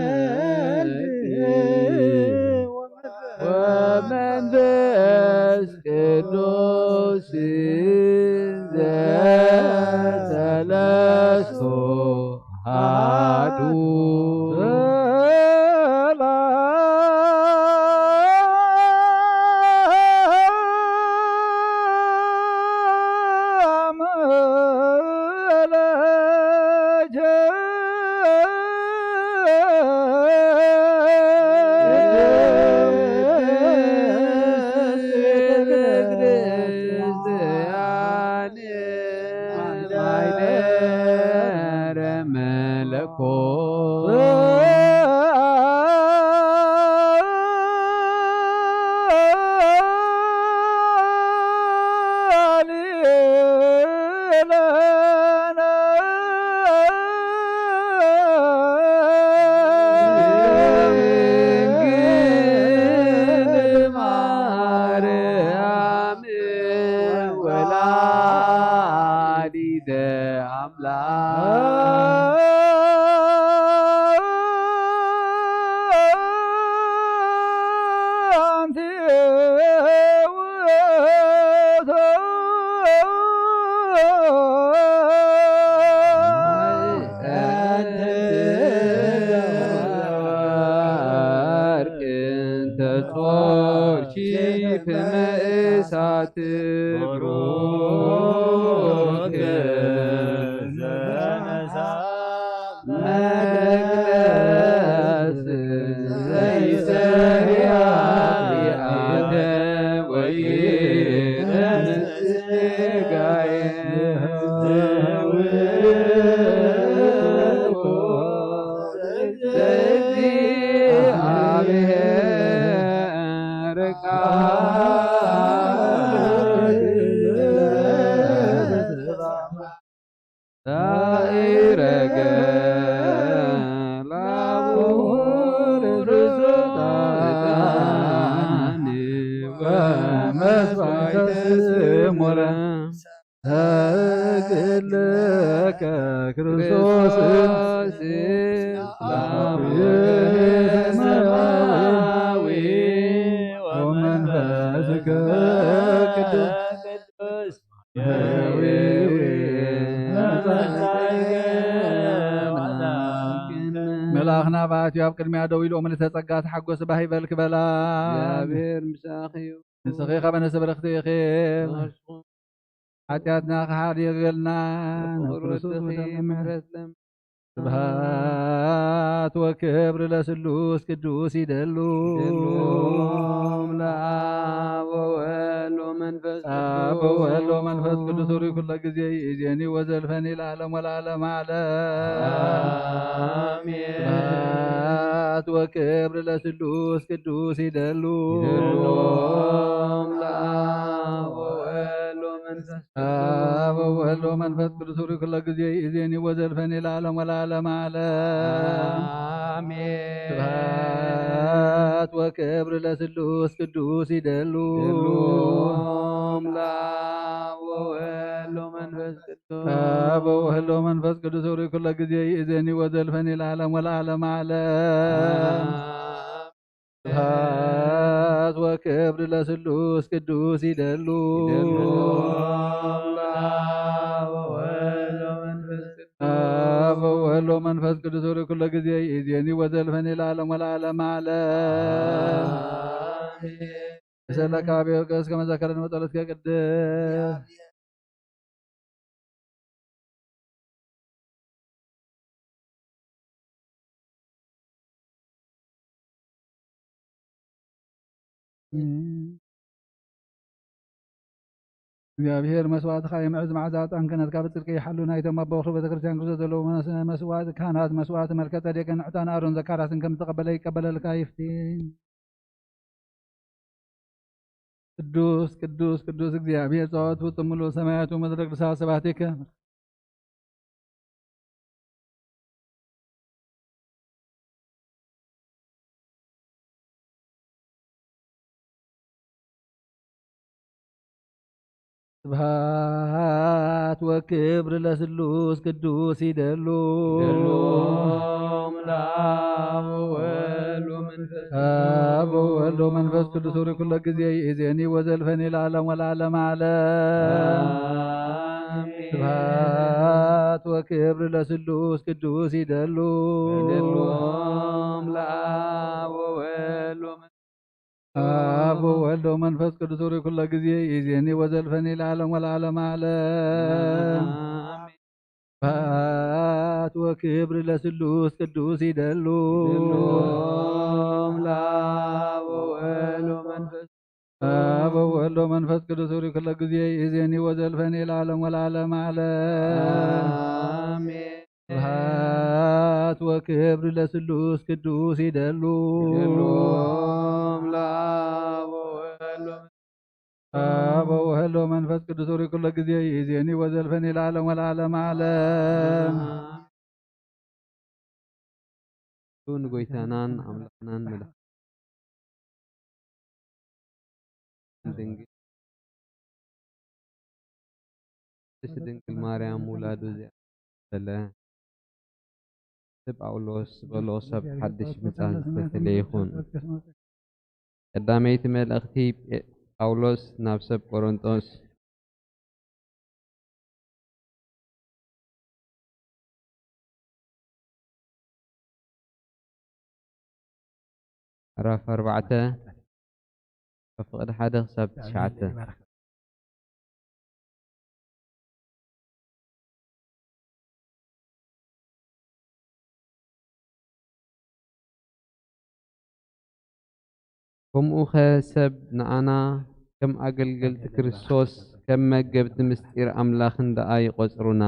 ወወልድ ወመንፈስ ቅዱስ ዘሰለስቱ አሐዱ። ሰላም ለጀ ኣንቲ ውእቱ ወርቅን ተጾርኪ ፍመ እሳት ብሩክ መቅደስ ዘይሰሪ ኃጢአተ ወይደም ሥጋየ ውእቱ ለእግዚአብሔር ቃል ዛኢረገ ላቡ ርሱታን ወመስዋዕተ ስሙረ። ሰግድ ለከ ክርስቶስ አቡነ ሰማያዊ ወመንፈስከ ቅዱስ መልኣኽና ብኣትዩ ኣብ ቅድሚያ ደው ኢሉ፣ ምልዕተ ጸጋ ተሓጎስ፣ ባህ ይበልኪ በላ። እግዚኣብሔር ምሳኺ እዩ። ንስኺ ኸበ ነፍሲ ብርኽቲ ኢኺ። ተወስኹ። ሓጢኣትና ክሓድገልና፣ ብፍቕሩ ናብ ክርስቶስ ወድኺ ወደሙ። ምሕረት ለም-፣ ስብሐት ወክብር ለስሉስ ቅዱስ ይደሉ። ይደሉ ለአብ ወወልድ ወመንፈስ አብ ወወልድ ወመንፈስ ቅዱስ ሩይ ኩሎ ጊዜ ይእዜኒ ወዘልፈኒ ለዓለም ወለዓለም ዓለም። አሜን። ስብሐት ወክብር ለስሉስ ቅዱስ ይደሉ። ይደሉ ለአብ ወወልድ ወመንፈስ አብ ወወልድ ወመንፈስ ቅዱስ ሩይ ኩሎ ጊዜ ይእዜኒ ወዘልፈኒ ለዓለም ወለዓለም ዓለም። አሜን። ስብሐት ወክብር ለስሉስ ቅዱስ ይደሉ። ይደሉ ለአብ ወወልድ ወመንፈስ ቅዱስ። አብ ወወልድ ወመንፈስ ቅዱስ ሩይ ኩሎ ጊዜ ይእዜኒ ወዘልፈኒ ለዓለም ወለዓለም ዓለም። አሜን። ስብሐት ወክብር ለስሉስ ቅዱስ ይደሉ። ይደሉ ለአብ ወወልድ ወመንፈስ ቅዱስ። አብ ወወልድ ወመንፈስ ቅዱስ ሩይ ኩሎ ጊዜ ይእዜኒ ወዘልፈኒ ለዓለም ወለዓለም ዓለም። አሜን። ንሰለካ አቤ ወቀስ ከመ ዘከረኒ በጸሎትከ ቅድስት። እግዚኣብሔር መስዋእትኻ ይምዕዝ፣ መዓዛ ዕጣን ክህነትካ ብጽድቂ ይሓሉ። ናይቶም ኣቦ ወኽሪ ቤተ ክርስቲያን ክርስቶስ ዘለዉ መስ-፣ መስዋእቲ ካህናት፣ መስዋእቲ መልከ ጸዴቅን ዕጣን ኣሮን ዘካርያስን ከም ዝተቐበለ ይቀበለልካ ይፍቲ። ቅዱስ፣ ቅዱስ፣ ቅዱስ እግዚኣብሔር ጸባኦት ፍጹም ምሉእ ሰማያት ወምድር ቅዱሳት ስብሐቲከ። ስብሐት ወክብር ለስሉስ ቅዱስ ይደሉ። ይደሉ ለአብ ወወልድ ወመንፈስ አብ ወወልድ ወመንፈስ ቅዱስ ሩይ ኩሎ ጊዜ ይእዜኒ ወዘልፈኒ ለዓለም ወለዓለም ዓለም። አሜን። ስብሐት ወክብር ለስሉስ ቅዱስ ይደሉ። ይደሉ ለአብ ወወልድ ወመንፈስ አብ ወወልድ ወመንፈስ ቅዱስ ሩይ ኩሎ ጊዜ ይእዜኒ ወዘልፈኒ ለዓለም ወለዓለም ዓለም። አሜን። ስብሐት ወክብር ለስሉስ ቅዱስ ይደሉ። ይደሉ ለአብ ወወልድ ወመንፈስ አብ ወወልድ ወመንፈስ ቅዱስ ሩይ ኩሎ ጊዜ ይእዜኒ ወዘልፈኒ ለዓለም ወለዓለም ዓለም። አሜን። ስብሐት ወክብር ለስሉስ ቅዱስ ይደሉ። ይደሉ ለአብ ወወልድ ወመንፈስ አብ ወወልድ ወመንፈስ ቅዱስ ሩይ ኩሎ ጊዜ ይእዜኒ ወዘልፈኒ ለዓለም ወለዓለም ዓለም። ንጎይታናን ኣምላኽናን መድሓኒትናን ድንግል ቅድስት ድንግል ማርያም ውላዱ እዚኣ ዘለ ጳውሎስ ዝበሎ ሰብ ሓድሽ ምጻን ዝተፈለየ ይኹን። ቀዳመይቲ መልእኽቲ ጳውሎስ ናብ ሰብ ቆሮንጦስ። ምዕራፍ ኣርባዕተ፣ ካብ ፍቕዲ ሓደ ክሳብ ትሽዓተ። ከምኡኸ ሰብ ንኣና ከም ኣገልገልቲ ክርስቶስ፣ ከም መገብቲ ምስጢር ኣምላኽን ደኣ ይቖጽሩና።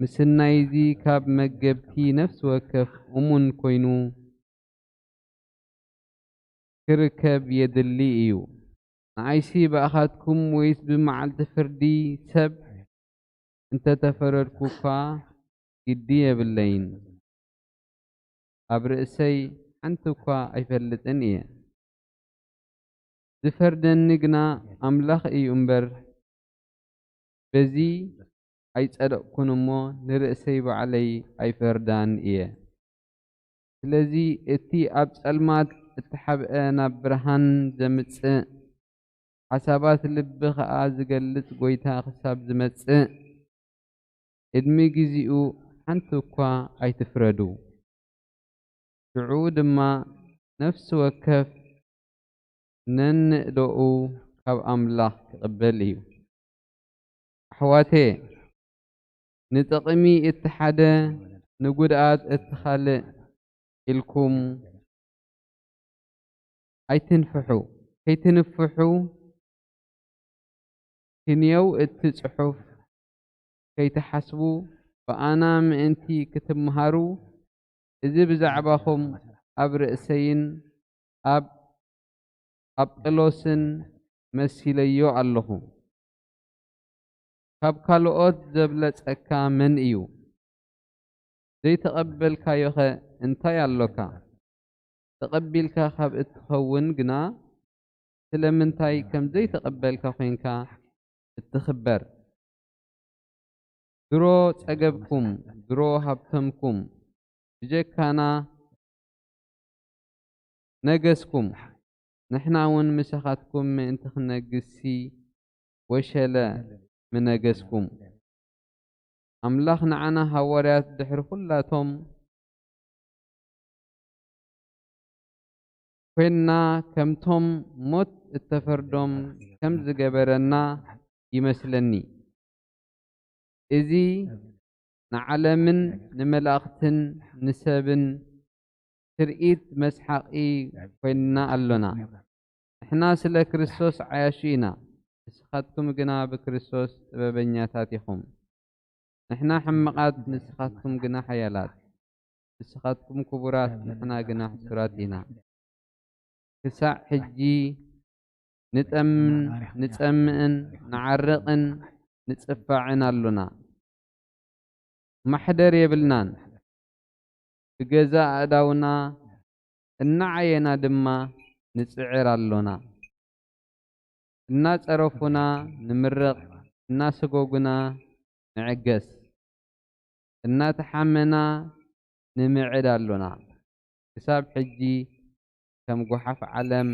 ምስናይዚ ካብ መገብቲ ነፍሲ ወከፍ እሙን ኮይኑ ክርከብ የድሊ እዩ። ንኣይሲ ብኣኻትኩም ወይስ ብመዓልቲ ፍርዲ ሰብ እንተ ተፈረድኩ እኳ ግዲ የብለይን። ኣብ ርእሰይ ሓንቲ እኳ ኣይፈልጥን እየ። ዝፈርደኒ ግና ኣምላኽ እዩ እምበር፣ በዚ ኣይጸደቕኩን እሞ፣ ንርእሰይ ባዕለይ ኣይፈርዳን እየ። ስለዚ እቲ ኣብ ጸልማት እተሓብአ ናብ ብርሃን ዘምጽእ፣ ሓሳባት ልቢ ኸኣ ዝገልጽ ጐይታ ክሳብ ዝመጽእ፣ ቅድሚ ግዜኡ ሓንቲ እኳ ኣይትፍረዱ። ሽዑ ድማ ነፍሲ ወከፍ ነንእደኡ ካብ ኣምላኽ ክቕበል እዩ። ኣሕዋተየ፣ ንጥቕሚ እቲ ሓደ ንጉድኣት እቲ ካልእ ኢልኩም ኣይትንፍሑ። ከይትንፍሑ ክንየው እቲ ጽሑፍ ከይትሓስቡ፣ ብኣና ምእንቲ ክትምሃሩ፣ እዚ ብዛዕባኹም ኣብ ርእሰይን ኣብ ኣጵሎስን መሲለዮ ኣለኹ። ካብ ካልኦት ዘብለጸካ መን እዩ? ዘይተቐበልካዮኸ እንታይ ኣሎካ? ተቐቢልካ ካብ እትኸውን ግና፣ ስለምንታይ ከም ዘይተቐበልካ ኾይንካ እትኽበር? ድሮ ጸገብኩም፣ ድሮ ሃብተምኩም፣ ብጀካና ነገስኩም፣ ንሕና እውን ምሳኻትኩም ምእንቲ ክነግስሲ ወሸለ ምነገስኩም። ኣምላኽ ንዓና ሃዋርያት ድሕሪ ኩላቶም ኮይንና ከምቶም ሞት እተፈርዶም ከም ዝገበረና ይመስለኒ። እዚ ንዓለምን ንመላእኽትን ንሰብን ትርኢት መስሓቒ ኮይንና ኣሎና። ንሕና ስለ ክርስቶስ ዓያሹ ኢና፣ ንስኻትኩም ግና ብክርስቶስ ጥበበኛታት ኢኹም። ንሕና ሕማቓት፣ ንስኻትኩም ግና ሓያላት። ንስኻትኩም ክቡራት፣ ንሕና ግና ሕሱራት ኢና። ክሳዕ ሕጂ ንጠምን ንጸምእን ንዓርቕን ንጽፋዕን ኣሎና። ማሕደር የብልናን። ብገዛእ ኣእዳውና እናዓየና ድማ ንጽዕር ኣሎና። እናጸረፉና ንምርቕ፣ እናሰጎጉና ንዕገስ፣ እናተሓመና ንምዕድ ኣሎና። ክሳብ ሕጂ ከም ጓሓፍ ዓለም፣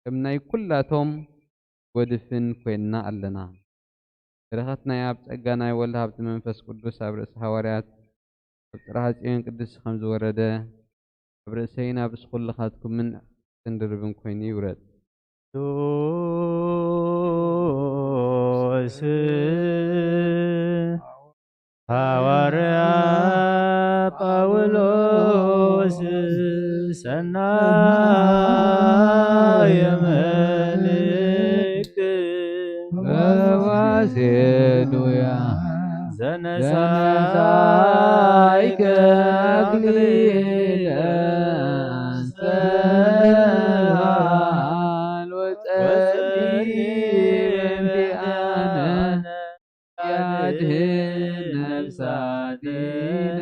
ከም ናይ ኩላቶም ጐድፍን ኮይንና ኣለና። በረኸት ናይ ኣብ ጸጋ ናይ ወልድ ሃብቲ መንፈስ ቅዱስ ኣብ ርእሲ ሃዋርያት ኣብ ጽርሐ ጽዮን ቅድስቲ ከም ዝወረደ፣ ኣብ ርእሰይን ኣብ ርእሲ ኩልኻትኩምን ክንድርብን ኮይኑ ይውረድ። ቅዱስ ሃዋርያ ጳውሎስ ሰናየ መልእክት በማሴዶንያ ዘነሳይከ ኣክሊለ ኣስተብሃል ወጸሊ እንቲኣነ ያድህን ነፍሳቲነ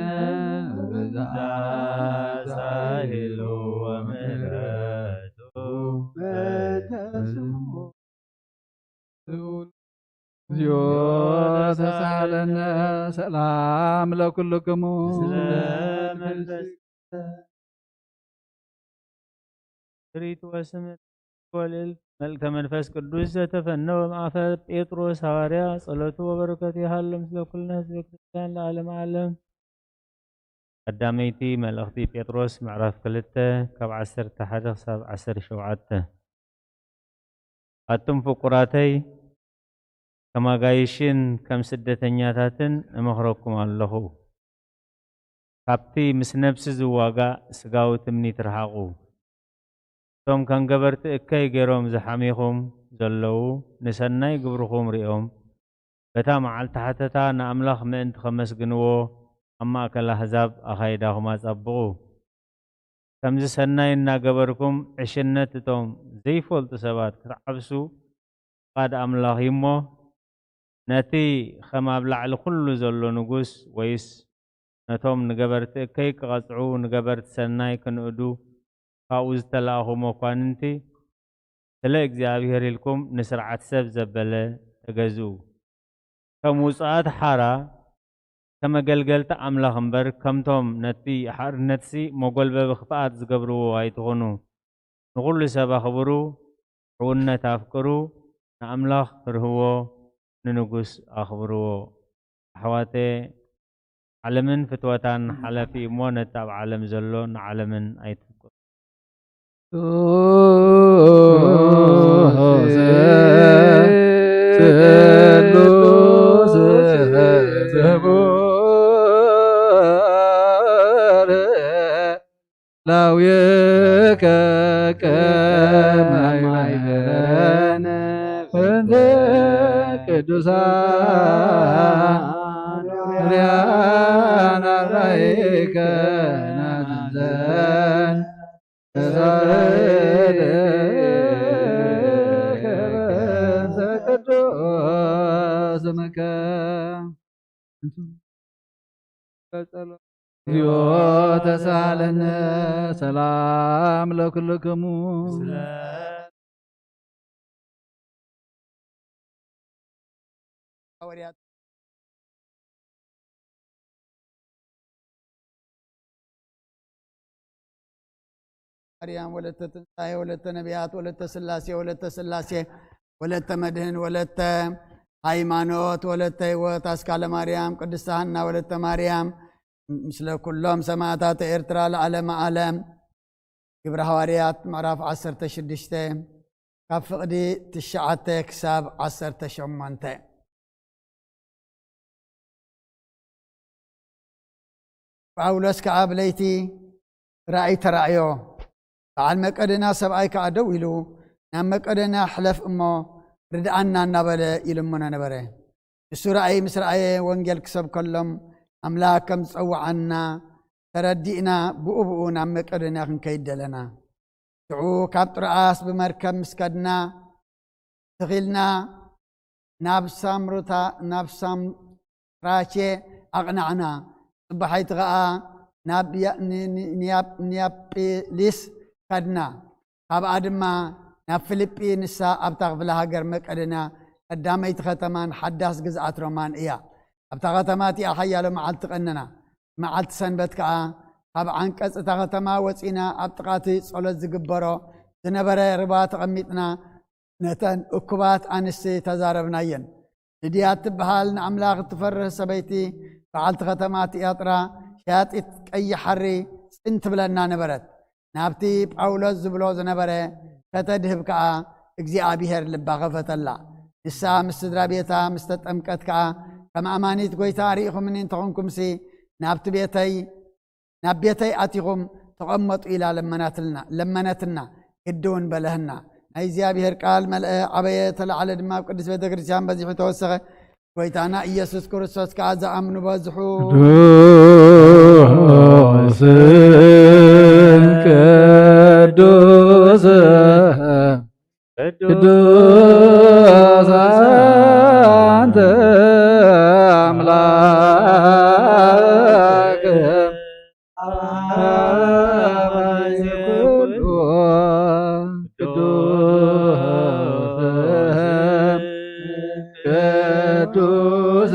ብብዝሓ ሳህሉ ወምሕረቱ በተስሙ። ልዑል እግዚኦ ተሳሃለነ ሰላም ለኩልክሙ። መንፈስ ትርኢት ወስም ወልዕል መልእክተ መንፈስ ቅዱስ ዘተፈነወ ማእፈ ጴጥሮስ ሃዋርያ ጸሎቱ ወበረከቱ ይሃሉ ምስለ ኩልነ ህዝበ ክርስቲያን ለዓለመ ዓለም። ቀዳመይቲ መልእኽቲ ጴጥሮስ ምዕራፍ ክልተ ካብ ዓሰርተ ሓደ ክሳብ ዓሰርተ ሸውዓተ። ኣቱም ፍቁራተይ፣ ከም ኣጋይሽን ከም ስደተኛታትን እመኽረኩም ኣለኹ። ካብቲ ምስ ነፍሲ ዝዋጋእ ስጋዊ ትምኒት ርሓቑ። እቶም ከም ገበርቲ እከይ ገይሮም ዝሓምይኹም ዘለዉ፣ ንሰናይ ግብርኹም ሪኦም፣ በታ መዓልቲ ሓተታ ንኣምላኽ ምእንቲ ኸመስግንዎ፣ ኣብ ማእከል ኣህዛብ ኣኻይዳኹም ኣጸብቑ። ከምዚ ሰናይ እናገበርኩም፣ ዕሽነት እቶም ዘይፈልጡ ሰባት ክትዓብሱ ፍቓድ ኣምላኽ እዩ እሞ፣ ነቲ ኸም ኣብ ላዕሊ ኹሉ ዘሎ ንጉስ፣ ወይስ ነቶም ንገበርቲ እከይ ክቐጽዑ፣ ንገበርቲ ሰናይ ክንእዱ፣ ካብኡ ዝተላእኹ መኳንንቲ፣ ስለ እግዚኣብሄር ኢልኩም ንስርዓት ሰብ ዘበለ ተገዝኡ። ከም ውጹኣት ሓራ፣ ከም ኣገልገልቲ ኣምላኽ እምበር፣ ከምቶም ነቲ ሓርነትሲ መጎልበቢ ክፍኣት ዝገብርዎ ኣይትኹኑ። ንኹሉ ሰብ ኣኽብሩ፣ ሕውነት ኣፍቅሩ፣ ንኣምላኽ ፍርህዎ፣ ንንጉስ ኣኽብርዎ። ኣሕዋተ፣ ዓለምን ፍትወታን ሓላፊ እሞ፣ ነቲ ኣብ ዓለም ዘሎ ንዓለምን ኣይትፍቅሩ። ላውየከ ከማይ በረነ እንተ ቅዱሳን ርያና ራይከ ናዘን ተሳለከ በእንተ ቅዱስ ስምከ። በጸሎት። እግዚኦ ተሳለነ ሰላም ለኩልክሙ። ሐዋርያት ማርያም ወለተ ትንሳኤ ወለተ ነቢያት ወለተ ስላሴ ወለተ ስላሴ ወለተ መድህን ወለተ ሃይማኖት ወለተ ህይወት ኣስካለ ማርያም ቅድስተ ሃና ወለተ ማርያም ምስለ ኩሎም ሰማዕታት ኤርትራ ለዓለመ ዓለም። ግብረ ሃዋርያት ምዕራፍ ዓሰርተ ሽዱሽተ ካብ ፍቕዲ ትሽዓተ ክሳብ ዓሰርተ ሸሞንተ። ጳውሎስ ከኣ ብለይቲ ራእይ ተራእዮ። በዓል መቄዶንያ ሰብኣይ ከኣ ደው ኢሉ፣ ናብ መቄዶንያ ሕለፍ እሞ ርድኣና እናበለ ይልምኖ ነበረ። ንሱ ራእይ ምስ ረኣየ፣ ወንጌል ክሰብከሎም ኣምላኽ ከም ዝጸውዓና ተረዲእና፣ ብኡ ብኡ ናብ መቄዶንያ ክንከይድ ደለና። ሽዑ ካብ ጥሮኣስ ብመርከብ ምስ ከድና፣ ትኺልና ናብ ሳምሩታ-፣ ናብ ሳምራቼ ኣቕናዕና። ጽባሓይቲ ኸኣ ናብ ያ-፣ ኒ-፣ ኒ-፣ ኒያፕ-፣ ኒያጲሊስ ከድና። ካብኣ ድማ ናብ ፊልጲ፣ ንሳ ኣብታ ክፍለ ሃገር መቄዶንያ ቀዳመይቲ ከተማን ሓዳስ ግዝኣት ሮማን እያ። ኣብታ ከተማ እቲኣ ሓያሎ መዓልቲ ቀነና። መዓልቲ ሰንበት ከኣ ካብ ዓንቀጽ እታ ከተማ ወጺና ኣብ ጥቓ እቲ ጸሎት ዝግበሮ ዝነበረ ርባ ተቐሚጥና ነተን እኩባት ኣንስቲ ተዛረብናየን። ልድያ እትበሃል ንኣምላኽ እትፈርህ ሰበይቲ በዓልቲ ከተማ ትያጥራ ሸያጢት ቀይሕ ሓሪ ጽን ትብለና ነበረት። ናብቲ ጳውሎስ ዝብሎ ዝነበረ ከተድህብ ከኣ እግዚኣብሄር ልባ ከፈተላ። ንሳ ምስ ስድራ ቤታ ምስ ተጠምቀት ከኣ፣ ከም ኣማኒት ጐይታ ርኢኹምኒ እንተኾንኩምሲ፣ ናብቲ ቤተይ፣ ናብ ቤተይ ኣቲኹም ተቐመጡ ኢላ ለመናትልና-፣ ለመነትና። ግዲ እውን በለህና። ናይ እግዚኣብሄር ቃል መልአ፣ ዓበየ፣ ተላዕለ ድማ ኣብ ቅድስት ቤተ ክርስቲያን በዚሑ ተወሰኸ። ጐይታና ኢየሱስ ክርስቶስ ከኣ ዝኣምኑ በዝሑ። ቅዱስ፣ ቅዱስ፣ ቅዱስ ኣንተ ኣምላክ። ኩሉ ቅዱስ፣ ቅዱስ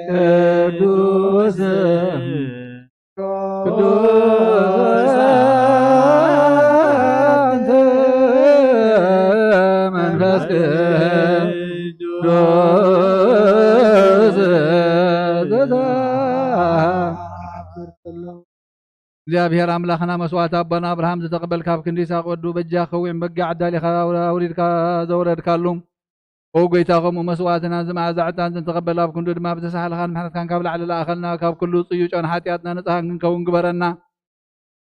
ቅዱስ ቅዱስ መንፈስ ቅዱስ። እግዚኣብሔር ኣምላኽና፣ መስዋዕቲ ኣቦና ኣብርሃም ዝተቐበልካ፣ ኣብ ክንዲ ይስሐቅ ወዱ በጃ ክኸውን በጊዕ ኣዳሊኻ ኣውሪድካ ዘውረድካሉ፣ ኦ ጎይታ፣ ከምኡ መስዋዕትና እዚ መዓዛ ዕጣን ዝተቐበል፣ ኣብ ክንዱ ድማ ብተሳህልኻን ምሕረትካን ካብ ላዕሊ ለኣኸልና፣ ካብ ኩሉ ጽዩጮን ሓጢኣትና ንጽሃን ክንከውን ግበረና።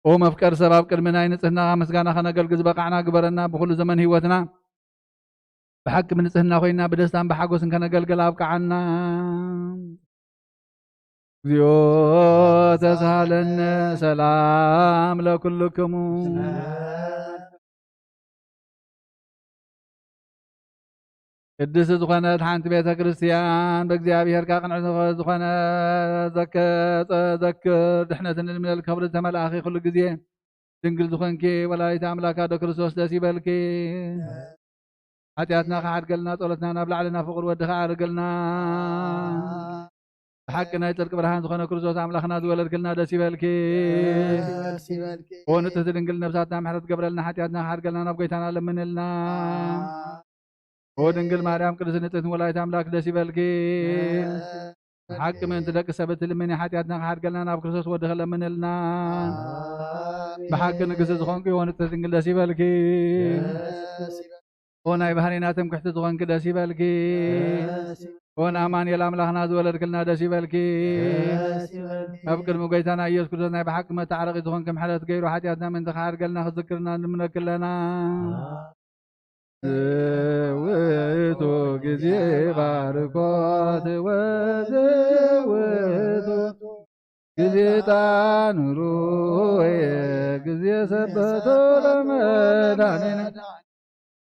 ኦ መፍቀር ሰብ፣ ኣብ ቅድሚ ናይ ንጽህናኻ ምስጋና ከነገልግል ዝበቃዕና ግበረና። ብኹሉ ዘመን ህይወትና ብሓቂ ብንጽህና ኮይና ብደስታን ብሓጎስን ከነገልግል ኣብቅዓና። እግዚኦ ተሳሃለነ፣ ሰላም ለኩልክሙ። ቅድስቲ ዝኾነት ሓንቲ ቤተ ክርስቲያን፣ ብእግዚኣብሔር ካብ ቅንዕቲ ዝኾነ ዘከ-፣ ዘክር፣ ድሕነትን ልምለል ክብሪ ዝተመልኣኺ ኩሉ ግዜ ድንግል ዝኾንኪ ወላዲተ ኣምላክ ኣዶ ክርስቶስ ደስ ይበልኪ። ሓጢኣትና ክሓድገልና፣ ጸሎትና ናብ ላዕሊ ናብ ፍቕሪ ወድኻ ኣዕርግልና። ብሓቂ ናይ ጽድቂ ብርሃን ዝኾነ ክርስቶስ ኣምላኽና ዝወለድክልና ደስ ይበልኪ። ደስ ይበልኪ። ኦ ንጽህቲ ድንግል ነብሳትና ምሕረት ገብረልና፣ ሓጢኣትና ክሓድገልና ናብ ጎይታና ለምንልና። ኦ ድንግል ማርያም ቅድስት ንጽህት ወላዲት ኣምላክ ደስ ይበልኪ። ብሓቂ ምእንቲ ደቂ ሰብ እትልምኒ፣ ሓጢኣትና ክሓድገልና ናብ ክርስቶስ ወድኺ ለምንልና። ብሓቂ ንግስቲ ዝኾንኪ ኦ ንጽህቲ ድንግል ደስ ይበልኪ። ኦ ናይ ባህሪና ትምክሕቲ ዝኾንኪ ደስ ይበልኪ። ኦ ንኣማኑኤል ኣምላኽና ዝወለድክልና ደስ ይበልኪ። ኣብ ቅድሚ ጎይታና ኢየሱስ ክርስቶስ ናይ ብሓቂ መታረቂ ዝኾንኪ፣ ምሕረት ገይሩ ሓጢኣትና ምእንቲ ክሓድገልና ክዝክርና ንልምነኪ ኣለና። ዝውቱ ግዜ ባርኮት ወዝውቱ ግዜ ጣኑሩ ግዜ ሰበቶ ለመድኃኒነ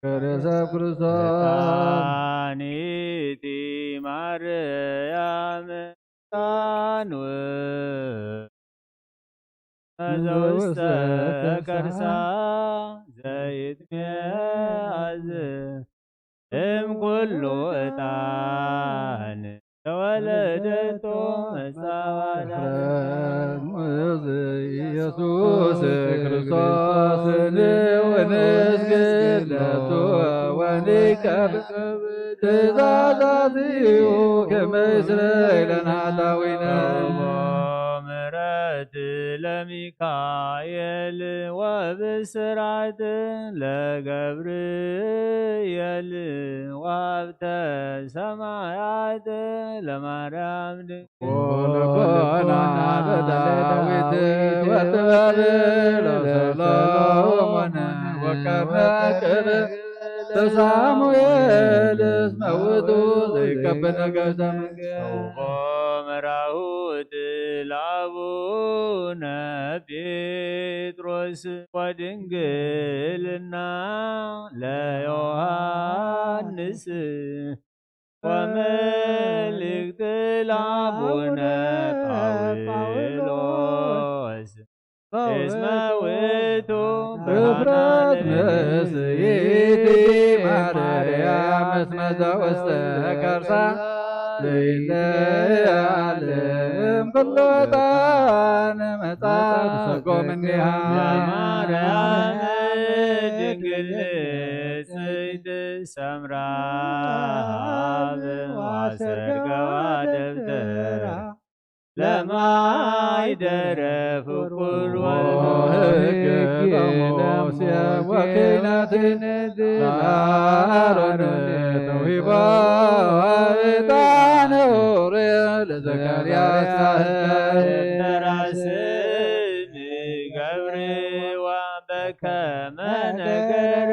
ከርሰብ ክርስቶስ። ሕፃኒቲ ማርያም ጣኑ ዘውስተ ከርሳ ዘይትሜአዝ እም ኩሉ ዕጣን ተወለደቶ መጻዋዳ። ኢየሱስ ክርስቶስ ንውንስ ግለቱ ወንከብ ትእዛዛትዩ ከመ ይስረይ ለነ ኃጣውኢነ። ምሕረት ለሚካኤል ወብስራት ለገብርኤል ወሀብተ ሰማያት ለማርያም ድንግል። ወልቦና ለዳዊት ወጥበብ ለሰሎሞን ወከርነ ክብር ለሳሙኤል እስመ ውእቱ ዘይከብድ ነገደ መንግሥት። ሰውኮ መራሁት ለአቡነ ጴጥሮስ ወድንግልና ለዮሐንስ ወመልእክት ለአቡነ ጳውሎስ እስመ ውእቱ ብርሃነ ህብረት ለምድር። ምስይእቲ ማርያም እስመ ዘውስተ ከርሳ ዘይለዓል እምኩሉ ዕጣን መጻ ሰጎምኒሃ። ለማርያም ድንግል ንጽሕት ሰምራ አብ ወአሰርገዋ ደብተራ ለማይደረ ፍቁር ወልድ ወሕግ ለሙሴ ወኪናትን ለአሮን ተውሂቦ ዕጣነ ኡሪል ለዘካርያስ ደብተራ ስም ገብርዋ በከመ ነገረ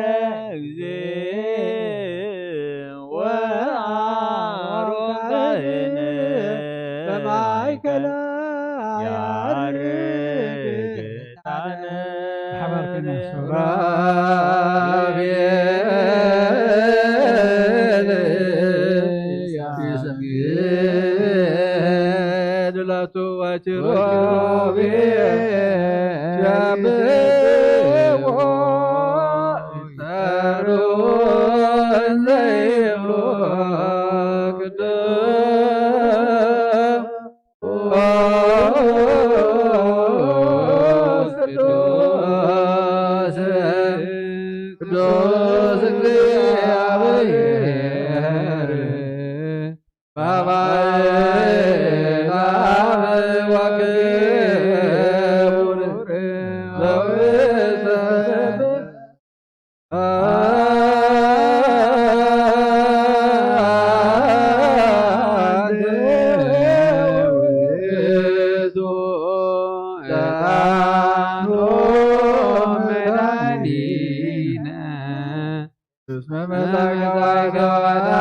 እግዚእ ወአሮን ካህን በማእከላ ያርግ ዕጣነ። ሓባር ኮይና ሱራፌል ይሰግድ ላቱ ወኪሩቤል ሲያብዎ ይጠሩ እንዘ ይብሉ ቅዱስ ቅዱስ፣ ቅዱስ እግዚአብሔር በአብ ወክቡር ዘውስተ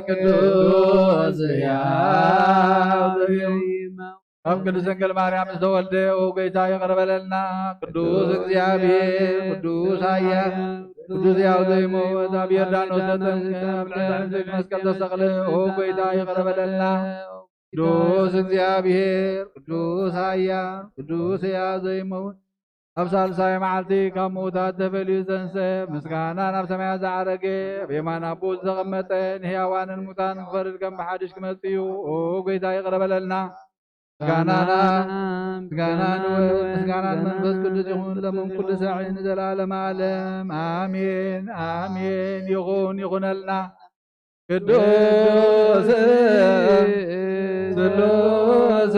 ቅዱስ ያው ኣብ ቅድስት ድንግል ማርያም ዝተወልደ፣ ኦ ጌታ ይቕረ በለልና። ቅዱስ እግዚኣብሔር፣ ቅዱስ ኃያል፣ ቅዱስ ያው ዘይሞት፣ ኣብ ዮርዳኖስ ተጠምቀ፣ ኣብ ልዕሊ መስቀል ተሰቕለ፣ ኦ ጌታ ይቕረ በለልና። ቅዱስ እግዚኣብሔር፣ ቅዱስ ኃያል፣ ቅዱስ ያው ዘይሞት፣ ኣብ ሳልሳይ መዓልቲ ካብ ምዉታት ተፈልዩ ዝተንስአ፣ ምስጋና ናብ ሰማያት ዝዓረገ፣ ኣብ የማን ኣቦኡ ዝተቐመጠ፣ ንሕያዋንን ሙታን ክፈርድ ከም ብሓድሽ ክመጽእ እዩ። ኦ ጌታ ይቕረ በለልና። ምስጋና ናብ፣ ምስጋና ንወልድ፣ ምስጋና ንመንፈስ ቅዱስ ይኹን፣ ሎምን ኩሉ ሳዕ ንዘለዓለመ ዓለም። ኣሜን፣ ኣሜን። ይኹን፣ ይኹነልና። ቅዱስ ስሉስ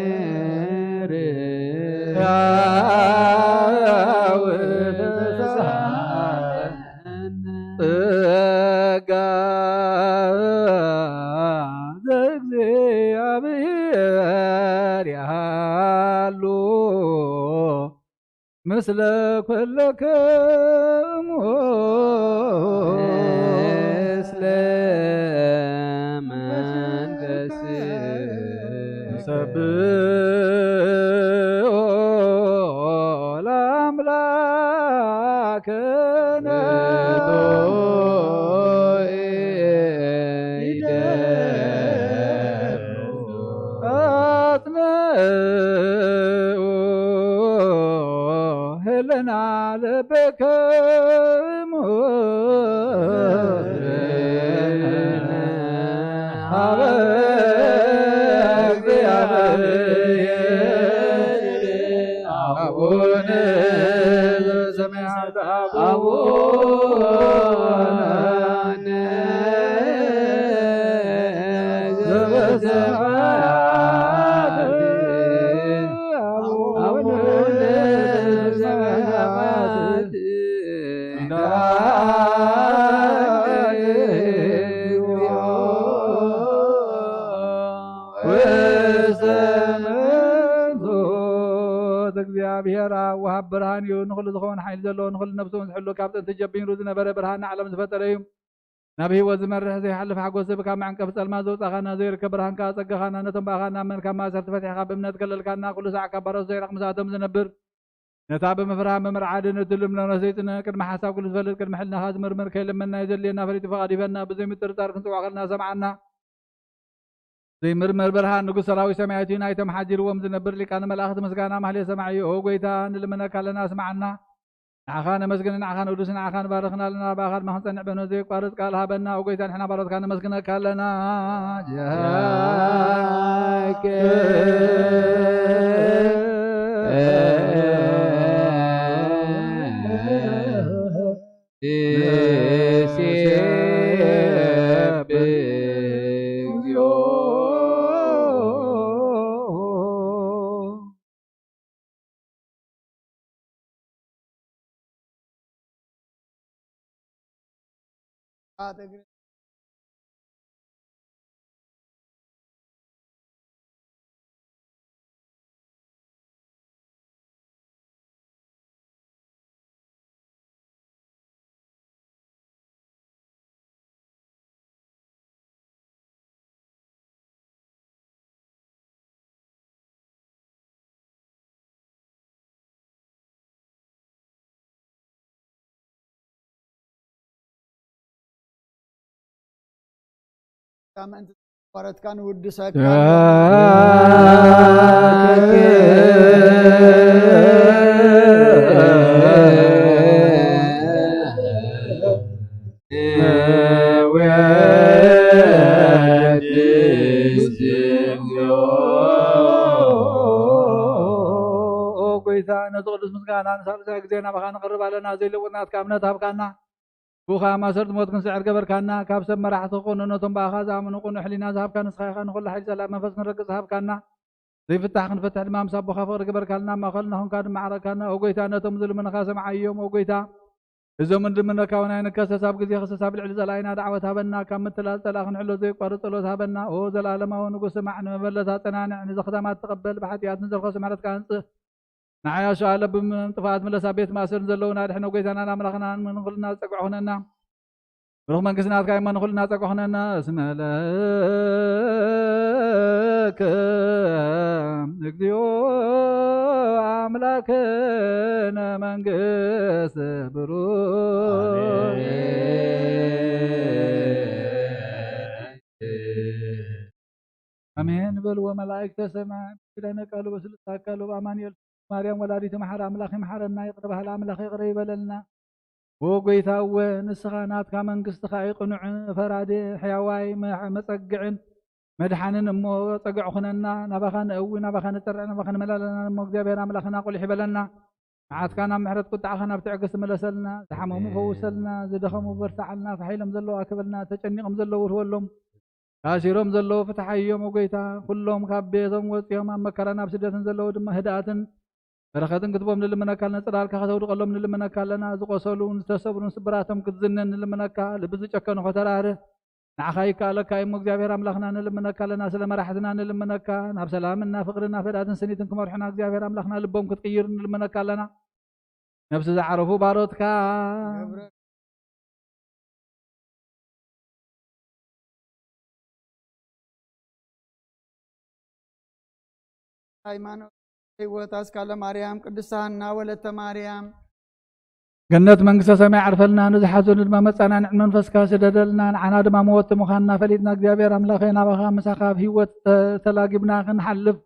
እግዚኣብሔር ያው ተሳሃለነ ጸጋ ዘእግዚኣብሔር ያሃሉ ምስለ ኩልክሙ ምስለ መንፈስ ሰብሖ ለአምላክነ አጽንዑ ህልና ልብክሙ ሀበ እግዚአብሔር አቡነ ዘበሰማያት። አቡነ ዘበሰማያት፣ አቡነ ዘበሰማያት፣ ውስተ መንሱት እግዚኣብሔር ኣብ ወሃብ ብርሃን እዩ። ንኹሉ ዝኸውን ሓይሊ ዘለዎ፣ ንኹሉ ነፍሱ ዝሕሉ፣ ካብ ጥንቲ ጀሚሩ ዝነበረ፣ ብርሃን ንዓለም ዝፈጠረ እዩ። ናብ ህይወት ዝመርሕ ዘይሓልፍ ሓጎስ ዝህብ፣ ካብ መዕንቀፊ ጸልማት ዘውጻኻና፣ ዘይርከብ ብርሃን ከኣ ጸጋኻና፣ ነቶም ብኣኻ እናኣመንካ ማእሰርቲ ፈቲሕካ ብእምነት ከለልካና፣ ኩሉ ሳዕ ካብ ባሮት ዘይራቕ ምሳቶም ዝነብር፣ ነታ ብምፍራህ ብምርዓድን እትልም ነፍሲ ዘይጽነ፣ ቅድሚ ሓሳብ ኩሉ ዝፈልጥ፣ ቅድሚ ሕልናኻ ዝምርምር፣ ከይለመንና የዘድልየና ፈሊጡ ፈቓዱ ሂበና፣ ብዘይምጥርጣር ክንጽውዖ ከለና ሰምዓና። ዘይምርመር ብርሃን ንጉሥ ሰራዊት ሰማያት እዩ። ናይቶም ሓዲርዎም ዝነብር ሊቃነ መላእኽት ምስጋና ማህሌት ሰማዒ እዩ። ኦ ጐይታ፣ ንልምነካ ኣለና፣ ስምዓና። ንዓኻ ነመስግን፣ ንዓኻ ንውድስ፣ ንዓኻ ንባርኽን ኣለና። ብኣኻ ድማ ክንጸንዕ ብእምነት ዘየቋርጽ ቃል ሃበና። ኦ ጐይታ፣ ንሕና ባሮትካ ነመስግነካ ኣለና። ጃከ ምእንቲ ዋረትካ ንውድሰካ። ኦ ጎይታ፣ ነዚ ቅዱስ ምስጋና ንሳልሳይ ግዜ ናባኻ ንቕርብ ኣለና። ዘይልውጥ ናትካ እምነት ሃብካና። ብኡኻ ማእሰርቲ ሞት ክንስዕር ገበርካና። ካብ ሰብ መራሕቲ ክኾኑ ነቶም ብኣኻ ዝኣምኑ ቅኑዕ ሕሊና ዝሃብካ ንስኻ ኢኻ። ንኹሉ ሓይሊ ጸላእ መንፈስ ክንረግጽ ዝሃብካና። ዘይፍታሕ ክንፈትሕ ድማ ምስ ኣቦኻ ፍቕሪ ገበርካልና። ኣብ ማእከልና ኾንካ ድማ ዓረካና። ኦ ጎይታ፣ ነቶም ዝልምንኻ ሰምዓዮም። ኦ ጎይታ፣ እዞም እንልምነካ እውን ኣይንከሰስ። ኣብ ግዜ ክሰስ ኣብ ልዕሊ ጸላኢና ዳዕወት ሃበና። ካብ ምትላል ጸላእ ክንሕሎ ዘየቋርጽ ጸሎት ሃበና። ኦ ዘለኣለማዊ ንጉስ፣ ስማዕ፣ ንመበለት ኣጸናንዕ፣ ንዘኽታማት ተቐበል፣ ብሓጢኣት ንዝርኸሱ ምሕረትካ ኣምጽእ። ንዓይ ኣሸዋ ለብም ጥፍኣት ምለስ፣ ኣብ ቤት ማእሰር ዘለዉና ኣድሕኖ። ጎይታናን ኣምላኽናን ንኹልና ዝጸግዖ ኹነና። ብሩኽ መንግስቲ ናትካ እሞ ንኹልና ጸግዖ ኹነና። እስመ ለከ እግዚኦ ኣምላክነ መንግስት ብሩክ። ኣሜን በልዎ መላእክተ ሰማይ። ኪዳነ ቃሉ በስሉስ ኣካሉ በአማኑኤል ማርያም ወላዲተ መሓሪ ኣምላኽ ይምሓረና፣ ይቕረ በሃሊ ኣምላኽ ይቕረ ይበለልና። ኦ ጎይታ እወ፣ ንስኻ ናትካ መንግስትኻ እዩ ቅኑዕ ፈራዲ፣ ሕያዋይ መ-፣ መጸግዕን መድሓንን እሞ ጸግዕ ኩነና። ናባኻ ንእዊ፣ ናባኻ ንጸርዕ፣ ናባኻ ንመላለና እሞ እግዚኣብሔር ኣምላኽና ቁሊሕ ይበለና። መዓትካ ናብ ምሕረት፣ ቁጣዕኻ ናብ ትዕግስቲ ምለሰልና። ዝሓመሙ ፈውሰልና፣ ዝደኸሙ በርትዓልና፣ ተሓይሎም ዘለዉ ኣክበልና፣ ተጨኒቖም ዘለዉ ርህወሎም። ታሲሮም ዘለዉ ፍትሓዮም፣ ኦ ጎይታ። ኩሎም ካብ ቤቶም ወጺኦም ኣብ መከራን ኣብ ስደትን ዘለዉ ድማ ህድኣትን በረኸትን ክትቦም ንልምነካ፣ ነጽላልካ ከተውድቐሎም ንልምነካ ኣለና። ዝቆሰሉን ዝተሰብሩን ስብራቶም ክትዝንን ንልምነካ። ልቢ ዝጨከኑ ከተራርህ ንዓኻ ይከኣለካ እሞ እግዚኣብሔር ኣምላኽና ንልምነካ ኣለና። ስለ መራሕትና ንልምነካ። ናብ ሰላምን ናብ ፍቕርን ናብ ህድኣትን ስኒትን ክመርሑና እግዚኣብሔር ኣምላኽና ልቦም ክትቅይር ንልምነካ ኣለና። ነፍሲ ዝዓረፉ ባሮትካ ሃይማኖት ህይወት ኣስካለ ማርያም፣ ቅድስት ሃና ወለተ ማርያም። ገነት መንግስተ ሰማይ ዓርፈልና፣ ንዝሓዘኑ ድማ መጻናንዕ መንፈስካ ስደደልና፣ ንዓና ድማ መወቲ ምዃንና ፈሊጥና እግዚኣብሔር ኣምላኸ ናባኻ ምሳኻ ኣብ ህይወት ተ-፣ ተላጊብና ክንሓልፍ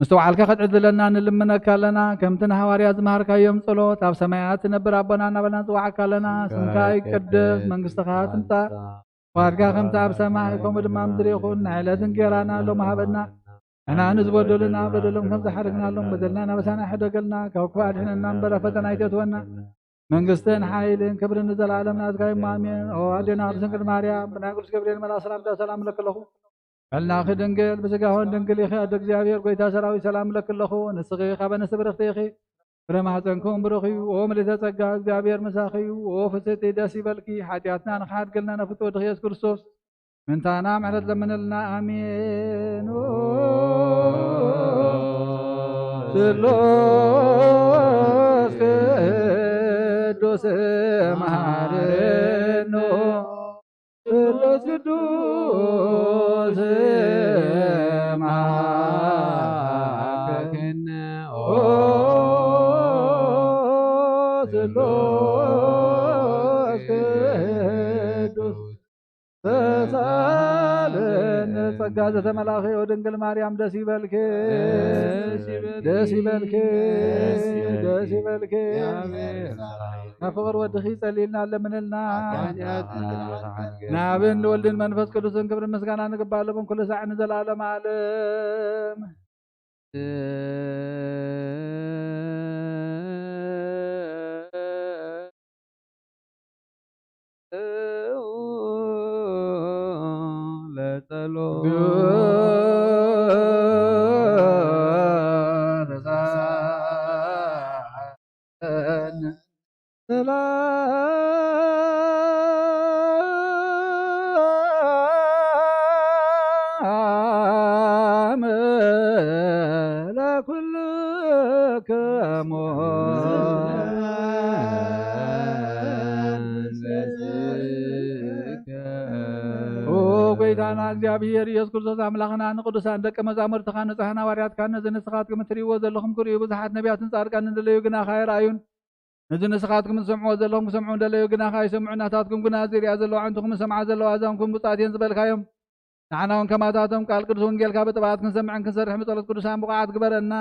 ምስተውዓልካ ክትዕድለና ንልምነካ ኣለና። ከምቲ ንሃዋርያት ዝመሃርካዮም ጸሎት፣ ኣብ ሰማያት ትነብር ኣቦና እናበልና ንጽውዓካ ኣለና። ስምካ ይቀደስ፣ መንግስትኻ ትምጻእ፣ ፍቓድካ ከምቲ ኣብ ሰማይ ከምኡ ድማ ኣብ ምድሪ ይኹን። ናይ ዕለት እንጌራና ሎሚ ሃበና። ንሕና ንዝበደሉና በደሎም ከም ዝሓረግናሎም በደልና ናበሳና ሕደገልና፣ ካብ ክፉእ ኣድሕነና እምበር ኣብ ፈተና ኣይተእትወና። መንግስትን ሓይልን ክብርን ንዘለኣለም ናትካ እዩ። ኣሜን። ኦ ኣዴና ቅድስት ድንግል ማርያም፣ ብናይ ቅዱስ ገብርኤል መልኣክ ሰላምታ ሰላም እብለኪ ኣለኹ። በልናኺ ድንግል፣ ብስጋኹን ድንግል ኢኺ፣ ኣደ እግዚኣብሔር፣ ጎይታ ሰራዊት፣ ሰላም እብለኪ ኣለኹ። ንስኺ ካብ ኣንስቲ ብርኽቲ ኢኺ፣ ፍረ ማህፀንኩም ብሩኽ እዩ። ኦ ምልዕተ ጸጋ፣ እግዚኣብሔር ምሳኺ እዩ። ኦ ፍስሕቲ፣ ደስ ይበልኪ፣ ሓጢኣትና ንኽሓድገልና ነፍቶ ወድኺ የሱስ ክርስቶስ ምንታና ምሕረት ለምንልና። ኣሜን። ኦ ስሉስ ቅዱስ መሐረነ፣ ስሉስ ቅዱስ መሐረነ፣ ኦ ስሉስ ቅዱስ ተሳለነ። ጸጋ ዘተመላእኺ ኦ ድንግል ማርያም ደስ ይበልኪ፣ ደስ ይበልኪ፣ ደስ ይበልኪ። ናብ ፍቕር ወድኺ ጸልይልና ለምንልና። ንኣብን ንወልድን መንፈስ ቅዱስን ክብርን ምስጋና ንግባእ ኣለዎም ኩሉ ሳዕ ንዘለኣለም ዓለም። ሰላም ለኩልክሙ። ኦ ጎይታና እግዚኣብሔር ኢየሱስ ክርስቶስ ኣምላኽና፣ ንቅዱሳን ደቀ መዛሙርትኻ ንጹሓን ሃዋርያትካ ነዚ ንስኻትኩም እትርእይዎ ዘለኹም ክርእዩ ብዙሓት ነቢያትን ጻድቃንን ደለዩ ግናኻ ኣይረኣዩን። ነዚ ንስኻትኩም ትሰምዕዎ ዘለኹም ክሰምዑ እንደለዩ ግናኻ ኣይሰምዑን። ናታትኩም ግና እዚ ርእያ ዘለዋ ኣዕንትኹም ዝሰምዓ ዘለዋ ኣእዛንኩም ብፁዓት እየን ዝበልካዮም። ንዓና እውን ከማታቶም ቃል ቅዱስ ወንጌልካ ብጥብዓት ክንሰምዕን ክንሰርሕን ብጸሎት ቅዱሳን ብቑዓት ግበረና።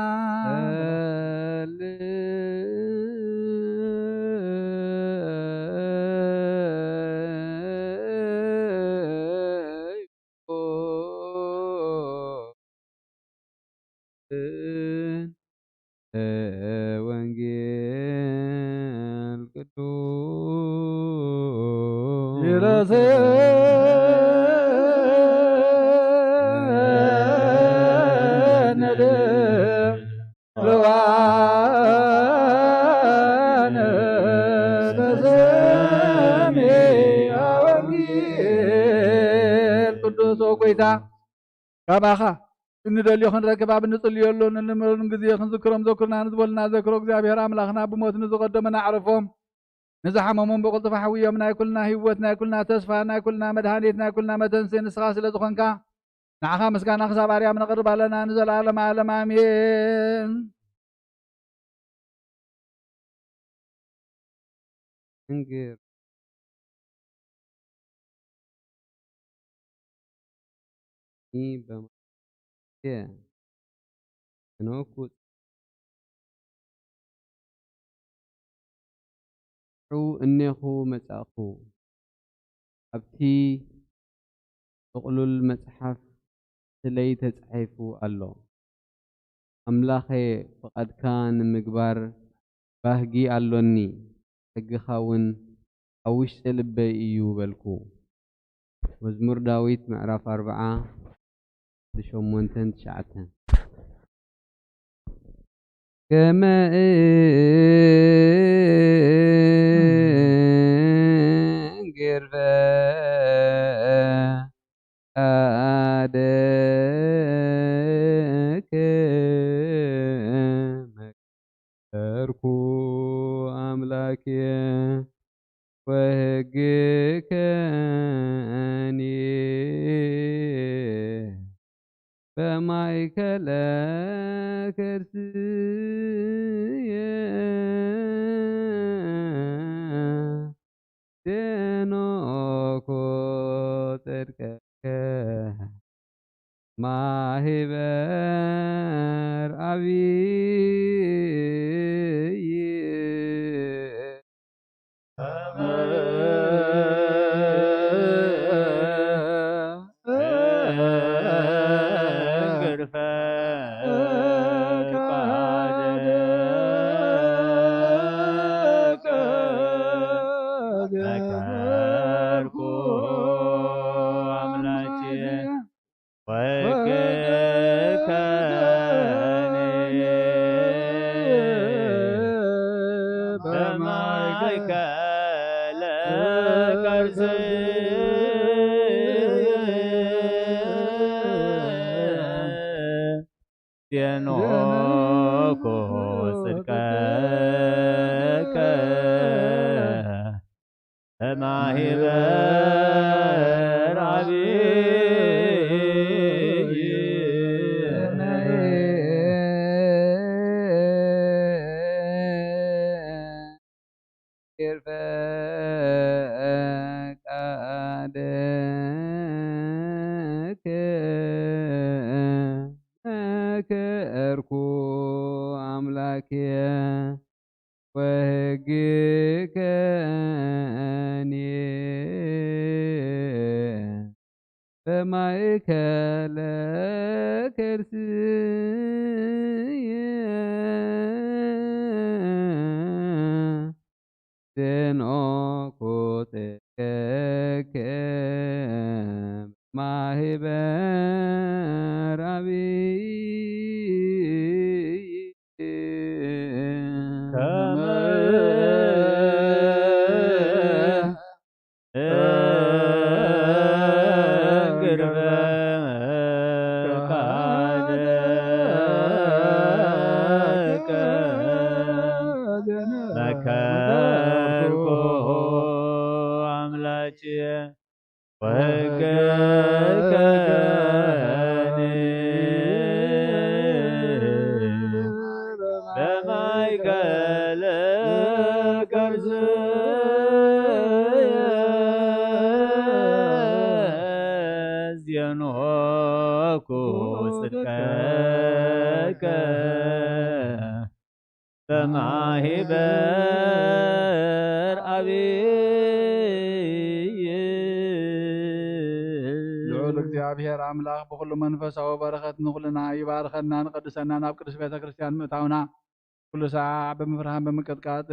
ወንጌል ቅዱስ ይረሰነ ለዋነ በሰሚዐ ወንጌል ቅዱስ። ኦ ጎይታ፣ ካባኻ እንደልዮ ክንረክብ፣ ኣብ እንጽልየሉን እንልምነሉን ግዜ ክንዝክሮም ዘኩርና ንዝበሉና ዘክሮ እግዚኣብሔር ኣምላኽና፣ ብሞት ንዝቐደሙና ኣዕርፎም፣ ንዝሓመሙን ብቕልጡፍ ኣሕውዮም። ናይ ኩልና ህይወት፣ ናይ ኩልና ተስፋ፣ ናይ ኩልና መድሃኒት፣ ናይ ኩልና መተንስኢ ንስኻ ስለ ዝኾንካ፣ ንዓኻ ምስጋና ክሳብ ኣርያም ነቕርብ ኣለና ንዘለኣለመ ዓለም ኣሜን። እንግር ኒ በማየ ክነኩ እኔኹ መጻእኩ። ኣብቲ ጥቕሉል መጽሓፍ ስለይ ተጻሒፉ ኣሎ። ኣምላኸ፣ ፍቓድካ ንምግባር ባህጊ ኣሎኒ፣ ሕግኻ እውን ኣብ ውሽጢ ልበይ እዩ በልኩ። መዝሙር ዳዊት ምዕራፍ ኣርብዓ፣ ሸሞንተን ትሽዓተን። ከመ እንግር ፈቃድከ መከርኩ ኣምላኬ ወሕግከኒ በማእከለ ከርስየ ዜኖኩ ጽድቀከ ማህበር ኣብይ ዜኖኩ ጽድቀከ ማህበር ኣብይ ፈቃድከ መከርኩ ኣምላኬ ወሕግከኒ በማእከለ ከርስየ ዜኖኩ ጽድቀከ ማህበር ኣብይ ከመ ልዑል እግዚኣብሔር ኣምላኽ ብኹሉ መንፈሳዊ በረኸት ንኹልና ይባርከና፣ ንቐድሰና፣ ናብ ቅዱስ ቤተ ክርስቲያን ምእታውና፣ ኩሉ ሳዕ ብምፍርሃን ብምቅጥቃጥ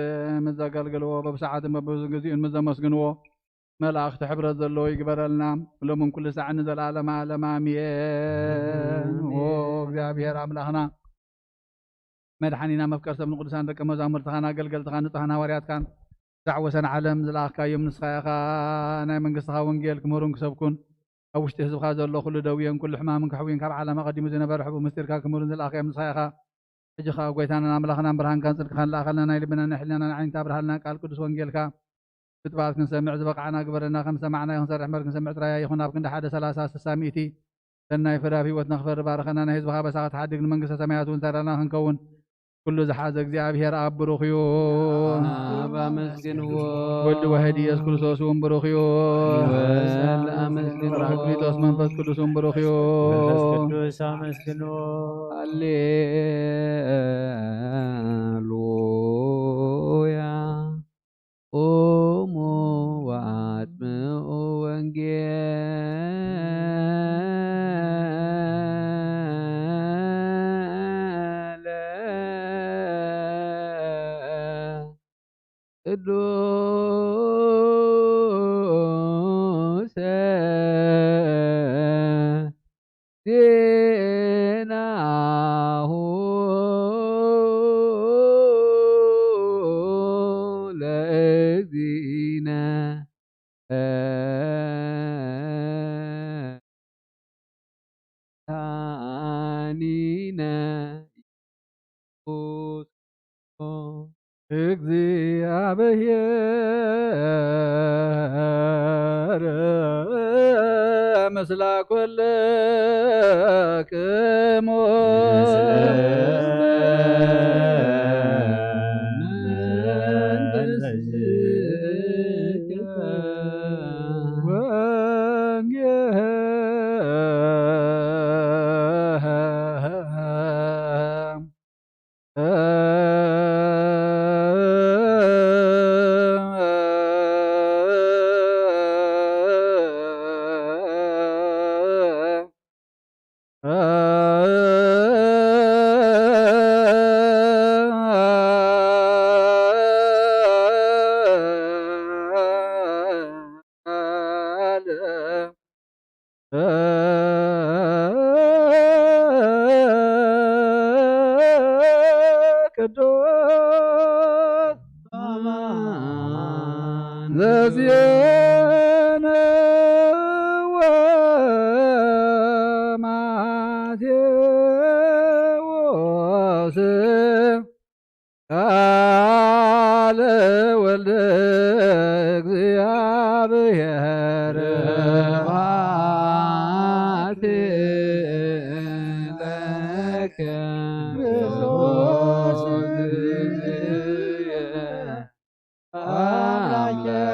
ምስ ዘገልግልዎ፣ በብሰዓትን በብግዜኡን ምስ ዘመስግንዎ፣ መላእኽቲ ሕብረት ዘለዎ ይግበረልና፣ ሎምን ኩሉ ሳዕ ንዘለዓለመ ዓለም ኣሜን። ኦ እግዚኣብሔር ኣምላኽና፣ መድሓኒና፣ መፍቀር ሰብ ንቅዱሳን ደቀ መዛሙርትኻን ኣገልገልትኻን ንጹሓን ሃዋርያትካን፣ ክሳዕ ወሰን ዓለም ዝለኣኽካዮም ንስኻ ኢኻ። ናይ መንግስትኻ ወንጌል ክምህሩን ክሰብኩን፣ ኣብ ውሽጢ ህዝብኻ ዘሎ ኩሉ ደውየን ኩሉ ሕማምን ከሕውይን፣ ካብ ዓለም ኣቐዲሙ ዝነበረ ሕቡእ ምስጢርካ ክምህሩን ዝለኣኽካዮም ንስኻ ኢኻ። ሕጂ ኸኣ ጎይታናን ኣምላኽናን ብርሃንካን ጽድቅኻን ለኣኸልና፣ ናይ ልብናን ናይ ሕልናናን ዓይኒ ኣብርሃልና፣ ቃል ቅዱስ ወንጌልካ ብጥባት ክንሰምዕ ዝበቕዓና ግበረና። ከም ሰማዕናዮ ክንሰርሕ እምበር፣ ክንሰምዕ ጥራይ ኣይኹን። ኣብ ክንዲ ሓደ፣ ሰላሳ፣ ስሳ፣ ሚእቲ ሰናይ ፍረ ኣብ ህይወትና ክፈሪ ባርኸና። ናይ ህዝብኻ በሳኻ ትሓድግ፣ ንመንግስተ ሰማያት እውን ተራና ክንከውን፣ ኩሉ ዝሓዘ እግዚኣብሔር ኣብ ብሩኽ እዩ። ኣብ ኣመስግንዎ። ወልድ ዋሕድ ኢየሱስ ክርስቶስ እውን ብሩኽ እዩ። ወልድ ኣመስግንዎ። ጳራቅሊጦስ መንፈስ ቅዱስ እውን ብሩኽ እዩ። መንፈስ ቅዱስ ኣመስግንዎ። ሃሌሉያ። ቁሙ ወአድምዑ ወንጌለ ቅዱሰ ዜናሁ ለእግዚእነ መድኃኒነ ኢየሱስ እግዚአብሔር ምስለ ኩልክሙ። ወንጌል ቅዱስ ዘዜነወ ማቴዎስ ቃለ ወልደ እግዚአብሔር ስብሐት ለከ ክርስቶስ አምላክ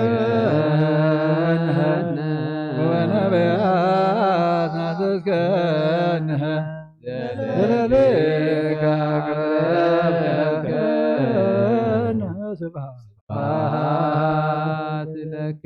ተራእከነ ወነቢያት ናዘዝከነ ለሌሊካ አቅረብከነ ስብሐት ለከ።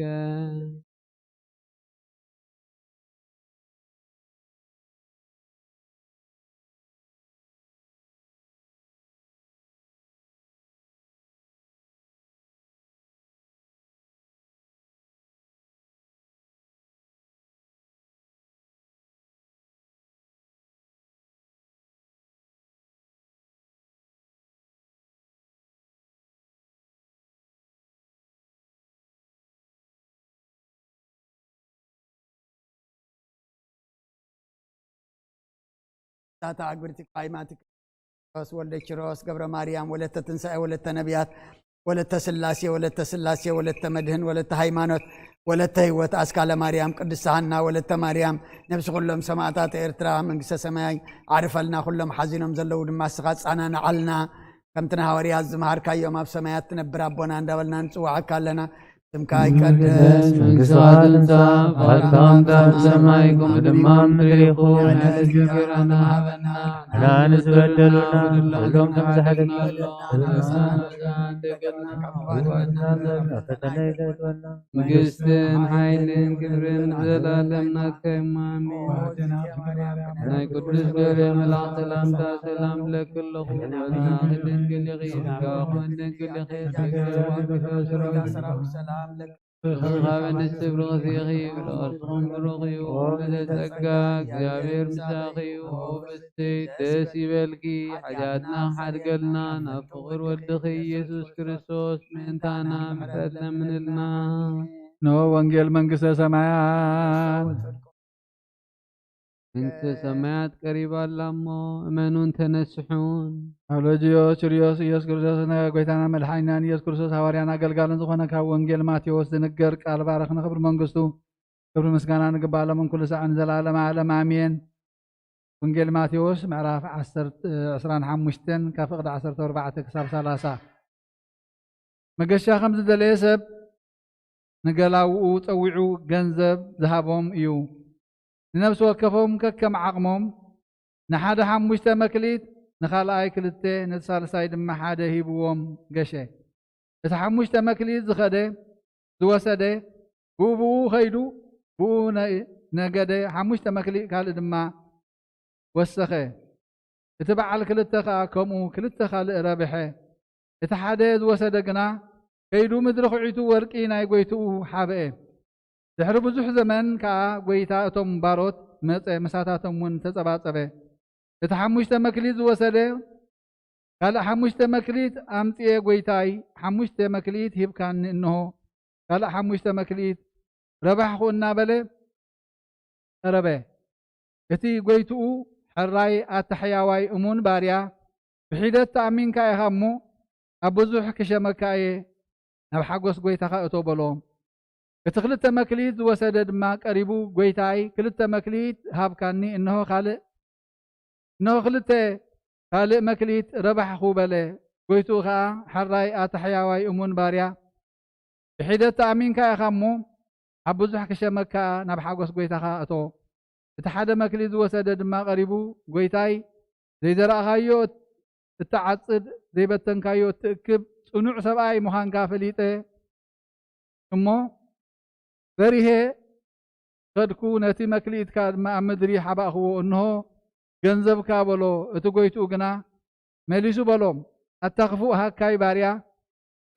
ታታ ኣግብርቲ ቃይማት ክርስቶስ ወልደ ኪሮስ ገብረ ማርያም ወለተ ትንሳኤ ወለተ ነቢያት ወለተ ስላሴ ወለተ ስላሴ ወለተ መድህን ወለተ ሃይማኖት ወለተ ህይወት ኣስካለ ማርያም ቅድስተ ሃና ወለተ ማርያም ነብሲ ኩሎም ሰማእታት ኤርትራ መንግስተ ሰማይ ዓርፈልና። ኩሎም ሓዚኖም ዘለዉ ድማ እስኻ ጻናንዓልና። ከምቲ ንሃዋርያት ዝመሃርካዮም ኣብ ሰማያት ትነብር ኣቦና እንዳበልና ንጽውዓካ ኣለና። ስምካ ይቀደስ፣ መንግስትኻ ትምጻእ፣ ፍቓድካ ከም ትገብር ኣብ ሰማይ ከምኡ ድማ ኣብ ምድሪ ይኹን። ናይ ዕለት እንጀራና ሃበና፣ ንዓና ንዝበደሉና በደሎም ከም ዝሓለና፣ ንስኻ ፈተና ኣይተእትወና። መንግስትን ሓይልን ክብርን ንዘለኣለም ናትካ እዩ። ኣሜን። ናይ ቅዱስ ገብርኤል መልኣክ ሰላምታ ሰላም እብለኪ ኣለኹ። ብጽናሕ ድንግል ኢኺ፣ ጸጋኺ ድንግል ኢኺ፣ ጸጋ ሰላም ለኪ። ርኽባበ ንስብ ርኽሲኺ፣ ብለወርትኹም ብሩኽ እዩ። እመ ጸጋ፣ እግዚኣብሔር ምሳኺ እዩ። ብስቲ ደስ ይበልኪ፣ ሓጢኣትና ሓድገልና፣ ናብ ፍቕር ወድኺ ኢየሱስ ክርስቶስ ምእንታና ምሕረት ለምንልና። እንሆ ወንጌል መንግስተ ሰማያት። መንግስተ ሰማያት ቀሪባ ኣላ እሞ እመኑን ተነስሑን። ኣውሎጅዮስ ችርዮስ ኢየሱስ ክርስቶስ ጎይታና መድሓኒናን ኢየሱስ ክርስቶስ ሃዋርያን ኣገልጋልን ዝኾነ ካብ ወንጌል ማቴዎስ ዝንገር ቃል ባረኽ ንኽብሪ መንግስቱ ክብሪ ምስጋና ንግባእ ሎምን ኩሉ ሳዕ ንዘለዓለመ ዓለም ኣሜን። ወንጌል ማቴዎስ ምዕራፍ ዓሰርተ፣ ዕስራን ሓሙሽተን ካብ ፍቕዲ ዓሰርተ ኣርባዕተ ክሳብ ሰላሳ። መገሻ ከም ዝደለየ ሰብ ንገላውኡ ጸዊዑ ገንዘብ ዝሃቦም እዩ። ንነፍሲ ወከፎም ከከም ዓቕሞም ንሓደ ሓሙሽተ መክሊት፣ ንኻልኣይ ክልተ፣ ነቲ ሳልሳይ ድማ ሓደ ሂብዎም ገሸ። እቲ ሓሙሽተ መክሊት ዝኸደ፣ ዝወሰደ፣ ብኡ ብኡ ኸይዱ፣ ብኡ ነ-፣ ነገደ፣ ሓሙሽተ መክሊት ካልእ ድማ ወሰኸ። እቲ በዓል ክልተ ኸኣ ከምኡ ክልተ ካልእ ረብሐ። እቲ ሓደ ዝወሰደ ግና ከይዱ ምድሪ ኹዒቱ ወርቂ ናይ ጐይትኡ ሓብአ። ድሕሪ ብዙሕ ዘመን ከኣ ጐይታ እቶም ባሮት መጸ፣ ምሳታቶም እውን ተጸባጸበ። እቲ ሓሙሽተ መክሊት ዝወሰደ ካልእ ሓሙሽተ መክሊት ኣምጽኤ፣ ጐይታይ፣ ሓሙሽተ መክሊት ሂብካኒ፣ እንሆ፣ ካልእ ሓሙሽተ መክሊት ረባሕኹ እናበለ ቀረበ። እቲ ጐይትኡ፣ ሕራይ ኣታ ሕያዋይ እሙን ባርያ፣ ብሒደት ተኣሚንካ ኢኻ እሞ፣ ኣብ ብዙሕ ክሸመካ እየ፣ ናብ ሓጎስ ጐይታኻ እቶ በሎ። እቲ ክልተ መክሊት ዝወሰደ ድማ ቀሪቡ፣ ጐይታይ፣ ክልተ መክሊት ሃብካኒ፣ እንሆ ካልእ፣ እንሆ ክልተ ካልእ መክሊት ረባሕኹ በለ። ጐይትኡ ኸኣ፣ ሕራይ ኣታ ሕያዋይ እሙን ባርያ፣ ብሒደት ተኣሚንካ ኢኻ እሞ፣ ኣብ ብዙሕ ክሸመካ፣ ናብ ሓጎስ ጐይታኻ እቶ። እቲ ሓደ መክሊት ዝወሰደ ድማ ቀሪቡ፣ ጐይታይ፣ ዘይዘራእካዮ እትዓጽድ፣ ዘይበተንካዮ እትእክብ፣ ጽኑዕ ሰብኣይ ምዃንካ ፈሊጠ እሞ፣ በሪሄ ከድኩ፣ ነቲ መክሊትካ ድማ ኣብ ምድሪ ሓባእክዎ። እንሆ ገንዘብካ በሎ። እቲ ጐይትኡ ግና መሊሱ በሎ፣ ኣታ ክፉእ ሃካይ ባርያ፣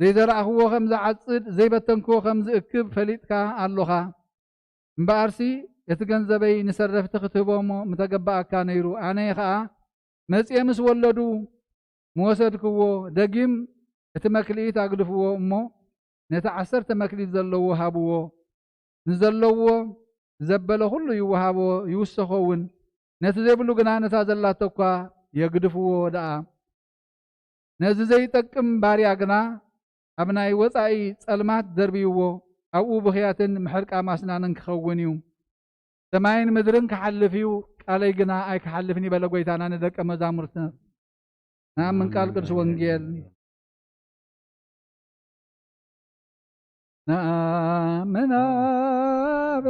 ዘይዘራእክዎ ከም ዝዓጽድ፣ ዘይበተንክዎ ከም ዝእክብ ፈሊጥካ ኣሎኻ። እምበኣርሲ እቲ ገንዘበይ ንሰረፍቲ ክትህቦም ምተገባኣካ ነይሩ። ኣነ ኸኣ መጺኤ ምስ ወለዱ ምወሰድክዎ። ደጊም እቲ መክሊት ኣግድፍዎ እሞ፣ ነቲ ዓሰርተ መክሊት ዘለዎ ሃብዎ። ንዘለዎ ዘበለ ኩሉ ይወሃቦ፣ ይውሰኾ እውን። ነቲ ዘይብሉ ግና ነታ ዘላቶ እኳ የግድፍዎ ደኣ። ነዚ ዘይጠቅም ባርያ ግና ኣብ ናይ ወጻኢ ጸልማት ደርብይዎ፣ ኣብኡ ብኽያትን ምሕርቃም ኣስናንን ክኸውን እዩ። ሰማይን ምድርን ክሓልፍ እዩ፣ ቃለይ ግና ኣይክሓልፍን እዩ በለ ጐይታና ንደቀ መዛሙርትና። ነኣምን ቃል ቅዱስ ወንጌል። ነኣምን ኣብ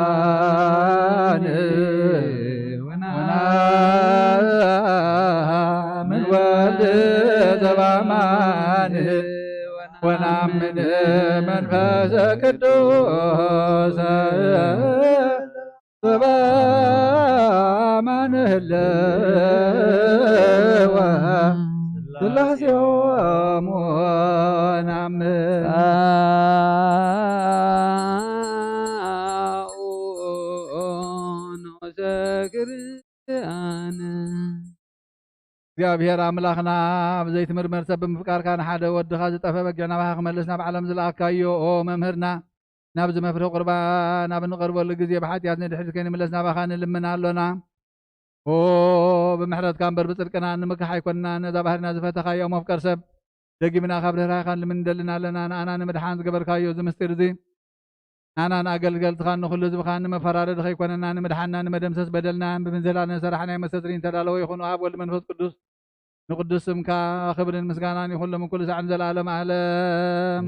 ዘበኣማን ወነኣምን ወልድ ዘበኣማን ወነኣምን መንፈስ ቅዱስ ዘበኣማን ህልወ ስላሴሆሙ ነኣምን። ንዑሰ ክርስቲያን። እግዚኣብሔር ኣምላኽና፣ ብዘይትምርመር ሰብ ብምፍቃርካ ንሓደ ወድኻ ዝጠፍአ በጊዕ ናባኻ ክመልስ ናብ ዓለም ዝለኣካዮ፣ ኦ መምህርና፣ ናብዚ መፍርሒ ቁርባን ኣብ እንቐርበሉ ግዜ ብሓጢኣት ንድሕሪት ከይንምለስ ናባኻ ንልምን ኣሎና። ኦ ብምሕረትካ እምበር ብጽድቅና እንምካሕ ኣይኮንናን። ነዛ ባህርና ዝፈተኻዮ መፍቀር ሰብ ደጊምና ካብ ርህራሄኻ ንልምን እንደልን ኣለና። ንኣና ንምድሓን ዝገበርካዮ እዚ ምስጢር እዚ ንኣናን ኣገልገልትኻን ንኹሉ ህዝብኻን ንመፈራረዲ ከይኮነና ንምድሓንና ንመደምሰስ በደልናን ብምንዝህላልና ንሰራሕናዮ መስተስርይ ተዳለወ ይኹን። ኣብ ወልድ መንፈስ ቅዱስ ንቅዱስ ስምካ ክብርን ምስጋናን ይኹን ሎምን ኩሉ ሳዕን ዘለዓለም ዓለም።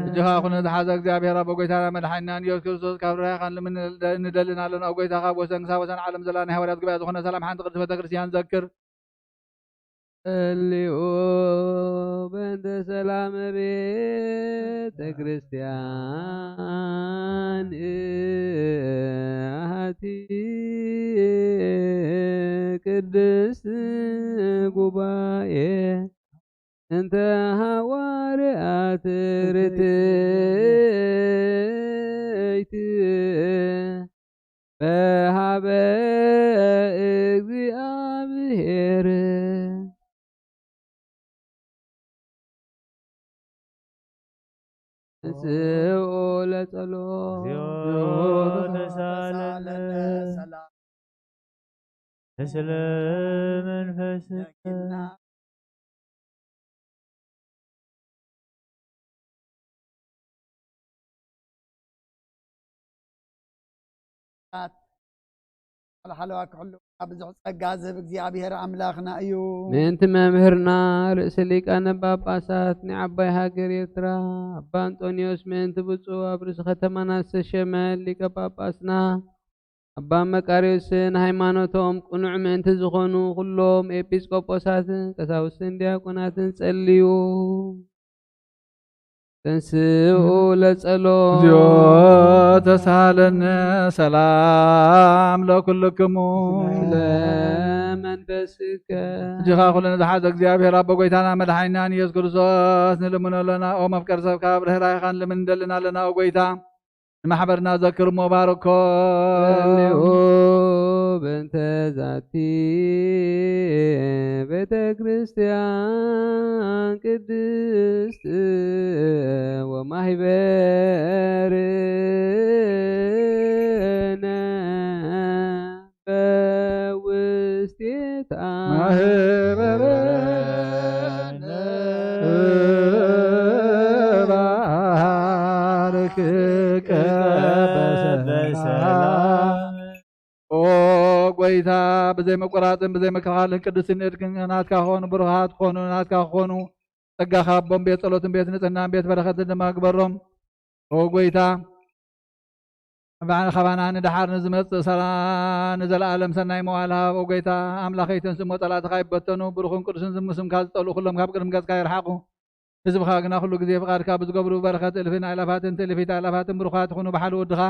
እጅኻ ኩነ ዝሓዘ እግዚኣብሔር ኣቦ ጎይታና መድሓኒና ኢየሱስ ክርስቶስ ካብ ርህራሄኻ ንልምን ንደልን ኣለና። ኦ ጎይታ ካብ ወሰን ክሳብ ወሰን ዓለም ዘላ ናይ ሃዋርያት ጉባኤ ዝኾነ ሰላም ሓንቲ ቅድስቲ ቤተ ክርስቲያን ዘክር። ጸልዩ በእንተ ሰላም ቤተ ክርስቲያን ኣሐቲ ቅድስት ጉባኤ እንተ ሃዋርያት ርትዕት በሃበ እግዚኣብሔር። ተንስኡ ለጸሎት። እግዚኦ ተሳለነ። ሰላም። ምስለ መንፈስከ። ሓለዋ ክሕልወና ብዙሕ ጸጋ ዝህብ እግዚኣብሔር ኣምላኽና እዩ። ምእንቲ መምህርና ርእሲ ሊቃነ ጳጳሳት ናይ ዓባይ ሃገር ኤርትራ ኣባ ኣንጦንዮስ፣ ምእንቲ ብፁዕ ኣብ ርእሲ ከተማና ዝተሸመ ሊቀ ጳጳስና ኣባ መቃርዮስን፣ ሃይማኖቶም ቅኑዕ ምእንቲ ዝኾኑ ኩሎም ኤጲስቆጶሳትን ቀሳውስትን ዲያቆናትን ጸልዩ። ተንስኡ ለጸሎት። እግዚኦ ተሳሃለነ ሰላም ለኩልክሙ። ለመንፈስከ። እጅኻ ኩሉ ንዝሓዘ እግዚኣብሔር ኣቦ ጎይታና መድሓኒናን ኢየሱስ ክርስቶስ ንልምኖ ኣለና። ኦ መፍቀር ሰብካ ብርህራይኻን ልምን እንደልን ኣለና። ኦ ጎይታ ንማሕበርና ዘክር እሞ ባርኮ። ጸልዩ በእንተ ዛቲ ቤተ ክርስቲያን ቅድስት ወማህበርነ በውስቴታ ማህበርነ ባርክ ቀበሰና። ኦ ጎይታ፣ ብዘይ መቆራጥን ብዘይ መከልኻልን ቅዱስን እድግን ናትካ ክኾኑ፣ ብሩኻት ክኾኑ፣ ናትካ ክኾኑ፣ ጸጋኻ ኣቦም ቤት ጸሎትን ቤት ንጽህናን ቤት በረኸትን ድማ ግበሮም። ኦ ጎይታ፣ ባዕልኻ ባና ንደሓር ንዝመጽእ ሰላ-፣ ንዘለኣለም ሰናይ መዋል ሃብ። ኦ ጎይታ ኣምላኸይ፣ ተንስእ እሞ ጸላእትኻ ይበተኑ፣ ብሩኽን ቅዱስን ዝሙ ስምካ ዝጸልኡ ኩሎም ካብ ቅድሚ ገጽካ ይርሓቑ። ህዝብኻ ግና ኩሉ ግዜ ፍቓድካ ብዝገብሩ በረኸት እልፍን ኣእላፋትን ትእልፊት ኣእላፋትን ብሩኻት ይኹኑ። ብሓደ ወድኻ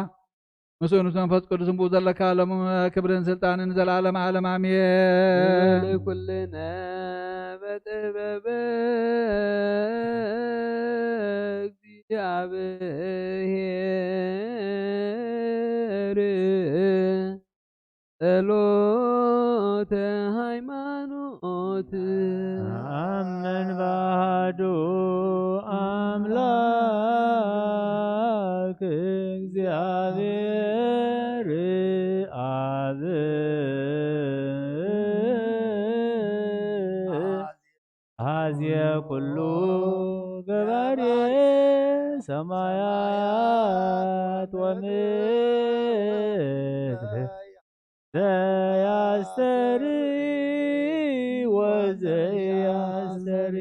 ምስኡ ምስ መንፈስ ቅዱስን ብኡ ዘለካ ሎሚ ክብርን ስልጣንን ንዘለኣለም ዓለም ኣሜን። ኩልነ በጥበበ እግዚኣብሔር ጸሎተ ሃይማኖት። ኣምን ባዶ ኣምላክ እግዚኣብሔር ኣብ ኣዜ ኩሉ ገባሬ ሰማያት ወምድር ዘያስተሪ ወዘያስተሪ።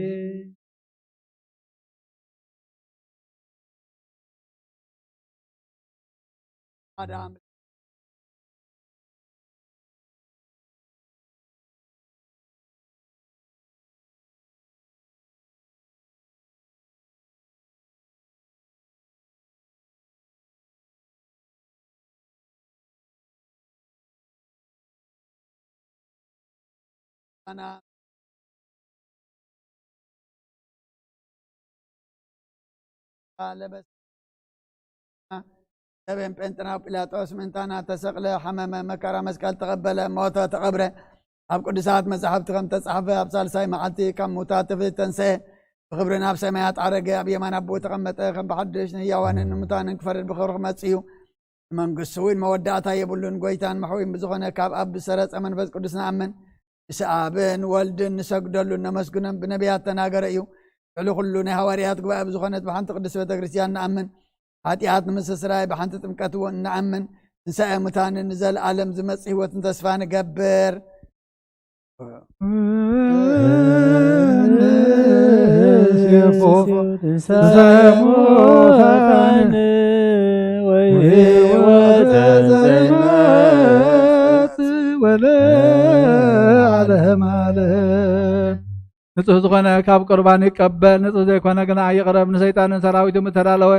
ኣና ለበስ ሰበን ጴንጥናው ጲላጦስ ምእንታና ተሰቕለ፣ ሓመመ፣ መከራ መስቀል ተቐበለ፣ ሞተ፣ ተቐብረ። ኣብ ቅዱሳት መጻሕፍቲ ከም ተጻሕፈ ኣብ ሳልሳይ መዓልቲ ካብ ሙታት ተፈ-፣ ተንሰኤ። ብኽብሪ ናብ ሰማያት ዓረገ፣ ኣብ የማን ኣቦ ተቐመጠ። ከም ብሓድሽ ንህያዋንን ንሙታንን ክፈርድ ብኽብሪ ክመጽእ እዩ። ንመንግስቱ እውን መወዳእታ የብሉን። ጎይታን መሕዊን ብዝኾነ ካብ ኣብ ዝሰረጸ መንፈስ ቅዱስ ንኣምን። ምስ ኣብን ወልድን ንሰግደሉን ነመስግኖን ብነቢያት ተናገረ እዩ። ልዕሊ ኩሉ ናይ ሃዋርያት ጉባኤ ብዝኾነት ብሓንቲ ቅድስት ቤተ ክርስቲያን ንኣምን። ሓጢኣት ንምስስራይ ብሓንቲ ጥምቀት እውን ንኣምን። ትንሳኤ ሙታንን ንዘለኣለም ዝመጽእ ህይወትን ተስፋ ንገብር። ንሴፎ ትንሳኤ ሙታን ወሕይወተ ዘይመጽእ ወለዓለመ ዓለም። ንጹህ ዝኾነ ካብ ቁርባን ይቀበል፣ ንጹህ ዘይኮነ ግና ይቕረብ። ንሰይጣንን ሰራዊቱ ምተዳለወ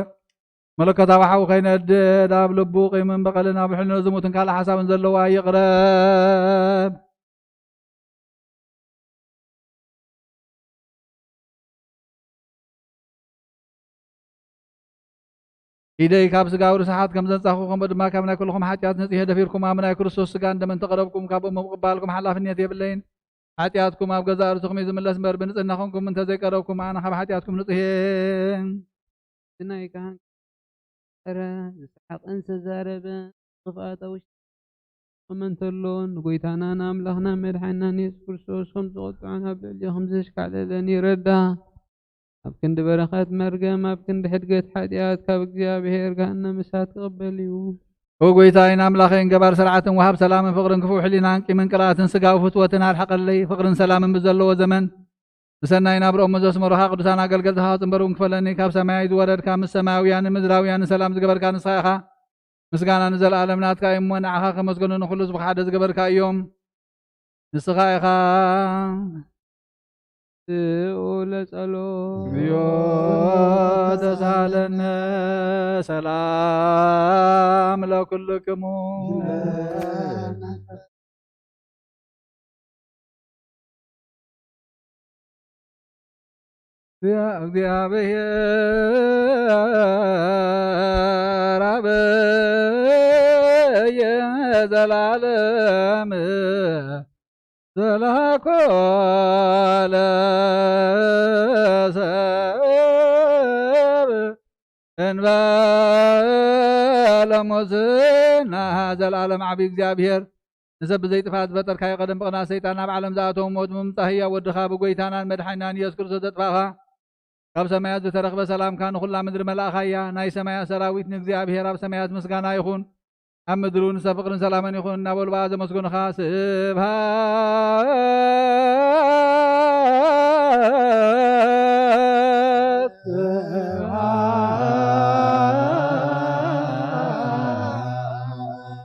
መለኮታዊ ሓዊ ከይነድድ ኣብ ልቡ ቂምን በቐልን ኣብ ሕልንኡ ዝሙትን ካልእ ሓሳብን ዘለዎ ኣይቕረብ። ኢደይ ካብ ስጋዊ ርስሓት ከም ዘንጻኹ፣ ከምኡ ድማ ካብ ናይ ኩልኹም ሓጢኣት ነጺሄ፣ ደፊርኩም ኣብ ናይ ክርስቶስ ስጋን ደምን ተቐረብኩም፣ ካብኡ ምቕባልኩም ሓላፍነት የብለይን። ሓጢኣትኩም ኣብ ገዛእ ርእስኹም እዩ ዝምለስ እምበር፣ ብንጽህና ኾንኩም እንተ ዘይቀረብኩም፣ ኣነ ካብ ሓጢኣትኩም ንጹህ እየ። እቲ ናይ ካህን ቀረ ዝሰሓቐን ዝተዛረበ ክፍኣት ኣብ ውሽጢ ከም እንተሎ፣ ንጎይታና ንኣምላኽና መድሓኒናን የሱስ ክርስቶስ ከም ዝቐጥዖን ኣብ ልዕሊኡ ከም ዘሽካዕለለን ይረዳ። ኣብ ክንዲ በረኸት መርገም፣ ኣብ ክንዲ ሕድገት ሓጢኣት፣ ካብ እግዚኣብሔር ገሃነመ እሳት ክቕበል እዩ። ኦ ጎይታይን ኣምላኸይን፣ ገባር ስርዓትን ወሃብ ሰላምን ፍቕርን፣ ክፉእ ሕሊናን ቂምን ቅርኣትን ስጋዊ ፍትወትን ኣርሕቐለይ። ፍቕርን ሰላምን ብዘለዎ ዘመን፣ ብሰናይ ናብርኦም ዘስመሩኻ ቅዱሳን ኣገልገልትኻ ክጽንበሩ እውን ክፈለኒ። ካብ ሰማይ ዝወረድካ፣ ምስ ሰማያውያንን ምድራውያንን ሰላም ዝገበርካ ንስኻ ኢኻ። ምስጋና ንዘለኣለም ናትካ እዩ እሞ፣ ንዓኻ ከመስገኑ ንኹሉ ህዝብኻ ሓደ ዝገበርካ እዮም። ንስኻ ኢኻ። ስኡ ለጸሎት። እግዚኦ ተሳለነ። ሰላም ለኩልክሙ። እግዚአብሔር አበየ ዘላለም ዘላኮ ለሰብ እንበለ ሙስና። ዘላለም ዓቢ እግዚኣብሔር፣ ንሰብ ብዘይ ጥፍኣት ዝፈጠርካዮ፣ ቀደም ብቕንኣት ሰይጣን ናብ ዓለም ዝኣተወ፣ ሞት ብምምጻእ ህያው ወድኻ ብጎይታናን መድሓኒናን ኢየሱስ ክርስቶስ ዘጥፋእኻ፣ ካብ ሰማያት ዝተረኽበ ሰላምካ ንኹላ ምድሪ መላእኻያ። ናይ ሰማያት ሰራዊት ንእግዚኣብሔር ኣብ ሰማያት ምስጋና ይኹን፣ ኣብ ምድሪ እውን ንሰብ ፍቕርን ሰላምን ይኹን እናበሉ ብኣ ዘመስገኑኻ፣ ስብሃት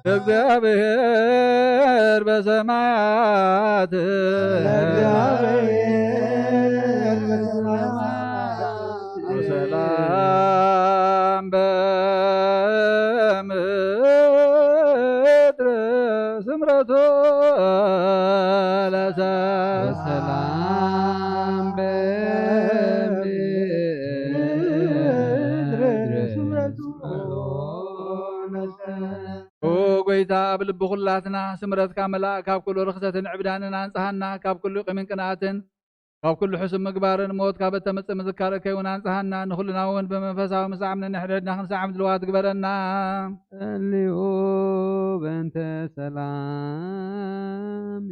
ስብሃት ለእግዚኣብሔር በሰማያት ለእግዚኣብሔር በሰማያት ወሰላም በምድር ስምረቱ ለሰብ ወሰላም በምድር ስምረቱ ለሰብ። ኦ ጎይታ፣ ኣብ ልቢ ኩላትና ስምረትካ መላእ፣ ካብ ኩሉ ርኽሰትን ዕብዳንን ኣንጽሃና፣ ካብ ኩሉ ቂምን ቅንኣትን፣ ካብ ኩሉ ሕሱም ምግባርን ሞት ካብ እተምጽእ ምዝካር እከይ እውን ኣንጽሃና። ንኹልና እውን ብመንፈሳዊ ምስዓም ነንሕድሕድና ክንሰዓም ድልዋት ግበረና። ጸልዩ በእንተ ሰላም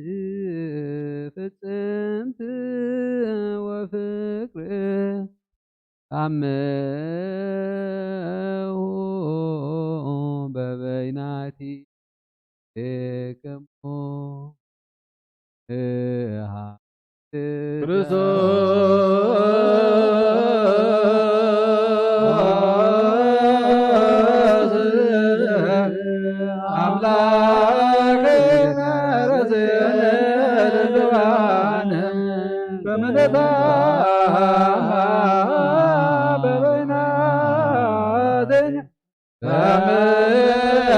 ፍጽምቲ ወፍቅር ታመሁ በበይናቲ ክሙ እሃ ክርስቶስ ኣምላክ ረስየነ ልልዋነ በምሕረታ በበይናተኛ በምሕረታ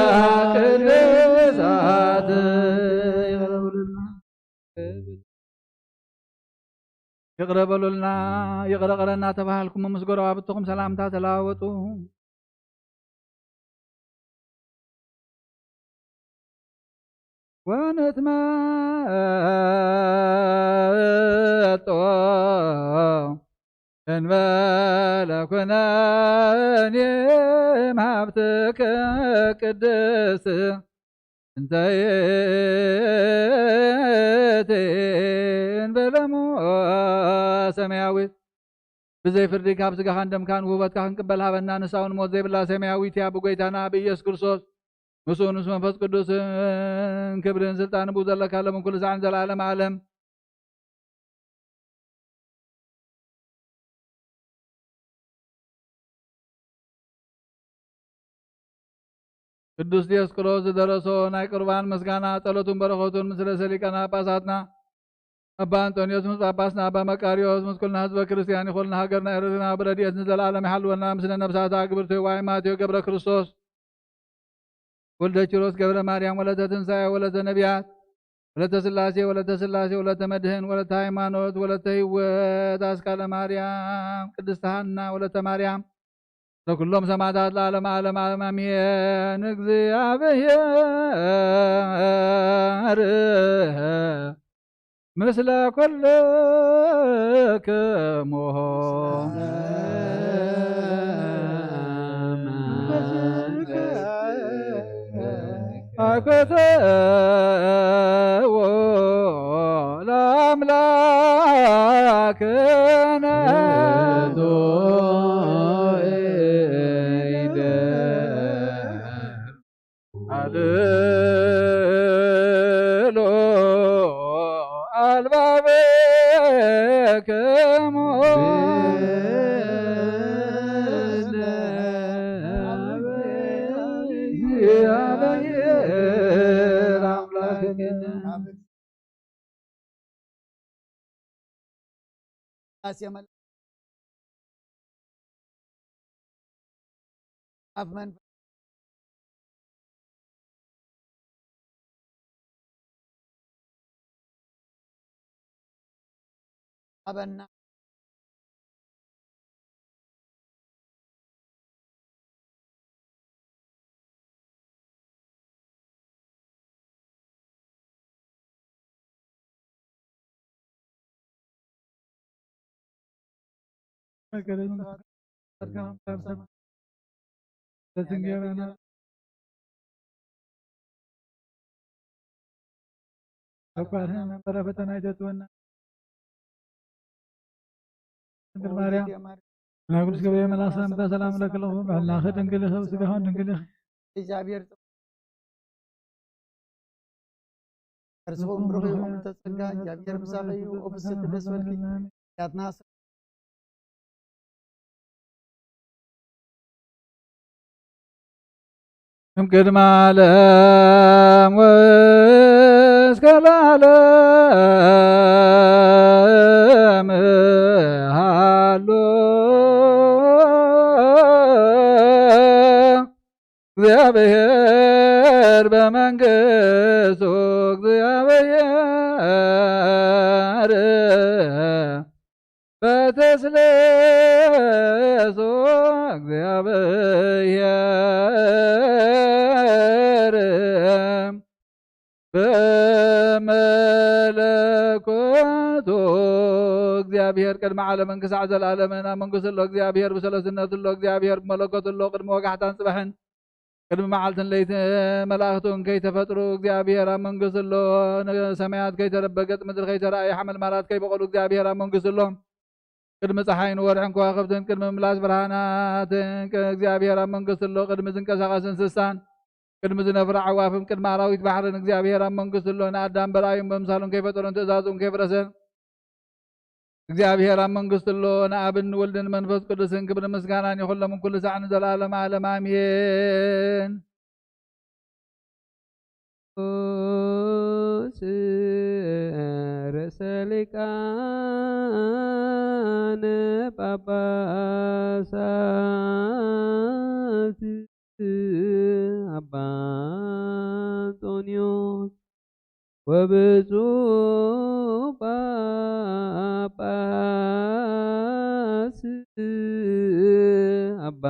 ቅድሳት ይቕረ በሉልና። ይቕረ በሉልና፣ ይቕረ ቐረና ተባሃልኩም ምስ ጎረባብትኹም ሰላምታ ተለዋወጡ። ወንትመጦ እንበለ ኩነኔ እምሃብትከ ቅድስት እንተ ይእቲ እንበለሞ ሰማያዊት። ብዘይ ፍርዲ ካብ ስጋኻን ደምካን ውህበትካ ክንቅበል ሃበና። ንሳ እውን ሞት ዘይብላ ሰማያዊት እያ። ብጎይታና ብኢየሱስ ክርስቶስ ምስኡ ምስ መንፈስ ቅዱስን ክብርን ስልጣንን ብኡ ዘለካ ሎምን ኩሉ ሳዕን ዘለዓለም ዓለም። ቅዱስ ዲዮስቆሮስ ዝደረሶ ናይ ቁርባን ምስጋና። ጸሎቱን በረኸቱን ምስለ ርእሰ ሊቃነ ጳጳሳትና ኣባ እንጦንዮስ፣ ምስ ጳጳስና ኣባ መቃርዮስ፣ ምስ ኩልና ህዝበ ክርስቲያን ይኹን። ንሃገርና ኤርትራ ብረድኤት ንዘለዓለም ይሓልወና። ምስለ ነብሳት ኣግብርቱ ዋይ ማቴዎ ገብረ ክርስቶስ፣ ወልደ ኪሮስ ገብረ ማርያም፣ ወለተ ትንሳኤ፣ ወለተ ነቢያት፣ ወለተ ስላሴ፣ ወለተ ስላሴ፣ ወለተ መድህን፣ ወለተ ሃይማኖት፣ ወለተ ህይወት፣ ኣስካለ ማርያም፣ ቅድስተ ሃና፣ ወለተ ማርያም፣ ለኩሎም ሰማዕታት ለዓለመ ዓለም ዓለም ኣሜን። እግዚኣብሔር ምስለ ኩልክሙ። አኮተዎ ለአምላክነ አልሎ አልባብክሙ። ኣብ መንፈስ ኣበና። ተስንጌረና ተቋርህን መንበረ ፈተና ይተትወና። ድንግል ማርያም፣ መልአክ ቅዱስ ገብርኤል መልአክ ሰላምታ ሰላም ለኪ ለኹ፣ በህላኸ ድንግል ኢኺ፣ ስጋኸን ድንግል ኢኺ። እግዚኣብሔር እርስዎም ብሩኽ ኢኹም፣ ተጸጋ እግዚኣብሔር ምሳኺ እዩ። ኦፍስቲ ደስ በልኪ። ያትና እምቅድመ ዓለም ወእስከ ለዓለም ሃሎ። እግዚአብሔር በመንግስቱ፣ እግዚአብሔር በተስለሶ፣ እግዚአብሔር በመለኮቱ። እግዚኣብሔር ቅድሚ ዓለምን ክሳዕ ዘለኣለምን ኣብ መንግስቱ ኣሎ። እግዚኣብሔር ብሰለስነቱ ኣሎ። እግዚኣብሔር ብመለኮቱ ኣሎ። ቅድሚ ወጋሕታን ጽባሕን ቅድሚ መዓልትን ለይትን መላእኽቱ እንከይተፈጥሩ እግዚኣብሔር ኣብ መንግስቱ ኣሎ። ንሰማያት ከይተረበ፣ ገጽ ምድሪ ከይተራእየ፣ ሓመልማላት ከይበቆሉ እግዚኣብሔር ኣብ መንግስቱ ኣሎ። ቅድሚ ጸሓይን ወርሕን ከዋኽብትን ቅድሚ ምላስ ብርሃናትን እግዚኣብሔር ኣብ መንግስቱ ኣሎ። ቅድሚ ዝንቀሳቐስ እንስሳን ቅድሚ ዝነፍራ ኣዕዋፍን ቅድሚ ኣራዊት ባሕርን እግዚኣብሔር ኣብ መንግስቱ ኣሎ። ንኣዳም በርኣዩን በምሳሉን ከይፈጠሮን ትእዛዙን ከይፍረሰን እግዚኣብሔር ኣብ መንግስቱ ኣሎ። ንኣብን ንወልድን መንፈስ ቅዱስን ክብርን ምስጋናን ይኹን ሎምን ኩሉ ሳዕ ንዘለዓለመ ዓለም ኣሜን። ቅዱስ ርእሰ ሊቃነ ጳጳሳት አባ አንጦንዮስ ወብፁዕ ጳጳስ አባ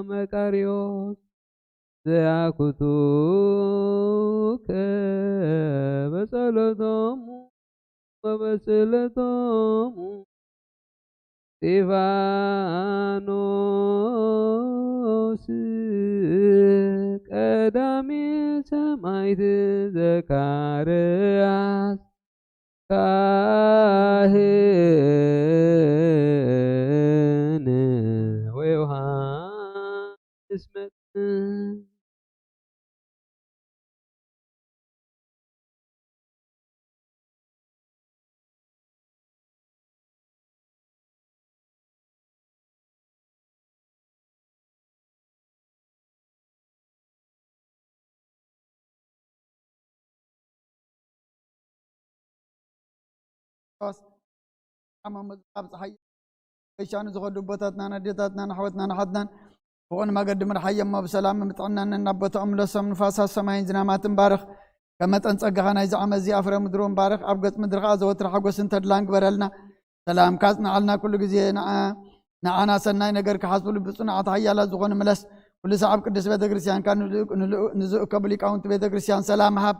መቃርዮስ ዘአኩቱከ በጸሎቶሙ ወበስእለቶሙ እስጢፋኖስ ቀዳሜ ሰማዕት ዘካርያስ ካህን ወዮሃንስ መጥምቅ። ኣብ ፀሓይ ወይሻኑ ዝኸዱ ኣቦታትናን ኣዴታትናን ኣሕዋትናን ኣሓትናን ብቑን መገዲ ምርሓዮም እሞ ብሰላም ብጥዕናን ናብ ቦታኦም ምለሶም። ንፋሳት ሰማይን ዝናማትን ባርኽ። ከም መጠን ጸጋኻ ናይዚ ዓመት እዚ ኣፍረ ምድሪ እውን ባርኽ። ኣብ ገጽ ምድሪ ኸኣ ዘወትር ሓጎስን ተድላን ግበረልና። ሰላምካ ኣጽንዓልና። ኩሉ ግዜ ንዓ-፣ ንዓና ሰናይ ነገር ክሓስብሉ ብጽኑዓት ሓያላት ዝኾኑ ምለስ። ኩሉ ሰዓብ ቅድስት ቤተ ክርስቲያንካ ንልኡ-፣ ንልኡ-፣ ንዝእከቡ ሊቃውንቲ ቤተ ክርስቲያን ሰላም ሃብ።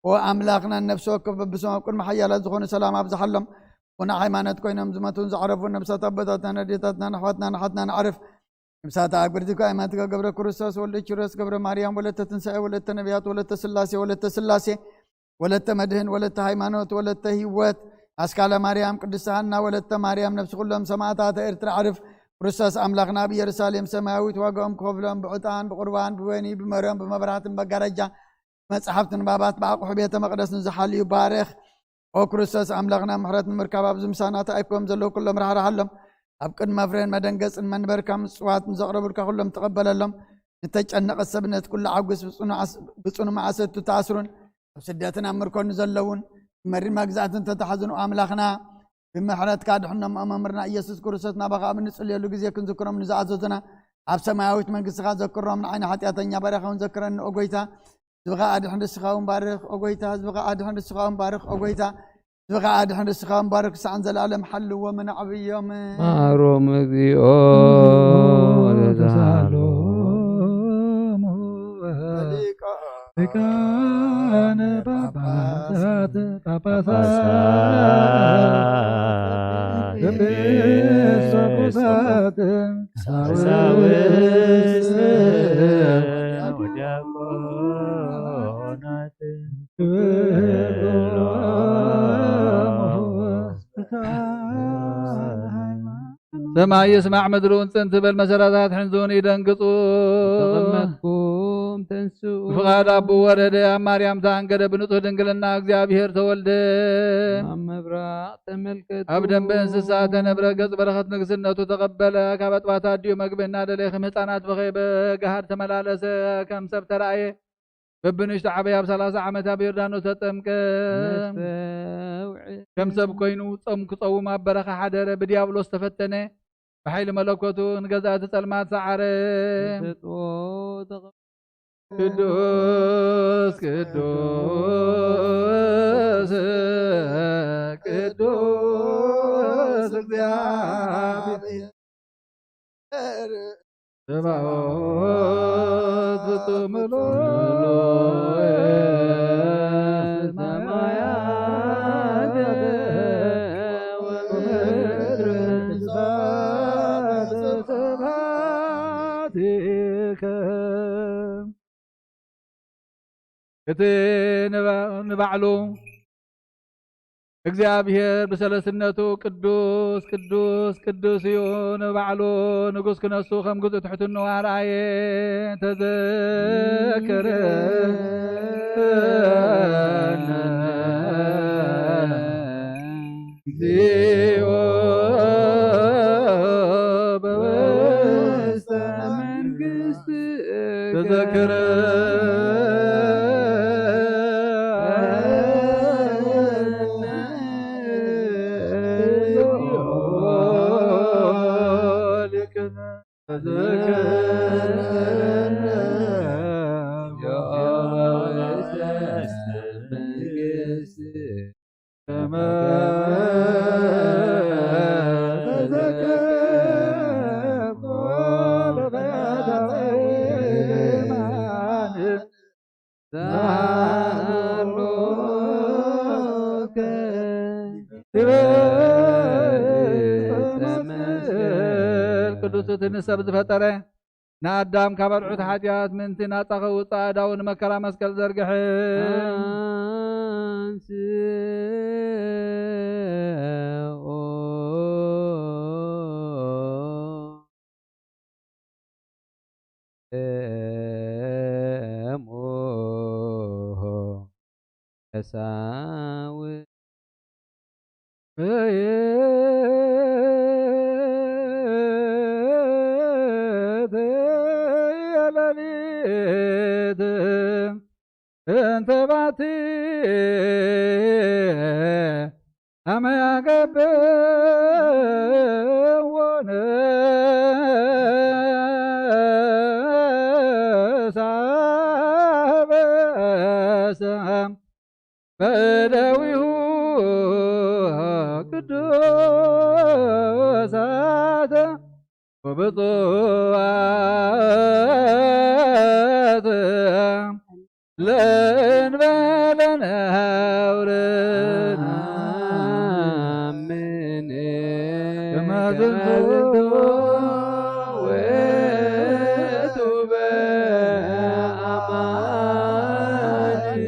ኦ ኣምላኽና፣ ነፍሲ ወከፍ በብስሞም ኣብ ቅድሚ ሓያላት ዝኾኑ ሰላም ኣብዝሓሎም። ቁኑዕ ሃይማኖት ኮይኖም ዝመቱን ዝዓረፉ ነብሳት ኣቦታትናን ኣዴታትናን ኣሕዋትናን ኣሓትናን ኣዕርፍ። ነብሳት ኣክብርቲ እኳ ኣይማትካ ገብረ ክርስቶስ ወልደ ኪሮስ ገብረ ማርያም ወለተ ትንሳኤ ወለተ ነቢያት ወለተ ስላሴ ወለተ ስላሴ ወለተ መድህን ወለተ ሃይማኖት ወለተ ህይወት ኣስካለ ማርያም ቅድስት ሃና ወለተ ማርያም ነብሲ ኩሎም ሰማዕታተ ኤርትራ ኣዕርፍ። ክርስቶስ ኣምላኽና ኣብ ኢየሩሳሌም ሰማያዊት ዋጋኦም ክኸፍሎም ብዕጣን ብቁርባን ብወይኒ ብመርዮም ብመብራህትን መጋረጃ መጽሓፍቲ ንባባት ብኣቑሑ ቤተ መቕደስ ንዝሓልዩ ባርኽ። ኦ ክርስቶስ ኣምላኽና፣ ምሕረት ንምርካብ ኣብዚ ምሳና ተኣኪቦም ዘለዉ ኩሎም ራሕርሓሎም። ኣብ ቅድሚ መፍረን መደንገጽን መንበርካ ምጽዋት ንዘቕረቡልካ ኩሎም ተቐበለሎም። ንተጨነቐት ሰብነት ኩሉ ዓጉስ ብጽኑ ዓስ-፣ ብጽኑ መዓሰቱ ተኣስሩን ኣብ ስደትን ኣብ ምርኮን ዘለውን ብመሪር መግዛእትን ተታሕዝኑ ኣምላኽና ብምሕረትካ ድሕኖም። መምህርና ኢየሱስ ክርስቶስ ናባኻ ኣብ እንጽልየሉ ግዜ ክንዝክሮም ንዝኣዘዙና ኣብ ሰማያዊት መንግስትኻ ዘክሮም። ንዓይኒ ሓጢኣተኛ ባርያኻ እውን ዘክረኒ ኦ ጎይታ። ህዝብኻ ኣድሕን ንስኻ እውን ባርኽ ኦ ጎይታ። ህዝብኻ ኣድሕን ንስኻ እውን ባርኽ ኦ ጎይታ። ህዝብኻ ኣድሕን ንስኻ እውን ባርኽ። ክሳዕ ንዘለኣለም ሓልዎምን ኣዕብዮምን። ማሮም እግዚኦ ተሳሎሙ ሊቃነ ጳጳሳት ጳጳሳት ኤጲስቆጶሳት ቀሳውስት ወዲያቆናት ኩሎሙ ሰማይ ይስማዕ ምድሪ እውን ጽን ትበል፣ መሰረታት ሕንዝውን ይደንግጹ። ተቐመጥኩም ተንስኡ። ብፍቓድ ኣቡ ወረደ፣ ኣብ ማርያም ተኣንገደ፣ ብንጹህ ድንግልና እግዚኣብሔር ተወልደ። ኣብ ምብራቕ ተመልከቱ። ኣብ ደንበ እንስሳ ተነብረ፣ ገጽ በረኸት ንግስነቱ ተቐበለ። ካብ ኣጥባት ኣዲኡ መግቢ እናደለየ ከም ህፃናት በኸየ፣ በገሃድ ተመላለሰ፣ ከም ሰብ ተራእየ። በብንእሽቶ ዓበየ ኣብ ሰላሳ ዓመት ኣብ ዮርዳኖስ ተጠምቀ። ነስተውዕል። ከም ሰብ ኮይኑ ጾም ክጸውም ኣብ በረኻ ሓደረ። ብዲያብሎስ ተፈተነ። ብሓይሊ መለኮቱ ንገዛእቲ ጸልማት ሰዓረ። ተሰጥኦ ተቐ-፣ ቅዱስ ቅዱስ ቅዱስ እግዚኣብሔር ጸባኦት ፍጹም ምሉእ ሰማያት ወምድር ስብሐት ስብሐትከ። እቲ ንባ-፣ ንባዕሉ እግዚኣብሔር ብሰለስነቱ ቅዱስ፣ ቅዱስ፣ ቅዱስ እዩ። ንባዕሉ ንጉስ ክነሱ ከም ግዙእ ትሕትንኡ ኣርኣየ። ተዘከረነ እግዚኦ በውስተ መንግስት ተዘከረ እቲ ንሰብ ዝፈጠረ ንኣዳም ካብ ኣርዑት ሓጢኣት ምእንቲ ናጻ ከውጽእ ኣእዳዉ ንመከራ መስቀል ዘርግሐ። እንተ ባቲ ኣመ ያገብእ ወነሳ በሰም በደዊሁ ቅዱሳት ወብፁዓት ለእንበለ ነውር ነአምን ከመ ዝንቱ ውእቱ በአማን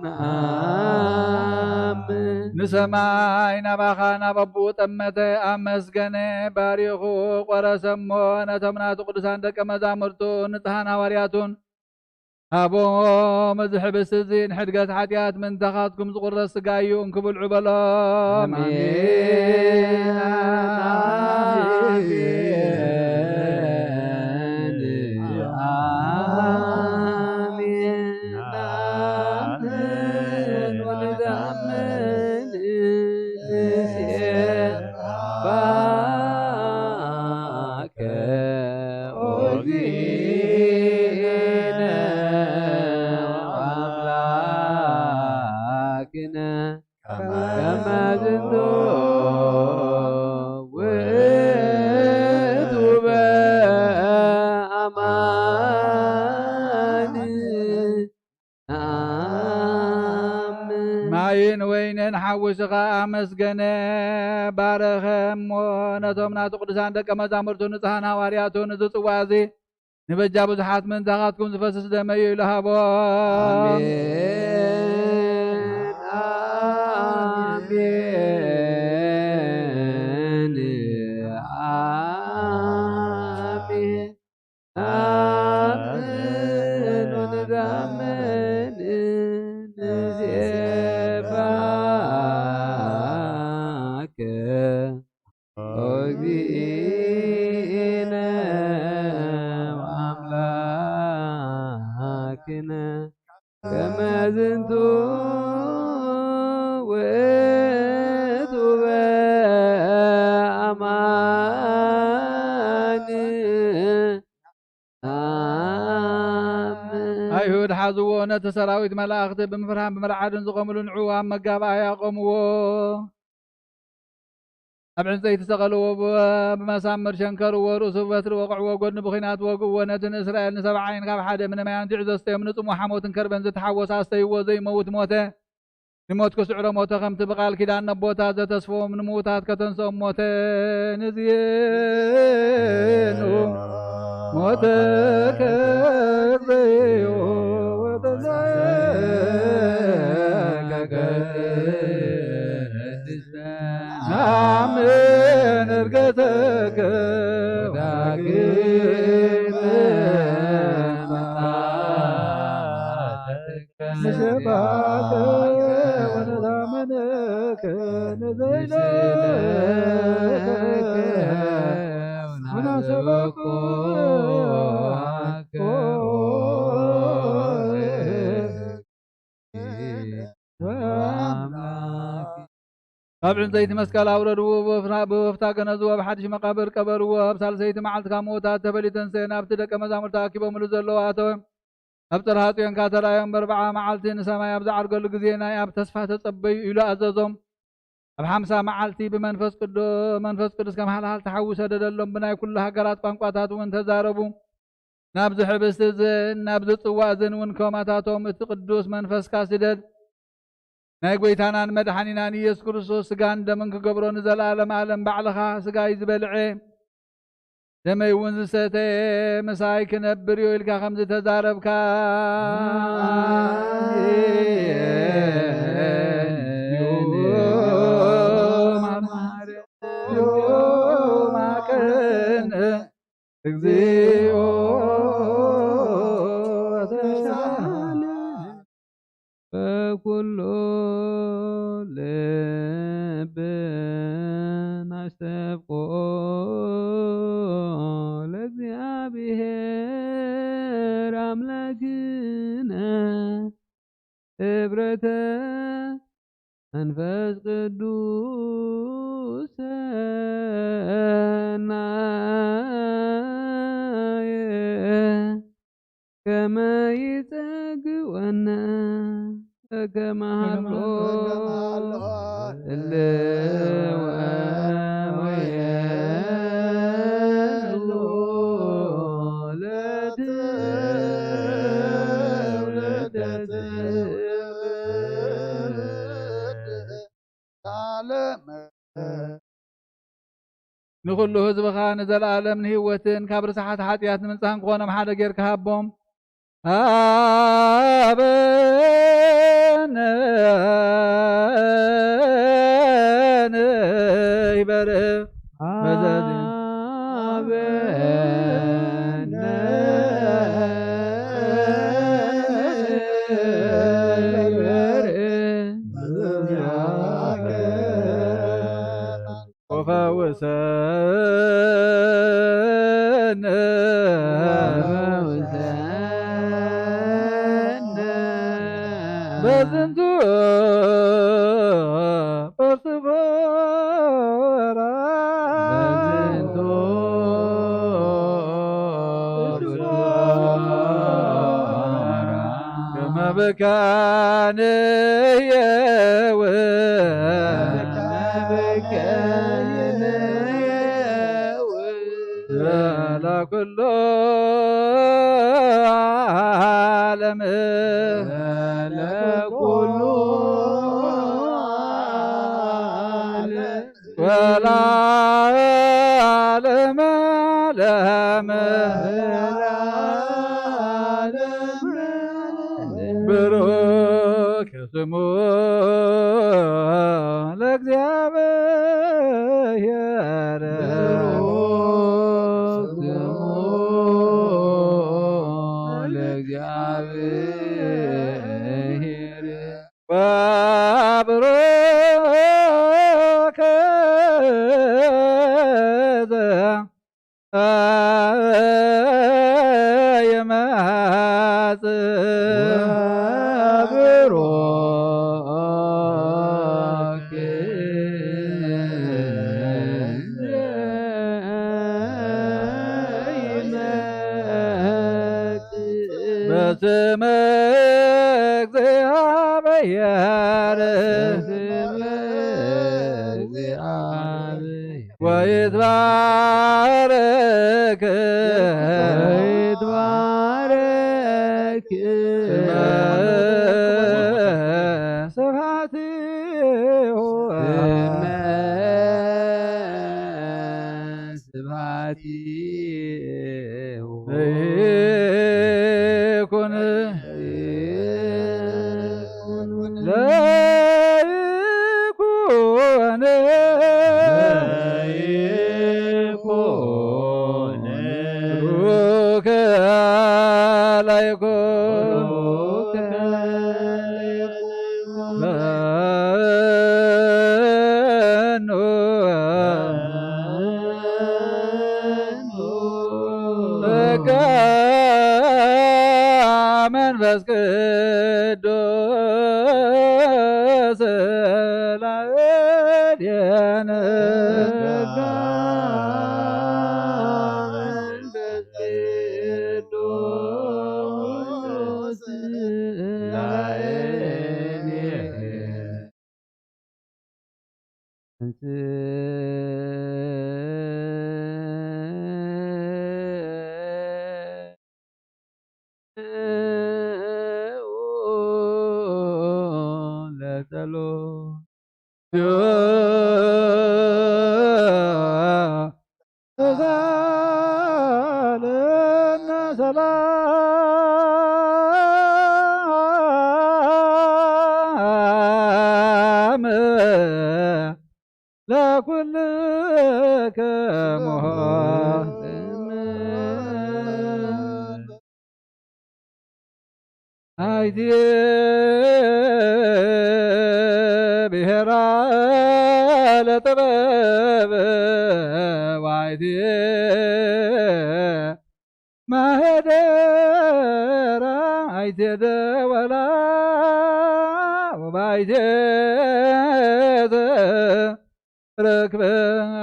ነአምን። ንሰማይ ናባኻ ናብ ኣቦኡ ጠመተ፣ ኣመስገነ፣ ባሪኹ ቆረሰ እሞ ነቶም ናቱ ቅዱሳን ደቀ መዛሙርቱ ንጽሓን ሃዋርያቱን ሃቦም። እዚ ሕብስቲ እዚ ንሕድገት ሓጢኣት ምእንታኻትኩም ዝቑረስ ስጋይ እዩ፣ እንኪ ብልዑ በሎም። ኣሜን። ኣሜን። ኣሜን። ኣሜን። ወንታምን ንሴባከ ኦ እግዚእነ አምላክነ ከመ ዝንቱ ውእቱ በአማን ነአምን። ማይን ወይንን ሓዊስኻ ኣመስገነ፣ ባረኸ እሞ ነቶም ናቱ ቅዱሳን ደቀ መዛሙርቱ ንጹሓን ሃዋርያቱ፣ እዚ ጽዋ እዚ ንበጃ ብዙሓት ምእንታኻትኩም ዝፈስስ ደመይ እዩ ኢሉ ሃቦም። ኣሜን። ኣሜን። ኣሜን። ኣሜን። ወንታምን ንሴባከ ኦ እግዚእነ ወአምላክነ ከመ ዝንቱ ውእቱ በአማን። ኣሜን። ኣይሁድ ሓዝዎ፣ ነቲ ሰራዊት መላእኽቲ ብምፍርሃን ብምርዓድን ዝቖምሉ ንዕኡ ኣብ መጋባእያ ኣቖምዎ። ኣብ ዕንጸይቲ ሰቐልዎ፣ ብ-፣ ብመሳምር ሸንከርዎ፣ ርእሱ ብበትሪ ወቕዕዎ፣ ጎድኑ ብኲናት ወግእዎ። ነቲ ንእስራኤል ንሰብዓ ዓይን ካብ ሓደ ምነ ማይ ኣንቲዑ ዘስተዮም፣ ንጽምዋ ሓሞትን ከርበን ዝተሓወሰ ኣስተይዎ፣ ዘይመውት ሞተ። ንሞት ክስዕሮ ሞተ፣ ከምቲ ብቓል ኪዳን ነቦታት ዘተስፈዎም ንምዉታት ከተንስኦም ሞተ። ንዚኑ ሞተ ከዘዮ ወተንሳኤ ከቅድስተ ናምን እርገተከ ዳግመ ምጽኣትከ ንሴባከ ወነታመነከ ንዘይለከ ወናሰበኮ ካብ ዕንፀይቲ መስቀል ኣውረድዎ፣ ብወፍራ-፣ ብወፍታ ገነዝዎ፣ ኣብ ሓድሽ መቃብር ቀበርዎ። ኣብ ሳልሰይቲ መዓልቲ ካብ ምዉታት ተፈልዩ ተንስኤ፣ ናብቲ ደቀ መዛሙርቲ ኣኪቦምሉ ዘለዉ ኣተወ። ኣብ ጽርሃ ጽዮን ከኣ ተራእዮም፣ በርብዓ መዓልቲ ንሰማይ ኣብ ዝዓርገሉ ግዜ፣ ናይ ኣብ ተስፋ ተጸበዩ ኢሉ ኣዘዞም። ኣብ ሓምሳ መዓልቲ ብመንፈስ ቅዱ-፣ መንፈስ ቅዱስ ከም ሃልሃልቲ ሓዊ ሰደደሎም፣ ብናይ ኩሉ ሃገራት ቋንቋታት እውን ተዛረቡ። ናብዚ ሕብስቲ እዝን ናብዚ ጽዋ እዝን እውን ከማታቶም እቲ ቅዱስ መንፈስካ ስደድ። ናይ ጐይታናን መድሓኒናን ኢየሱስ ክርስቶስ ስጋን ደምን ክገብሮ ንዘለኣለም ኣለም ባዕልኻ ስጋይ ዝበልዐ ደመይ እውን ዝሰተየ ምሳይ ክነብር እዩ ኢልካ ከም ዝተዛረብካ፣ በኩሉ ልብና ኣስተብቆ ለእግዚኣብሔር ኣምላክነ ህብረተ መንፈስ ቅዱስ ሰናየ ከመ ይጸግወነ ከመ ሃሎ እለ ወወሉ ለትውልደ ትውልድ ዓለም። ንኹሉ ህዝብኻ ንዘለኣለም ንህይወትን ካብ ርስሓት ሓጢኣት ንምንጻህን ክኾኖም ሓደ ጌርካ ሃቦም። ሃበነ ይበርህ መዘዝ ሃበነ ይበርህ መዘዝ ወፈውሰነ በዝንቱ በርትቦራ ከመ ብካንየው ለኩሉ ዓለም ለኩሉ ዓለም ወለዓለመ ዓለም ብሩክ ስሙ ለእግዚኣብሔር። ወብሩክ ይመጽእ በስመ እግዚአብሔር ወይትባረክ ወይትባረክ ስብሐቲሁ ስብሐቲሁ ይኩን ለይኩን ለይኩን ጸጋ መንፈስ ቅዱስ ላዕሌነ። ለጸሎት ሰላም ለኩልክሙ። ኣይትየ ብሔራ ለጥበብ ዋይትየ ማህደራ ኣይትየ ደወላ ወባይትየ ርክበ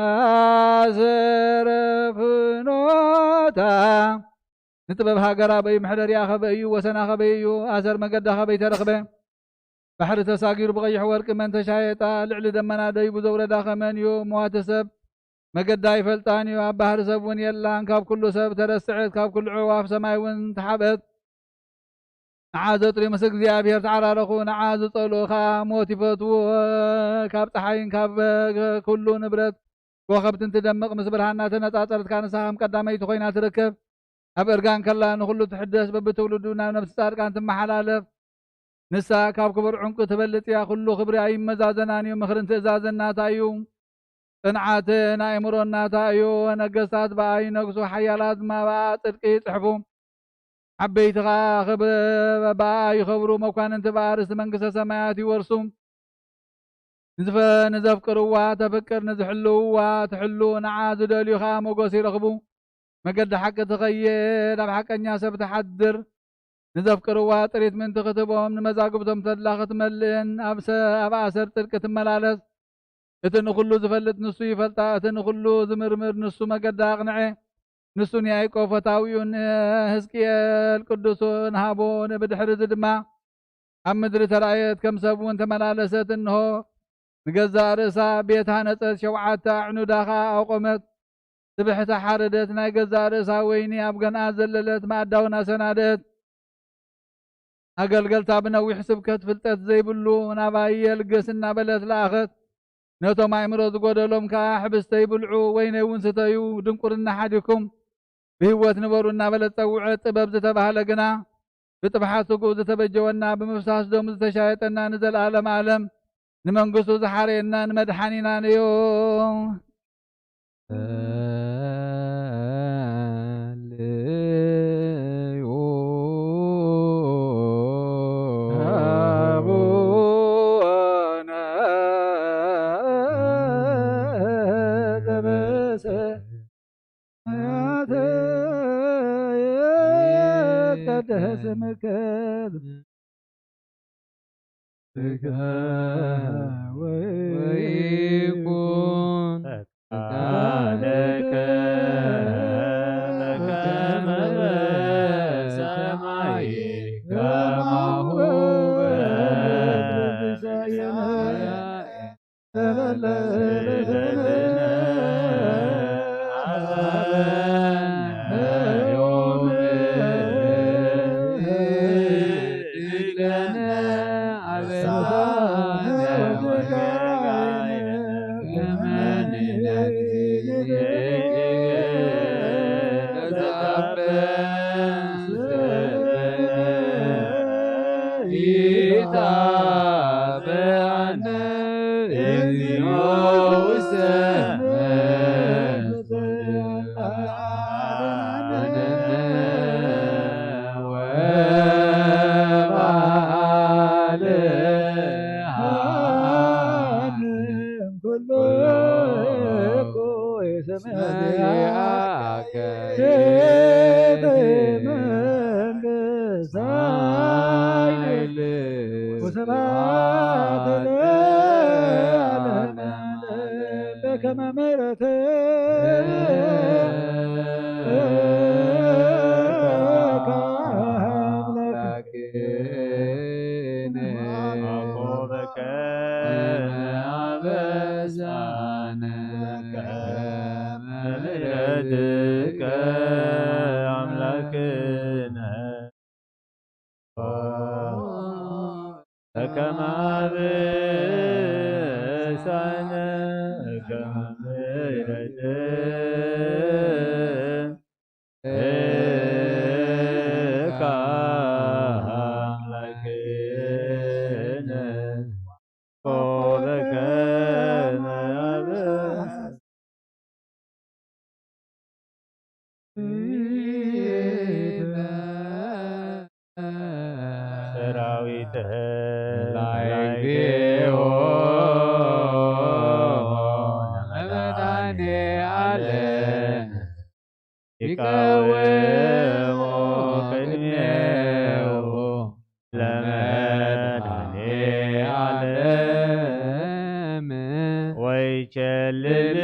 ኣሰረ ፍኖታ። ንጥበብ ሃገር ኣበይ ምሕደርያ ኸበይ እዩ? ወሰና ኸበይ እዩ? ኣሰር መገዳ ኸበይ ተረኽበ? ባሕሪ ተሳጊሩ ብቐይሕ ወርቂ መን ተሻየጣ? ልዕሊ ደመና ደይቡ ዘውረዳ ኸመን እዩ? መዋቲ ሰብ መገዳ ኣይፈልጣን እዩ። ኣብ ባሕሪ ሰብ እውን የላን። ካብ ኩሉ ሰብ ተረስዐት፣ ካብ ኩሉ ዕዋፍ ሰማይ እውን ተሓብአት። ንዓ ዘጥርዩ ምስ እግዚኣብሔር ተዓራረኹ፣ ንዓ ዝጸልኡ ኸኣ ሞት ይፈትዎ። ካብ ጸሓይን ካብ ኩሉ ንብረት ኮኸብትን ትደምቕ፣ ምስ ብርሃና ተነጻጸርትካ ንሳ ከም ቀዳመይቲ ኮይና ትርከብ። ኣብ እርጋን ከላ ንኹሉ ትሕደስ፣ በብትውልዱ ናብ ነፍሲ ጻድቃን ትመሓላለፍ። ንሳ ካብ ክቡር ዕንቁ ትበልጽ እያ። ኩሉ ክብሪ ኣይመዛዘናን እዩ። ምኽርን ትእዛዝን ናታ እዩ። ጽንዓትን ኣእምሮን ናታ እዩ። ነገስታት ብኣ ይነግሱ፣ ሓያላት ድማ ብኣ ጽድቂ ይጽሕፉ። ዓበይቲ ኸኣ ክብ-፣ ብኣ ይኸብሩ። መኳንንቲ ብኣ ርስቲ መንግስተ ሰማያት ይወርሱ። ንዝፈ-፣ ንዘፍቅርዋ ተፍቅር፣ ንዝሕልውዋ ትሕሉ። ንዓ ዝደልዩ ኸኣ ሞገስ ይረኽቡ። መገዲ ሓቂ ትኸይድ፣ ኣብ ሓቀኛ ሰብ ትሓድር። ንዘፍቅርዋ ጥሪት ምእንቲ ክትህቦም፣ ንመዛግብቶም ተድላ ክትመልእን ኣብ ሰ-፣ ኣብ ኣሰር ጽድቂ ትመላለስ። እቲ ንኹሉ ዝፈልጥ ንሱ ይፈልጣ፣ እቲ ንኹሉ ዝምርምር ንሱ መገዳ ኣቕንዐ። ንሱ ንያዕቆብ ፈታዊኡ፣ ንሕዝቅኤል ቅዱሱ ንሃቦ፣ ንብድሕሪ እዚ ድማ ኣብ ምድሪ ተራእየት፣ ከም ሰብ እውን ተመላለሰት። እንሆ ንገዛእ ርእሳ ቤት ሃነጸት፣ ሸውዓተ ኣዕኑዳ ኸኣ ኣቖመት። ስብሕቲ ሓረደት፣ ናይ ገዛእ ርእሳ ወይኒ ኣብ ገንኣ ዘለለት፣ ማእዳ እውን ኣሰናደት። ኣገልገልታ ብነዊሕ ስብከት ፍልጠት ዘይብሉ ናባይ የልግስ እናበለት ለኣኸት። ነቶም ኣእምሮ ዝጎደሎም ከኣ ሕብስተይ ብልዑ፣ ወይነይ እውን ስተዩ፣ ድንቁርና ሓዲኩም ብህይወት ንበሩ እናበለት ጸውዐት። ጥበብ ዝተባህለ ግና ብጥብሓት ስግኡ ዝተበጀወና፣ ብምፍሳስ ደሙ ዝተሻየጠና፣ ንዘለዓለም ዓለም ንመንግስቱ ዝሓረየና ንመድሓኒና ነዮ። ይትቀደስ ስምከ ወይኩን ፍቃድከ በከመ በሰማይ ከማሁ በምድር። ዓለም ይቀውሙ ቅድሜሁ ለመድኃኔ ዓለም ወይቸልልዎ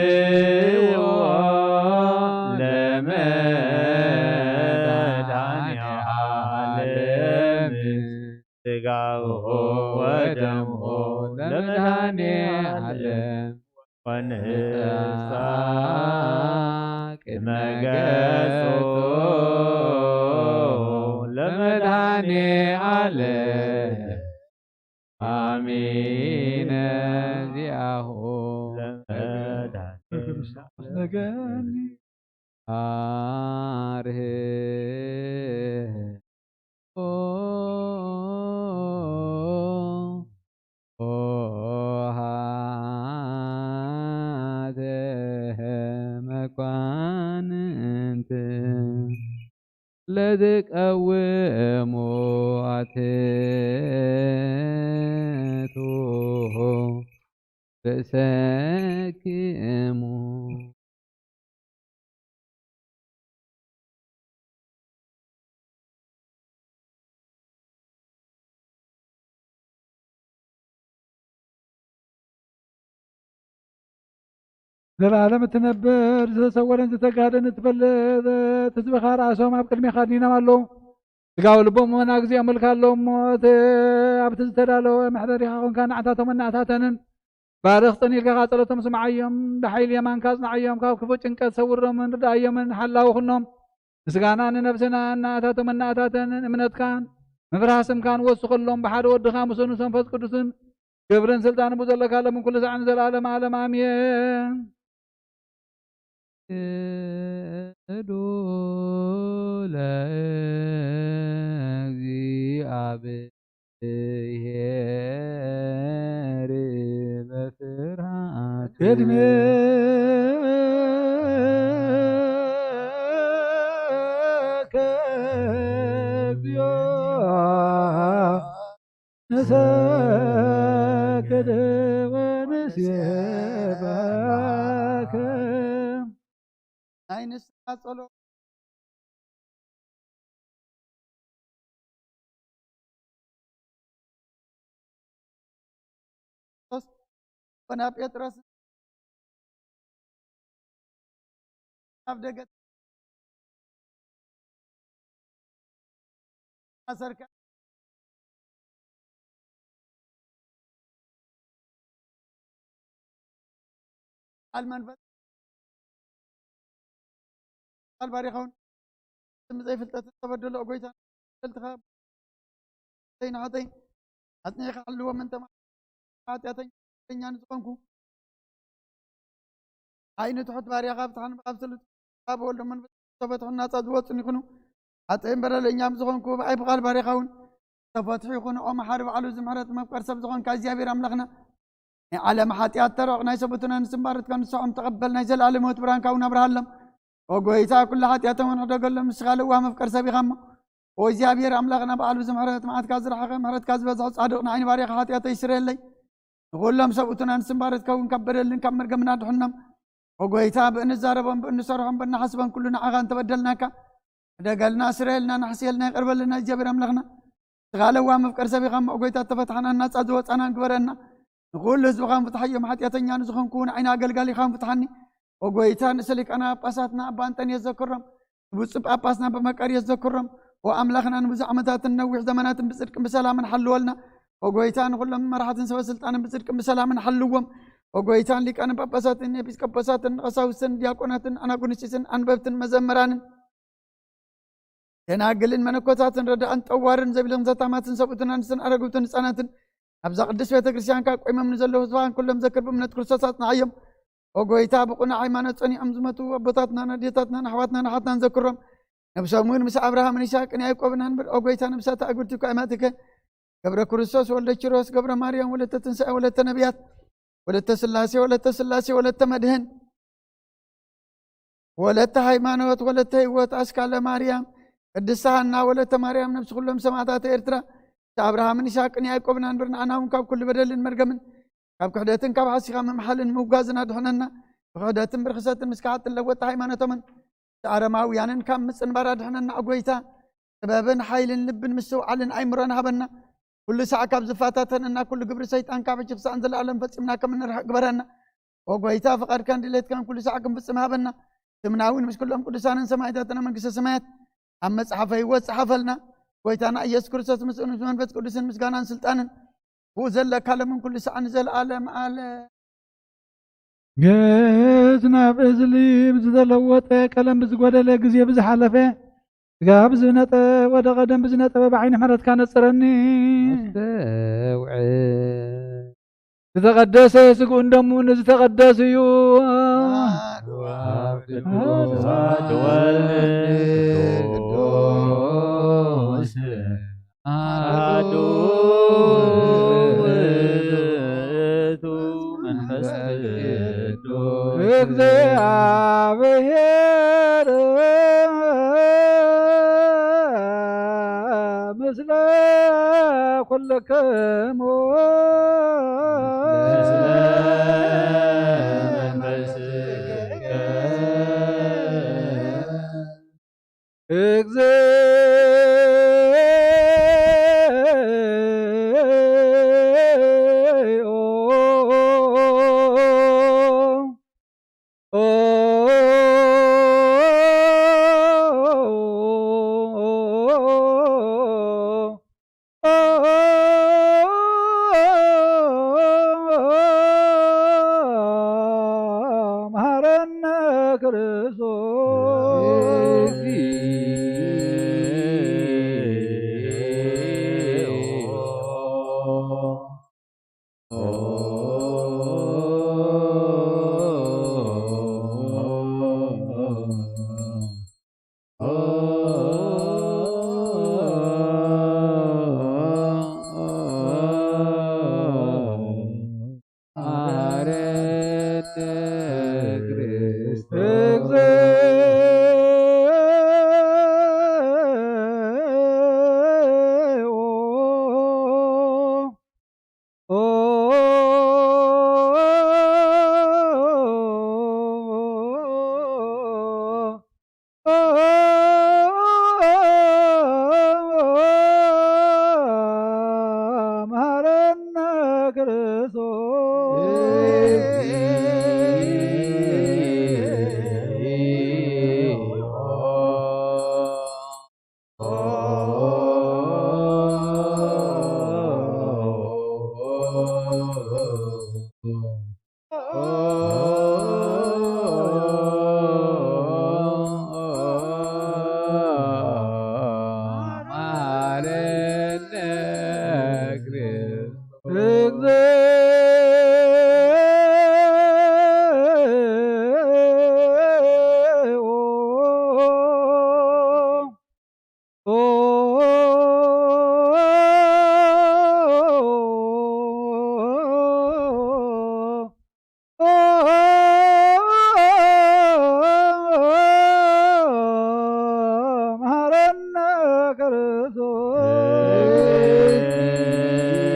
ለመድኃኔ ዓለም ሥጋሁ ወደሙ ለመድኃኔ ዓለም ወንሕሳ ቅድመ ገጹ ለመድኃኔ ዓለም አሚነ ዚአሁ ለመድኃኔ ነገኒ አርህ ኦ ኦ ኄተ መኳንንት ለትቀውሙ አትቱ ርእሰኪሙ። ዘለዓለም እትነብር፣ ዝተሰወረን ዝተጋህደን እትፈልጥ ህዝብኻ ርኣሶም ኣብ ቅድሜኻ ኣድኒኖም ኣለዉ። ስጋዊ ልቦም መና ግዜ ኣመልካ ኣለዉ እሞ፣ እቲ ኣብቲ ዝተዳለወ መሕደሪኻ ኾንካ ንዓታቶም ኣናእታተንን ባርኽ፣ ጽን ኢልካ ጸሎቶም ስምዓዮም፣ ብሓይሊ የማንካ ኣጽንዓዮም፣ ካብ ክፉእ ጭንቀት ሰውሮምን ርድኣዮምን ሓላዊ ኩኖም። ምስጋና ንነብስና እናእታቶም እናእታተን እምነትካን ምፍራህ ስምካን ወስኸሎም፣ ብሓደ ወድኻ ምስኡ ንመንፈስ ቅዱስን ክብርን ስልጣንን ብዘለካ ሎምን ኩሉ ሳዕን ንዘለዓለመ ዓለም ኣሜን። ስግዱ ለእግዚአብሔር በፍርሃት ቅድሜከ እግዚኦ ንሰግድ ወንሴብሐከ። ናይ ንስሓ ጸሎት። ክርስቶስ ኮነ ጴጥሮስ ኣብ ደገ ኣሰርካ ቃል መንፈስ ቃል ባሪኻውን ስም ዘይፍልጠት ዝተበደሎ ጎይታ ፈልትኻ ዘይናሕተይ ኣጽኒዕካ ሓልዎም እንተ ሓጢኣተኛ ዝኾንኩ ዓይኒ ትሑት ባርያኻ ብትሓን ካብ ስሉጥ ካብ ወልዶ መንፈስ ተፈትሑ ናጻ ዝወጹን ይኹኑ። ሓጥእን በደለኛ ብዝኾንኩ ብኣይ ብቓል ባርያኻ እውን ተፈትሑ ይኹኑ። ኦ መሓሪ ባዕሉ ዝምሕረት መፍቀር ሰብ ዝኾንካ እግዚኣብሔር ኣምላኽና ናይ ዓለም ሓጢኣት ተረቕ ናይ ሰብኡትና ንስምባረትካ ንስዖም ተቐበል ናይ ዘለኣለም ህይወት ብርሃንካ እውን ኣብርሃሎም። ኦ ጎይታ ኩሉ ሓጢኣቶም እውን ሕደገሎም ንስኻ ለዋህ መፍቀር ሰብ ኢኻ እሞ ኦ እግዚኣብሔር ኣምላኽና ባዕሉ ዝምሕረት መዓትካ ዝረሓቐ ምሕረትካ ዝበዝሖ ጻድቕ ንዓይኒ ባርያኻ ሓጢኣተይ ስረየለይ። ንኹሎም ሰብኡትና ንስምባረትካ እውን ካብ በደልን ካብ መርገምና ድሕኖም። ኦ ጎይታ ብእንዛረቦም ብእንሰርሖም ብእንሓስቦም ኩሉ ንዓኻ እንተበደልናካ ሕደገልና ስረየልና ንሓስየልና ይቕርበልና እግዚኣብሔር ኣምላኽና። ንስኻ ለዋህ መፍቀር ሰብ ኢኻ እሞ ኦ ጎይታ እተፈትሓና ናጻ ዝወጻናን ግበረና። ንኹሉ ህዝብኻን ፍትሓዮም ሓጢኣተኛ ንዝኾንኩ እውን ዓይኒ ኣገልጋሊኻን ፍትሓኒ። ኦ ጎይታ ንርእሰ ሊቃነ ጳጳሳትና ኣባ እንጠንዮስ ዘክሮም። ንብፁዕ ጳጳስና በመቃርዮስ ዘክሮም። ኦ ኣምላኽና ንብዙሕ ዓመታትን ነዊሕ ዘመናትን ብጽድቅን ብሰላምን ሓልወልና። ኦ ጎይታ ንኹሎም መራሕትን ሰበ ስልጣንን ብጽድቅን ብሰላምን ሓልዎም። ኦ ጎይታ ንሊቃነ ጳጳሳትን ኤጲስቆጶሳትን ቀሳውስትን ዲያቆናትን ኣናጉንስጢስን ኣንበብትን መዘምራንን ደናግልን መነኮሳትን ረዳእን ጠዋርን ዘቢልን ዘታማትን ሰብኡትን ኣንስትን ኣረግብትን ህፃናትን ኣብዛ ቅድስት ቤተ ክርስቲያንካ ቆይሞም ንዘለዉ ህዝባን ኩሎም ዘክር ብእምነት ክርስቶስ ኣጽንዓዮም። ኦ ጎይታ ብቕኑዕ ሃይማኖት ጸኒዖም ዝመቱ ኣቦታትናን ኣዴታትናን ኣሕዋትናን ኣሓትናን ዘክሮም። ነብሶም እውን ምስ ኣብርሃምን ይስሐቅን ያዕቆብን ኣንብር። ኦ ጎይታ ነብሳት ኣግብርቲ እኳ ኣይማእትከ ገብረ ክርስቶስ ወልደ ኪሮስ ገብረ ማርያም ወለተ ትንሳኤ ወለተ ነቢያት ወለተ ስላሴ ወለተ ስላሴ ወለተ መድህን ወለተ ሃይማኖት ወለተ ህይወት ኣስካለ ማርያም ቅድስቲ ሃና ወለተ ማርያም ነብሲ ኩሎም ሰማዕታት ኤርትራ እቲ ኣብርሃምን ይስሐቅን ያዕቆብን ኣንብር ንኣና እውን ካብ ኩሉ በደልን መርገምን ካብ ክሕደትን ካብ ሓሲኻ ምምሓልን ምውጋዝን ኣድሕነና። ብክሕደትን ብርክሰትን ምስ ከሓድትን ለወጥቲ ሃይማኖቶምን ኣረማውያንን ካብ ምጽንባር ኣድሕነና፣ ኦ ጎይታ። ጥበብን ሓይልን ልብን ምስትውዓልን ኣይምሮን ሃበና። ኩሉ ሳዕ ካብ ዝፈታተነና ኩሉ ግብሪ ሰይጣን ካብ ሕጂ ክሳዕ ንዘለኣለም ፈጺምና ከም እንርሕቕ ግበረና። ኦ ጎይታ፣ ፍቓድካን ድሌትካን ኩሉ ሳዕ ክንፍጽም ሃበና። ስምና እውን ምስ ኩሎም ቅዱሳንን ሰማዕታትና መንግስተ ሰማያት ኣብ መጽሓፈ ህይወት ጸሓፈልና። ጎይታና ኢየሱስ ክርስቶስ ምስኡን ምስ መንፈስ ቅዱስን ምስጋናን ስልጣንን ብኡ ዘለካ ለምን ኩሉ ሳዕ ንዘለኣለም ኣለ። ገጽ ናብ እዝሊ ብዝተለወጠ ቀለም ብዝጎደለ ግዜ ብዝሓለፈ ስጋ ብዝነጠ ወደ ቀደም ብዝነጠበ ብዓይኒ ምሕረትካ ነጽረኒ። ኣስተውዕል። ዝተቐደሰ ስግኡን ደሙን ዝተቐደስ እዩ። ኣሐዱ ኣብ ቅዱስ ኣሐዱ ወልድ ቅዱስ ኣሐዱ ውእቱ መንፈስ ቅዱስ። እግዚኣብሔር ምስለ ኩልክሙ። ምስለ መንፈስከ። እግዚኦ። መሐረነ ክርስቶስ።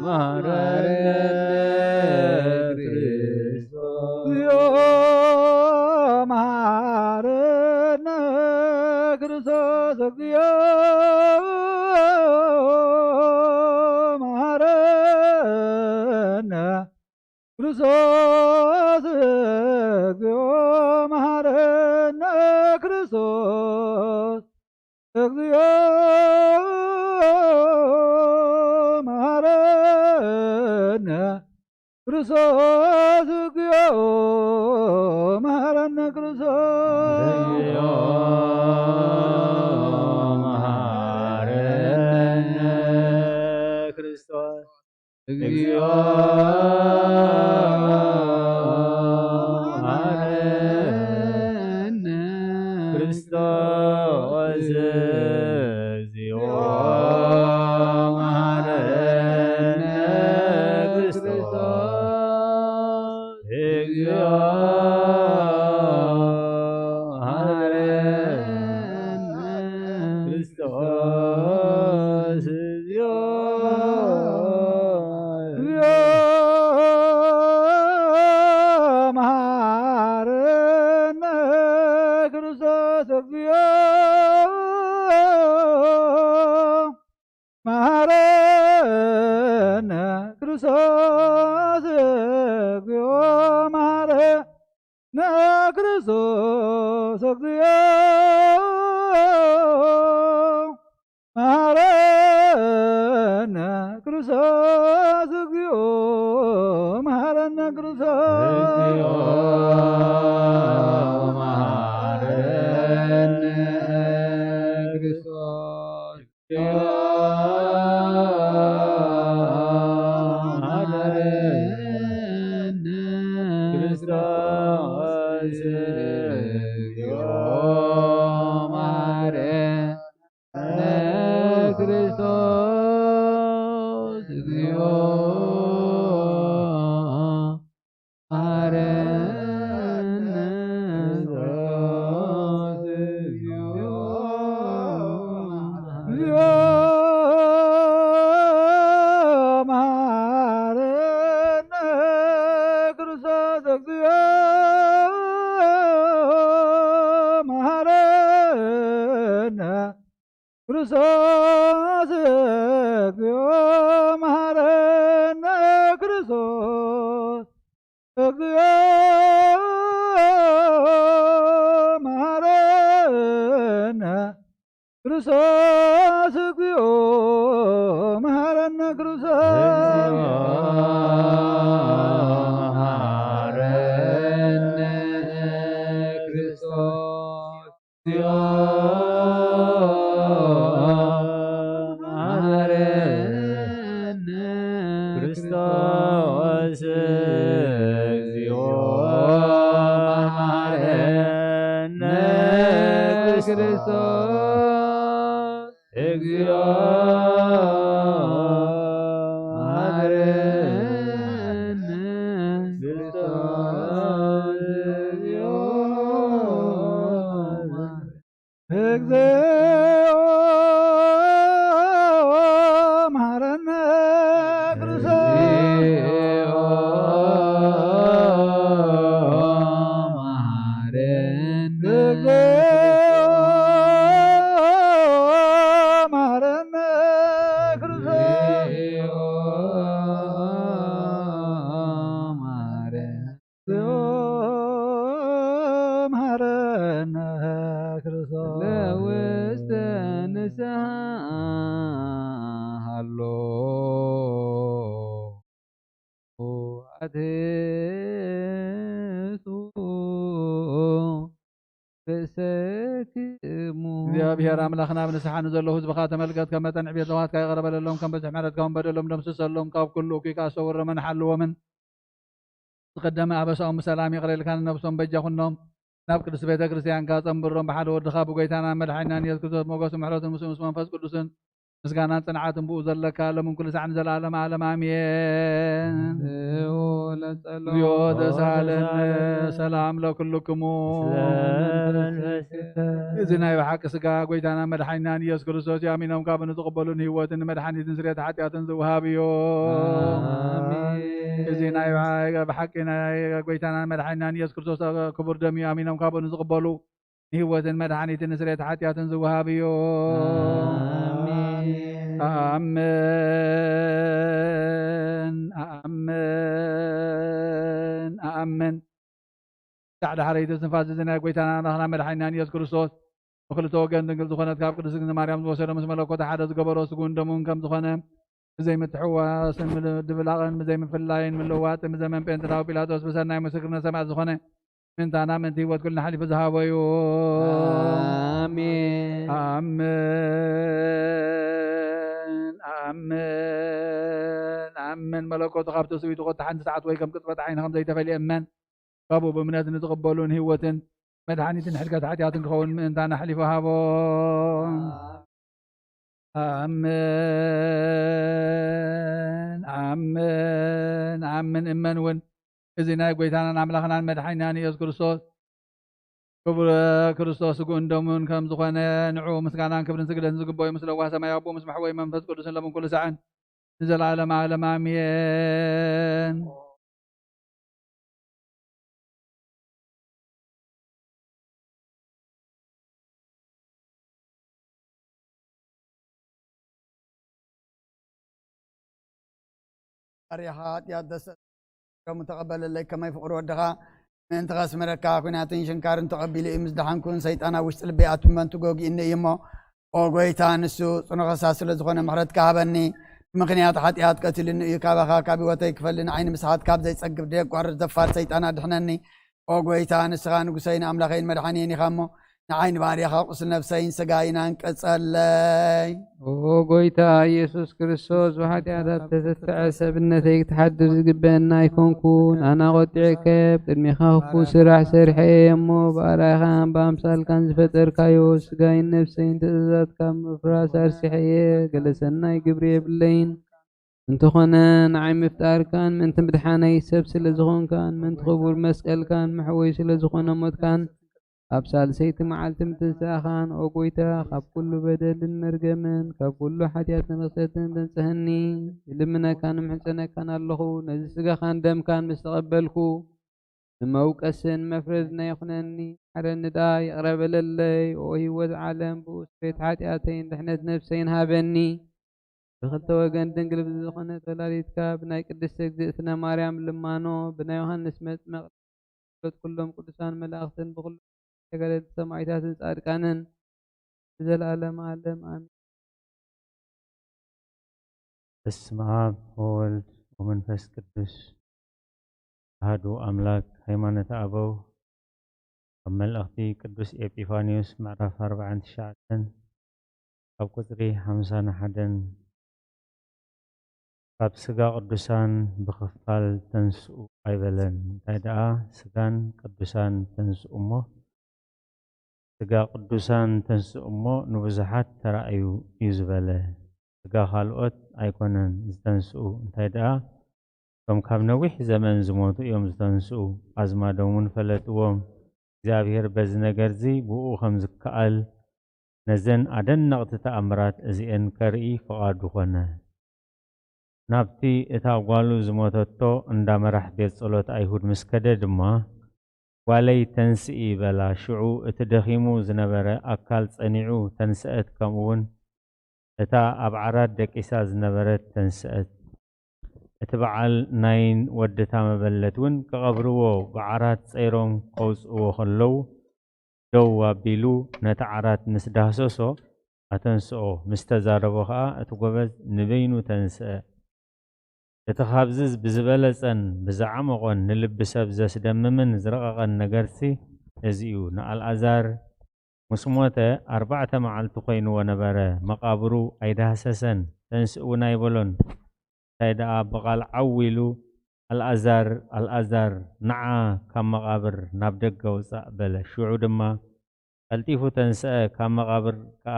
መሐረነ ክርስቶስ። መሐረነ ክርስቶስ። ክርስቶስ እግዚኦ መሐረነ ክርስቶስ። እግዚኦ መሐረነ ክርስቶስ። እግዚኦ መሐረነ ክርስቶስ። እግዚኦ መሐረነ ክርስቶስ። እግዚኦ መሐረነ ክርስቶስ። እግዚኦ መሐረነ ክርስቶስ እግዚኦ፣ መሐረነ ክርስቶስ እግዚኦ፣ መሐረነ ክርስቶስ እግዚኦ፣ መሐረነ ክርስቶስ። እግዚኦ መሐረነ ክርስቶስ። ክርስቶስ እግዚኦ መሐረነ ክርስቶስ። እግዚኦ መሐረነ ክርስቶስ። እግዚኦ መሐረነ ክርስቶስ። እግዚኣብሔር ኣምላኽና፣ ብንስሓ ንዘለዉ ህዝብኻ ተመልከት፣ ከም መጠን ዕቤት ለውሃትካ ይቕረ በለሎም፣ ከም በዝሒ ምሕረትካ እውን በደሎም ደምስሰሎም፣ ካብ ኩሉ እኩይ ከኣ ሰውሮምን ሓልዎምን። ዝቐደመ ኣበሳኦም ብሰላም ይቕረ ኢልካ ንነብሶም በጃ ኩኖም፣ ናብ ቅድስቲ ቤተ ክርስቲያንካ ጸንብሮም፣ ብሓደ ወድኻ ብጎይታና መድሓኒናን ኢየሱስ ክርስቶስ ሞገስን ምሕረትን ምስኡ ምስ መንፈስ ቅዱስን ምስጋናን ጽንዓትን ብኡ ዘለካ፣ ሎምን ኩሉ ሳዕ ንዘለዓለመ ዓለም ኣሜን። እግዚኦ ተሳለነ። ሰላም ለኩልክሙ። እዚ ናይ ብሓቂ ስጋ ጎይታና መድሓኒናን ኢየሱስ ክርስቶስ እዩ። ኣሚኖም ካብ ንዝቕበሉ ንህይወትን ንመድሓኒትን ስርየት ሓጢኣትን ዝወሃብ እዩ። ኣሜን። እዚ ናይ ብሓቂ ናይ ጎይታና መድሓኒናን ኢየሱስ ክርስቶስ ክቡር ደም እዩ። ኣሚኖም ካብ ንዝቕበሉ ንህይወትን መድሓኒትን ንስርየት ሓጢኣትን ዝወሃብ እዩ። ኣሜን። ኣምን፣ ኣምን፣ ኣምን። ዳሕዳሕረይቲ ትንፋስ እዚ ናይ ጎይታና ኣምላኽና መድሓኒናን ኢየሱስ ክርስቶስ ብክልተ ወገን ድንግል ዝኾነት ካብ ቅድስት ድንግል ማርያም ዝወሰዶ ምስ መለኮት ሓደ ዝገበሮ ስግኡን ደሙን ከም ዝኾነ ብዘይምትሕዋስን ምድብላቕን ብዘይምፍላይን ምልውዋጥን ብዘመን ጴንጤናዊ ጲላጦስ ብሰናይ ምስክርነት ሰማዕት ዝኾነ ምእንታና ምእንቲ ህይወት ኩልና ሓሊፉ ዝሃቦ እዩ። ኣሜን። ኣምን፣ ኣምን፣ ኣምን። መለኮቱ ካብ ትስብእቱ ቁጥቲ ሓንቲ ሰዓት ወይ ከም ቅጽበት ዓይኒ ከም ዘይተፈልየ እመን። ካብኡ ብእምነት ንዝቕበሉ ንህይወትን መድሓኒትን ሕድገት ሓጢኣትን ክኸውን ምእንታና ኣሕሊፉ ሃቦ። ኣምን፣ ኣምን፣ ኣምን። እመን እውን እዚ ናይ ጎይታናን ኣምላኽናን መድሓኒናን ኢየሱስ ክርስቶስ ክቡር ክርስቶስ ስግኡን ደሙን ከም ዝኾነ ንዑ ምስጋናን ክብርን ስግደትን ዝግበኦ እዩ። ምስ ለዋህ ሰማይ ኣቦ ምስ መሕወይ መንፈስ ቅዱስን ሎምን ኩሉ ሳዕን ንዘለዓለመ ዓለም ኣሜን። ኣሪኻ ሓጢኣት ደሰ ደሙ ተቐበለለይ ከመይ ፍቕሪ ወድኻ ምእንቲ ከስምረካ። ኲናትን ሽንካርን ተቐቢሉ እዩ ምስ ደሓንኩን ሰይጣን ኣብ ውሽጢ ልበይ ኣቱ መንቱ ጎጊእኒ እዩ እሞ፣ ኦ ጎይታ፣ ንሱ ጽኑዕ ከሳስ ስለ ዝኾነ ምሕረትካ ሃበኒ። ምኽንያት ሓጢኣት ቀቲሉኒ እዩ፣ ካባኻ ካብ ህይወተይ ክፈሊ ንዓይ ንምስሓት ካብ ዘይጸግብ ደየቋርጽ ደፋር ሰይጣን ኣድሕነኒ። ኦ ጎይታ፣ ንስኻ ንጉሰይን ኣምላኸይን መድሓኒየን ኢኻ እሞ፣ ንዓይ ንባርያኻ ቁስል ነፍሰይን ስጋይን ኣንቅጸለይ። ኦ ጎይታ ኢየሱስ ክርስቶስ፣ ብሓጢኣታት ተሰትዐ ሰብነተይ ክትሓድር ዝግበአና ኣይኮንኩን። ኣና ቆጢዐከ ኣብ ቅድሜኻ ክፉእ ስራሕ ሰሪሐ እየ እሞ፣ ብኣርኣያኻን ብኣምሳልካን ዝፈጠርካዮ ስጋይን ነፍሰይን ትእዛዛትካ ምፍራስ ኣርሲሐ እየ። ገለ ሰናይ ግብሪ የብለይን። እንተኾነ ንዓይ ምፍጣርካን ምእንቲ ምድሓነይ ሰብ ስለ ዝኾንካን ምእንቲ ክቡር መስቀልካን መሕወይ ስለ ዝኾነ ሞትካን ኣብ ሳልሰይቲ መዓልቲ ምትንሳእኻን፣ ኦ ጎይታ፣ ካብ ኩሉ በደልን መርገምን ካብ ኩሉ ሓጢኣትን ርኽሰትን ተንጽሀኒ። ይልምነካን እምሕጸነካን ኣለኹ፣ ነዚ ስጋኻን ደምካን ምስ ተቐበልኩ፣ ንመውቀስን መፍረድን ኣይኹነኒ። ሓረኒ ደኣ፣ ይቕረ በለለይ፣ ኦ ህይወት ዓለም፣ ብኡ ስርየት ሓጢኣተይን ድሕነት ነፍሰይን ሃበኒ። ብኽልተ ወገን ድንግል ብዝኾነት ወላዲትካ፣ ብናይ ቅድስት እግዝእትነ ማርያም ልማኖ፣ ብናይ ዮሃንስ መጥምቕ ጸሎት፣ ኩሎም ቅዱሳን መላእኽትን ብኹሎም ተጋደልቲ ሰማዕታትን ጻድቃንን ንዘለዓለመ ዓለም ኣሜን። በስመ አብ ወወልድ ወመንፈስ ቅዱስ አሐዱ አምላክ። ሃይማኖተ አበው ኣብ መልእኽቲ ቅዱስ ኤጲፋንዮስ ምዕራፍ ኣርባዓን ትሽዓተን ካብ ቁጽሪ ሓምሳን ሓደን፣ ካብ ስጋ ቅዱሳን ብኽፋል ተንስኡ ኣይበለን። እንታይ ደኣ ስጋን ቅዱሳን ተንስኡ እሞ፣ ስጋ ቅዱሳን ተንስኡ እሞ ንብዙሓት ተራእዩ እዩ ዝበለ። ስጋ ካልኦት ኣይኮነን ዝተንስኡ። እንታይ ደኣ እቶም ካብ ነዊሕ ዘመን ዝሞቱ እዮም ዝተንስኡ። ኣዝማዶም እውን ፈለጥዎም። እግዚኣብሔር በዚ ነገርዚ ብኡ ከም ዝከኣል ነዘን ኣደነቕቲ ተኣምራት እዚኤን ከርኢ ፍቓዱ ኾነ። ናብቲ እታ ጓሉ ዝሞተቶ እንዳ መራሕ ቤት ጸሎት ኣይሁድ ምስ ከደ ድማ፣ "ጓለይ ተንስኢ" በላ። ሽዑ እቲ ደኺሙ ዝነበረ ኣካል ጸኒዑ ተንስአት፣ ከምኡውን እታ ኣብ ዓራት ደቂሳ ዝነበረት ተንስአት። እቲ በዓል ናይን ወድታ መበለት እውን ክቐብርዎ ብዓራት ጸይሮም ከውጽእዎ ከለዉ፣ ደው ኣቢሉ ነቲ ዓራት ምስ ዳህሰሶ ኣተንስኦ። ምስ ተዛረቦ ኸኣ እቲ ጎበዝ ንበይኑ ተንስአ። እቲ ካብዚ ብዝበለጸን ብዝዓመቖን ንልቢ ሰብ ዘስደምምን ዝረቐቐን ነገርሲ እዚ እዩ። ንኣልኣዛር ምስ ሞተ ኣርባዕተ መዓልቲ ኾይንዎ ነበረ። መቓብሩ ኣይዳህሰሰን፣ ተንስእ እውን ኣይበሎን። እንታይ ደኣ ብቓል ዓው ኢሉ፣ "ኣልኣዛር፣ ኣልኣዛር፣ ንዓ ካብ መቓብር ናብ ደገ ውጻእ" በለ። ሽዑ ድማ ቀልጢፉ ተንስአ፣ ካብ መቓብር ከኣ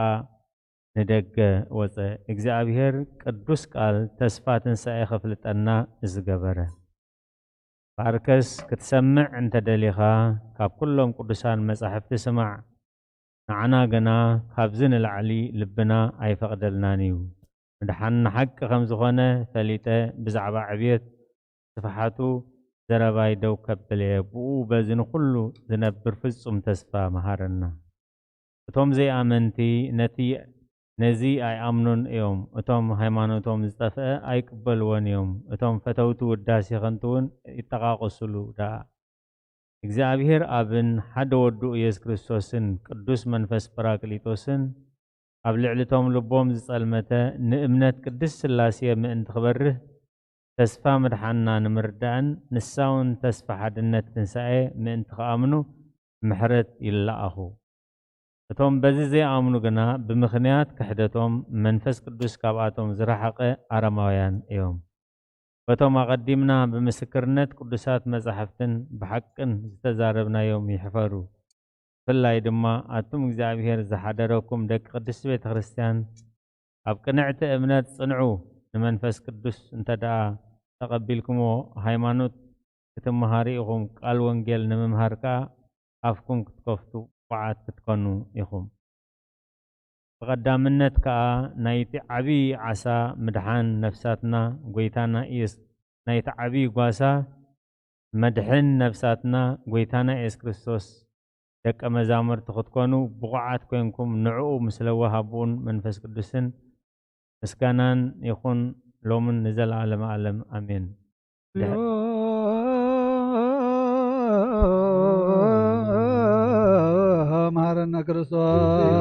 ንደገ ወጸ። እግዚኣብሔር ቅዱስ ቃል ተስፋ ትንሳኤ ከፍልጠና እዚ ገበረ። ባርከስ ክትሰምዕ እንተ ደሊኻ፣ ካብ ኩሎም ቅዱሳን መጻሕፍቲ ስማዕ። ንዓና ግና ካብዚ ንላዕሊ ልብና ኣይፈቕደልናን እዩ። ምድሓን ንሓቂ ከም ዝኾነ ፈሊጠ፣ ብዛዕባ ዕብየት ስፍሓቱ ዘረባይ ደው ከብል እየ። ብኡ በዚ ንኹሉ ዝነብር ፍጹም ተስፋ መሃረና። እቶም ዘይኣመንቲ ነቲ፣ ነዚ ኣይኣምኑን እዮም። እቶም ሃይማኖቶም ዝጠፍአ ኣይቅበልዎን እዮም። እቶም ፈተውቲ ውዳሴ ከንቱ እውን ይጠቓቐሱሉ ደኣ። እግዚኣብሔር ኣብን ሓደ ወዱ ኢየሱስ ክርስቶስን ቅዱስ መንፈስ ጳራቅሊጦስን ኣብ ልዕሊ እቶም ልቦም ዝጸልመተ ንእምነት ቅድስት ሥላሴ ምእንቲ ክበርህ ተስፋ ምድሓንና ንምርዳእን ንሳ እውን ተስፋ ሓድነት ትንሳኤ ምእንቲ ክኣምኑ ምሕረት ይለኣኹ። እቶም በዚ ዘይኣምኑ ግና ብምኽንያት ክሕደቶም መንፈስ ቅዱስ ካብኣቶም ዝረሓቐ ኣረማውያን እዮም። በቶም ኣቐዲምና ብምስክርነት ቅዱሳት መጻሕፍትን ብሓቅን ዝተዛረብናዮም ይሕፈሩ። ብፍላይ ድማ ኣቱም እግዚኣብሔር ዝሓደረኩም ደቂ ቅድስቲ ቤተ ክርስቲያን ኣብ ቅንዕቲ እምነት ጽንዑ። ንመንፈስ ቅዱስ እንተ ደኣ ተቐቢልኩምዎ፣ ሃይማኖት ክትመሃሩ ኢኹም፣ ቃል ወንጌል ንምምሃር ከኣ ኣፍኩም ክትከፍቱ ብቑዓት ክትኮኑ ኢኹም። ብቐዳምነት ከኣ ናይቲ ዓቢ ዓሳ ምድሓን ነፍሳትና ጐይታና ኢየሱስ፣ ናይቲ ዓቢ ጓሳ መድሕን ነፍሳትና ጐይታና ኢየሱስ ክርስቶስ ደቀ መዛሙርቲ ክትኮኑ ብቑዓት ኮንኩም ንዕኡ ምስ ለዋህ ኣቦኡን መንፈስ ቅዱስን ምስጋናን ይኹን ሎምን ንዘለዓለመ ዓለም ኣሜን። ድሕሪ መሃረነ ክርስቶስ።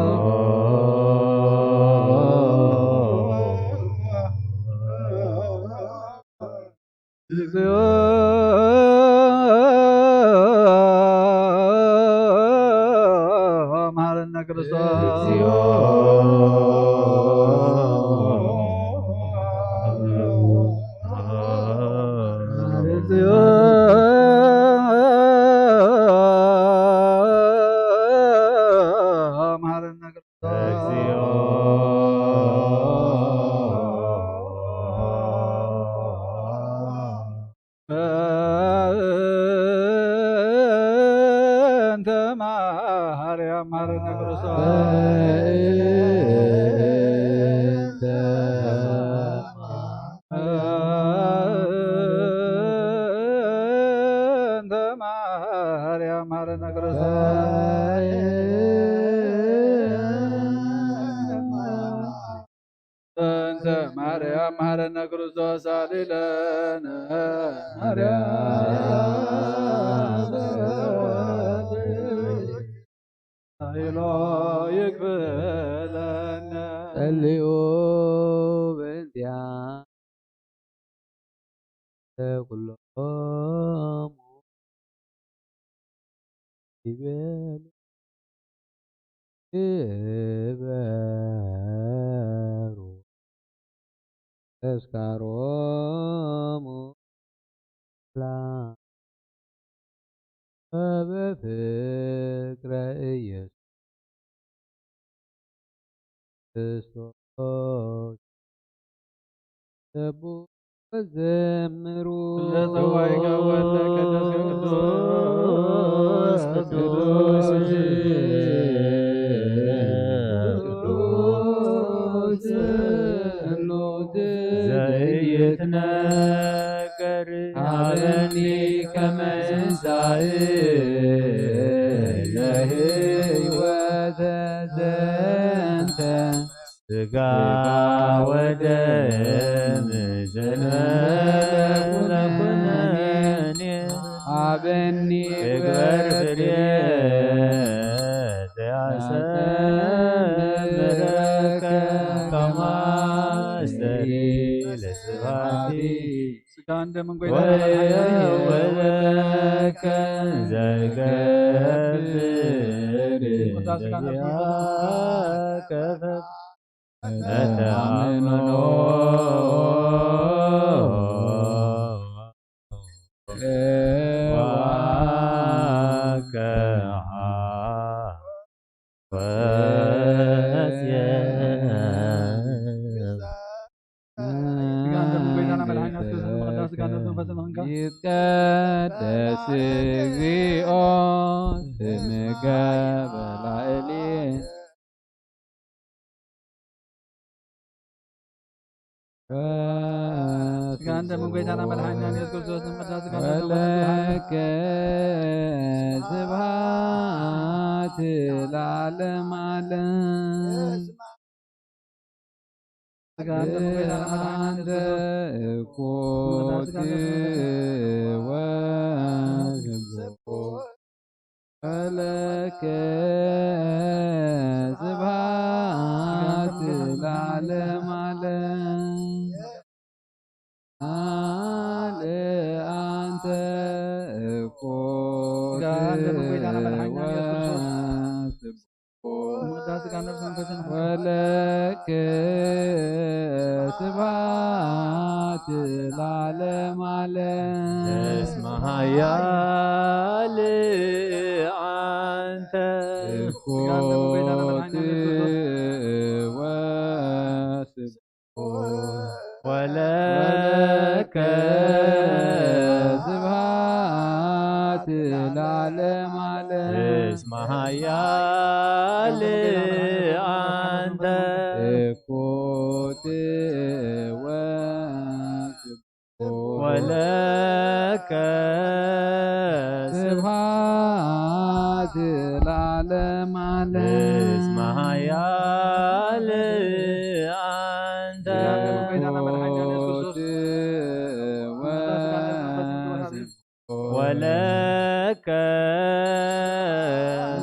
ለከ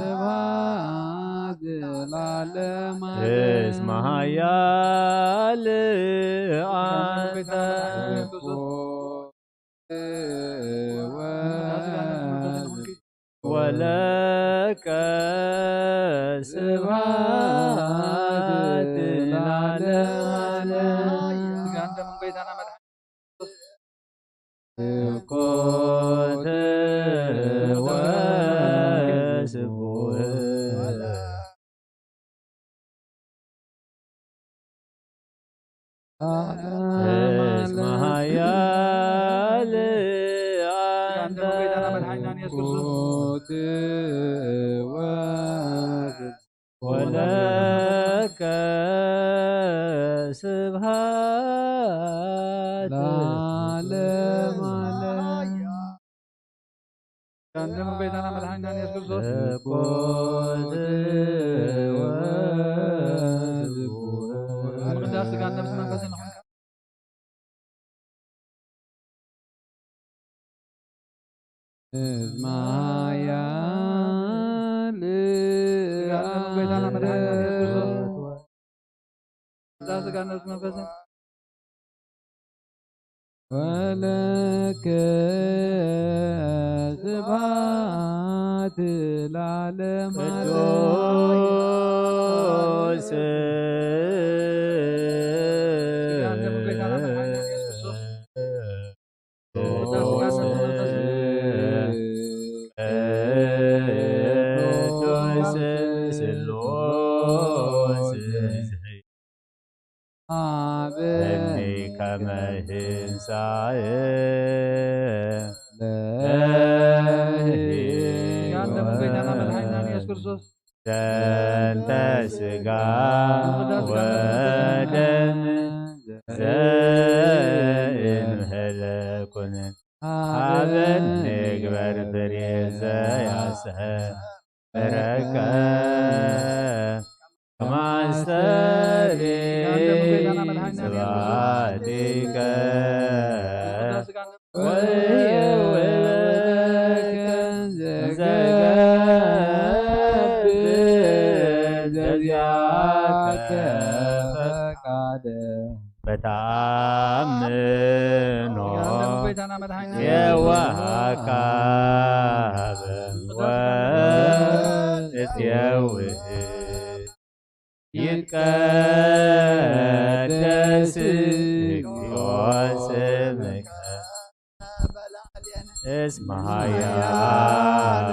ስብሐት ለዓለመ ዓለም። እስመ ኃያል አንተ ወለከ ስብሐት ለዓለመ ዓለም። ስብኮት ወስቡህ። እስመ ኃያል አንተ። ስብኮት ወስቡህ። ወለከ ስብሐት ለዓለመ ዓለም። ጋንደም ጎይታና መድኃኒና ኢየሱስ ክርስቶስ። ስብኮት ወስቡህ። ምቅዳስ ስጋን ነፍስ መንፈስን ይኹን። እስመ ኃያል ስጋ ነፍስ መንፈስን። ወለከ ስብሐት ለዓለመ ዓለም። ቅዱስ ቅዱስ ስሉስ አብ እኒ ከመ ህንሳኤ ለህይወት። ያንተ መገኛና መድኃኒታችን ኢየሱስ ክርስቶስ። ዘንተ ስጋ ወደም ዘእንህለኩን ሀበ ንግበር ፍሬ ዘያስሕረከ ከማስተሪ ስብሐቲከ ወይውለከ ዘገብር ዘዚአከ ፈቃደ በተአምኖ የዋሃካ ወእትየውህ ይትቀደስ እግዚኦ ስምከ እስመ ኃያል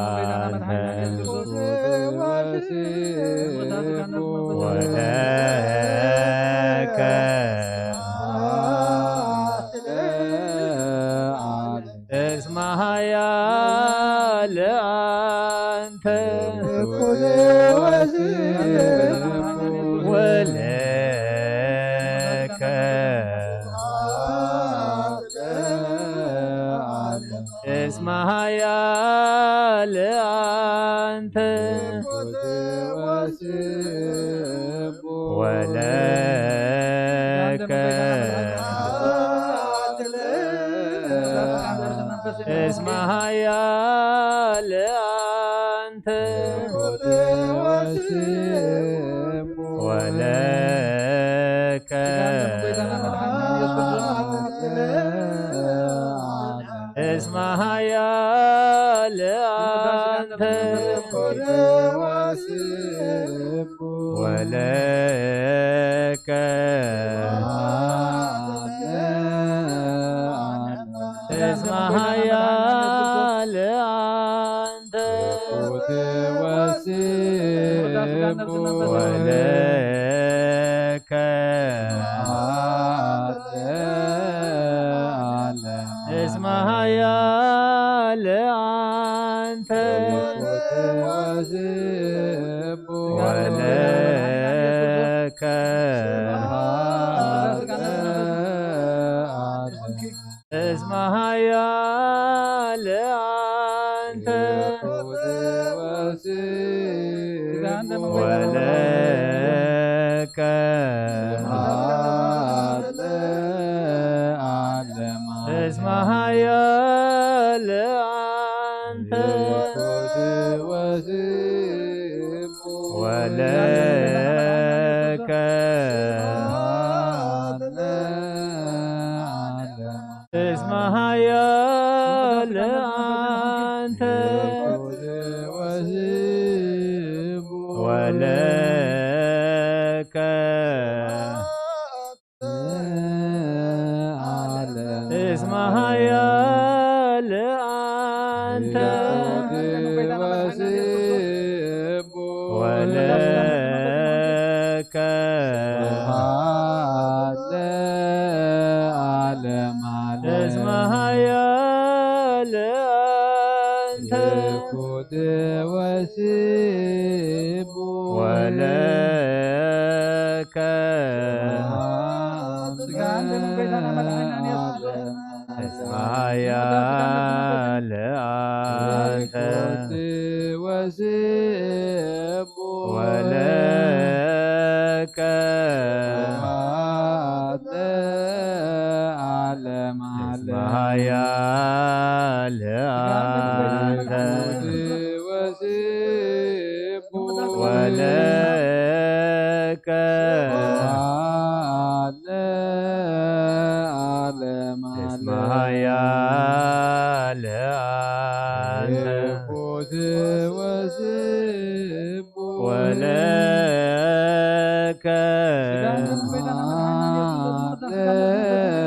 አንተ ወለከ እስመ ኃያል አንተ ወለከ እስመ ኃያል አንተ ወለከ እስመ ኃያል አንተ ወለከ እስመ ኃያል አንተ ወለከ እስመ ኃያል አንተ ወለከ እስመ ኃያል አንተ ወለከ እስመ ኃያል አንተ ወለከ እስመ ኃያል እስመ ኃያል አንተ ወስቡሕ ወለከ። ስብሐት ለዓለመ ዓለም። እስመ ኃያል አንተ ትኩት ወስቡሕ ወለከ። ስብሐት ለዓለመ ዓለም። እስመ ኃያል አንተ ወስቡሕ ወለከ። ስብሐት ለዓለመ እስመ ኃያል አንተ ወስቡሕ ወለከ። ስብሐት ለዓለመ እስመ ኃያል አንተ ትኩት ወስቡሕ ወለከ። ስብሐት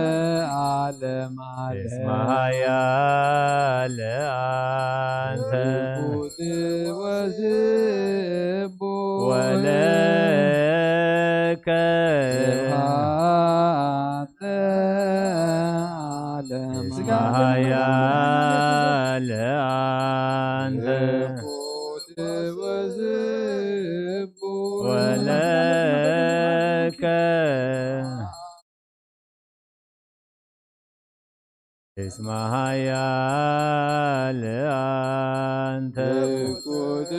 ለዓለመ ዓለም። እስመ ኃያል አንተ ትኩት ወስቡሕ ወለከ። ስብሐት ለዓለመ እስመ ኃያል አንተ ትኩት ወስቡሕ ወለከ። እስመ ኃያል አንተ ትኩት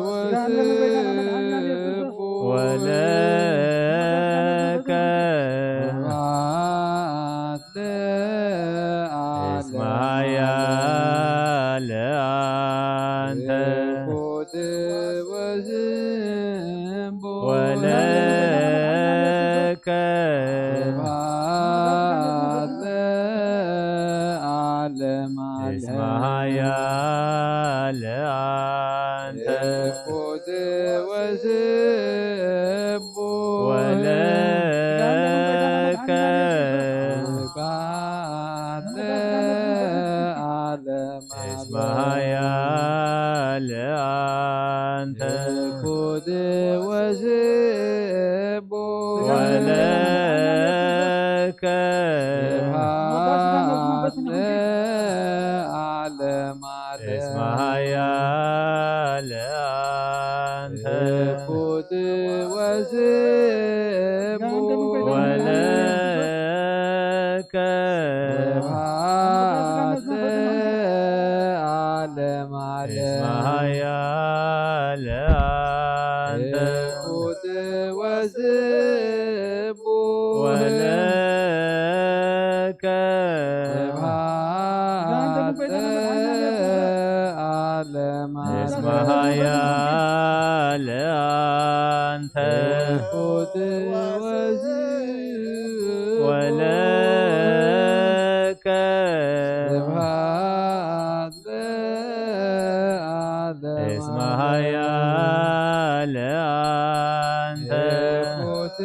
ወስቡሕ ወለከ። ስብሐት ለዓለመ እስመ ኃያል አንተ ትኩት ወስቡሕ ወለከ። ስብሐት ለዓለመ እስመ ኃያል አንተ ትኩት ወስቡሕ ወለከ። ስብሐት ለዓለመ እስመ ኃያል አንተ ትኩት ወስቡሕ ወለከ። ስብሐት ለዓለመ እስመ ኃያል አንተ ትኩት ወስቡሕ ወለከ። ስብሐት ለዓለመ እስመ ኃያል አንተ ትኩት ወስቡሕ ወለከ። ስብሐት ለዓለመ እስመ ኃያል አንተ ትኩት ወስቡሕ ወለከ። ስብሐት ለዓለመ እስመ ኃያል አንተ ትኩት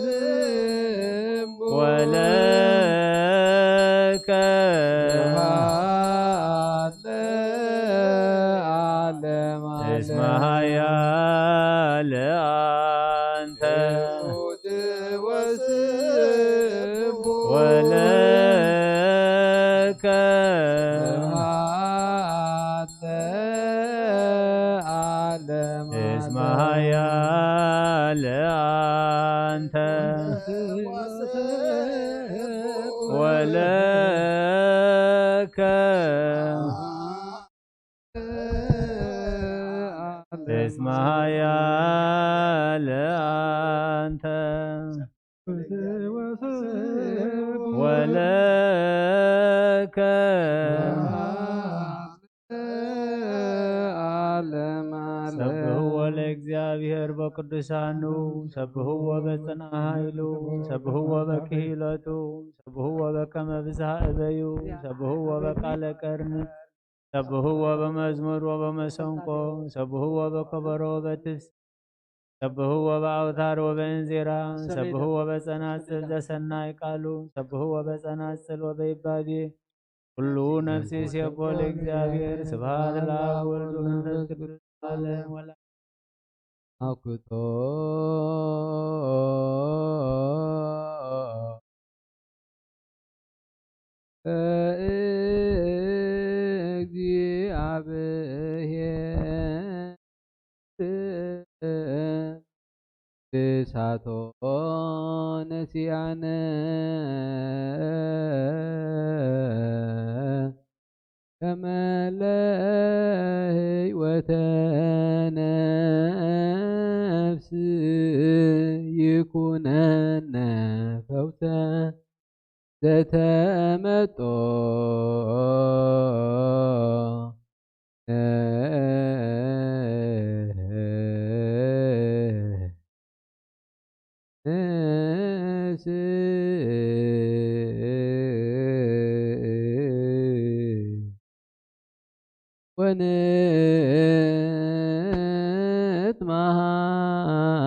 ወስቡሕ ወለከ። ስብሐት ለዓለመ እስመ ኃያል አንተ ትኩት ወስቡሕ ወለከ። ስብሐት ለዓለመ እስመ ኃያል አንተ ወለከ። እስመ ኃያል አንተ ወለከ። ዓለም ዓለም። ሰብሕዎ ለእግዚኣብሔር በቅዱሳኑ፣ ሰብሕዎ በጽንዓ ኃይሉ፣ ሰብሕዎ በክሂለቱ፣ ሰብሕዎ በከመ ብዝሃ እበዩ፣ ሰብሕዎ በቃለ ቀርኒ፣ ሰብሕዎ በመዝሙር ወበመሰንቆ፣ ሰብሕዎ በከበሮ ወበትስ ሰብህዎ በአውታር ወበእንዚራ፣ ሰብህዎ በጸናጽል ዘሰናይ ቃሉ፣ ሰብህዎ በጸናጽል ወበይባቤ። ኩሉ ነፍሲ ሴቦ ለእግዚአብሔር። ስብሐት ለአብ ወወልድ ወመንፈስ ቅዱስ ለዓለም ወለ አኩቶ እግዚአብሔር እሳቶ ነሲአነ ከመ ለህይወተ ነፍስ ይኩነነ ፈውሰ ዘተመጦ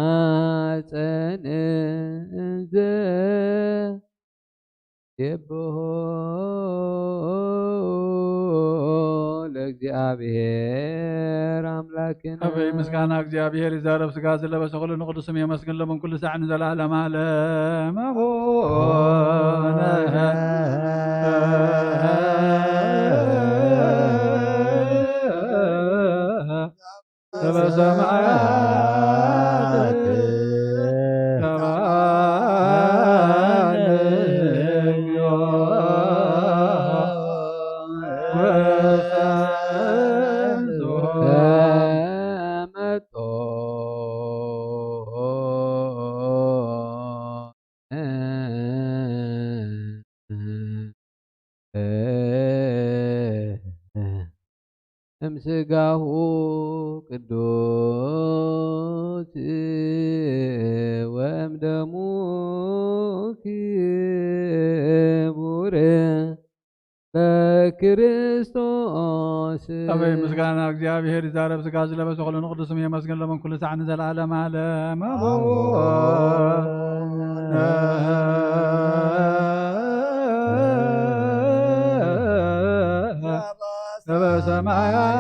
ወንትማሐፀን እንዘ ሴብሖ ለእግዚአብሔር አምላክነ። አበይ ምስጋና እግዚኣብሔር ይዛረብ ስጋ ዝለበሰ ኩሉ ንቅዱስ ስም የመስግን ለምን ኩሉ ሳዕ ንዘለዓለም ዓለም። አቡነ ዘበሰማያት ተባረክ ወሰብሖ ተመጦ እምስጋሁ ቅዱስ ወእምደሙ ክቡር በክርስቶስ። አበይ ምስጋና እግዚኣብሔር ይዛረብ ስጋ ዝለበሰ ኩሉ ንቅዱስ ስም የመስግን ለምን ኩሉ ሳዕ ንዘለዓለም ዓለም። አቡነ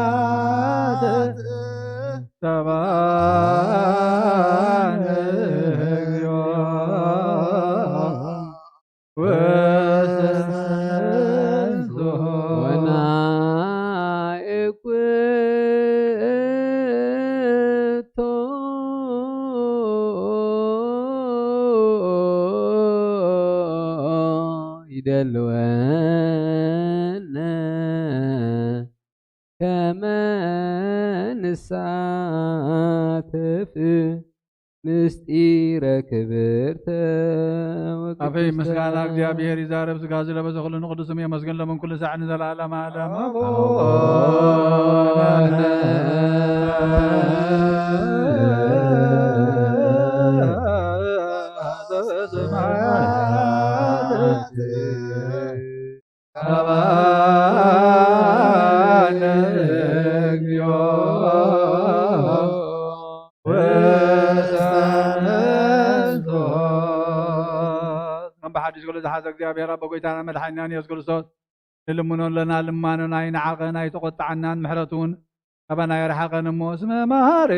ዘበሰማያት ተባረክ እግዚኦ ወሰብሖ ወናእኩቶ ይደልወነ ከመ ንሳተፍ ምስጢረ ክብርተ ወቅድስተ። አበይ ምስጋና እግዚኣብሔር ይዛረብ ስጋ ዝለበሰ ኩሉ ንቅዱስ ስም የመስግን ለምን ኩሉ ሳዕ ንዘለዓለም ዓለም። አቡነ ዘበሰማያት ተባረክ እግዚኦ ወሰብሖ። ከም ብሓድሽ ኩሉ ዝሓዘ እግዚኣብሔር ኣቦ ጎይታና መድሓኒናን ኢየሱስ ክርስቶስ ንልምኖ ኣለና። ልማኖና ኣይንዓቐን ኣይተቖጥዓናን፣ ምሕረቱ እውን ካባና ኣይርሓቐን እሞ፣ እስመ መሓሪ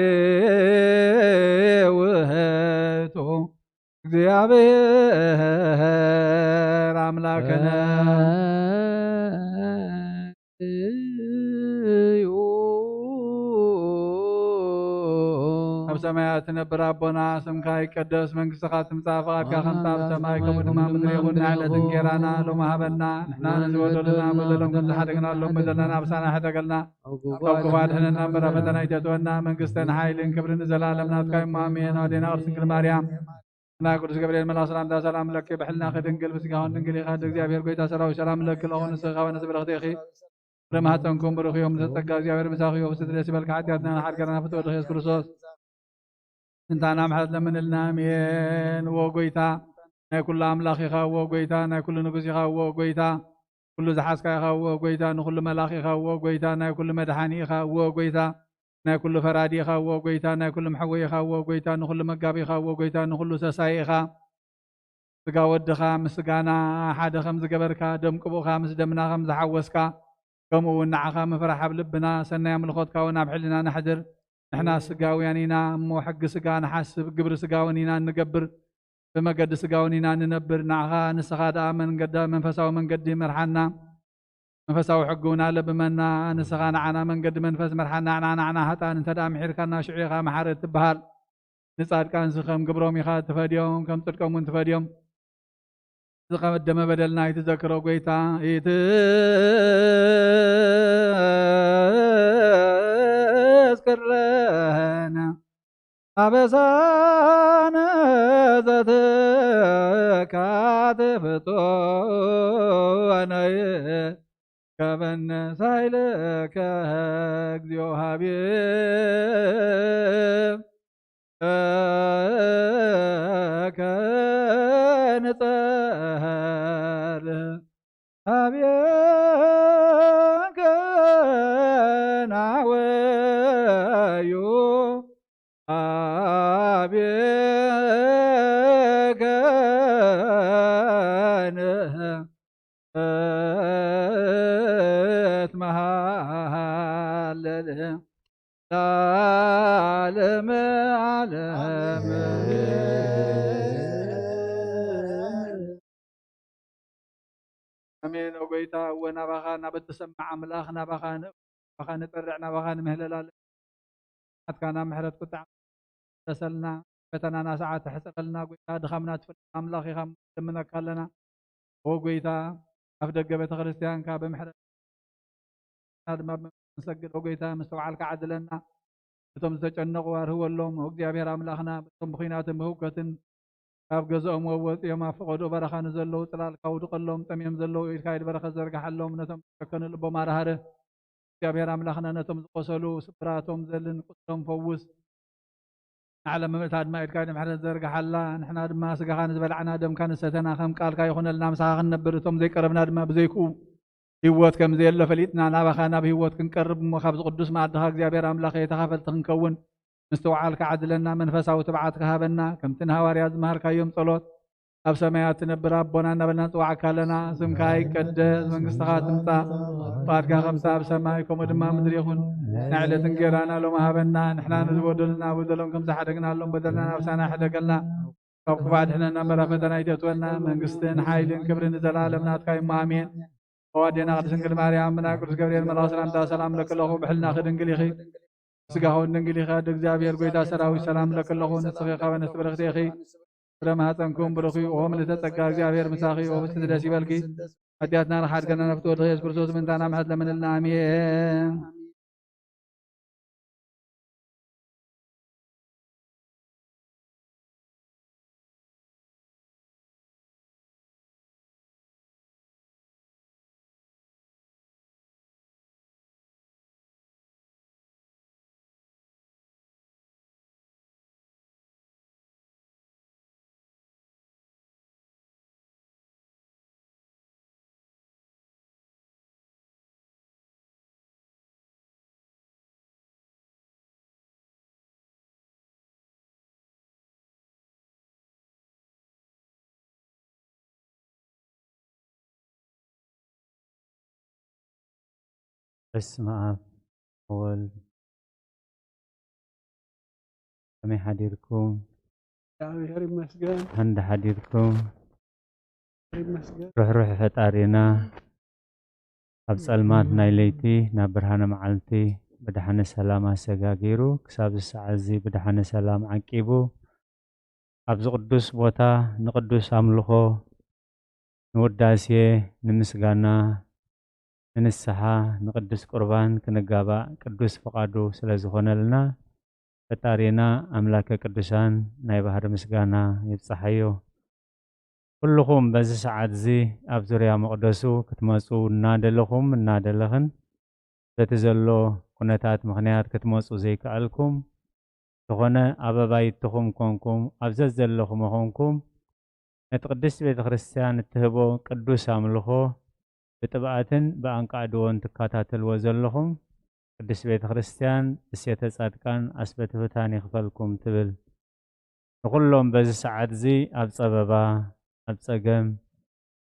ውእቱ እግዚኣብሔር ኣምላክነ። እዩ። ኣብ ሰማያት ትነብር ኣቦና፣ ስምካ ይቀደስ፣ መንግስትኻ ትምጻእ፣ ፍቓድካ ከምታ ኣብ ሰማይ ከምኡ ድማ ምድሪ ይኹን። ንዕለት እንጌራና ሎሚ ሃበና፣ ንሕና ንዝበደሉና በደሎም ከም ዝሓደግናሎም በደልና ኣሳማሕየና፣ ካብ ክፉእ ኣድሕነና እምበር፣ ኣብ ፈተና ኣይተእትወና፣ መንግስትን ሓይልን ክብርን ንዘለኣለም ናትካ እዩ። ኣሜን። ኣዴና ቅድስት ድንግል ማርያም፣ ናይ ቅዱስ ገብርኤል መልኣኽ ሰላምታ ሰላም ለኪ፣ ብሕልናኺ ድንግል፣ ብስጋኽን ድንግል ኢኻ፣ እግዚኣብሔር ጎይታ ሰራዊት ሰላም ለኪ፣ ለኹን ንስኺ ካብ ኣንስቲ ብርኽቲ ኢኺ፣ ፍረ ማህፀንኩም ብሩኽ እዩ። እምሊ ጸጋ እግዚኣብሔር ምሳኺ እዩ። ብስቲ ደስ ይበልካ፣ ሓጢኣትና ንሓድገና ፍትወ ድኽ የሱስ ክርስቶስ እንታና ምሕረት ለምንልና። ኣሜን። ዎ ጎይታ ናይ ኩሉ ኣምላኽ ኢኻ፣ ዎ ጎይታ ናይ ኩሉ ንጉስ ኢኻ፣ ዎ ጎይታ ኩሉ ዝሓዝካ ኢኻ፣ ዎ ጎይታ ንኩሉ መላኽ ኢኻ፣ ዎ ጎይታ ናይ ኩሉ መድሓኒ ኢኻ፣ ዎ ጎይታ ናይ ኩሉ ፈራዲ ኢኻ እዎ ጎይታ፣ ናይ ኩሉ መሐወይ ኢኻ እዎ ጎይታ፣ ንኹሉ መጋቢ ኢኻ እዎ ጎይታ፣ ንኹሉ ሰሳይ ኢኻ። ስጋ ወድኻ ምስ ስጋና ሓደ ከም ዝገበርካ፣ ደም ቅቡእኻ ምስ ደምና ከም ዝሓወስካ፣ ከምኡ እውን ንዓኻ ምፍራሕ ኣብ ልብና፣ ሰናይ ኣምልኾትካ እውን ኣብ ሕልናና ሕድር። ንሕና ስጋውያን ኢና እሞ፣ ሕጊ ስጋ ንሓስብ፣ ግብሪ ስጋ እውን ኢና እንገብር፣ ብመገዲ ስጋ እውን ኢና እንነብር። ንዓኻ፣ ንስኻ ደኣ መንገዳ-፣ መንፈሳዊ መንገዲ መርሓና፣ መንፈሳዊ ሕጊ እውን ኣለብመና። ንስኻ ንዓና መንገዲ መንፈስ መርሓና፣ ንዓና፣ ንዓና ሓጥኣን እንተ ደኣ ምሒርካና፣ ሽዑ ኢኻ መሓሪ እትበሃል። ንጻድቃንሲ ከም ግብሮም ኢኻ ትፈድዮም፣ ከም ጽድቆም እውን ትፈድዮም። ዝቐደመ በደልና ኣይትዘክሮ ጎይታ፣ ይትዝክረና ኣበሳነ ዘትካት ፍጡነ ከበነ ሳይለከ እግዚኦ ሃቤ ከንጸር ሃቤከ ናወዩ ሃቤከ ንእትመሃለል ለዓለመ ዓለም። ኣሜን። ኦ ጎይታ፣ እወ ናባኻ፣ ናብ እትሰምዕ ኣምላኽ፣ ናባኻ ን-፣ ናባኻ ንጠርዕ፣ ናባኻ ንምህለል ኣለና። ናትካ ናብ ምሕረት ቁጣዕ ተሰልና፣ ፈተናና ሰዓት ተሕጽረልና ጎይታ፣ ድኻምና ትፈልጥ ኣምላኽ ኢኻ፣ ንልምነካ ኣለና። ኦ ጎይታ፣ ኣፍ ደገ ቤተ ክርስቲያንካ ብምሕረት ንሕና ድማ ብመንፈስ ክንሰግድ፣ ኦ ጎይታ፣ ምስትውዓልካ ዓድለና። እቶም ዝተጨነቑ ኣርህወሎም፣ ኦ እግዚኣብሔር ኣምላኽና፣ በቶም ብኹናትን ብህውከትን ካብ ገዝኦም ወወፂኦም ኣብ ፈቐዶ በረኻ ንዘለዉ ጽላልካ ውድቐሎም፣ ጠምዮም ዘለዉ ኢድካ ኢድ በረኸት ዘርግሓሎም፣ ነቶም ዝጨከኑ ልቦም ኣርሃርህ። እግዚኣብሔር ኣምላኽና፣ ነቶም ዝቆሰሉ ስብራቶም ዘልን ቁስሎም ፈውስ። ንዓለም መምእታ ድማ ኢድካ ኢድ ምሕረት ዘርግሓላ። ንሕና ድማ ስጋኻ ንዝበላዕና ደምካ ንሰተና ከም ቃልካ ይኹነልና፣ ምሳኻ ክንነብር፣ እቶም ዘይቀረብና ድማ ብዘይክኡ ህይወት ከም ዘየሎ ፈሊጥና ናባኻ ናብ ህይወት ክንቀርብ እሞ ካብዚ ቅዱስ መኣድኻ እግዚኣብሔር ኣምላኽ ተኻፈልቲ ክንከውን ምስትውዓልካ ዓድለና፣ መንፈሳዊ ትብዓትካ ሃበና። ከምቲ ንሃዋርያት ዝመሃርካዮም ጸሎት ኣብ ሰማያት ትነብር ኣቦና እናበልና ንጽዋዕካ ኣለና። ስምካ ይቀደስ፣ መንግስትኻ ትምጻእ፣ ፍቓድካ ከምቲ ኣብ ሰማይ ከምኡ ድማ ምድሪ ይኹን። ናይ ዕለት እንጌራና ሎሚ ሃበና። ንሕና ንዝበደሉና በደሎም ከም ዝሓደግናሎም በደልና ናብሳና ሕደገልና። ካብ ክፉእ ኣድሕነና እምበር ኣብ ፈተና ኣይተእትወና። መንግስትን ሓይልን ክብርን ንዘለኣለም ናትካ እዩ እሞ ኣሜን። ኦ ኣዴና ቅድስት ድንግል ማርያም፣ ብናይ ቅዱስ ገብርኤል መልኣኽ ሰላምታ ሰላም እለኪ ኣለኹ። ብሕልናኺ ድንግል ኢኺ፣ ብስጋኺ እውን ድንግል ኢኺ። ኣደ እግዚኣብሔር፣ ጎይታ ሰራዊት፣ ሰላም እለኪ ኣለኹ። ንስኺ ካብ ኣንስቲ ብርኽቲ ኢኺ፣ ፍረ ማህፀንኩም ብሩኽ እዩ። ኦ ምልዕተ ጸጋ፣ እግዚኣብሔር ምሳኺ፣ ኦ ብፅዕቲ ደስ ይበልኪ። ሓጢኣትና ንሓድገና ናብቲ ወድኺ የሱስ ክርስቶስ ምእንታና ምሕረት ለምንልና። ኣሜን። በስመ አብ ወወልድ ከመይ ሓዲርኩም? እግዚኣብሔር ይመስገን። ደሓን ዶ ሓዲርኩም? ይመስገን። ርሕሩሕ ፈጣሪና ኣብ ጸልማት ናይ ለይቲ ናብ ብርሃነ መዓልቲ ብድሓነ ሰላም ኣሰጋጊሩ ክሳብ እዚ ሰዓት እዚ ብድሓነ ሰላም ዓቂቡ ኣብዚ ቅዱስ ቦታ ንቅዱስ ኣምልኾ፣ ንውዳሴ፣ ንምስጋና፣ ንንስሓ፣ ንቅዱስ ቁርባን ክንጋባእ ቅዱስ ፍቓዱ ስለ ዝኾነልና ፈጣሪና ኣምላከ ቅዱሳን ናይ ባህሪ ምስጋና ይብጽሓዮ። ኩልኹም በዚ ሰዓት እዚ ኣብ ዙርያ መቕደሱ ክትመጹ እናደለኹም እናደለኽን በቲ ዘሎ ኩነታት ምኽንያት ክትመጹ ዘይከኣልኩም፣ ዝኾነ ኣብ ኣባይትኹም ኮንኩም ኣብ ዘዘለኹም ኮንኩም ነቲ ቅድስቲ ቤተ ክርስቲያን እትህቦ ቅዱስ ኣምልኾ ብጥብኣትን ብኣንቃዕድዎን ትከታተልዎ ዘለኹም ቅድስት ቤተ ክርስቲያን እሴተ ጻድቃን ኣስበ ትሑታን ይኽፈልኩም ትብል። ንኹሎም በዚ ሰዓት እዚ ኣብ ጸበባ፣ ኣብ ጸገም፣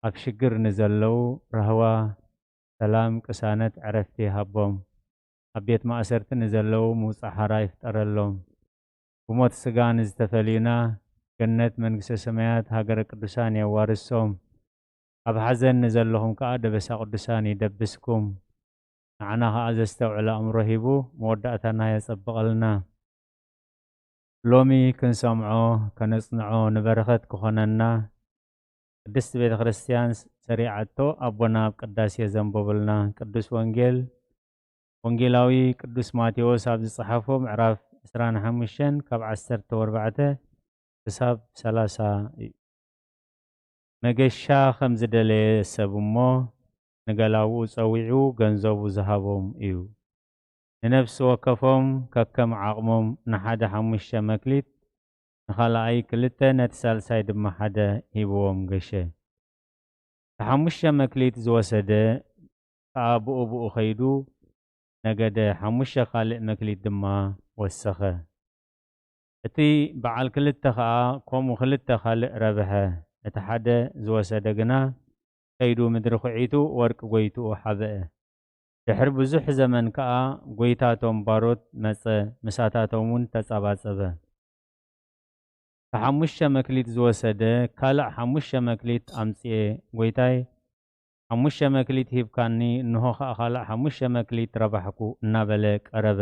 ኣብ ሽግር ንዘለዉ ራህዋ፣ ሰላም፣ ቅሳነት፣ ዕረፍቲ ይሃቦም። ኣብ ቤት ማእሰርቲ ንዘለዉ ምውጻእ ሓራ ይፍጠረሎም። ብሞት ስጋ ንዝተፈልዩና ገነት መንግስተ ሰማያት ሃገረ ቅዱሳን የዋርሶም። ኣብ ሓዘን ንዘለኹም ከኣ ደበሳ ቅዱሳን ይደብስኩም። ንዓና ከኣ ዘስተውዕል ኣእምሮ ሂቡ መወዳእታና የጸብቐልና። ሎሚ ክንሰምዖ ከነጽንዖ ንበረኸት ክኾነና ቅድስት ቤተ ክርስቲያን ሰሪዓቶ ኣቦና ኣብ ቅዳሴ ዘንበቡልና ቅዱስ ወንጌል ወንጌላዊ ቅዱስ ማቴዎስ ኣብ ዝጸሓፎ ምዕራፍ ዕስራን ሓሙሽተን ካብ ዓሰርተ ኣርባዕተ ክሳብ ሰላሳ እዩ። መገሻ ከም ዝደለየ ሰብ እሞ ንገላውኡ ጸዊዑ ገንዘቡ ዝሃቦም እዩ። ንነፍሲ ወከፎም ከከም ዓቕሞም ንሓደ ሓሙሽተ መክሊት፣ ንኻልኣይ ክልተ፣ ነቲ ሳልሳይ ድማ ሓደ ሂብዎም ገሸ። እቲ ሓሙሽተ መክሊት ዝወሰደ ከኣ ብኡ ብኡ ኸይዱ ነገደ፣ ሓሙሽተ ካልእ መክሊት ድማ ወሰኸ። እቲ በዓል ክልተ ኸኣ ከምኡ ክልተ ካልእ ረብሐ። እቲ ሓደ ዝወሰደ ግና ከይዱ ምድሪ ኹዒቱ ወርቂ ጐይትኡ ሓብአ። ድሕሪ ብዙሕ ዘመን ከኣ ጐይታቶም ባሮት መጸ፣ ምሳታቶም እውን ተጸባጸበ። እቲ ሓሙሽተ መክሊት ዝወሰደ ካልእ ሓሙሽተ መክሊት ኣምጽኤ፣ ጐይታይ፣ ሓሙሽተ መክሊት ሂብካኒ፣ እንሆ ኸኣ ካልእ ሓሙሽተ መክሊት ረባሕኩ እናበለ ቀረበ።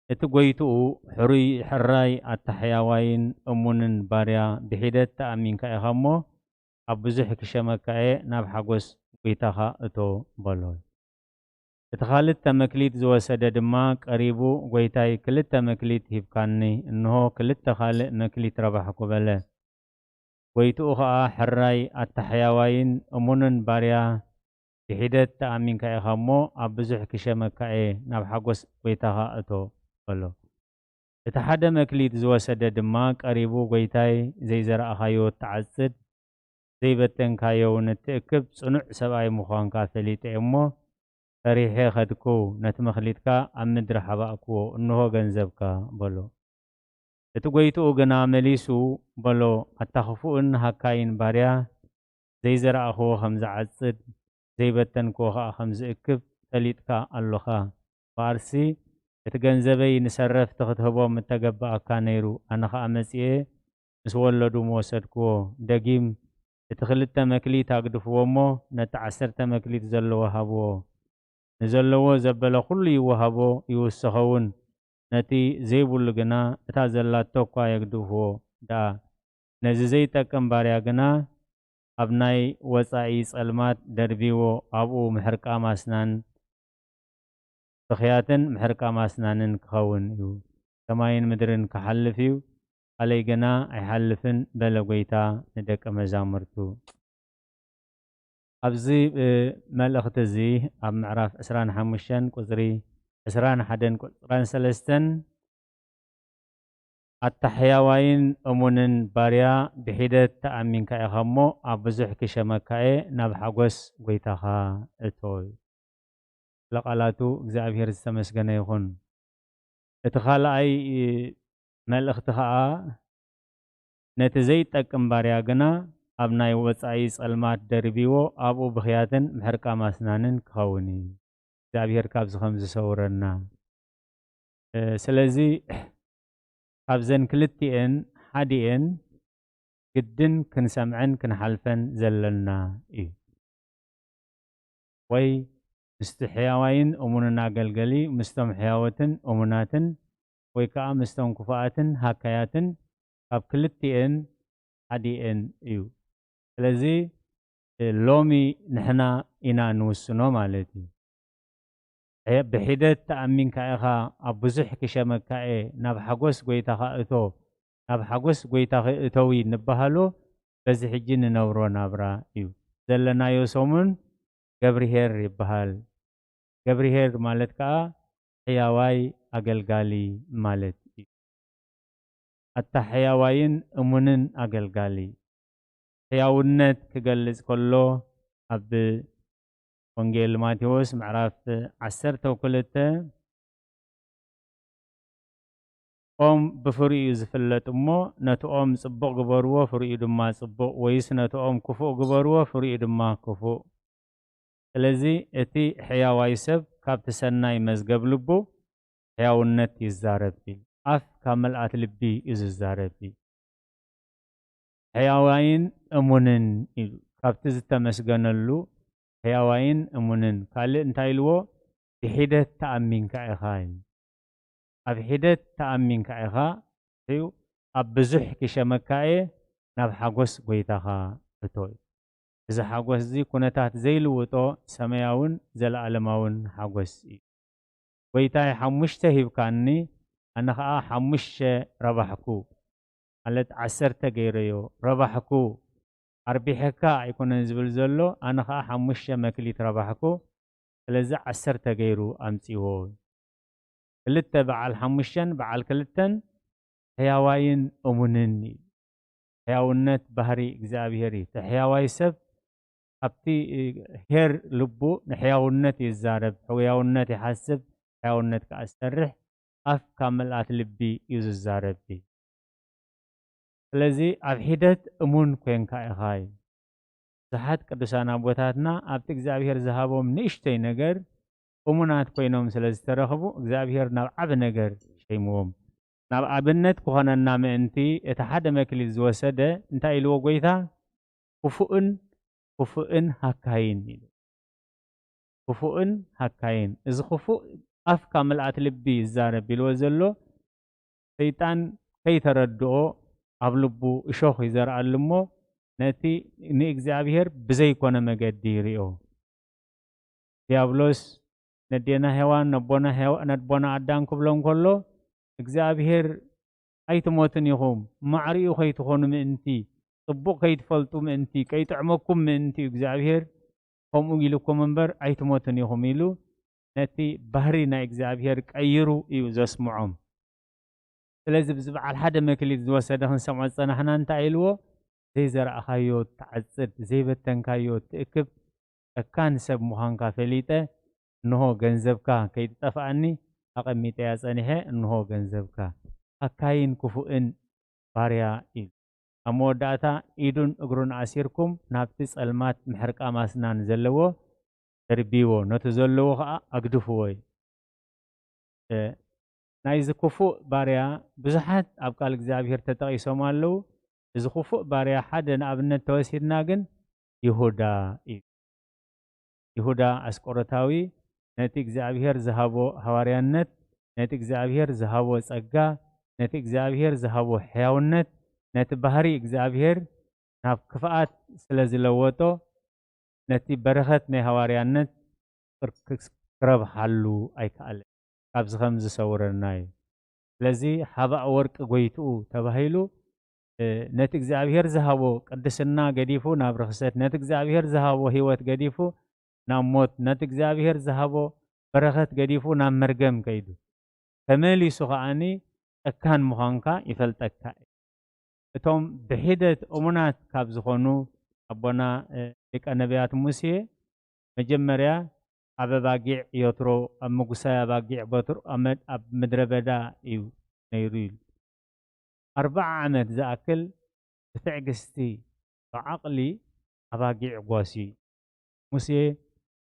እቲ ጐይትኡ፣ ሕሩይ፣ ሕራይ፣ ኣተሓያዋይን እሙንን ባርያ፣ ብሒደት ተኣሚንካ ኢኻ እሞ፣ ኣብ ብዙሕ ክሸመካ እየ፣ ናብ ሓጎስ ጐይታኻ እቶ በሎ። እቲ ኻልእተ መክሊት ዝወሰደ ድማ ቀሪቡ፣ ጐይታይ፣ ክልተ መክሊት ሂብካኒ፣ እንሆ ክልተ ኻልእ መክሊት ረባሕኩ በለ። ጐይትኡ ኸኣ፣ ሕራይ፣ ኣተሓያዋይን እሙንን ባርያ፣ ብሒደት ተኣሚንካ ኢኻ እሞ፣ ኣብ ብዙሕ ክሸመካ እየ፣ ናብ ሓጎስ ጐይታኻ እቶ በሎ። እቲ ሓደ መክሊት ዝወሰደ ድማ ቀሪቡ፣ ጐይታይ፣ ዘይዘራእኻዮ እትዓጽድ፣ ዘይበተንካዮ እውን እትእክብ ጽኑዕ ሰብኣይ ምዃንካ ፈሊጠ እየ እሞ፣ ፈሪሐ ኸድኩ፣ ነቲ መኽሊትካ ኣብ ምድሪ ሓባእክዎ፣ እንሆ ገንዘብካ በሎ። እቲ ጐይትኡ ግና መሊሱ በሎ፣ ኣታ ኽፉእን ሃካይን ባርያ፣ ዘይዘራእክዎ ኸም ዝዓጽድ፣ ዘይበተንክዎ ኸኣ ኸም ዝእክብ ፈሊጥካ ኣሎኻ። እምበኣርሲ እቲ ገንዘበይ ንሰረፍቲ ክትህቦም ምተገበኣካ ነይሩ፣ ኣነ ኸኣ መጺኤ ምስ ወለዱ ምወሰድክዎ። ደጊም እቲ ክልተ መክሊት ኣግድፍዎ እሞ ነቲ ዓሰርተ መክሊት ዘለዎ ሃብዎ። ንዘለዎ ዘበለ ኹሉ ይወሃቦ ይውሰኸውን፣ ነቲ ዘይብሉ ግና እታ ዘላቶ እኳ የግድፍዎ ደኣ። ነዚ ዘይጠቅም ባርያ ግና ኣብ ናይ ወጻኢ ጸልማት ደርቢዎ፣ ኣብኡ ምሕርቃም ኣስናን ብኽያትን ምሕርቃም ኣስናንን ክኸውን እዩ። ሰማይን ምድርን ክሓልፍ እዩ፣ ቃለይ ግና ኣይሓልፍን በለ ጐይታ ንደቀ መዛሙርቱ። ኣብዚ፣ እ፣ መልእኽቲ እዚ ኣብ ምዕራፍ ዕስራን ሓሙሽተን ቁጽሪ ዕስራን ሓደን ቁጽራን ሰለስተን ኣታ ሕያዋይን እሙንን ባርያ ብሒደት ተኣሚንካ ኢኻ እሞ ኣብ ብዙሕ ክሸመካ እየ፣ ናብ ሓጎስ ጐይታኻ እቶ። ለቃላቱ እግዚኣብሔር ዝተመስገነ ይኹን። እቲ ካልኣይ መልእኽቲ ኸኣ ነቲ ዘይጠቅም ባርያ ግና ኣብ ናይ ወጻኢ ጸልማት ደርቢዎ ኣብኡ ብኽያትን ምሕርቃም ኣስናንን ክኸውን እዩ። እግዚኣብሔር ካብዚ ከም ዝሰውረና። እ፣ ስለዚ ካብዘን ክልቲኤን ሓዲኤን ግድን ክንሰምዐን ክንሓልፈን ዘለና እዩ። ወይ ምስቲ ሕያዋይን እሙንን ኣገልገሊ፣ ምስቶም ሕያዎትን እሙናትን፣ ወይ ከኣ ምስቶም ክፉኣትን ሃካያትን፣ ካብ ክልቲኤን ሓዲኤን እዩ። ስለዚ ሎሚ ንሕና ኢና ንውስኖ ማለት እዩ። ሕ-፣ ብሒደት ተኣሚንካ ኢኻ፣ ኣብ ብዙሕ ክሸመካ እየ፣ ናብ ሓጎስ ጐይታኻ እቶ፣ ናብ ሓጎስ ጐይታኺ እተዊ ንበሃሎ በዚ ሕጂ ንነብሮ ናብራ እዩ። ዘለናዮ ሰሙን ገብርኄር ይበሃል። ገብርኄር ማለት ከኣ ሕያዋይ ኣገልጋሊ ማለት እዩ። ኣታ ሕያዋይን እሙንን ኣገልጋሊ። ሕያውነት ክገልጽ ከሎ ኣብ ወንጌል ማቴዎስ ምዕራፍ ዓሰርተ ክልተ። ኦም ብፍሪኡ እዩ ዝፍለጥ እሞ፣ ነቲ ኦም ጽቡቕ ግበርዎ፣ ፍሪኡ ድማ ጽቡቕ፣ ወይስ ነቲ ኦም ክፉእ ግበርዎ፣ ፍሪኡ ድማ ክፉእ። ስለዚ እቲ ሕያዋይ ሰብ ካብቲ ሰናይ መዝገብ ልቡ ሕያውነት ይዛረብ እዩ። ኣፍ ካብ መልኣት ልቢ እዩ ዝዛረብ እዩ። ሕያዋይን እሙንን ኢሉ ካብቲ ዝተመስገነሉ ሕያዋይን እሙንን። ካልእ እንታይ ኢልዎ? ብሒደት ተኣሚንካ ኢኻ እዩ። ኣብ ሒደት ተኣሚንካ ኢኻ እዩ። ኣብ ብዙሕ ክሸመካ እየ፣ ናብ ሓጎስ ጎይታኻ እቶ እዩ። እዚ ሓጎስ እዚ ኩነታት ዘይልውጦ ሰማያውን ዘለኣለማውን ሓጎስ እዩ። ጎይታይ ሓሙሽተ ሂብካኒ፣ ኣነ ኸኣ ሓሙሽተ ረባሕኩ። ማለት ዓሰርተ ገይረዮ፣ ረባሕኩ። ኣርቢሐካ ኣይኮነን ዝብል ዘሎ፣ ኣነ ኸኣ ሓሙሽተ መክሊት ረባሕኩ። ስለዚ ዓሰርተ ገይሩ ኣምጺዎ። ክልተ በዓል ሓሙሽተን በዓል ክልተን ሕያዋይን እሙንን እዩ። ሕያውነት ባህሪ እግዚኣብሔር እዩ። እቲ ሕያዋይ ሰብ ኣብቲ ሄር ልቡ ንሕያውነት ይዛረብ፣ ሕያውነት ይሓስብ፣ ሕያውነት ከኣ ዝሰርሕ ኣፍ ካብ መልኣት ልቢ እዩ ዝዛረብ እዩ። ስለዚ ኣብ ሒደት እሙን ኮንካ ኢኻ እዩ። ብዙሓት ቅዱሳን ኣቦታትና ኣብቲ እግዚኣብሔር ዝሃቦም ንእሽተይ ነገር እሙናት ኮይኖም ስለ ዝተረኽቡ እግዚኣብሔር ናብ ዓቢ ነገር ሸይምዎም። ናብ ኣብነት ክኾነና ምእንቲ እቲ ሓደ መክሊት ዝወሰደ እንታይ ኢልዎ ጎይታ? ክፉእን ክፉእን ሃካይን ኢሉ። ክፉእን ሃካይን። እዚ ክፉእ ኣፍ ካብ ምልኣት ልቢ ይዛረብ ኢልዎ ዘሎ ሰይጣን ከይተረድኦ ኣብ ልቡ እሾኽ ይዘርኣሉ እሞ ነቲ ንእግዚኣብሔር ብዘይኮነ መገዲ ይርእዮ። ዲያብሎስ ነዴና ሄዋን ነቦና ሄዋ-፣ ነቦና ኣዳም ክብሎም ከሎ እግዚኣብሔር ኣይትሞቱን ኢኹም፣ ማዕሪኡ ከይትኾኑ ምእንቲ፣ ጽቡቕ ከይትፈልጡ ምእንቲ፣ ከይጥዕመኩም ምእንቲ እዩ እግዚኣብሔር ከምኡ ኢልኩም እምበር ኣይትሞቱን ኢኹም ኢሉ ነቲ ባህሪ ናይ እግዚኣብሔር ቀይሩ እዩ ዘስምዖም። ስለዚ ብዚ በዓል ሓደ መክሊት ዝወሰደ ክንሰምዖ ዝጸናሕና እንታይ ኢልዎ? ዘይዘራእኻዮ ትዓጽድ፣ ዘይበተንካዮ ትእክብ፣ ጨካን ሰብ ምዃንካ ፈሊጠ፣ እንሆ ገንዘብካ ከይትጠፍኣኒ ኣቐሚጠያ ጸኒሐ፣ እንሆ ገንዘብካ። ሃካይን ክፉእን ባርያ ኢሉ። ኣብ መወዳእታ ኢዱን እግሩን ኣሲርኩም ናብቲ ጸልማት ምሕርቃም ኣስናን ዘለዎ ደርብይዎ፣ ነቲ ዘለዎ ኸኣ ኣግድፍዎ እዩ። እ፣ ናይዚ ክፉእ ባርያ ብዙሓት ኣብ ቃል እግዚኣብሔር ተጠቒሶም ኣለዉ። እዚ ክፉእ ባርያ ሓደ ንኣብነት ተወሲድና ግን ይሁዳ እዩ። ይሁዳ ኣስቆሮታዊ ነቲ እግዚኣብሔር ዝሃቦ ሃዋርያነት፣ ነቲ እግዚኣብሔር ዝሃቦ ጸጋ፣ ነቲ እግዚኣብሔር ዝሃቦ ሕያውነት፣ ነቲ ባህሪ እግዚኣብሔር ናብ ክፍኣት ስለ ዝለወጦ፣ ነቲ በረኸት ናይ ሃዋርያነት ክር-፣ ክስ-፣ ክረብሓሉ ኣይከኣለን። ካብዚ ከም ዝሰውረና እዩ። ስለዚ ሓባእ ወርቂ ጎይትኡ ተባሂሉ፣ እ፣ ነቲ እግዚኣብሔር ዝሃቦ ቅድስና ገዲፉ ናብ ርኽሰት፣ ነቲ እግዚኣብሔር ዝሃቦ ህይወት ገዲፉ ናብ ሞት፣ ነቲ እግዚኣብሔር ዝሃቦ በረኸት ገዲፉ ናብ መርገም ከይዱ። ተመሊሱ ከኣኒ ጨካን ምዃንካ ይፈልጠካ እዩ። እቶም ብሒደት እሙናት ካብ ዝኾኑ ኣቦና፣ እ፣ ሊቀ ነቢያት ሙሴ መጀመርያ ኣብ ኣባጊዕ ዮትሮ፣ ኣብ ምጉሳይ ኣባጊዕ ቦትሮ፣ ኣብ መድ-፣ ኣብ ምድረ በዳ እዩ ነይሩ ኢሉ። ኣርብዓ ዓመት ዝኣክል ብትዕግስቲ፣ ብዓቕሊ ኣባጊዕ ጓስዩ። ሙሴ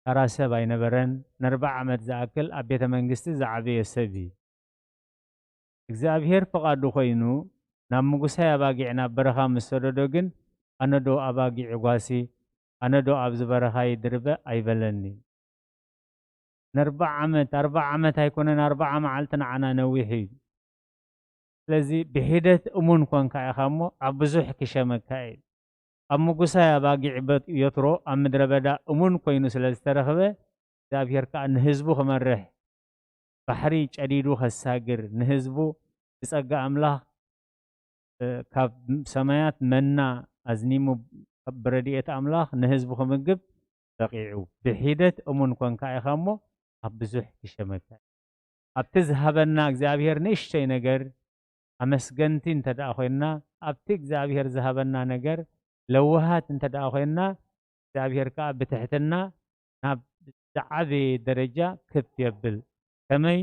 ተራ ሰብ ኣይነበረን። ንኣርብዓ ዓመት ዝኣክል ኣብ ቤተ መንግስቲ ዝዓበየ ሰብ እዩ። እግዚኣብሔር ፍቓዱ ኮይኑ ናብ ምጉሳይ ኣባጊዕ ናብ በረኻ ምስ ሰደዶ ግን፣ ኣነ ዶ ኣባጊዕ ጓሲ፣ ኣነ ዶ ኣብዚ በረኻ ይድርበ ኣይበለኒ። ንኣርብዓ ዓመት፣ ኣርብዓ ዓመት ኣይኮነን፣ ኣርብዓ መዓልቲ ንዓና ነዊሕ እዩ። ስለዚ ብሒደት እሙን ኮንካ ኢኻ እሞ ኣብ ብዙሕ ክሸመካ እዩ። ኣብ ምጉሳይ ኣባጊዕ በት-፣ ዮትሮ ኣብ ምድረ በዳ እሙን ኮይኑ ስለ ዝተረኽበ፣ እግዚኣብሔር ከኣ ንህዝቡ ክመርሕ፣ ባሕሪ ጨዲዱ ከሳግር፣ ንህዝቡ ብጸጋ ኣምላኽ፣ እ፣ ካብ ሰማያት መና ኣዝኒሙ ብረድኤት ኣምላኽ ንህዝቡ ክምግብ በቒዑ። ብሒደት እሙን ኮንካ ኢኻ እሞ ኣብ ብዙሕ ክሸመካ። ኣብቲ ዝሃበና እግዚኣብሔር ንእሽተይ ነገር ኣመስገንቲ እንተ ደኣ ኮይንና፣ ኣብቲ እግዚኣብሔር ዝሃበና ነገር ለዋሃት እንተ ደኣ ኮይንና፣ እግዚኣብሔር ከኣ ብትሕትና ናብ ዝዓበየ ደረጃ ክብ የብል። ከመይ?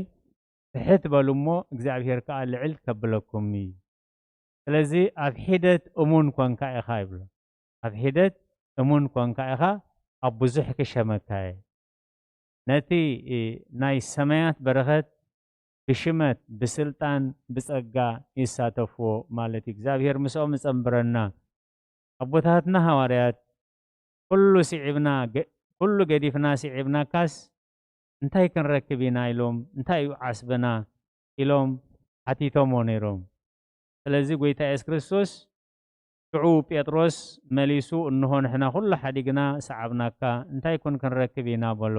ትሕት በሉ እሞ እግዚኣብሔር ከኣ ልዕል ከብለኩም እዩ። ስለዚ ኣብ ሒደት እሙን ኮንካ ኢኻ ይብሎ። ኣብ ሒደት እሙን ኮንካ ኢኻ፣ ኣብ ብዙሕ ክሸመካ እየ። ነቲ ናይ ሰማያት በረኸት ብሽመት ብስልጣን ብጸጋ ይሳተፍዎ ማለት እዩ። እግዚኣብሔር ምስኦም ይጸንብረና። ኣቦታትና ሃዋርያት ኩሉ ስዒብና ገ- ኩሉ ገዲፍና ስዒብናካስ እንታይ ክንረክብ ኢና ኢሎም እንታይ እዩ ዓስብና ኢሎም ሓቲቶሞ ነይሮም። ስለዚ ጎይታ የሱስ ክርስቶስ ሽዑ ጴጥሮስ መሊሱ እንሆ ንሕና ኩሉ ሓዲግና ሰዓብናካ እንታይ ኩን ክንረክብ ኢና በሎ።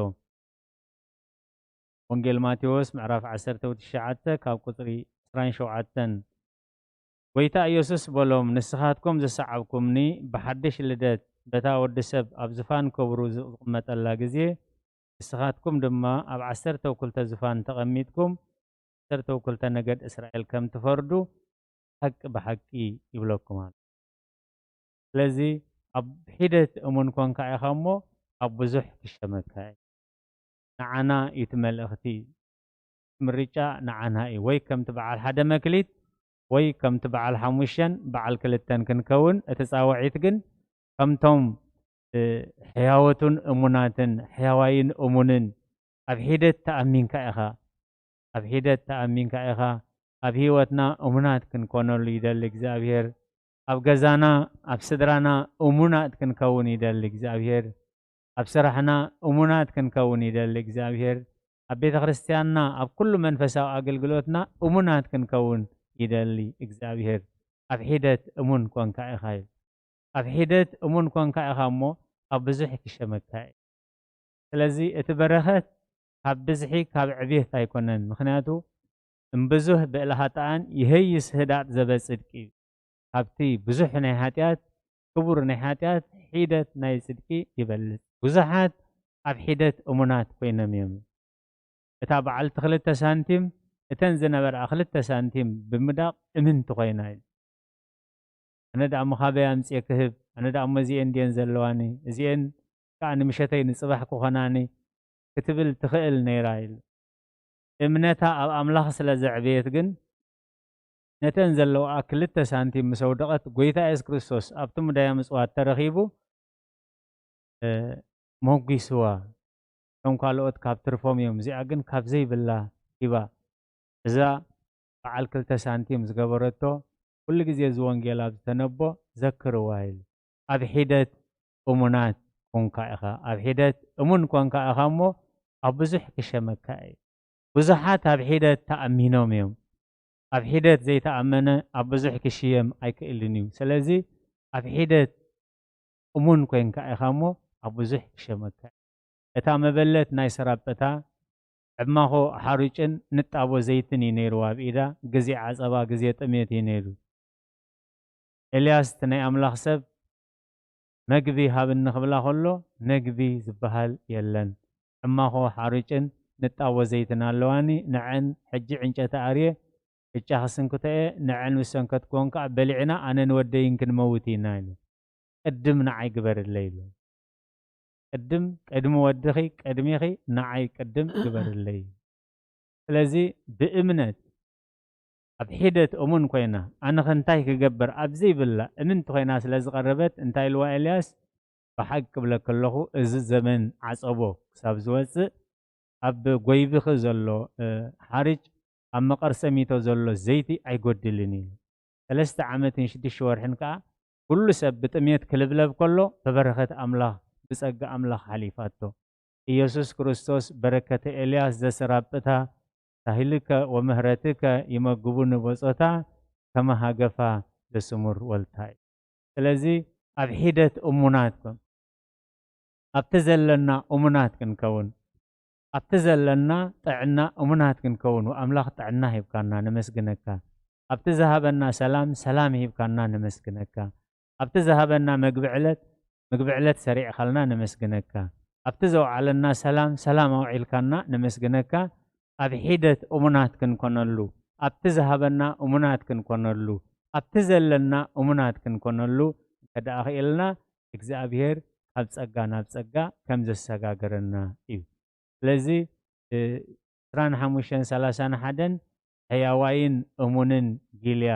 ወንጌል ማቴዎስ ምዕራፍ ዓሰርተ ትሽዓተ ካብ ቁጽሪ ዕስራን ሸውዓተን። ጎይታ ኢየሱስ በሎም፣ ንስኻትኩም ዝሰዓብኩምኒ ብሓድሽ ልደት በታ ወዲ ሰብ ኣብ ዝፋን ክብሩ ዝቕመጠላ ግዜ፣ ንስኻትኩም ድማ ኣብ ዓሰርተ ክልተ ዝፋን ተቐሚጥኩም ዓሰርተ ክልተ ነገድ እስራኤል ከም ትፈርዱ ሓቂ ብሓቂ ይብለኩም ኣሎ። ስለዚ ኣብ ሒደት እሙን ኮንካ ኢኻ እሞ ኣብ ብዙሕ ክሸመካ እዩ። ንዓና እዩ እቲ መልእኽቲ። ምርጫ ንዓና እዩ። ወይ ከምቲ በዓል ሓደ መክሊት ወይ ከምቲ በዓል ሓሙሽተን በዓል ክልተን ክንከውን፣ እቲ ጻውዒት ግን ከምቶም ሕያወቱን እሙናትን ሕያዋይን እሙንን ኣብ ሒደት ተኣሚንካ ኢኻ። ኣብ ሒደት ተኣሚንካ ኢኻ። ኣብ ህይወትና እሙናት ክንኮነሉ ይደሊ እግዚኣብሔር። ኣብ ገዛና ኣብ ስድራና እሙናት ክንከውን ይደሊ እግዚኣብሔር። ኣብ ስራሕና እሙናት ክንከውን ይደሊ እግዚኣብሔር። ኣብ ቤተ ክርስቲያንና ኣብ ኩሉ መንፈሳዊ ኣገልግሎትና እሙናት ክንከውን ይደሊ እግዚኣብሔር። ኣብ ሒደት እሙን ኮንካ ኢኻ እዩ። ኣብ ሒደት እሙን ኮንካ ኢኻ እሞ ኣብ ብዙሕ ክሸመካ እዩ። ስለዚ እቲ በረኸት ካብ ብዝሒ ካብ ዕቤት ኣይኮነን። ምኽንያቱ እምብዙህ ብእለ ኃጥኣን ይሄይስ ህዳጥ ዘበ ጽድቂ እዩ። ካብቲ ብዙሕ ናይ ኃጢኣት ክቡር ናይ ኃጢኣት ሒደት ናይ ጽድቂ ይበልጽ። ብዙሓት ኣብ ሒደት እሙናት ኮይኖም እዮም። እታ በዓልቲ ክልተ ሳንቲም እተን ዝነበርኣ ክልተ ሳንቲም ብምዳቕ እምንቲ ኮይና እዩ። ኣነ ደኣ እሞ ካበይ ኣምጽኤ ክህብ? ኣነ ደኣ እሞ እዚኤን ድየን ዘለዋኒ? እዚኤን ከኣ ንምሸተይ ንጽባሕ ክኾናኒ ክትብል ትኽእል ነይራ ኢሉ። እምነታ ኣብ ኣምላኽ ስለ ዘዕበየት ግን ነተን ዘለዋኣ ክልተ ሳንቲም ምስ ኣውደቐት፣ ጎይታ የሱስ ክርስቶስ ኣብቲ ሙዳየ ምጽዋት ተረኺቡ እ፣ ሞጒስዋ። እቶም ካልኦት ካብ ትርፎም እዮም፣ እዚኣ ግን ካብ ዘይብላ ሂባ። እዛ በዓል ክልተ ሳንቲም ዝገበረቶ፣ ኩሉ ግዜ እዚ ወንጌል ኣብ ዝተነቦ ዘክርዋ ኢሉ። ኣብ ሒደት እሙናት ኮንካ ኢኻ። ኣብ ሒደት እሙን ኮንካ ኢኻ እሞ ኣብ ብዙሕ ክሸመካ እዩ። ብዙሓት ኣብ ሒደት ተኣሚኖም እዮም። ኣብ ሒደት ዘይተኣመነ ኣብ ብዙሕ ክሽየም ኣይክእልን እዩ። ስለዚ ኣብ ሒደት እሙን ኮንካ ኢኻ እሞ ኣብ ብዙሕ ክሸመካ እዩ። እታ መበለት ናይ ሰራጵታ ዕማኾ ሓሩጭን ንጣቦ ዘይትን እዩ ነይርዋ ኣብ ኢዳ። ግዜ ዓጸባ፣ ግዜ ጥሜት እዩ ነይሩ። ኤልያስ እቲ ናይ ኣምላኽ ሰብ መግቢ ሃብኒ ክብላ ከሎ፣ መግቢ ዝበሃል የለን። ዕማኾ ሓሩጭን ንጣቦ ዘይትን ኣለዋኒ፣ ንዐን ሕጂ ዕንጨቲ ኣርየ፣ ብጫ ክስንክቶ እየ፣ ንዐን ምስ ሰንከትኩወን ከኣ በሊዕና ኣነን ወደይን ክንመውት ኢና ኢሉ። ቅድም ንዓይ ግበርለይ ኢሉ። ቅድም፣ ቅድሚ ወድኺ፣ ቅድሚኺ ንዓይ ቅድም ግበርለይ። ስለዚ ብእምነት ኣብ ሒደት እሙን ኮይና፣ ኣነኸ እንታይ ክገብር ኣብ ዘይብላ እምንቲ ኮይና ስለ ዝቐረበት፣ እንታይ ኢልዋ ኤልያስ? ብሓቂ ክብለኪ ኣለኹ፣ እዚ ዘመን ዓጸቦ ክሳብ ዝወጽእ፣ ኣብ ጎይብኺ ዘሎ፣ እ፣ ሓርጭ፣ ኣብ መቐርሰሚቶ ዘሎ ዘይቲ ኣይጎድልን እዩ። ሰለስተ ዓመትን ሽዱሽተ ወርሕን ከኣ፣ ኩሉ ሰብ ብጥሜት ክልብለብ ከሎ፣ ብበረኸት ኣምላኽ፣ ብጸጋ ኣምላኽ ሓሊፋቶ። ኢየሱስ ክርስቶስ በረከተ ኤልያስ ዘሰራጵታ፣ ሳህልከ ወምህረትከ ይመግቡኒ ብጾታ፣ ከመ ሃገፋ ዘስሙር ወልታ እዩ። ስለዚ ኣብ ሒደት እሙናት ኩን። ኣብቲ ዘለና እሙናት ክንከውን፣ ኣብቲ ዘለና ጥዕና እሙናት ክንከውን፣ ኣምላኽ ጥዕና ሂብካና፣ ነመስግነካ። ኣብቲ ዝሃበና ሰላም፣ ሰላም ሂብካና፣ ነመስግነካ። ኣብቲ ዝሃበና መግቢ ዕለት፣ ምግቢ ዕለት ሰሪዕካልና፣ ነመስግነካ። ኣብቲ ዘውዓለና ሰላም፣ ሰላም ኣውዒልካና፣ ነመስግነካ። ኣብ ሒደት እሙናት ክንኮነሉ፣ ኣብቲ ዝሃበና እሙናት ክንኮነሉ፣ ኣብቲ ዘለና እሙናት ክንኮነሉ እንተ ደኣ ኽኢልና፣ እግዚኣብሔር ካብ ጸጋ ናብ ጸጋ ከም ዘሰጋገረና እዩ። ስለዚ ዕስራን ሓሙሽተን ሰላሳን ሓደን ሕያዋይን እሙንን ጊልያ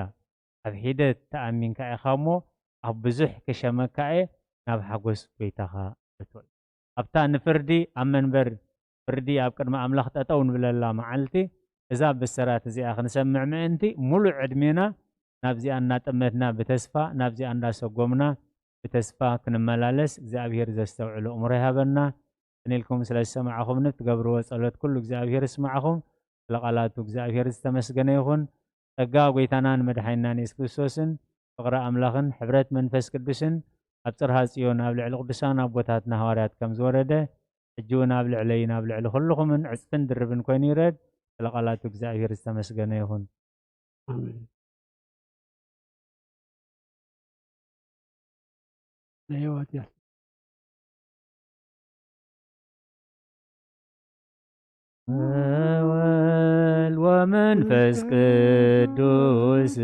ኣብ ሒደት ተኣሚንካ ኢኻ እሞ ኣብ ብዙሕ ክሸመካ እየ፣ ናብ ሓጎስ ጎይታኻ እቶ። ኣብታ ንፍርዲ ኣብ መንበር ፍርዲ ኣብ ቅድሚ ኣምላኽ ጠጠው ንብለላ መዓልቲ እዛ ብስራት እዚኣ ክንሰምዕ ምእንቲ ሙሉእ ዕድሜና ናብዚኣ እናጠመትና ብተስፋ ናብዚኣ እንዳሰጎምና ብተስፋ ክንመላለስ እግዚኣብሔር ዘስተውዕሉ እምሮ ይሃበና። እኔልኩም ስለ ዝሰማዕኹምኒ ትገብርዎ ጸሎት ኩሉ እግዚኣብሔር ይስማዕኹም። ስለ ቃላቱ እግዚኣብሔር ዝተመስገነ ይኹን። ጸጋ ጎይታናን መድሓይናን የሱስ ክርስቶስን ፍቕሪ ኣምላኽን ሕብረት መንፈስ ቅዱስን ኣብ ጽርሃ ጽዮን ኣብ ልዕሊ ቅዱሳን ኣቦታትና ሃዋርያት ከም ዝወረደ ሕጂ እውን ኣብ ልዕለይን ኣብ ልዕሊ ኩልኹምን ዕጽፍን ድርብን ኮይኑ ይረድ። ስለ ቃላቱ እግዚኣብሔር ዝተመስገነ ይኹን። ኣሜን። ናይ ህይወት ያል ወወልድ ወመንፈስ ቅዱስ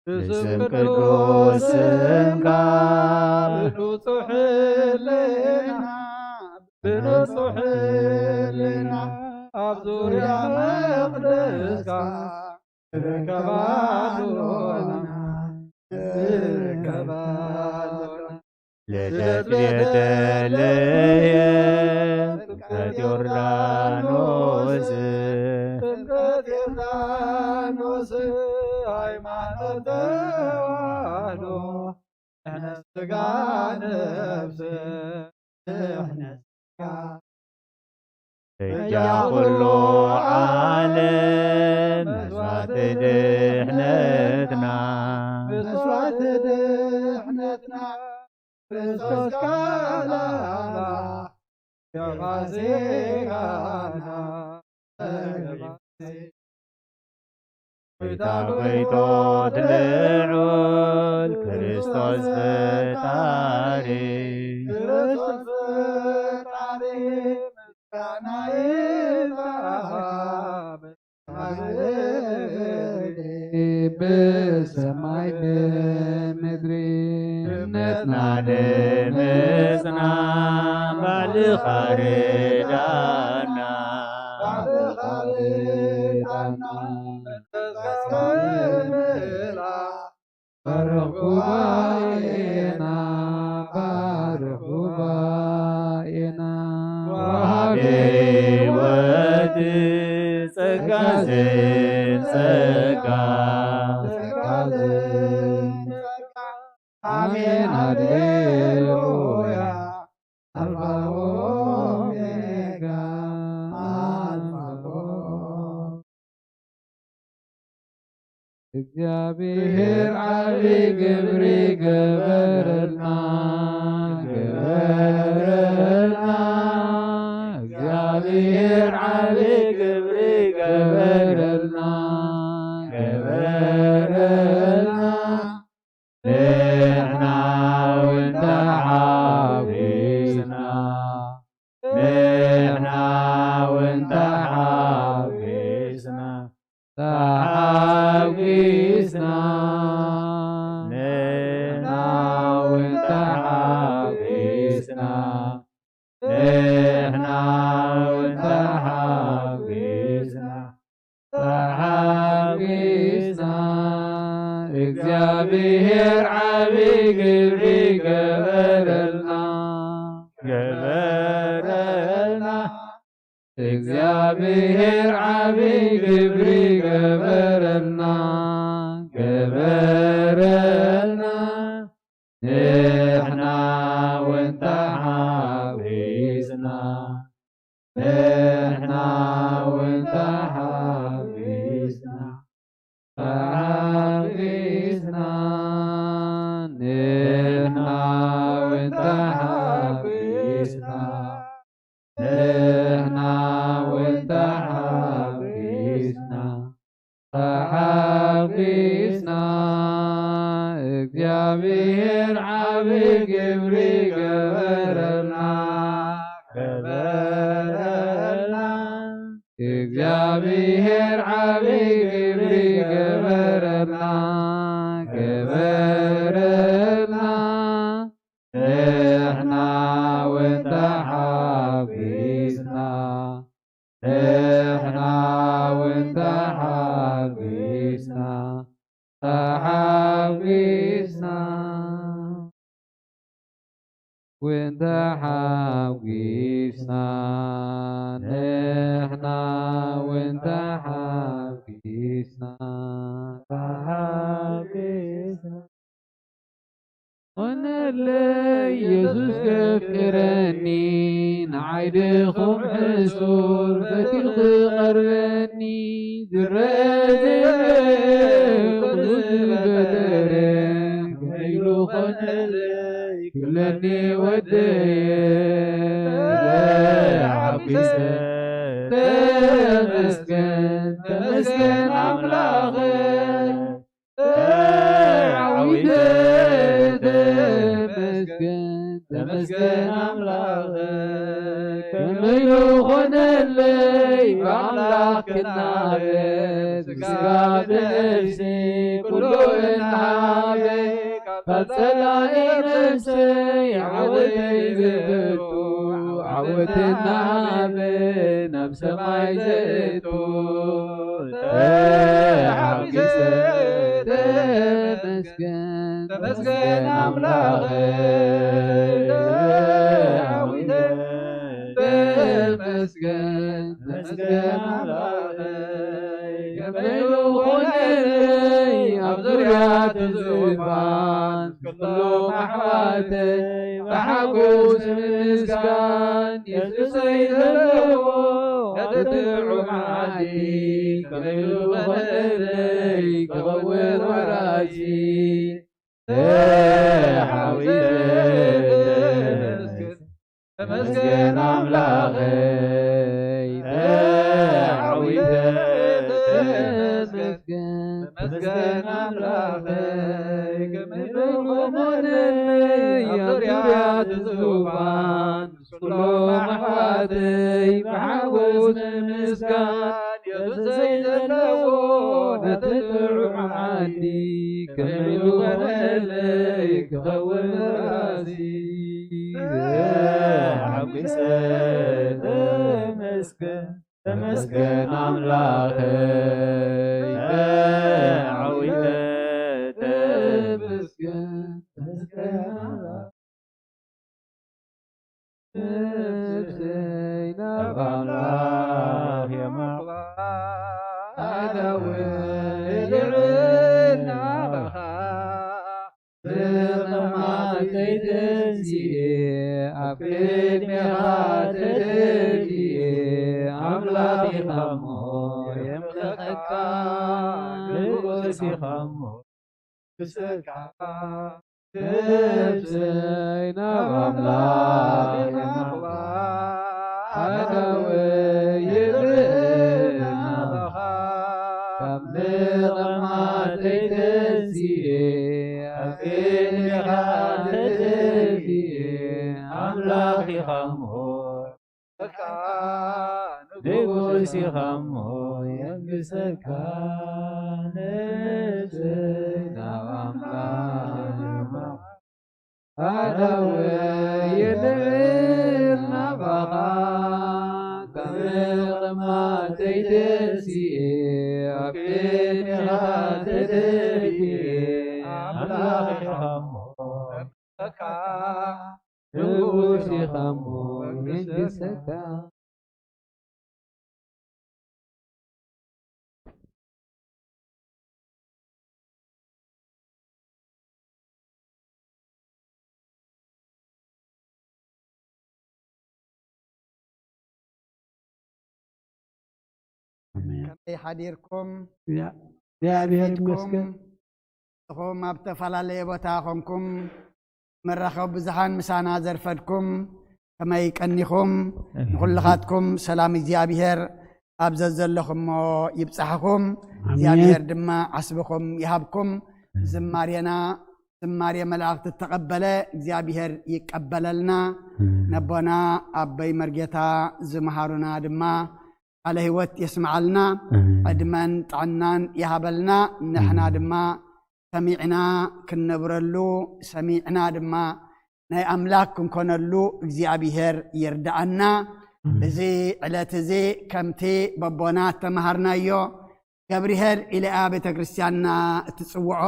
ብስም ቅዱስ ስምካ ብንጹሕ ሕልና፣ ብንጹሕ ሕልና ኣብ ዙርያ መቕደስካ ንርከብ ኣሎና፣ ንርከብ ኣሎና። ልደት ቤተልሔም፣ ጥምቀት ዮርዳኖስ፣ ጥምቀት ዮርዳኖስ፣ ሃይማኖት ተዋህዶ፣ ንሕነ ስጋ ነፍስ፣ ንሕነ ስጋ በጃ ኩሉ ዓለም መስዋዕቲ ድሕነትና፣ መስዋዕቲ ድሕነትና፣ ክርስቶስ ቃል ኣምላኽ ገባዜጋና፣ ገባዜ ጎይታ ጎይቶት ልዑል ክርስቶስ ፈጣሪ፣ ክርስቶስ ፈጣሪ ምስጋና ይብዛሕ። ብሰማይ ብምድሪ እምነትና ንምጽና ባዕልኻ ርዳና፣ ባዕልኻ ርዳና። ባርኽ ጉባኤና፣ ባርኽ ጉባኤና። ወሃቤ ሕይወት ጸጋ ዘጸጋ፣ ጸጋ ዘጸጋ። ኣሜን ሃሌሉያ። ኣልፋ ኦሜጋ፣ ኣልፋ ኦ-፣ እግዚኣብሔር ዓቢ ግብሪ ገበረልና፣ ገበረልና። እግዚኣብሔር ዓቢ ግብሪ ገበረልና፣ ገበረልና። ንሕና እውን ተሓጒስና፣ ንሕና እውን ተሓጒስና፣ ተሓጒስና። ንሕና እውን ተሓጒስና፣ ንሕና እውን ተሓጒስና፣ ተሓጒስና። እግዚኣብሔር ዓቢ ግብሪ ገበረልና፣ ገበረልና። እግዚኣብሔር ዓቢ ግብሪ ገበረልና፣ ገበረልና። ንሕና እውን ተሓጒስና፣ ንሕና እውን ተሓጒስና፣ ተሓጒስና። ንሕና እውን ተሓጒስና፣ ንሕና እውን ተሓጒስና፣ ተሓጒስና። እግዚኣብሔር ዓቢ ግብሪ ገበረልና፣ ገበረልና። እግዚኣብሔር ዓቢ ግብሪ ገበረልና፣ ገበረልና። ንሕና እውን ተሓጒስና፣ ንሕና እውን ተሓጒስና፣ ተሓጒስና። እውን ተሓጒስና፣ ንሕና እውን ተሓጒስና፣ ተሓጒስና። ኾነለይ የሱስ ከፍቅረኒ፣ ንዓይ ድኹም ሕሱር ፈቲኹ ዝቐርበኒ፣ ዝረአ ዘይብለይ ኩሉ ዝፈጠረ፣ ከመይ ኢሉ ኾነለይ ክብለኒ ወደየ፣ ተሓጒሰ ተመስገን፣ ተመስገን ኣምላኸይ። ተዓዊተ ተመስገን፣ ተመስገን ኣምላኸ። ከመይ ኾነለይ ብኣምላኽ ክናበ፣ ስጋ ብነፍሲ ኩሉ እናሃበ፣ ካብ ጸላኢ ነፍሰይ ዓወተይ ዘእቱ፣ ዓወት እናሃበ ናብ ሰማይ ዘእቱ። ተሓጒሰ ተመስገን፣ ተመስገን ኣምላኸ። ተመስገን፣ ተመስገን ኣምላኸ። ከመይ ኾነለይ ኣብ ዙርያ እቲ ዙፋን፣ ኩሎም ኣሕዋተይ ብሓጎስ ምስጋን የሱሰይ ዘለዎ፣ ነቲ ጥዑም ዓዲ ከመይ ኾነለይ ክኸውን ወራሲ። ተሓጒሰ ተመስገን ኣምላኸይ፣ ተዓዊተ ተመስገን፣ ተመስገን ኣምላኸይ፣ ከመይ ኾነለይ ኣብ ዙርያ እቲ ዙፋን፣ ምስ ኩሎም ኣሕዋተይ ብሓጎስ ንምስጋን፣ የሱሰይ ዘለዎ ነቲ ጥዑም ዓዲ፣ ከመይ ኾነለይ ክኸውን ወራሲ። ተሓጒሰ ተመስገን፣ ተመስገን ኣምላኸይ፣ ተዓዊተ ተመስገን፣ ተመስገን ኣምላኸ። ነፍሰይ ናብ ኣምላኽ የማቕላ፣ ኣእዳወይ ልዕል ናባኻ። ብቕማተይ ተንሲኤ ኣብ ቅድሜኻ ተደፊኤ፣ ኣምላኽ ኢኻ እሞ የምልኸካ፣ ንጉስ ኢኻ እሞ ክሰካ። ነፍሰይ ናብ ኣምላኽ የማቕላ፣ ኣእዳወይ ይልዕል ናባኻ። ካብ ምቕማተይ ተንሲኤ ኣብ ቅድሜኻ ተደፊኤ፣ ኣምላኽ ኢኻ እሞ ንጉስ ኢኻ እሞ የንግሰካ። ነፍሰይ ናብ ኣምላኽ ኣእዳወይ ይልዕል ናባኻ። ካብ ምቕማተይ ተንሲኤ ኣብ ቅድሜኻ ተደፊኤ፣ ኣምላኽ ኢኻ እሞ ንጉስ ኢኻ እሞ የንግሰካ። ንጉስ ኢኻ እሞ የንግሰካ። ኣሜን። ከመይ ሓዲርኩም? ያ-፣ እግዚኣብሔር ሓዲርኩም? ይመስገን። ንስኹም ኣብ ዝተፈላለየ ቦታ ኾንኩም መራኸቢ ብዙሃን ምሳና ዘርፈድኩም ከመይ ቀኒኹም? ኣሜን። ንኹልኻትኩም ሰላም እግዚኣብሔር ኣብ ዘዘለኹሞ ይብጻሕኹም። ኣሜን። እግዚኣብሔር ድማ ዓስብኹም ይሃብኩም። ኣሜን። ዝማሬና ዝማሬ መላእኽቲ እተቐበለ እግዚኣብሔር ይቀበለልና። ኣሜን። ነቦና ኣቦይ መርጌታ ዝመሃሩና ድማ ቃለ ህይወት የስምዓልና። ኣሜን። ዕድመን ጥዕናን ይሃበልና። ንሕና ኣሜን። ድማ ሰሚዕና ክንነብረሉ፣ ሰሚዕና ድማ ናይ ኣምላክ ክንኮነሉ እግዚኣብሔር ይርድኣና። ኣሜን። እዚ ዕለት እዚ ከምቲ በቦና እተምሃርናዮ ገብርሄር ኢለያ ቤተ ክርስቲያንና እትጽውዖ፣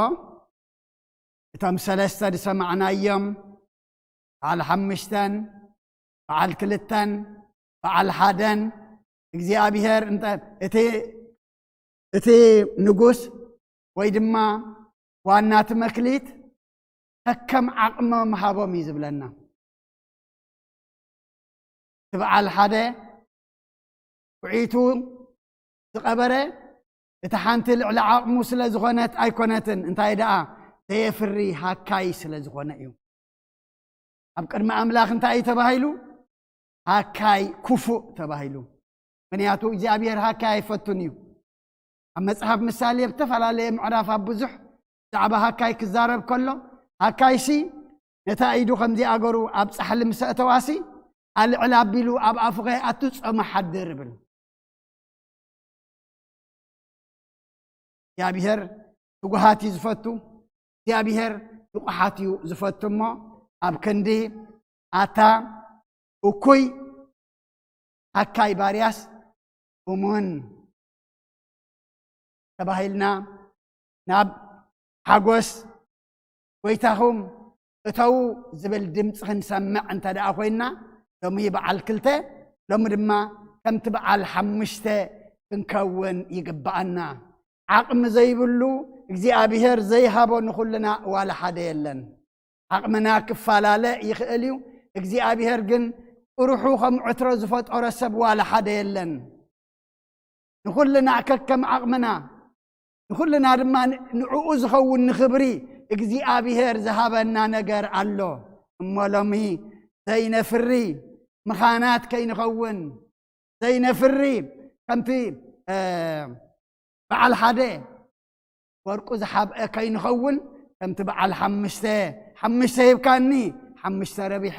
እቶም ሰለስተ ዝሰማዕናዮም በዓል ሓምሽተን፣ በዓል ክልተን፣ በዓል ሓደን እግዚኣብሔር እንተ እቲ እቲ ንጉስ ወይ ድማ ዋና እቲ መክሊት ከከም ዓቕሞም ሃቦም እዩ ዝብለና። እቲ በዓል ሓደ ውዒቱ ዝቐበረ እቲ ሓንቲ ልዕሊ ዓቕሙ ስለ ዝኾነት ኣይኮነትን፣ እንታይ ደኣ ዘየፍሪ ሃካይ ስለ ዝኾነ እዩ። ኣብ ቅድሚ ኣምላኽ እንታይ እዩ ተባሂሉ? ሃካይ ክፉእ ተባሂሉ። ምክንያቱ እግዚኣብሔር ሃካይ ኣይፈቱን እዩ። ኣብ መጽሓፍ ምሳሌ ብዝተፈላለየ ምዕራፍ ኣብ ብዙሕ ብዛዕባ ሃካይ ክዛረብ ከሎ፣ ሃካይሲ ነታ ኢዱ ከምዚ ኣገሩ ኣብ ጻሕሊ ምስ ኣእተዋሲ ኣልዕል ኣቢሉ ኣብ ኣፉ ከይኣቱ ጾመ ሓድር ይብል። እግዚኣብሔር ትጉሃት እዩ ዝፈቱ። እግዚኣብሔር ንቑሓት እዩ ዝፈቱ። እሞ ኣብ ክንዲ ኣታ እኩይ ሃካይ ባርያስ እሙን ተባሂልና ናብ ሓጎስ ጎይታኹም እተዉ ዝብል ድምፂ ክንሰምዕ እንተ ደኣ ኮይንና፣ ሎሚ በዓል ክልተ፣ ሎሚ ድማ ከምቲ በዓል ሓሙሽተ ክንከውን ይግብኣና። ዓቕሚ ዘይብሉ እግዚኣብሔር ዘይሃቦ ንኹልና ዋላ ሓደ የለን። ዓቕምና ክፈላለ ይኽእል እዩ። እግዚኣብሔር ግን ጥርሑ ከም ዕትሮ ዝፈጠሮ ሰብ ዋላ ሓደ የለን። ንኹልና ከከም ዓቕምና፣ ንኹልና ድማ ን-፣ ንዕኡ ዝኸውን ንኽብሪ እግዚኣብሔር ዝሃበና ነገር ኣሎ። እሞ ሎሚ ዘይነፍሪ ምኻናት ከይንኸውን፣ ዘይነፍሪ ከምቲ፣ እ፣ በዓል ሓደ ወርቁ ዝሓብአ ከይንኸውን፣ ከምቲ በዓል ሓሙሽተ፣ ሓሙሽተ ሂብካኒ፣ ሓሙሽተ ረቢሐ፣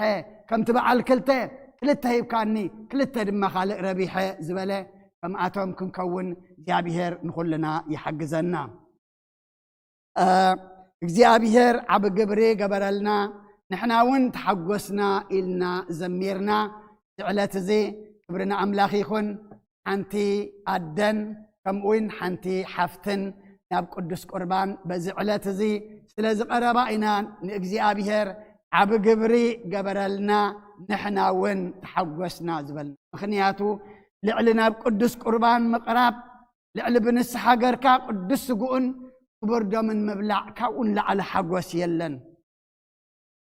ከምቲ በዓል ክልተ፣ ክልተ ሂብካኒ፣ ክልተ ድማ ካልእ ረቢሐ ዝበለ፣ ከምኣቶም ክንከውን እግዚኣብሔር ንኹልና ይሓግዘና። እ፣ እግዚኣብሔር ዓቢ ግብሪ ገበረልና፣ ንሕና እውን ተሓጎስና ኢልና ዘሚርና። እዚ ዕለት እዚ ክብሪ ንኣምላኽ ይኹን። ሓንቲ ኣደን ከምኡ እውን ሓንቲ ሓፍትን ናብ ቅዱስ ቁርባን በዚ ዕለት እዚ ስለ ዝቐረባ ኢና ንእግዚኣብሔር ዓቢ ግብሪ ገበረልና፣ ንሕና እውን ተሓጎስና ዝበልና። ምኽንያቱ ልዕሊ ናብ ቅዱስ ቁርባን ምቕራብ፣ ልዕሊ ብንስሓ ገርካ ቅዱስ ስግኡን ክቡር ደሙን ምብላዕ ካብኡ ንላዕሊ ሓጎስ የለን።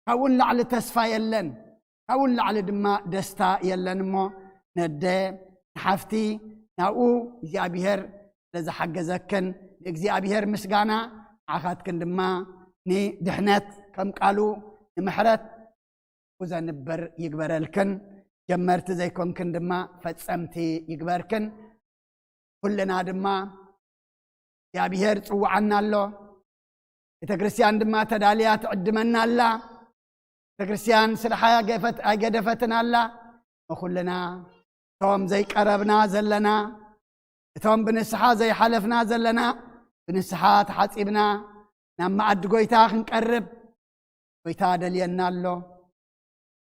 ካብኡ ንላዕሊ ተስፋ የለን። ካብኡ ንላዕሊ ድማ ደስታ የለን። እሞ ነደ ንሓፍቲ ናብኡ እግዚኣብሔር ስለ ዝሓገዘክን ንእግዚኣብሔር ምስጋና፣ ንዓኻትክን ድማ ንድሕነት ከም ቃሉ ንምሕረት ዘንብር ይግበረልክን። ጀመርቲ ዘይኮንክን ድማ ፈጸምቲ ይግበርክን። ኩልና ድማ እግዚኣብሔር ጽውዓና ኣሎ። ቤተ ክርስቲያን ድማ ተዳልያ ትዕድመና ኣላ። ቤተ ክርስቲያን ስርሓ ገፈት-፣ ኣይገደፈትን ኣላ። ንኹልና እቶም ዘይቀረብና ዘለና፣ እቶም ብንስሓ ዘይሓለፍና ዘለና፣ ብንስሓ ተሓጺብና ናብ መኣዲ ጎይታ ክንቀርብ ጎይታ ደልየና ኣሎ።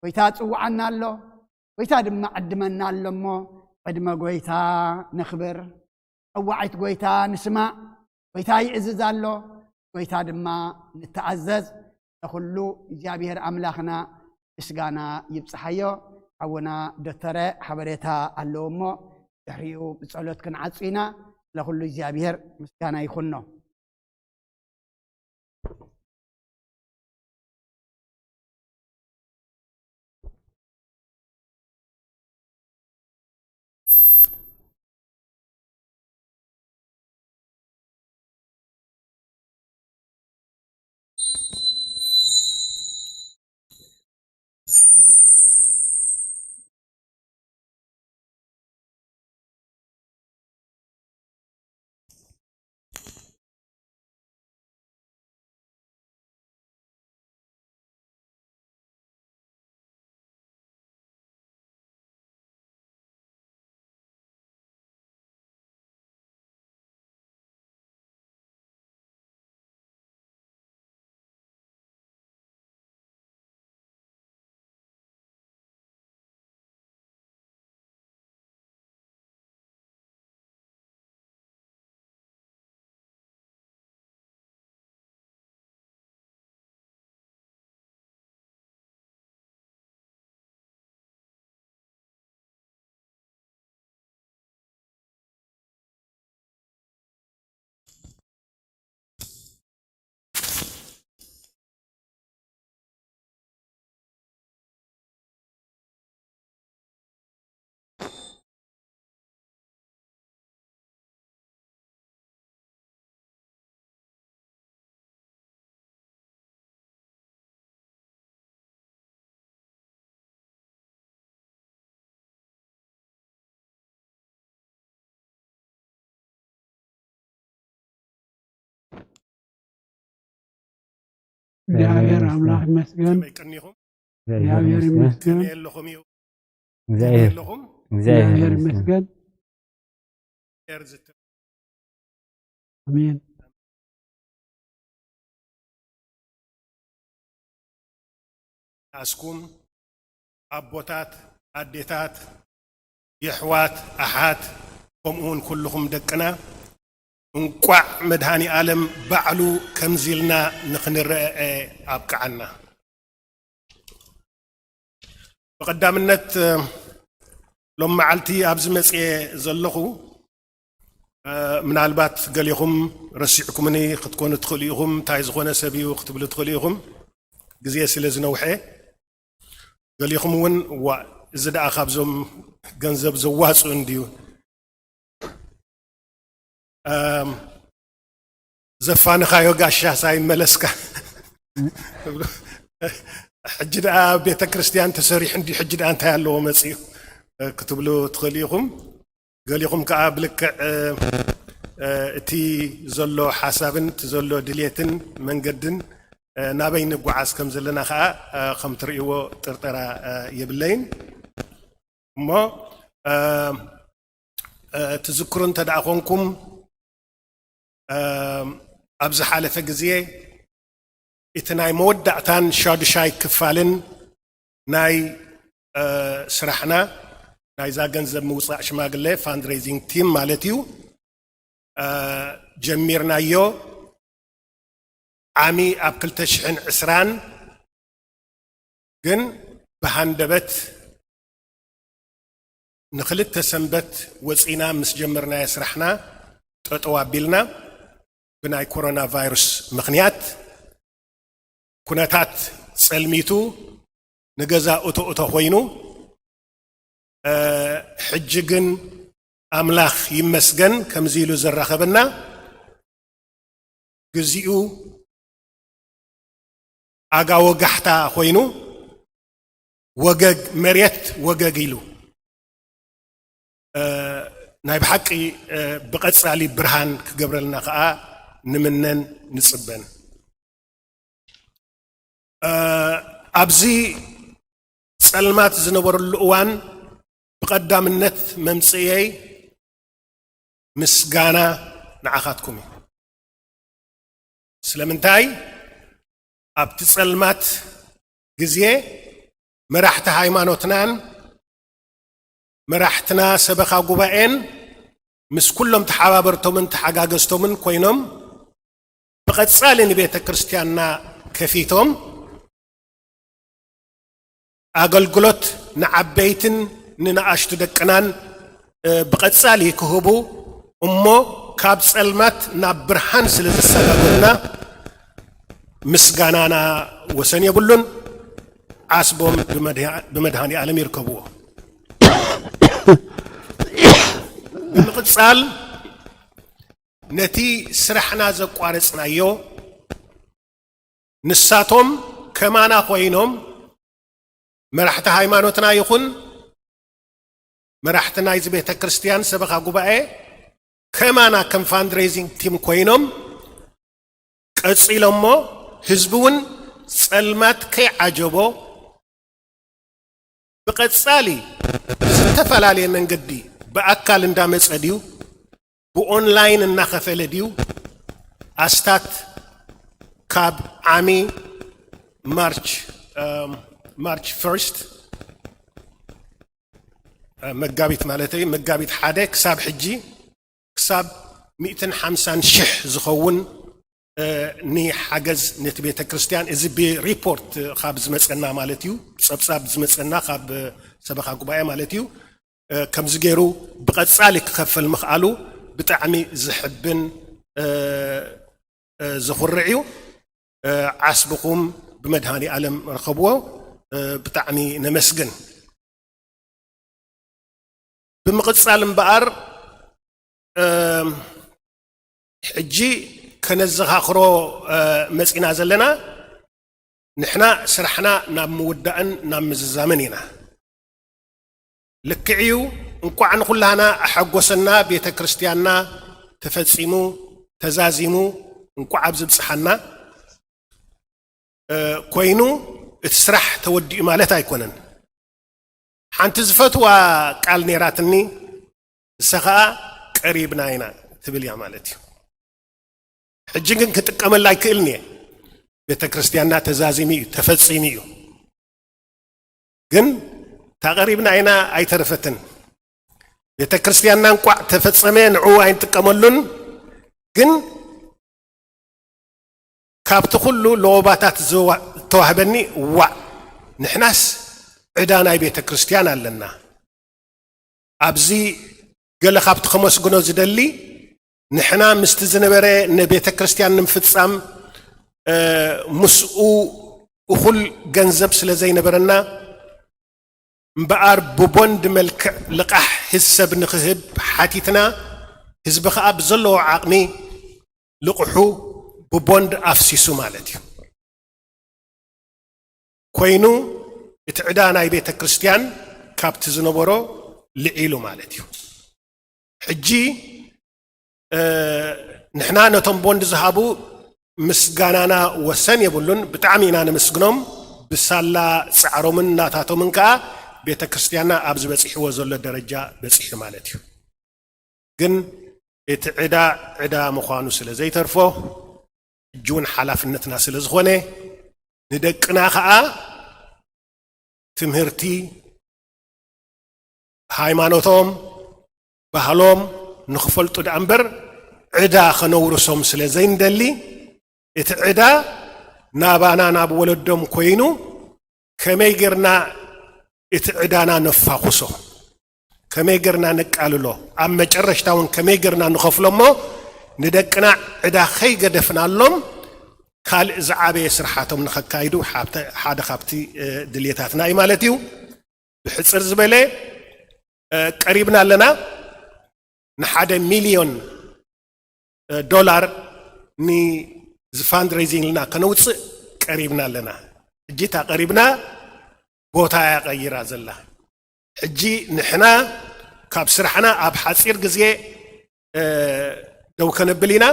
ጎይታ ጽውዓና ኣሎ። ጎይታ ድማ ዕድመና ኣሎ። እሞ ዕድመ ጎይታ ነኽብር። ጸዋዒት ጎይታ ንስማዕ። ጎይታ ይእዝዝ ኣሎ። ጎይታ ድማ ንተኣዘዝ። ንኹሉ እግዚኣብሔር ኣምላኽና ምስጋና ይብጽሓዮ። ሓውና ዶተረ ሓበሬታ ኣለዎ እሞ ድሕሪኡ ብጸሎት ክንዓጹ ኢና። ስለኹሉ እግዚኣብሔር ምስጋና ይኹኖ። እግዚኣብሔር ኣምላኽ ይመስገን። ከመይ ቀኒኹም? እግዚኣብሔር ይመስገን። ከመይ ኣለኹም እዩ? እግዚኣብሔር፣ ኣለኹም? እግዚኣብሔር ይመስገን። ኣሜን። ኣስኩም ኣቦታት፣ ኣዴታት፣ የሕዋት፣ ኣሓት፣ ከምኡውን ኩልኹም ደቅና፣ እንቋዕ መድሃኒ ኣለም ባዕሉ ከምዚ ኢልና ንኽንረአ ኣብቅዓና። ብቐዳምነት፣ እ፣ ሎም መዓልቲ ኣብዚ መጽየ ዘለኹ፣ እ፣ ምናልባት ገሊኹም ረሲዕኩምኒ ክትኮኑ ትኽእሉ ኢኹም፣ እንታይ ዝኾነ ሰብ እዩ ክትብሉ ትኽእሉ ኢኹም፣ ግዜ ስለ ዝነውሐ። ገሊኹም እውን፣ "ዋ፣ እዚ ደኣ ካብዞም ገንዘብ ዘዋጽኡ እንድዩ?" እም፣ ዘፋንኻዮ ጋሻ ሳይመለስካ። ሕጂ ደኣ ቤተ ክርስቲያን ተሰሪሑ እንዲ፣ ሕጂ ደኣ እንታይ ኣለዎ መጺኡ ክትብሉ ትኽእሉ ኢኹም። ገሊኹም ከኣ ብልክዕ፣ እ፣ እ፣ እቲ ዘሎ ሓሳብን እቲ ዘሎ ድልየትን መንገድን፣ እ፣ ናበይ ንጓዓዝ ከም ዘለና ከኣ፣ እ፣ ከም ትርእይዎ ጥርጠራ፣ እ፣ የብለይን። እሞ፣ እ፣ እ፣ ትዝክሩ እንተ ደኣ ኾንኩም፣ እ፣ ኣብ ዝሓለፈ ግዜ እቲ ናይ መወዳእታን ሻዱሻይ ክፋልን ናይ፣ እ፣ ስራሕና፣ ናይዛ ገንዘብ ምውጻእ ሽማግለ፣ ፋንድሬዚንግ ቲም ማለት እዩ፣ እ፣ ጀሚርናዮ። ዓሚ ኣብ ክልተ ሽሕን ዕስራን ግን ብሃንደበት ንኽልተ ሰንበት ወጺና ምስ ጀመርናዮ ስራሕና ጠጠው ኣቢልና፣ ብናይ ኮሮና ቫይሩስ ምኽንያት ኩነታት ጸልሚቱ፣ ንገዛ እቶ እቶ ኮይኑ፣ እ፣ ሕጂ ግን ኣምላኽ ይመስገን ከምዚ ኢሉ ዘራኸበና። ግዚኡ ኣጋ ወጋሕታ ኮይኑ፣ ወገግ መሬት ወገግ ኢሉ፣ እ፣ ናይ ብሓቂ፣ እ፣ ብቐጻሊ ብርሃን ክገብረልና ከኣ ንምነን ንጽበን። እ፣ ኣብዚ ጸልማት ዝነበረሉ እዋን ብቐዳምነት መምጽእየይ ምስጋና ንዓኻትኩም እዩ። ስለምንታይ? ኣብቲ ጸልማት ግዜ መራሕቲ ሃይማኖትናን መራሕትና ሰበኻ ጉባኤን ምስ ኩሎም ተሓባበርቶምን ተሓጋገዝቶምን ኮይኖም ብቐጻሊ ንቤተ ክርስቲያንና ከፊቶም ኣገልግሎት ንዓበይትን ንንኣሽቱ ደቅናን፣ እ፣ ብቐጻሊ ክህቡ እሞ ካብ ጸልማት ናብ ብርሃን ስለ ዘሰጋገሩና ምስጋናና ወሰን የብሉን። ዓስቦም ብመድሃ-፣ ብመድሃኒ ኣለም ይርከብዎ። ብምቕጻል ነቲ ስራሕና ዘቋረጽናዮ ንሳቶም ከማና ኮይኖም መራሕቲ ሃይማኖትና ይኹን መራሕቲ ናይዚ ቤተ ክርስቲያን ሰበኻ ጉባኤ ከማና ከም ፋንድሬዚንግ ቲም ኮይኖም ቀጺሎሞ ህዝቢ እውን ጸልማት ከይዓጀቦ ብቐጻሊ ብዝተፈላለየ መንገዲ ብኣካል እንዳመጸ ድዩ ብኦንላይን እናኸፈለ ድዩ ኣስታት ካብ ዓሚ ማርች፣ እም፣ ማርች ፈርስት፣ እ፣ መጋቢት ማለተይ፣ መጋቢት ሓደ ክሳብ ሕጂ ክሳብ ሚእትን ሓምሳን ሽሕ ዝኸውን፣ እ፣ ንሓገዝ ነቲ ቤተ ክርስቲያን፣ እዚ ብሪፖርት ካብ ዝመጸና ማለት እዩ፣ ጸብጻብ ዝመጸና ካብ ሰበኻ ጉባኤ ማለት እዩ፣ እ፣ ከምዚ ገይሩ ብቐጻሊ ክኸፍል ምኽኣሉ ብጣዕሚ ዝሕብን፣ እ፣ እ፣ ዘኹርዕ እዩ። እ፣ ዓስብኹም ብመድሃኒ ኣለም ርኸብዎ። እ፣ ብጣዕሚ ነመስግን። ብምቕጻል እምበኣር፣ እ፣ ሕጂ ከነዘኻኽሮ፣ እ፣ መጺና ዘለና፣ ንሕና ስራሕና ናብ ምውዳእን ናብ ምዝዛምን ኢና። ልክዕ እዩ፣ እንቋዕ ንኹላህና ኣሐጎሰና፣ ቤተ ክርስቲያንና ተፈጺሙ፣ ተዛዚሙ፣ እንቋዕ ኣብዚ ብጽሓና። ኮይኑ እቲ ስራሕ ተወዲኡ ማለት ኣይኮነን። ሓንቲ ዝፈትዋ ቃል ነይራትኒ፣ እሳ ኸኣ ቀሪብና ኢና ትብል እያ ማለት እዩ። ሕጂ ግን ክጥቀመላ ኣይክእልን እየ። ቤተ ክርስቲያንና ተዛዚሙ እዩ፣ ተፈጺሙ እዩ። ግን እታ ቀሪብና ኢና ኣይተረፈትን። ቤተ ክርስቲያንና እንቋዕ ተፈጸመ፣ ንዕኡ ኣይንጥቀመሉን። ግን ካብቲ ኩሉ ለወባታት ዝተዋህበኒ፣ ዋእ፣ ንሕናስ ዕዳ ናይ ቤተ ክርስቲያን ኣለና። ኣብዚ ገለ ካብቲ ከመስግኖ ዝደሊ፣ ንሕና ምስቲ ዝነበረ ንቤተ ክርስቲያን ንምፍጻም ምስኡ እኹል ገንዘብ ስለ ዘይነበረና፣ እምበኣር ብቦንድ መልክዕ ልቓሕ ህዝሰብ ንኽህብ ሓቲትና፣ ህዝቢ ኸኣ ብዘለዎ ዓቕሚ ልቕሑ ብቦንድ ኣፍሲሱ ማለት እዩ። ኮይኑ እቲ ዕዳ ናይ ቤተ ክርስቲያን ካብቲ ዝነበሮ ልዒሉ ማለት እዩ። ሕጂ ንሕና ነቶም ቦንድ ዝሃቡ ምስጋናና ወሰን የብሉን፣ ብጣዕሚ ኢና ንምስግኖም። ብሳላ ጻዕሮምን ናታቶምን ከኣ ቤተ ክርስቲያንና ኣብዚ በጺሕዎ ዘሎ ደረጃ በጺሑ ማለት እዩ። ግን እቲ ዕዳ ዕዳ ምዃኑ ስለ ዘይተርፎ፣ ሕጂ እውን ሓላፍነትና ስለ ዝኾነ፣ ንደቅና ኸኣ ትምህርቲ፣ ሃይማኖቶም፣ ባህሎም ንኽፈልጡ ደኣ እምበር፣ ዕዳ ኸነውርሶም ስለ ዘይንደሊ፣ እቲ ዕዳ ናባና ናብ ወለዶም ኮይኑ፣ ከመይ ጌርና እቲ ዕዳና ነፋኹሶ፣ ከመይ ጌርና ነቃልሎ፣ ኣብ መጨረሽታ እውን ከመይ ጌርና ንኸፍሎ እሞ፣ ንደቅና ዕዳ ኸይገደፍናሎም፣ ካልእ ዝዓበየ ስርሓቶም ንኸካይዱ ሓደ ካብቲ ድልየታትና እዩ ማለት እዩ። ብሕጽር ዝበለ ቀሪብና ኣለና። ንሓደ ሚልዮን ዶላር ንዚ ፋንድሬዚንግ ኢልና ከነውጽእ ቀሪብና ኣለና። ሕጂ እታ ቀሪብና ቦታ እያ ቀይራ ዘላ። ሕጂ ንሕና ካብ ስራሕና ኣብ ሓጺር ግዜ ደው ከነብል ኢና።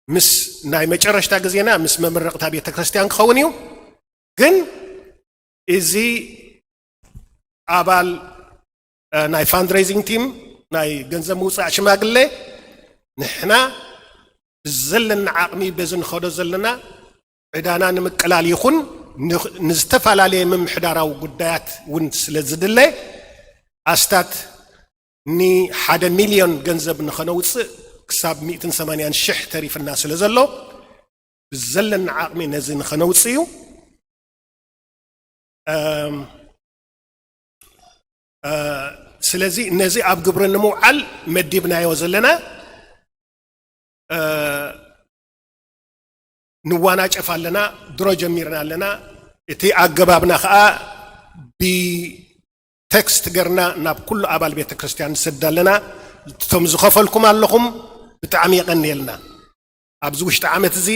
ምስ ናይ መጨረሽታ ግዜና ምስ መመረቕታ ቤተ ክርስቲያን ክኸውን እዩ። ግን እዚ ኣባል ናይ ፋንድሬዚንግ ቲም፣ ናይ ገንዘብ ምውፃእ ሽማግሌ፣ ንሕና ብዘለና ዓቕሚ በዚ ንኸዶ ዘለና ዕዳና ንምቅላል ይኹን ንዝተፈላለየ ምምሕዳራዊ ጉዳያት እውን ስለ ዝድለ፣ ኣስታት ንሓደ ሚልዮን ገንዘብ ንኸነውፅእ ክሳብ ሚእትን ሰማንያን ሽሕ ተሪፍና ስለ ዘሎ፣ ብዘለና ዓቕሚ ነዚ ንኸነውፅእ እዩ። ስለዚ ነዚ ኣብ ግብሪ ንምውዓል መዲብናዮ ዘለና ንዋናጨፍ ኣለና። ድሮ ጀሚርና ኣለና። እቲ ኣገባብና ከዓ ብቴክስት ገርና ናብ ኩሉ ኣባል ቤተ ክርስቲያን ንሰድ ኣለና። እቶም ዝኸፈልኩም ኣለኹም፣ ብጣዕሚ የቐንየልና። ኣብዚ ውሽጢ ዓመት እዚ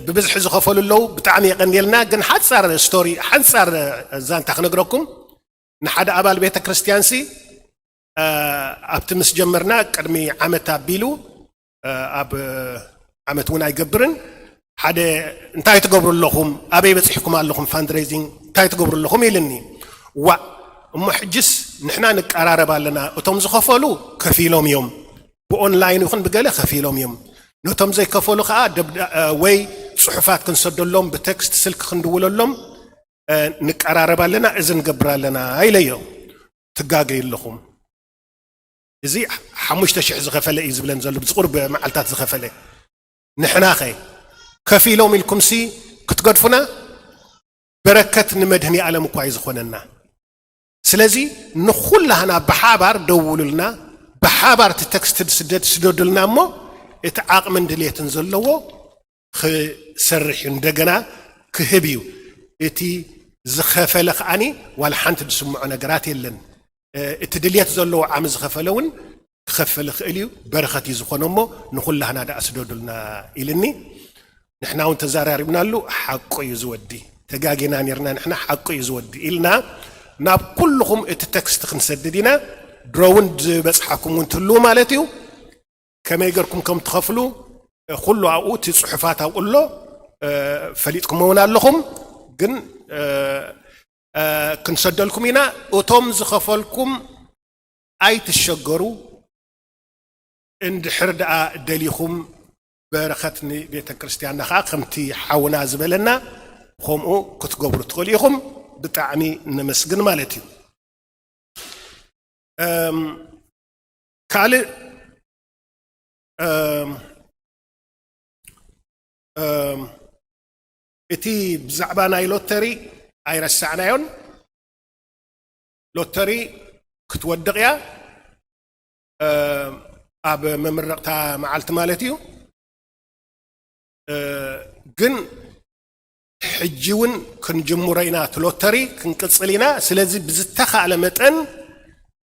ብብዝሒ ዝኸፈሉ ኣለዉ፣ ብጣዕሚ የቐንየልና። ግን ሓፃር ስቶሪ፣ ሓፃር ዛንታ ክነግረኩም። ንሓደ ኣባል ቤተ ክርስቲያን ሲ ኣብቲ ምስ ጀመርና ቅድሚ ዓመት ኣቢሉ፣ ኣብ ዓመት እውን ኣይገብርን፣ ሓደ እንታይ ትገብሩ ኣለኹም፣ ኣበይ በፂሕኩም ኣለኹም፣ ፋንድሬዚንግ እንታይ ትገብሩ ኣለኹም ኢልኒ። ዋእ፣ እሞ ሕጅስ ንሕና ንቀራረብ ኣለና። እቶም ዝኸፈሉ ከፊሎም እዮም፣ ብኦንላይን ይኹን ብገለ ከፊሎም እዮም። ነቶም ዘይከፈሉ ከዓ ወይ ፅሑፋት ክንሰደሎም፣ ብቴክስት ስልክ ክንድውለሎም ንቀራረብ ኣለና፣ እዚ ንገብር ኣለና ኢለዮ። ትጋገዩ ኣለኹም። እዚ ሓሙሽተ ሽሕ ዝኸፈለ እዩ ዝብለን ዘሎ፣ ብዝቑርብ መዓልታት ዝኸፈለ። ንሕናኸ ከፊሎም ኢልኩምሲ ክትገድፉና? በረከት ንመድህኒ ዓለም እኳ እዩ ዝኾነና። ስለዚ ንኹላህና ብሓባር ደውሉልና፣ ብሓባር እቲ ቴክስት ስደድ ስደዱልና እሞ እቲ ዓቕምን ድሌትን ዘለዎ ክሰርሕ እዩ፣ እንደገና ክህብ እዩ። እቲ ዝኸፈለ ከዓኒ ዋላ ሓንቲ ዝስምዖ ነገራት የለን። እቲ ድልየት ዘለዎ ዓሚ ዝኸፈለ እውን ክኸፍል ይኽእል እዩ፣ በረኸት እዩ ዝኾኖ እሞ ንኹላህና ደኣ ስደዱልና ኢልኒ። ንሕና እውን ተዘራሪብናሉ፣ ሓቁ እዩ ዝወዲ፣ ተጋጊና ነርና ንሕና፣ ሓቁ እዩ ዝወዲ ኢልና ናብ ኩልኹም እቲ ቴክስት ክንሰድድ ኢና። ድሮ እውን ዝበፅሓኩም እውን ትህልው ማለት እዩ። ከመይ ገርኩም ከም ትኸፍሉ ኩሉ ኣብኡ እቲ ፅሑፋት ኣብኡ ኣሎ። ፈሊጥኩሞ እውን ኣለኹም። ግን ክንሰደልኩም ኢና። እቶም ዝኸፈልኩም ኣይትሸገሩ። እንድሕር ደኣ ደሊኹም በረኸት ንቤተ ክርስቲያንና ከዓ ከምቲ ሓውና ዝበለና ከምኡ ክትገብሩ ትኽእሉ ኢኹም። ብጣዕሚ ነመስግን ማለት እዩ። ካልእ እቲ ብዛዕባ ናይ ሎተሪ ኣይረሳዕናዮን። ሎተሪ ክትወድቕ እያ። ኣብ መምረቕታ መዓልቲ ማለት እዩ። ግን ሕጂ እውን ክንጅምሮ ኢና፣ እቲ ሎተሪ ክንቅፅል ኢና። ስለዚ ብዝተኻእለ መጠን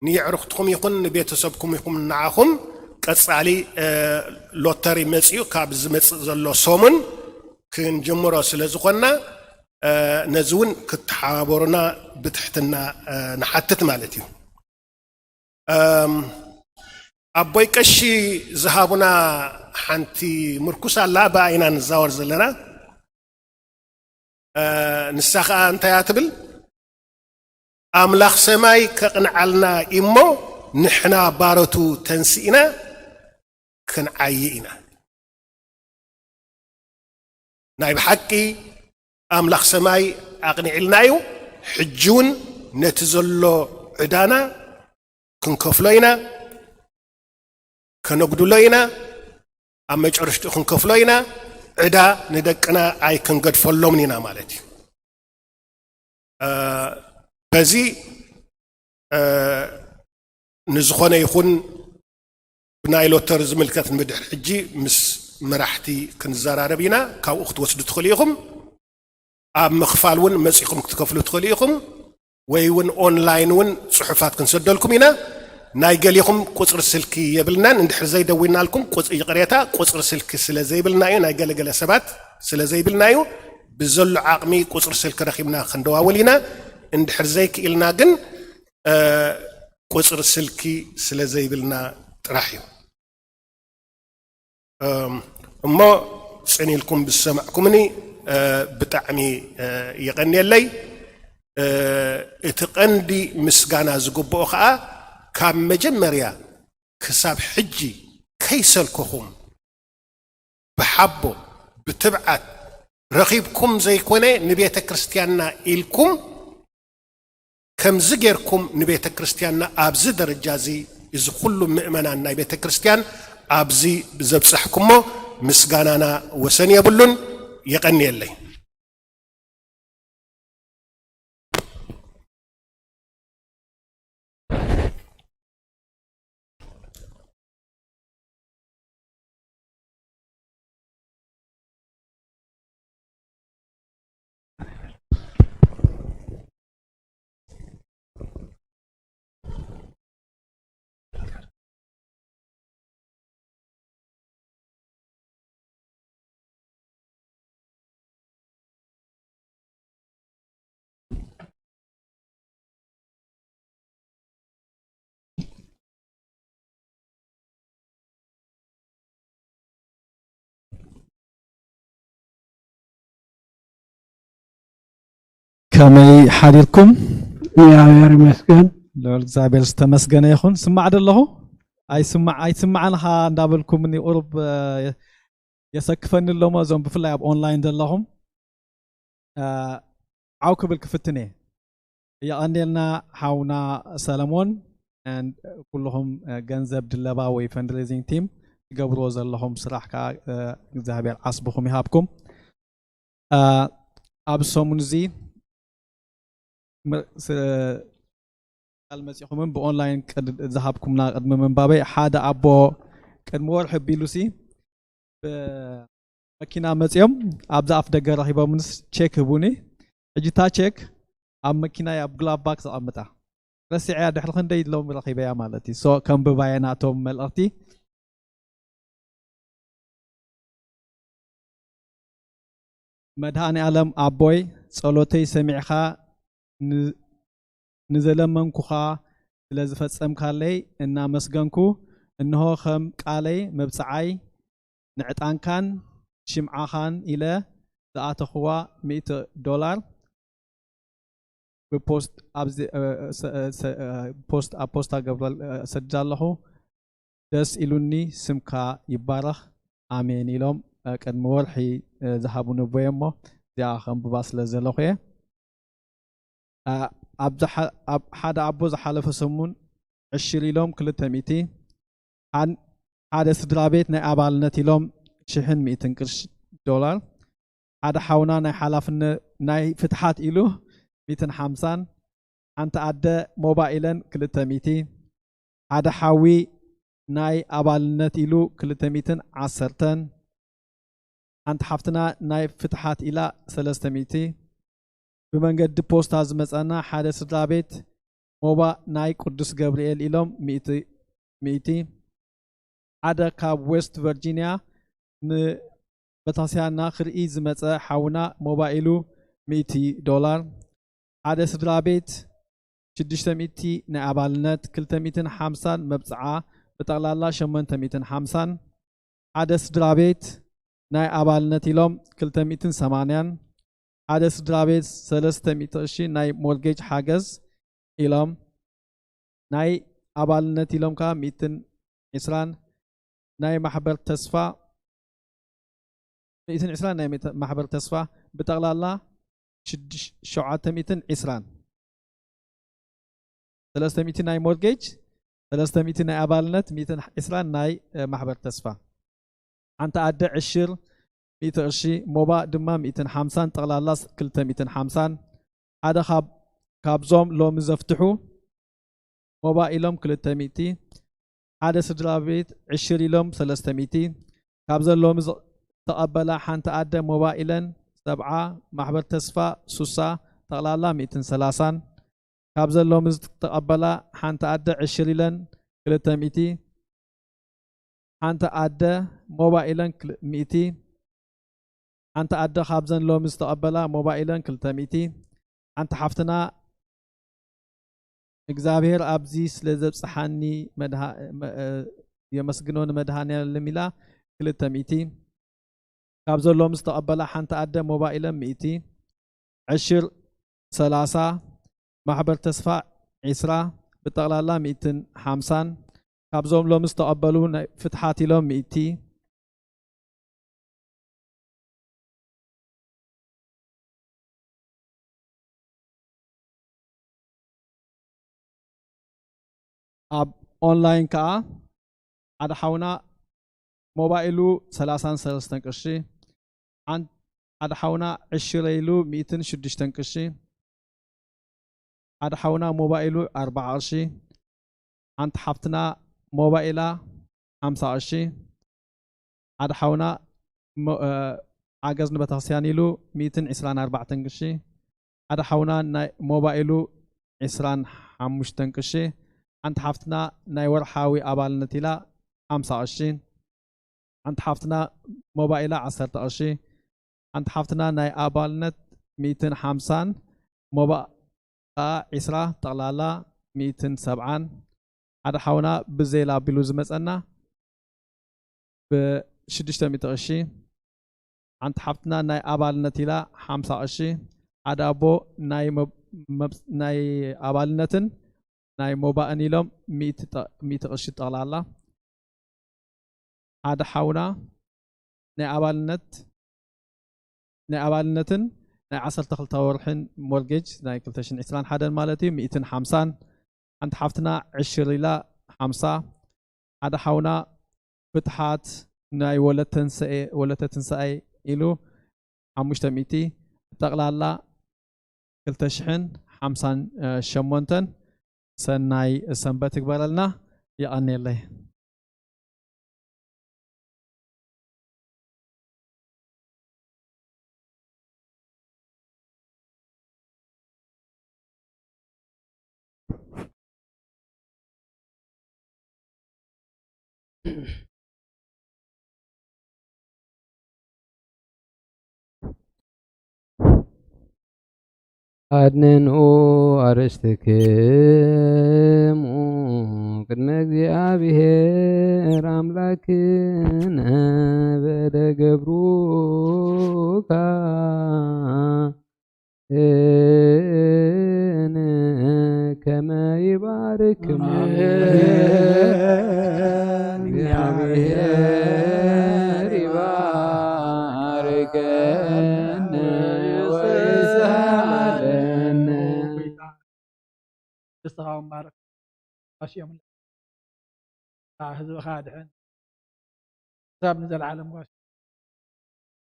ንየዕሩኽትኩም ይኹን ንቤተሰብኩም ይኹን ንዓኹም ቀፃሊ ሎተሪ መፂኡ ካብ ዝመፅእ ዘሎ ሰሙን ክንጅምሮ ስለ ዝኾንና ነዚ እውን ክትሓባበሩና ብትሕትና ንሓትት ማለት እዩ። ኣቦይ ቀሺ ዝሃቡና ሓንቲ ምርኩስ ኣላ፣ ብኣ ኢና ንዛወር ዘለና። ንሳ ኸኣ እንታይ እያ ትብል? ኣምላኽ ሰማይ ከቕንዓልና እሞ ንሕና ባሮቱ ተንሲእና ክንዓዪ ኢና። ናይ ብሓቂ ኣምላኽ ሰማይ ኣቕኒዕልና እዩ። ሕጂ እውን ነቲ ዘሎ ዕዳና ክንከፍሎ ኢና፣ ከነጉድሎ ኢና፣ ኣብ መጨረሽትኡ ክንከፍሎ ኢና። ዕዳ ንደቅና ኣይክንገድፈሎምን ኢና ማለት እዩ። በዚ ንዝኾነ ይኹን ብናይ ሎተሪ ዝምልከት ንብድሕር ሕጂ ምስ መራሕቲ ክንዘራረብ ኢና። ካብኡ ክትወስዱ ትኽእሉ ኢኹም። ኣብ ምኽፋል እውን መፂኹም ክትከፍሉ ትኽእሉ ኢኹም፣ ወይ እውን ኦንላይን እውን ፅሑፋት ክንሰደልኩም ኢና። ናይ ገሊኹም ቁፅሪ ስልኪ የብልናን። እንድሕር ዘይደዊናልኩም ይቕሬታ፣ ቁፅሪ ስልኪ ስለ ዘይብልና እዩ። ናይ ገለገለ ሰባት ስለ ዘይብልና እዩ። ብዘሎ ዓቕሚ ቁፅሪ ስልኪ ረኺብና ክንደዋወል ኢና። እንድሕር ዘይክኢልና ግን ቁፅሪ ስልኪ ስለ ዘይብልና ጥራሕ እዩ። እሞ ፅን ኢልኩም ብዝሰማዕኩምኒ ብጣዕሚ የቐንየለይ። እቲ ቀንዲ ምስጋና ዝግብኦ ከዓ ካብ መጀመርያ ክሳብ ሕጂ ከይሰልከኹም ብሓቦ ብትብዓት ረኺብኩም ዘይኮነ ንቤተ ክርስቲያንና ኢልኩም ከምዚ ጌርኩም ንቤተ ክርስቲያንና ኣብዚ ደረጃ እዚ እዚ ኩሉ ምእመናን ናይ ቤተ ክርስቲያን ኣብዚ ዘብጻሕኩሞ ምስጋናና ወሰን የብሉን። የቐንየለይ። ከመይ ሓዲርኩም? እግዚኣብሔር ይመስገን። ልዑል እግዚኣብሔር ዝተመስገነ ይኹን። ስማዕ ዶ ኣለኹ? ኣይስማዕ፣ ኣይስማዕን ኢኻ እንዳበልኩምኒ ቁሩብ የሰክፈኒ ኣሎ እሞ፣ እዞም ብፍላይ ኣብ ኦንላይን ዘለኹም ዓው ክብል ክፍትን እየ። የቐንየልና ሓውና ሰለሞን፣ ኩልኹም ገንዘብ ድለባ ወይ ፈንድሬዚንግ ቲም ትገብርዎ ዘለኹም ስራሕ ከዓ እግዚኣብሔር ዓስብኹም ይሃብኩም። ኣብ ሰሙን እዚ ቃል መፂኹምን ብኦንላይን ዝሃብኩምና ቅድሚ ምንባበይ ሓደ ኣቦ ቅድሚ ወርሒ ኣቢሉሲ ብመኪና መፂኦም ኣብዚ ኣፍ ደገ ረኺቦምንስ ቼክ ህቡኒ። ሕጂ እታ ቼክ ኣብ መኪናይ ኣብ ግላቭ ባክ ዘቐምጣ ረሲዐያ ድሕሪ ክንደይ ሎም ረኺበያ ማለት እዩ። ሶ ከንብባየ ናቶም መልእኽቲ። መድሃኔ ኣለም ኣቦይ ጸሎተይ ሰሚዕኻ ንዘለመንኩኻ ስለ ዝፈጸምካለይ እናመስገንኩ፣ እንሆ ከም ቃለይ መብጽዓይ ንዕጣንካን ሽምዓኻን ኢለ ዝኣተኽዋ ሚእቲ ዶላር ብፖስት ኣብዚ ፖስት ኣብ ፖስታ ገብረ ሰድዳ ኣለኹ። ደስ ኢሉኒ፣ ስምካ ይባረኽ፣ ኣሜን ኢሎም ቅድሚ ወርሒ ዝሃቡኒ ኣቦየ እሞ እዚኣ ከንብባ ስለ ዘለኹ እየ። ኣብ ሓደ ኣቦ ዝሓለፈ ሰሙን ዕሽር ኢሎም ክልተ ሚእቲ፣ ሓደ ስድራ ቤት ናይ ኣባልነት ኢሎም ሽሕን ሚእትን ቅርሺ ዶላር፣ ሓደ ሓውና ናይ ሓላፍነት ናይ ፍትሓት ኢሉ ሚእትን ሓምሳን፣ ሓንቲ ኣደ ሞባይለን ክልተ ሚእቲ፣ ሓደ ሓዊ ናይ ኣባልነት ኢሉ ክልተ ሚእትን ዓሰርተን፣ ሓንቲ ሓፍትና ናይ ፍትሓት ኢላ ሰለስተ ሚእቲ፣ ብመንገዲ ፖስታ ዝመጸና ሓደ ስድራ ቤት ሞባ ናይ ቅዱስ ገብርኤል ኢሎም ሚእቲ፣ ሓደ ካብ ዌስት ቨርጂንያ ንቤተክርስትያንና ክርኢ ዝመጸ ሓውና ሞባ ኢሉ ሚእቲ ዶላር፣ ሓደ ስድራ ቤት ሽዱሽተ ሚእቲ ናይ ኣባልነት፣ ክልተ ሚእትን ሓምሳን መብጽዓ፣ ብጠቕላላ ሸሞንተ ሚእትን ሓምሳን፣ ሓደ ስድራ ቤት ናይ ኣባልነት ኢሎም ክልተ ሚእትን ሰማንያን፣ ሓደ ስድራ ቤት ሰለስተ ሚእቲ ቅርሺ ናይ ሞርጌጅ ሓገዝ ኢሎም፣ ናይ ኣባልነት ኢሎም ከኣ ሚእትን ዕስራን ናይ ማሕበር ተስፋ፣ ሚእትን ዕስራን ናይ ማሕበር ተስፋ፣ ብጠቕላላ ሽዱሽ-፣ ሸውዓተ ሚእትን ዕስራን፣ ሰለስተ ሚእቲ ናይ ሞርጌጅ፣ ሰለስተ ሚእቲ ናይ ኣባልነት፣ ሚእትን ዕስራን ናይ ማሕበር ተስፋ። ሓንቲ ኣደ ዕሽር ሚእቲ ቅርሺ፣ ሞባ ድማ ሚእትን ሓምሳን፣ ጠቕላላ ክልተ ሚእትን ሓምሳን። ሓደ ካብ፣ ካብዞም ሎሚ ዘፍትሑ ሞባ ኢሎም ክልተ ሚእቲ፣ ሓደ ስድራ ቤት ዕሽር ኢሎም ሰለስተ ሚእቲ፣ ካብዘን ሎሚ ዝተቐበላ ሓንቲ ኣደ ሞባ ኢለን ሰብዓ፣ ማሕበር ተስፋ ሱሳ፣ ጠቕላላ ሚእትን ሰላሳን፣ ካብዘን ሎሚ ዝተቐበላ ሓንቲ ኣደ ዕሽር ኢለን ክልተ ሚእቲ፣ ሓንቲ ኣደ ሞባ ኢለን ክል-፣ ሚእቲ፣ ሓንቲ ኣደ ካብዘን ሎሚ ዝተቐበላ ሞባ ኢለን ክልተ ሚእቲ፣ ሓንቲ ሓፍትና እግዚኣብሔር ኣብዚ ስለ ዘብጽሓኒ መድሃ-፣ መ-፣ እ፣ የመስግኖ ንመድሃኔ ዓለም ኢላ ክልተ ሚእቲ፣ ካብ ዘሎም ዝተቐበላ ሓንቲ ኣደ ሞባይለን ሚእቲ፣ ዕሽር ሰላሳ፣ ማሕበር ተስፋ ዕስራ፣ ብጠቕላላ ሚእትን ሓምሳን፣ ካብዞም ሎሚ ዝተቐበሉ ናይ ፍትሓት ኢሎም ሚእቲ፣ ኣብ ኦንላይን ከኣ ሓደ ሓውና ሞባይሉ ሰላሳን ሰለስተን ቅርሺ፣ ሓን-፣ ሓደ ሓውና ዕሽር ኢሉ ሚእትን ሽዱሽተን ቅርሺ፣ ሓደ ሓውና ሞባይሉ ኣርብዓ ቅርሺ፣ ሓንቲ ሓፍትና ሞባይላ ሓምሳ ቅርሺ፣ ሓደ ሓውና ሞ-፣ እ፣ ሓገዝ ንቤተክርስትያን ኢሉ ሚእትን ዕስራን ኣርባዕተን ቅርሺ፣ ሓደ ሓውና ናይ ሞባይሉ ዕስራን ሓሙሽተን ቅርሺ፣ ሓንቲ ሓፍትና ናይ ወርሓዊ ኣባልነት ኢላ ሓምሳ ቅርሺ፣ ሓንቲ ሓፍትና ሞባይላ ዓሰርተ ቅርሺ፣ ሓንቲ ሓፍትና ናይ ኣባልነት ሚእትን ሓምሳን፣ ሞባ ከኣ ዕስራ፣ ጠቕላላ ሚእትን ሰብዓን፣ ሓደ ሓውና ብዜላ ኣቢሉ ዝመጸና ብሽዱሽተ ሚእቲ ቅርሺ፣ ሓንቲ ሓፍትና ናይ ኣባልነት ኢላ ሓምሳ ቅርሺ፣ ሓደ ኣቦ ናይ መብ-፣ መብ-፣ ናይ ኣባልነትን ናይ ሞባእን ኢሎም ሚእቲ ጠ-፣ ሚእቲ ቅርሺ ጠቕላላ። ሓደ ሓውና ናይ ኣባልነት፣ ናይ ኣባልነትን ናይ ዓሰርተ ክልተ ወርሕን ሞርጌጅ ናይ ክልተ ሽሕን ዕስራን ሓደን ማለት እዩ፣ ሚእትን ሓምሳን። ሓንቲ ሓፍትና ዕሽር ኢላ ሓምሳ። ሓደ ሓውና ፍትሓት ናይ ወለተ ትንሳኤ፣ ወለተ ትንሳኤ ኢሉ ሓሙሽተ ሚእቲ፣ ጠቕላላ ክልተ ሽሕን ሓምሳን ሸሞንተን። ሰናይ ሰንበት ይግበረልና። የቐንየለይ። ኣድንንኡ ኣርእስትክሙ ቅድመ እግዚኣብሔር ኣምላክነ በደገብሩካ እን ከመ ይባርክሙ። እግዚአብሔር ይባርከነ ወይስሃለነ። ደስታኻ ይባረክ። ጋሽኦም ህዝብኻ ኣድሕን። ክሳብ ንዘለዓለም ጋሽ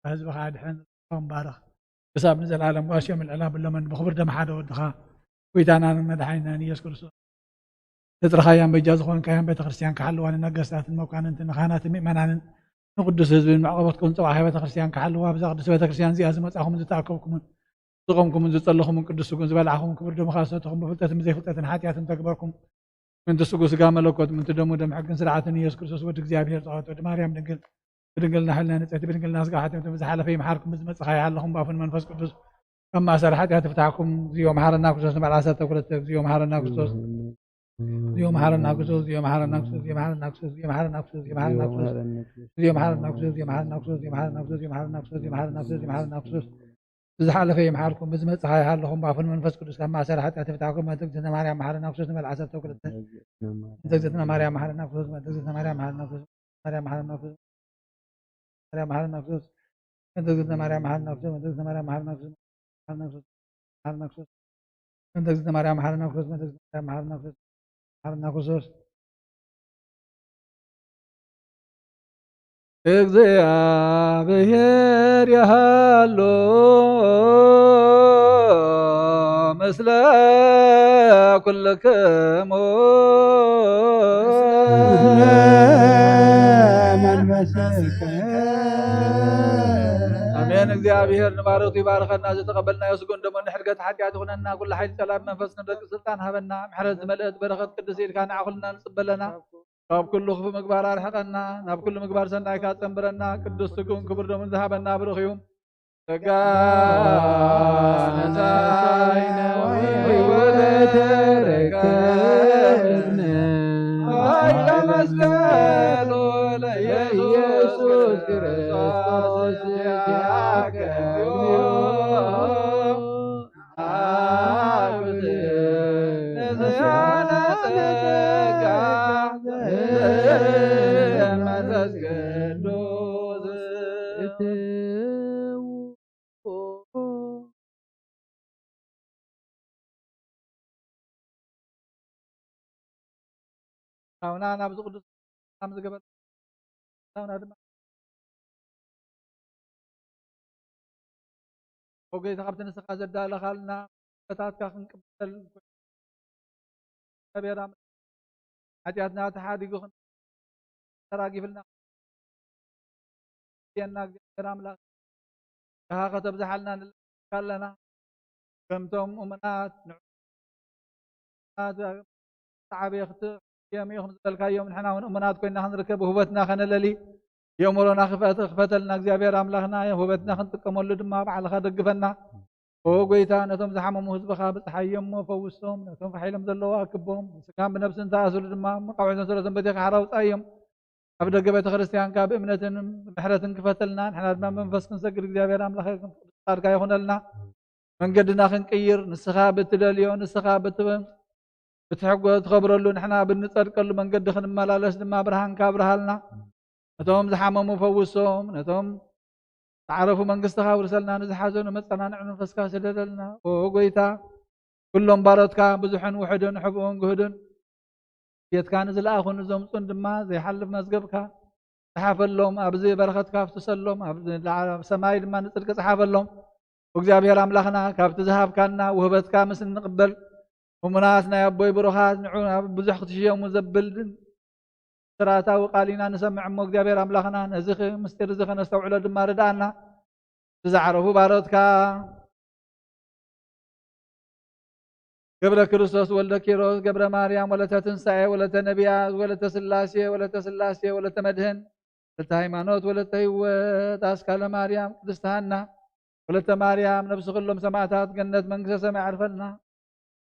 ህዝብኻ ኣድሕን። ህዝብኻ ባርኽ። ክሳብ ንዘለዓለም ጋሽኦም ልዕላ ብሎመን ብኽቡር ደም ሓደ ወድኻ ጎይታናን መድሓኒናን ኢየሱስ ክርስቶስ ዘጥረኻያን በጃ ዝኾንካያን ቤተክርስትያን ክሓልዋ ንነገስታትን መኳንንትን ንካህናትን ምእመናንን ንቅዱስ ህዝብን መዕቆበት ክውን ጽባሕ ቤተክርስትያን ክሓልዋ ኣብዛ ቅዱስ ቤተክርስትያን እዚኣ ዝመጻኹምን ዝተኣከብኩምን ዝቆምኩምን ዝጸለኹምን ቅዱስ ስጉን ዝበላዕኹም ክቡር ደምኻ ዝሰተኹም ብፍልጠትን ብዘይፍልጠትን ሓጢኣትን ተግበርኩም ምእንቲ ስጉ ስጋ መለኮት ምእንቲ ደሙ ደም ሕግን ስርዓትን ኢየሱስ ክርስቶስ ወዲ እግዚኣብሔር ጸዋት ወዲ ማርያም ድንግል ብድንግልና ሕልና ንጽሕቲ ብድንግልና ስጋ ሓትምቲ ብዝሓለፈ ይምሓርኩም ብዝመጽእ ይሓለኹም ባፉን መንፈስ ቅዱስ ካብ ማእሰር ሓጢኣት ይፍታሕኩም። እግዚኦ መሓረና ክርስቶስ ንበዓል ዓሰርተ ክልተ። እግዚኦ መሓረና ክርስቶስ። እግዚኦ መሓረና ክርስቶስ። እግዚኦ መሓረና ክርስቶስ። እግዚኦ መሓረና ክርስቶስ። እግዚኦ መሓረና ክርስቶስ። እግዚኦ መሓረና ክርስቶስ። ብዝሓለፈ ይምሓርኩም ብዝመጽእ ይሓለኹም ባፉን መንፈስ ቅዱስ ካብ ማእሰር ሓጢኣት ይፍታሕኩም። እንተ እግዝእትነ ማርያም መሓረና ክርስቶስ ንበል ዓሰርተ ክልተ። እንተ እግዝእትነ ማርያም መሓረና ክርስቶስ። እንተ እግዝእትነ ማርያም መሓረና ክርስቶስ። ማርያም መሓረና ክርስቶስ። ማርያም መሓረና ክርስቶስ። እንተ እግዝእትነ ማርያም መሓረና ክርስቶስ። እንተ እግዝእትነ ማርያም መሓረና ክርስቶስ። መሓረና ክርስቶስ። መሓረና ክርስቶስ። እንተ እግዝእትነ ማርያም መሓረና ክርስቶስ። እንተ እግዝእትነ ማርያም መሓረና ክርስቶስ። መሓረና ክርስቶስ። እግዚኣብሔር ይሃሉ ምስለ ኩልክሙ። መንፈስከ። ኣሜን። እግዚኣብሔር ንባረቱ ይባርከና። ዝተቐበልናዮ ስግኡን ደሙን ንሕድገት ሓጢኣት ይኹነና። ኩሉ ሓይሊ ጸላም መንፈስ ንደቂ ስልጣን ሃበና። ምሕረት ዝመልአት በረኸት ቅድስ ኢድካ ንዓኹልና ንጽበለና። ካብ ኩሉ ክፉ ምግባር ኣርሕቐና፣ ናብ ኩሉ ምግባር ሰናይካ ጸንብረና። ቅዱስ ስግኡን ክቡር ደሙን ዝሃበና ብሩኽ እዩ። ጸጋ ነሳይነ ወሕይወተ ረከብነ። ኃይለ መስቀሉ ለኢየሱስ ክርስቶስ ኪያከ ሳውና ናብዚ ቅዱስ ሳም ዝገበር ሳውና ድማ ኦ ጌታ፣ ካብቲ ንስኻ ዘዳለኻልና በታትካ ክንቅበል እግዚኣብሔር ኣምላኽ ሓጢኣትና ተሓዲጉ ክን-፣ ተራጊፍልና የና እግዚኣብሔር ኣምላኽ፣ ብኻ ከተብዝሓልና ንልእካ ኣለና። ከምቶም እሙናት ንዑ ዓቢ ክትእዮም ኢኹም ዝበልካዮም፣ ንሕና እውን እሙናት ኮይና ክንርከብ ውህበትና ከነለሊ የእምሮና ክፈት-፣ ክፈተልና እግዚኣብሔር ኣምላኽና፣ ውህበትና ክንጥቀመሉ ድማ ባዕልኻ ደግፈና። ኦ ጎይታ፣ ነቶም ዝሓመሙ ህዝብኻ ብጽሓዮም እሞ ፈውሶም፣ ነቶም ፋሕ ኢሎም ዘለዉ ኣክቦም፣ ብስጋን ብነብስን ዝተኣስሩ ድማ መቃውዒቶም ሰለቶም በቲኻ ሓራ ውጻዮም። ኣብ ደገ ቤተ ክርስቲያንካ ብእምነትን ምሕረትን ክፈተልና፣ ንሕና ድማ መንፈስ ክንሰግድ እግዚኣብሔር ኣምላኽ ፍቃድካ ይኹነልና። መንገድና ክንቅይር፣ ንስኻ ብትደልዮ፣ ንስኻ ብት-፣ ብትሕጎ-፣ ትኸብረሉ፣ ንሕና ብንጸድቀሉ መንገዲ ክንመላለስ ድማ ብርሃንካ ኣብርሃልና። ነቶም ዝሓመሙ ፈውሶም፣ ነቶም ዝዓረፉ መንግስትኻ ኣውርሰልና፣ ንዝሓዘኑ መጸናንዒ መንፈስካ ስደደልና። ኦ ጎይታ፣ ኩሎም ባሮትካ ብዙሕን ውሑድን፣ ሕቡእን ግሁድን፣ ቤትካ ንዝለኣኹን ንዘምጹን ድማ ዘይሓልፍ መዝገብካ ጸሓፈሎም። ኣብዚ በረኸትካ ኣፍስሰሎም፣ ኣብ ላ-፣ ኣብ ሰማይ ድማ ንጽድቂ ጸሓፈሎም። እግዚኣብሔር ኣምላኽና፣ ካብቲ ዝሃብካና ውህበትካ ምስ እንቕበል፣ እሙናት ናይ ኣቦይ ብሩኻት ንዑ ናብ ብዙሕ ክትሽየሙ ዘብል ስርዓታዊ ቃል ኢና ንሰምዕ እሞ፣ እግዚኣብሔር ኣምላኽና፣ ነዚ ኽ-፣ ምስጢር እዚ ከነስተውዕሎ ድማ ርድኣና። ዝዓረፉ ባሮትካ ገብረ ክርስቶስ፣ ወልደ ኪሮስ፣ ገብረ ማርያም፣ ወለተ ትንሳኤ፣ ወለተ ነቢያት፣ ወለተ ስላሴ፣ ወለተ ስላሴ፣ ወለተ መድህን፣ ወለተ ሃይማኖት፣ ወለተ ህይወት፣ ኣስካለ ማርያም፣ ቅድስት ሃና፣ ወለተ ማርያም፣ ነፍሲ ኩሎም ሰማዕታት ገነት መንግስተ ሰማይ ዓርፈልና።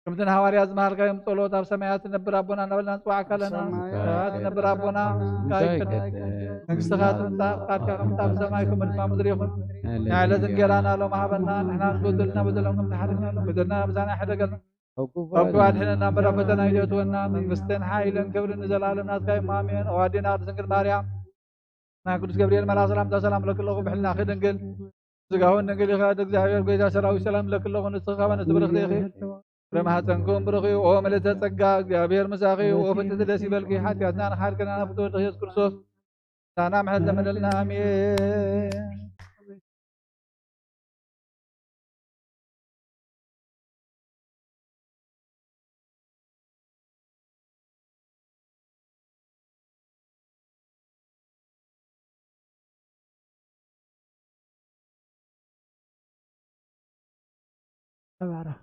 ከምቲ ንሃዋርያት ዝመሃርካዮም ጸሎት፣ ኣብ ሰማያት ትነብር ኣቦና እናበልና ንጽዋዕካ ኣለና። ኣብ ሰማያት ትነብር ኣቦና፣ እንታይ ይቀደስ፣ መንግስትኻ ትምጻእ፣ ፍቃድካ ከምቲ ኣብ ሰማይ ከምኡ ድማ ምድሪ ይኹን። ናይ ዕለት እንጌራና ሎም ሃበና፣ ንሕና ንበደልና በደሎም ከም ንሓድግ ንበደልና ምሳና ይሕደገልና። ካብ ክፉ ኣድሕነና፣ እምበር ኣብ ፈተና ኣይተእትወና፣ መንግስትን ሓይልን ክብርን ንዘለኣለም ናትካ እዩ። ኣሜን። ኦ ኣዴና ቅድስት ድንግል ማርያም፣ ናይ ቅዱስ ገብርኤል መልኣኽ ሰላምታ ሰላም እለኪ ኣለኹ፣ ብሕልናኺ ድንግል፣ ስጋውን ድንግል ኢኻ፣ እግዚኣብሔር ጎይታ ሰራዊት ሰላም እለኪ ኣለኹ። ንስኺ ካብ ኣንስቲ ብርኽቲ ኢኺ፣ ፍረ ማህፀንኩም ብሩኽ እዩ። ኦ ምልዕተ ጸጋ፣ እግዚኣብሔር ምሳኺ እዩ። ኦ ፍጽሕቲ ደስ ይበልኪ፣ ሓጢኣትና ንኻሕልከና ናብ ፍትወ ኢየሱስ ክርስቶስ፣ ሳና ምሕረት ለመለልና። ኣሜን። ተባረኽ።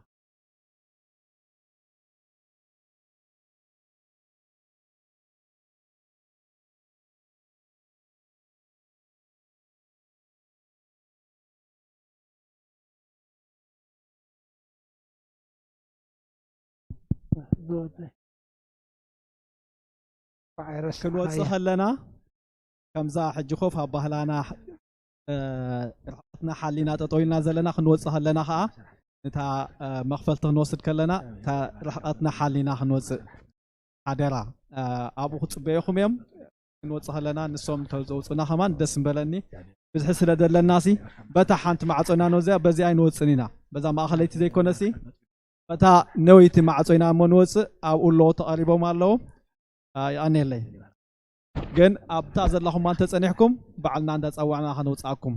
ክንወፅእ ከለና ከምዛ ሕጂ ኮፍ ኣብ ባህላና ርሕቀትና ሓሊና ጠጠው ኢልና ዘለና ክንወፅእ ከለና ከዓ ነታ መኽፈልቲ ክንወስድ ከለና እታ ርሕቀትና ሓሊና ክንወፅእ ሓደራ። ኣብኡ ክፅበየኹም እዮም። ክንወፅእ ከለና ንሶም እንተዘውፅኡና ከማን ደስ ምበለኒ። ብዝሒ ስለ ዘለና ሲ በታ ሓንቲ ማዕፆ ኢና ንወፅእ፣ በዚኣ ኣይንወፅን ኢና። በዛ ማእኸለይቲ ዘይኮነሲ በታ ነወይቲ ማዕጾ ኢና እሞ ንወጽእ፣ ኣብኡ ኣለዉ ተቐሪቦም ኣለዉ። የቐንየለይ። ግን ኣብታ ዘለኹማ እንተጸኒሕኩም ባዕልና እንዳጸዋዕና ከነውጽኣኩም።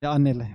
የቐንየለይ።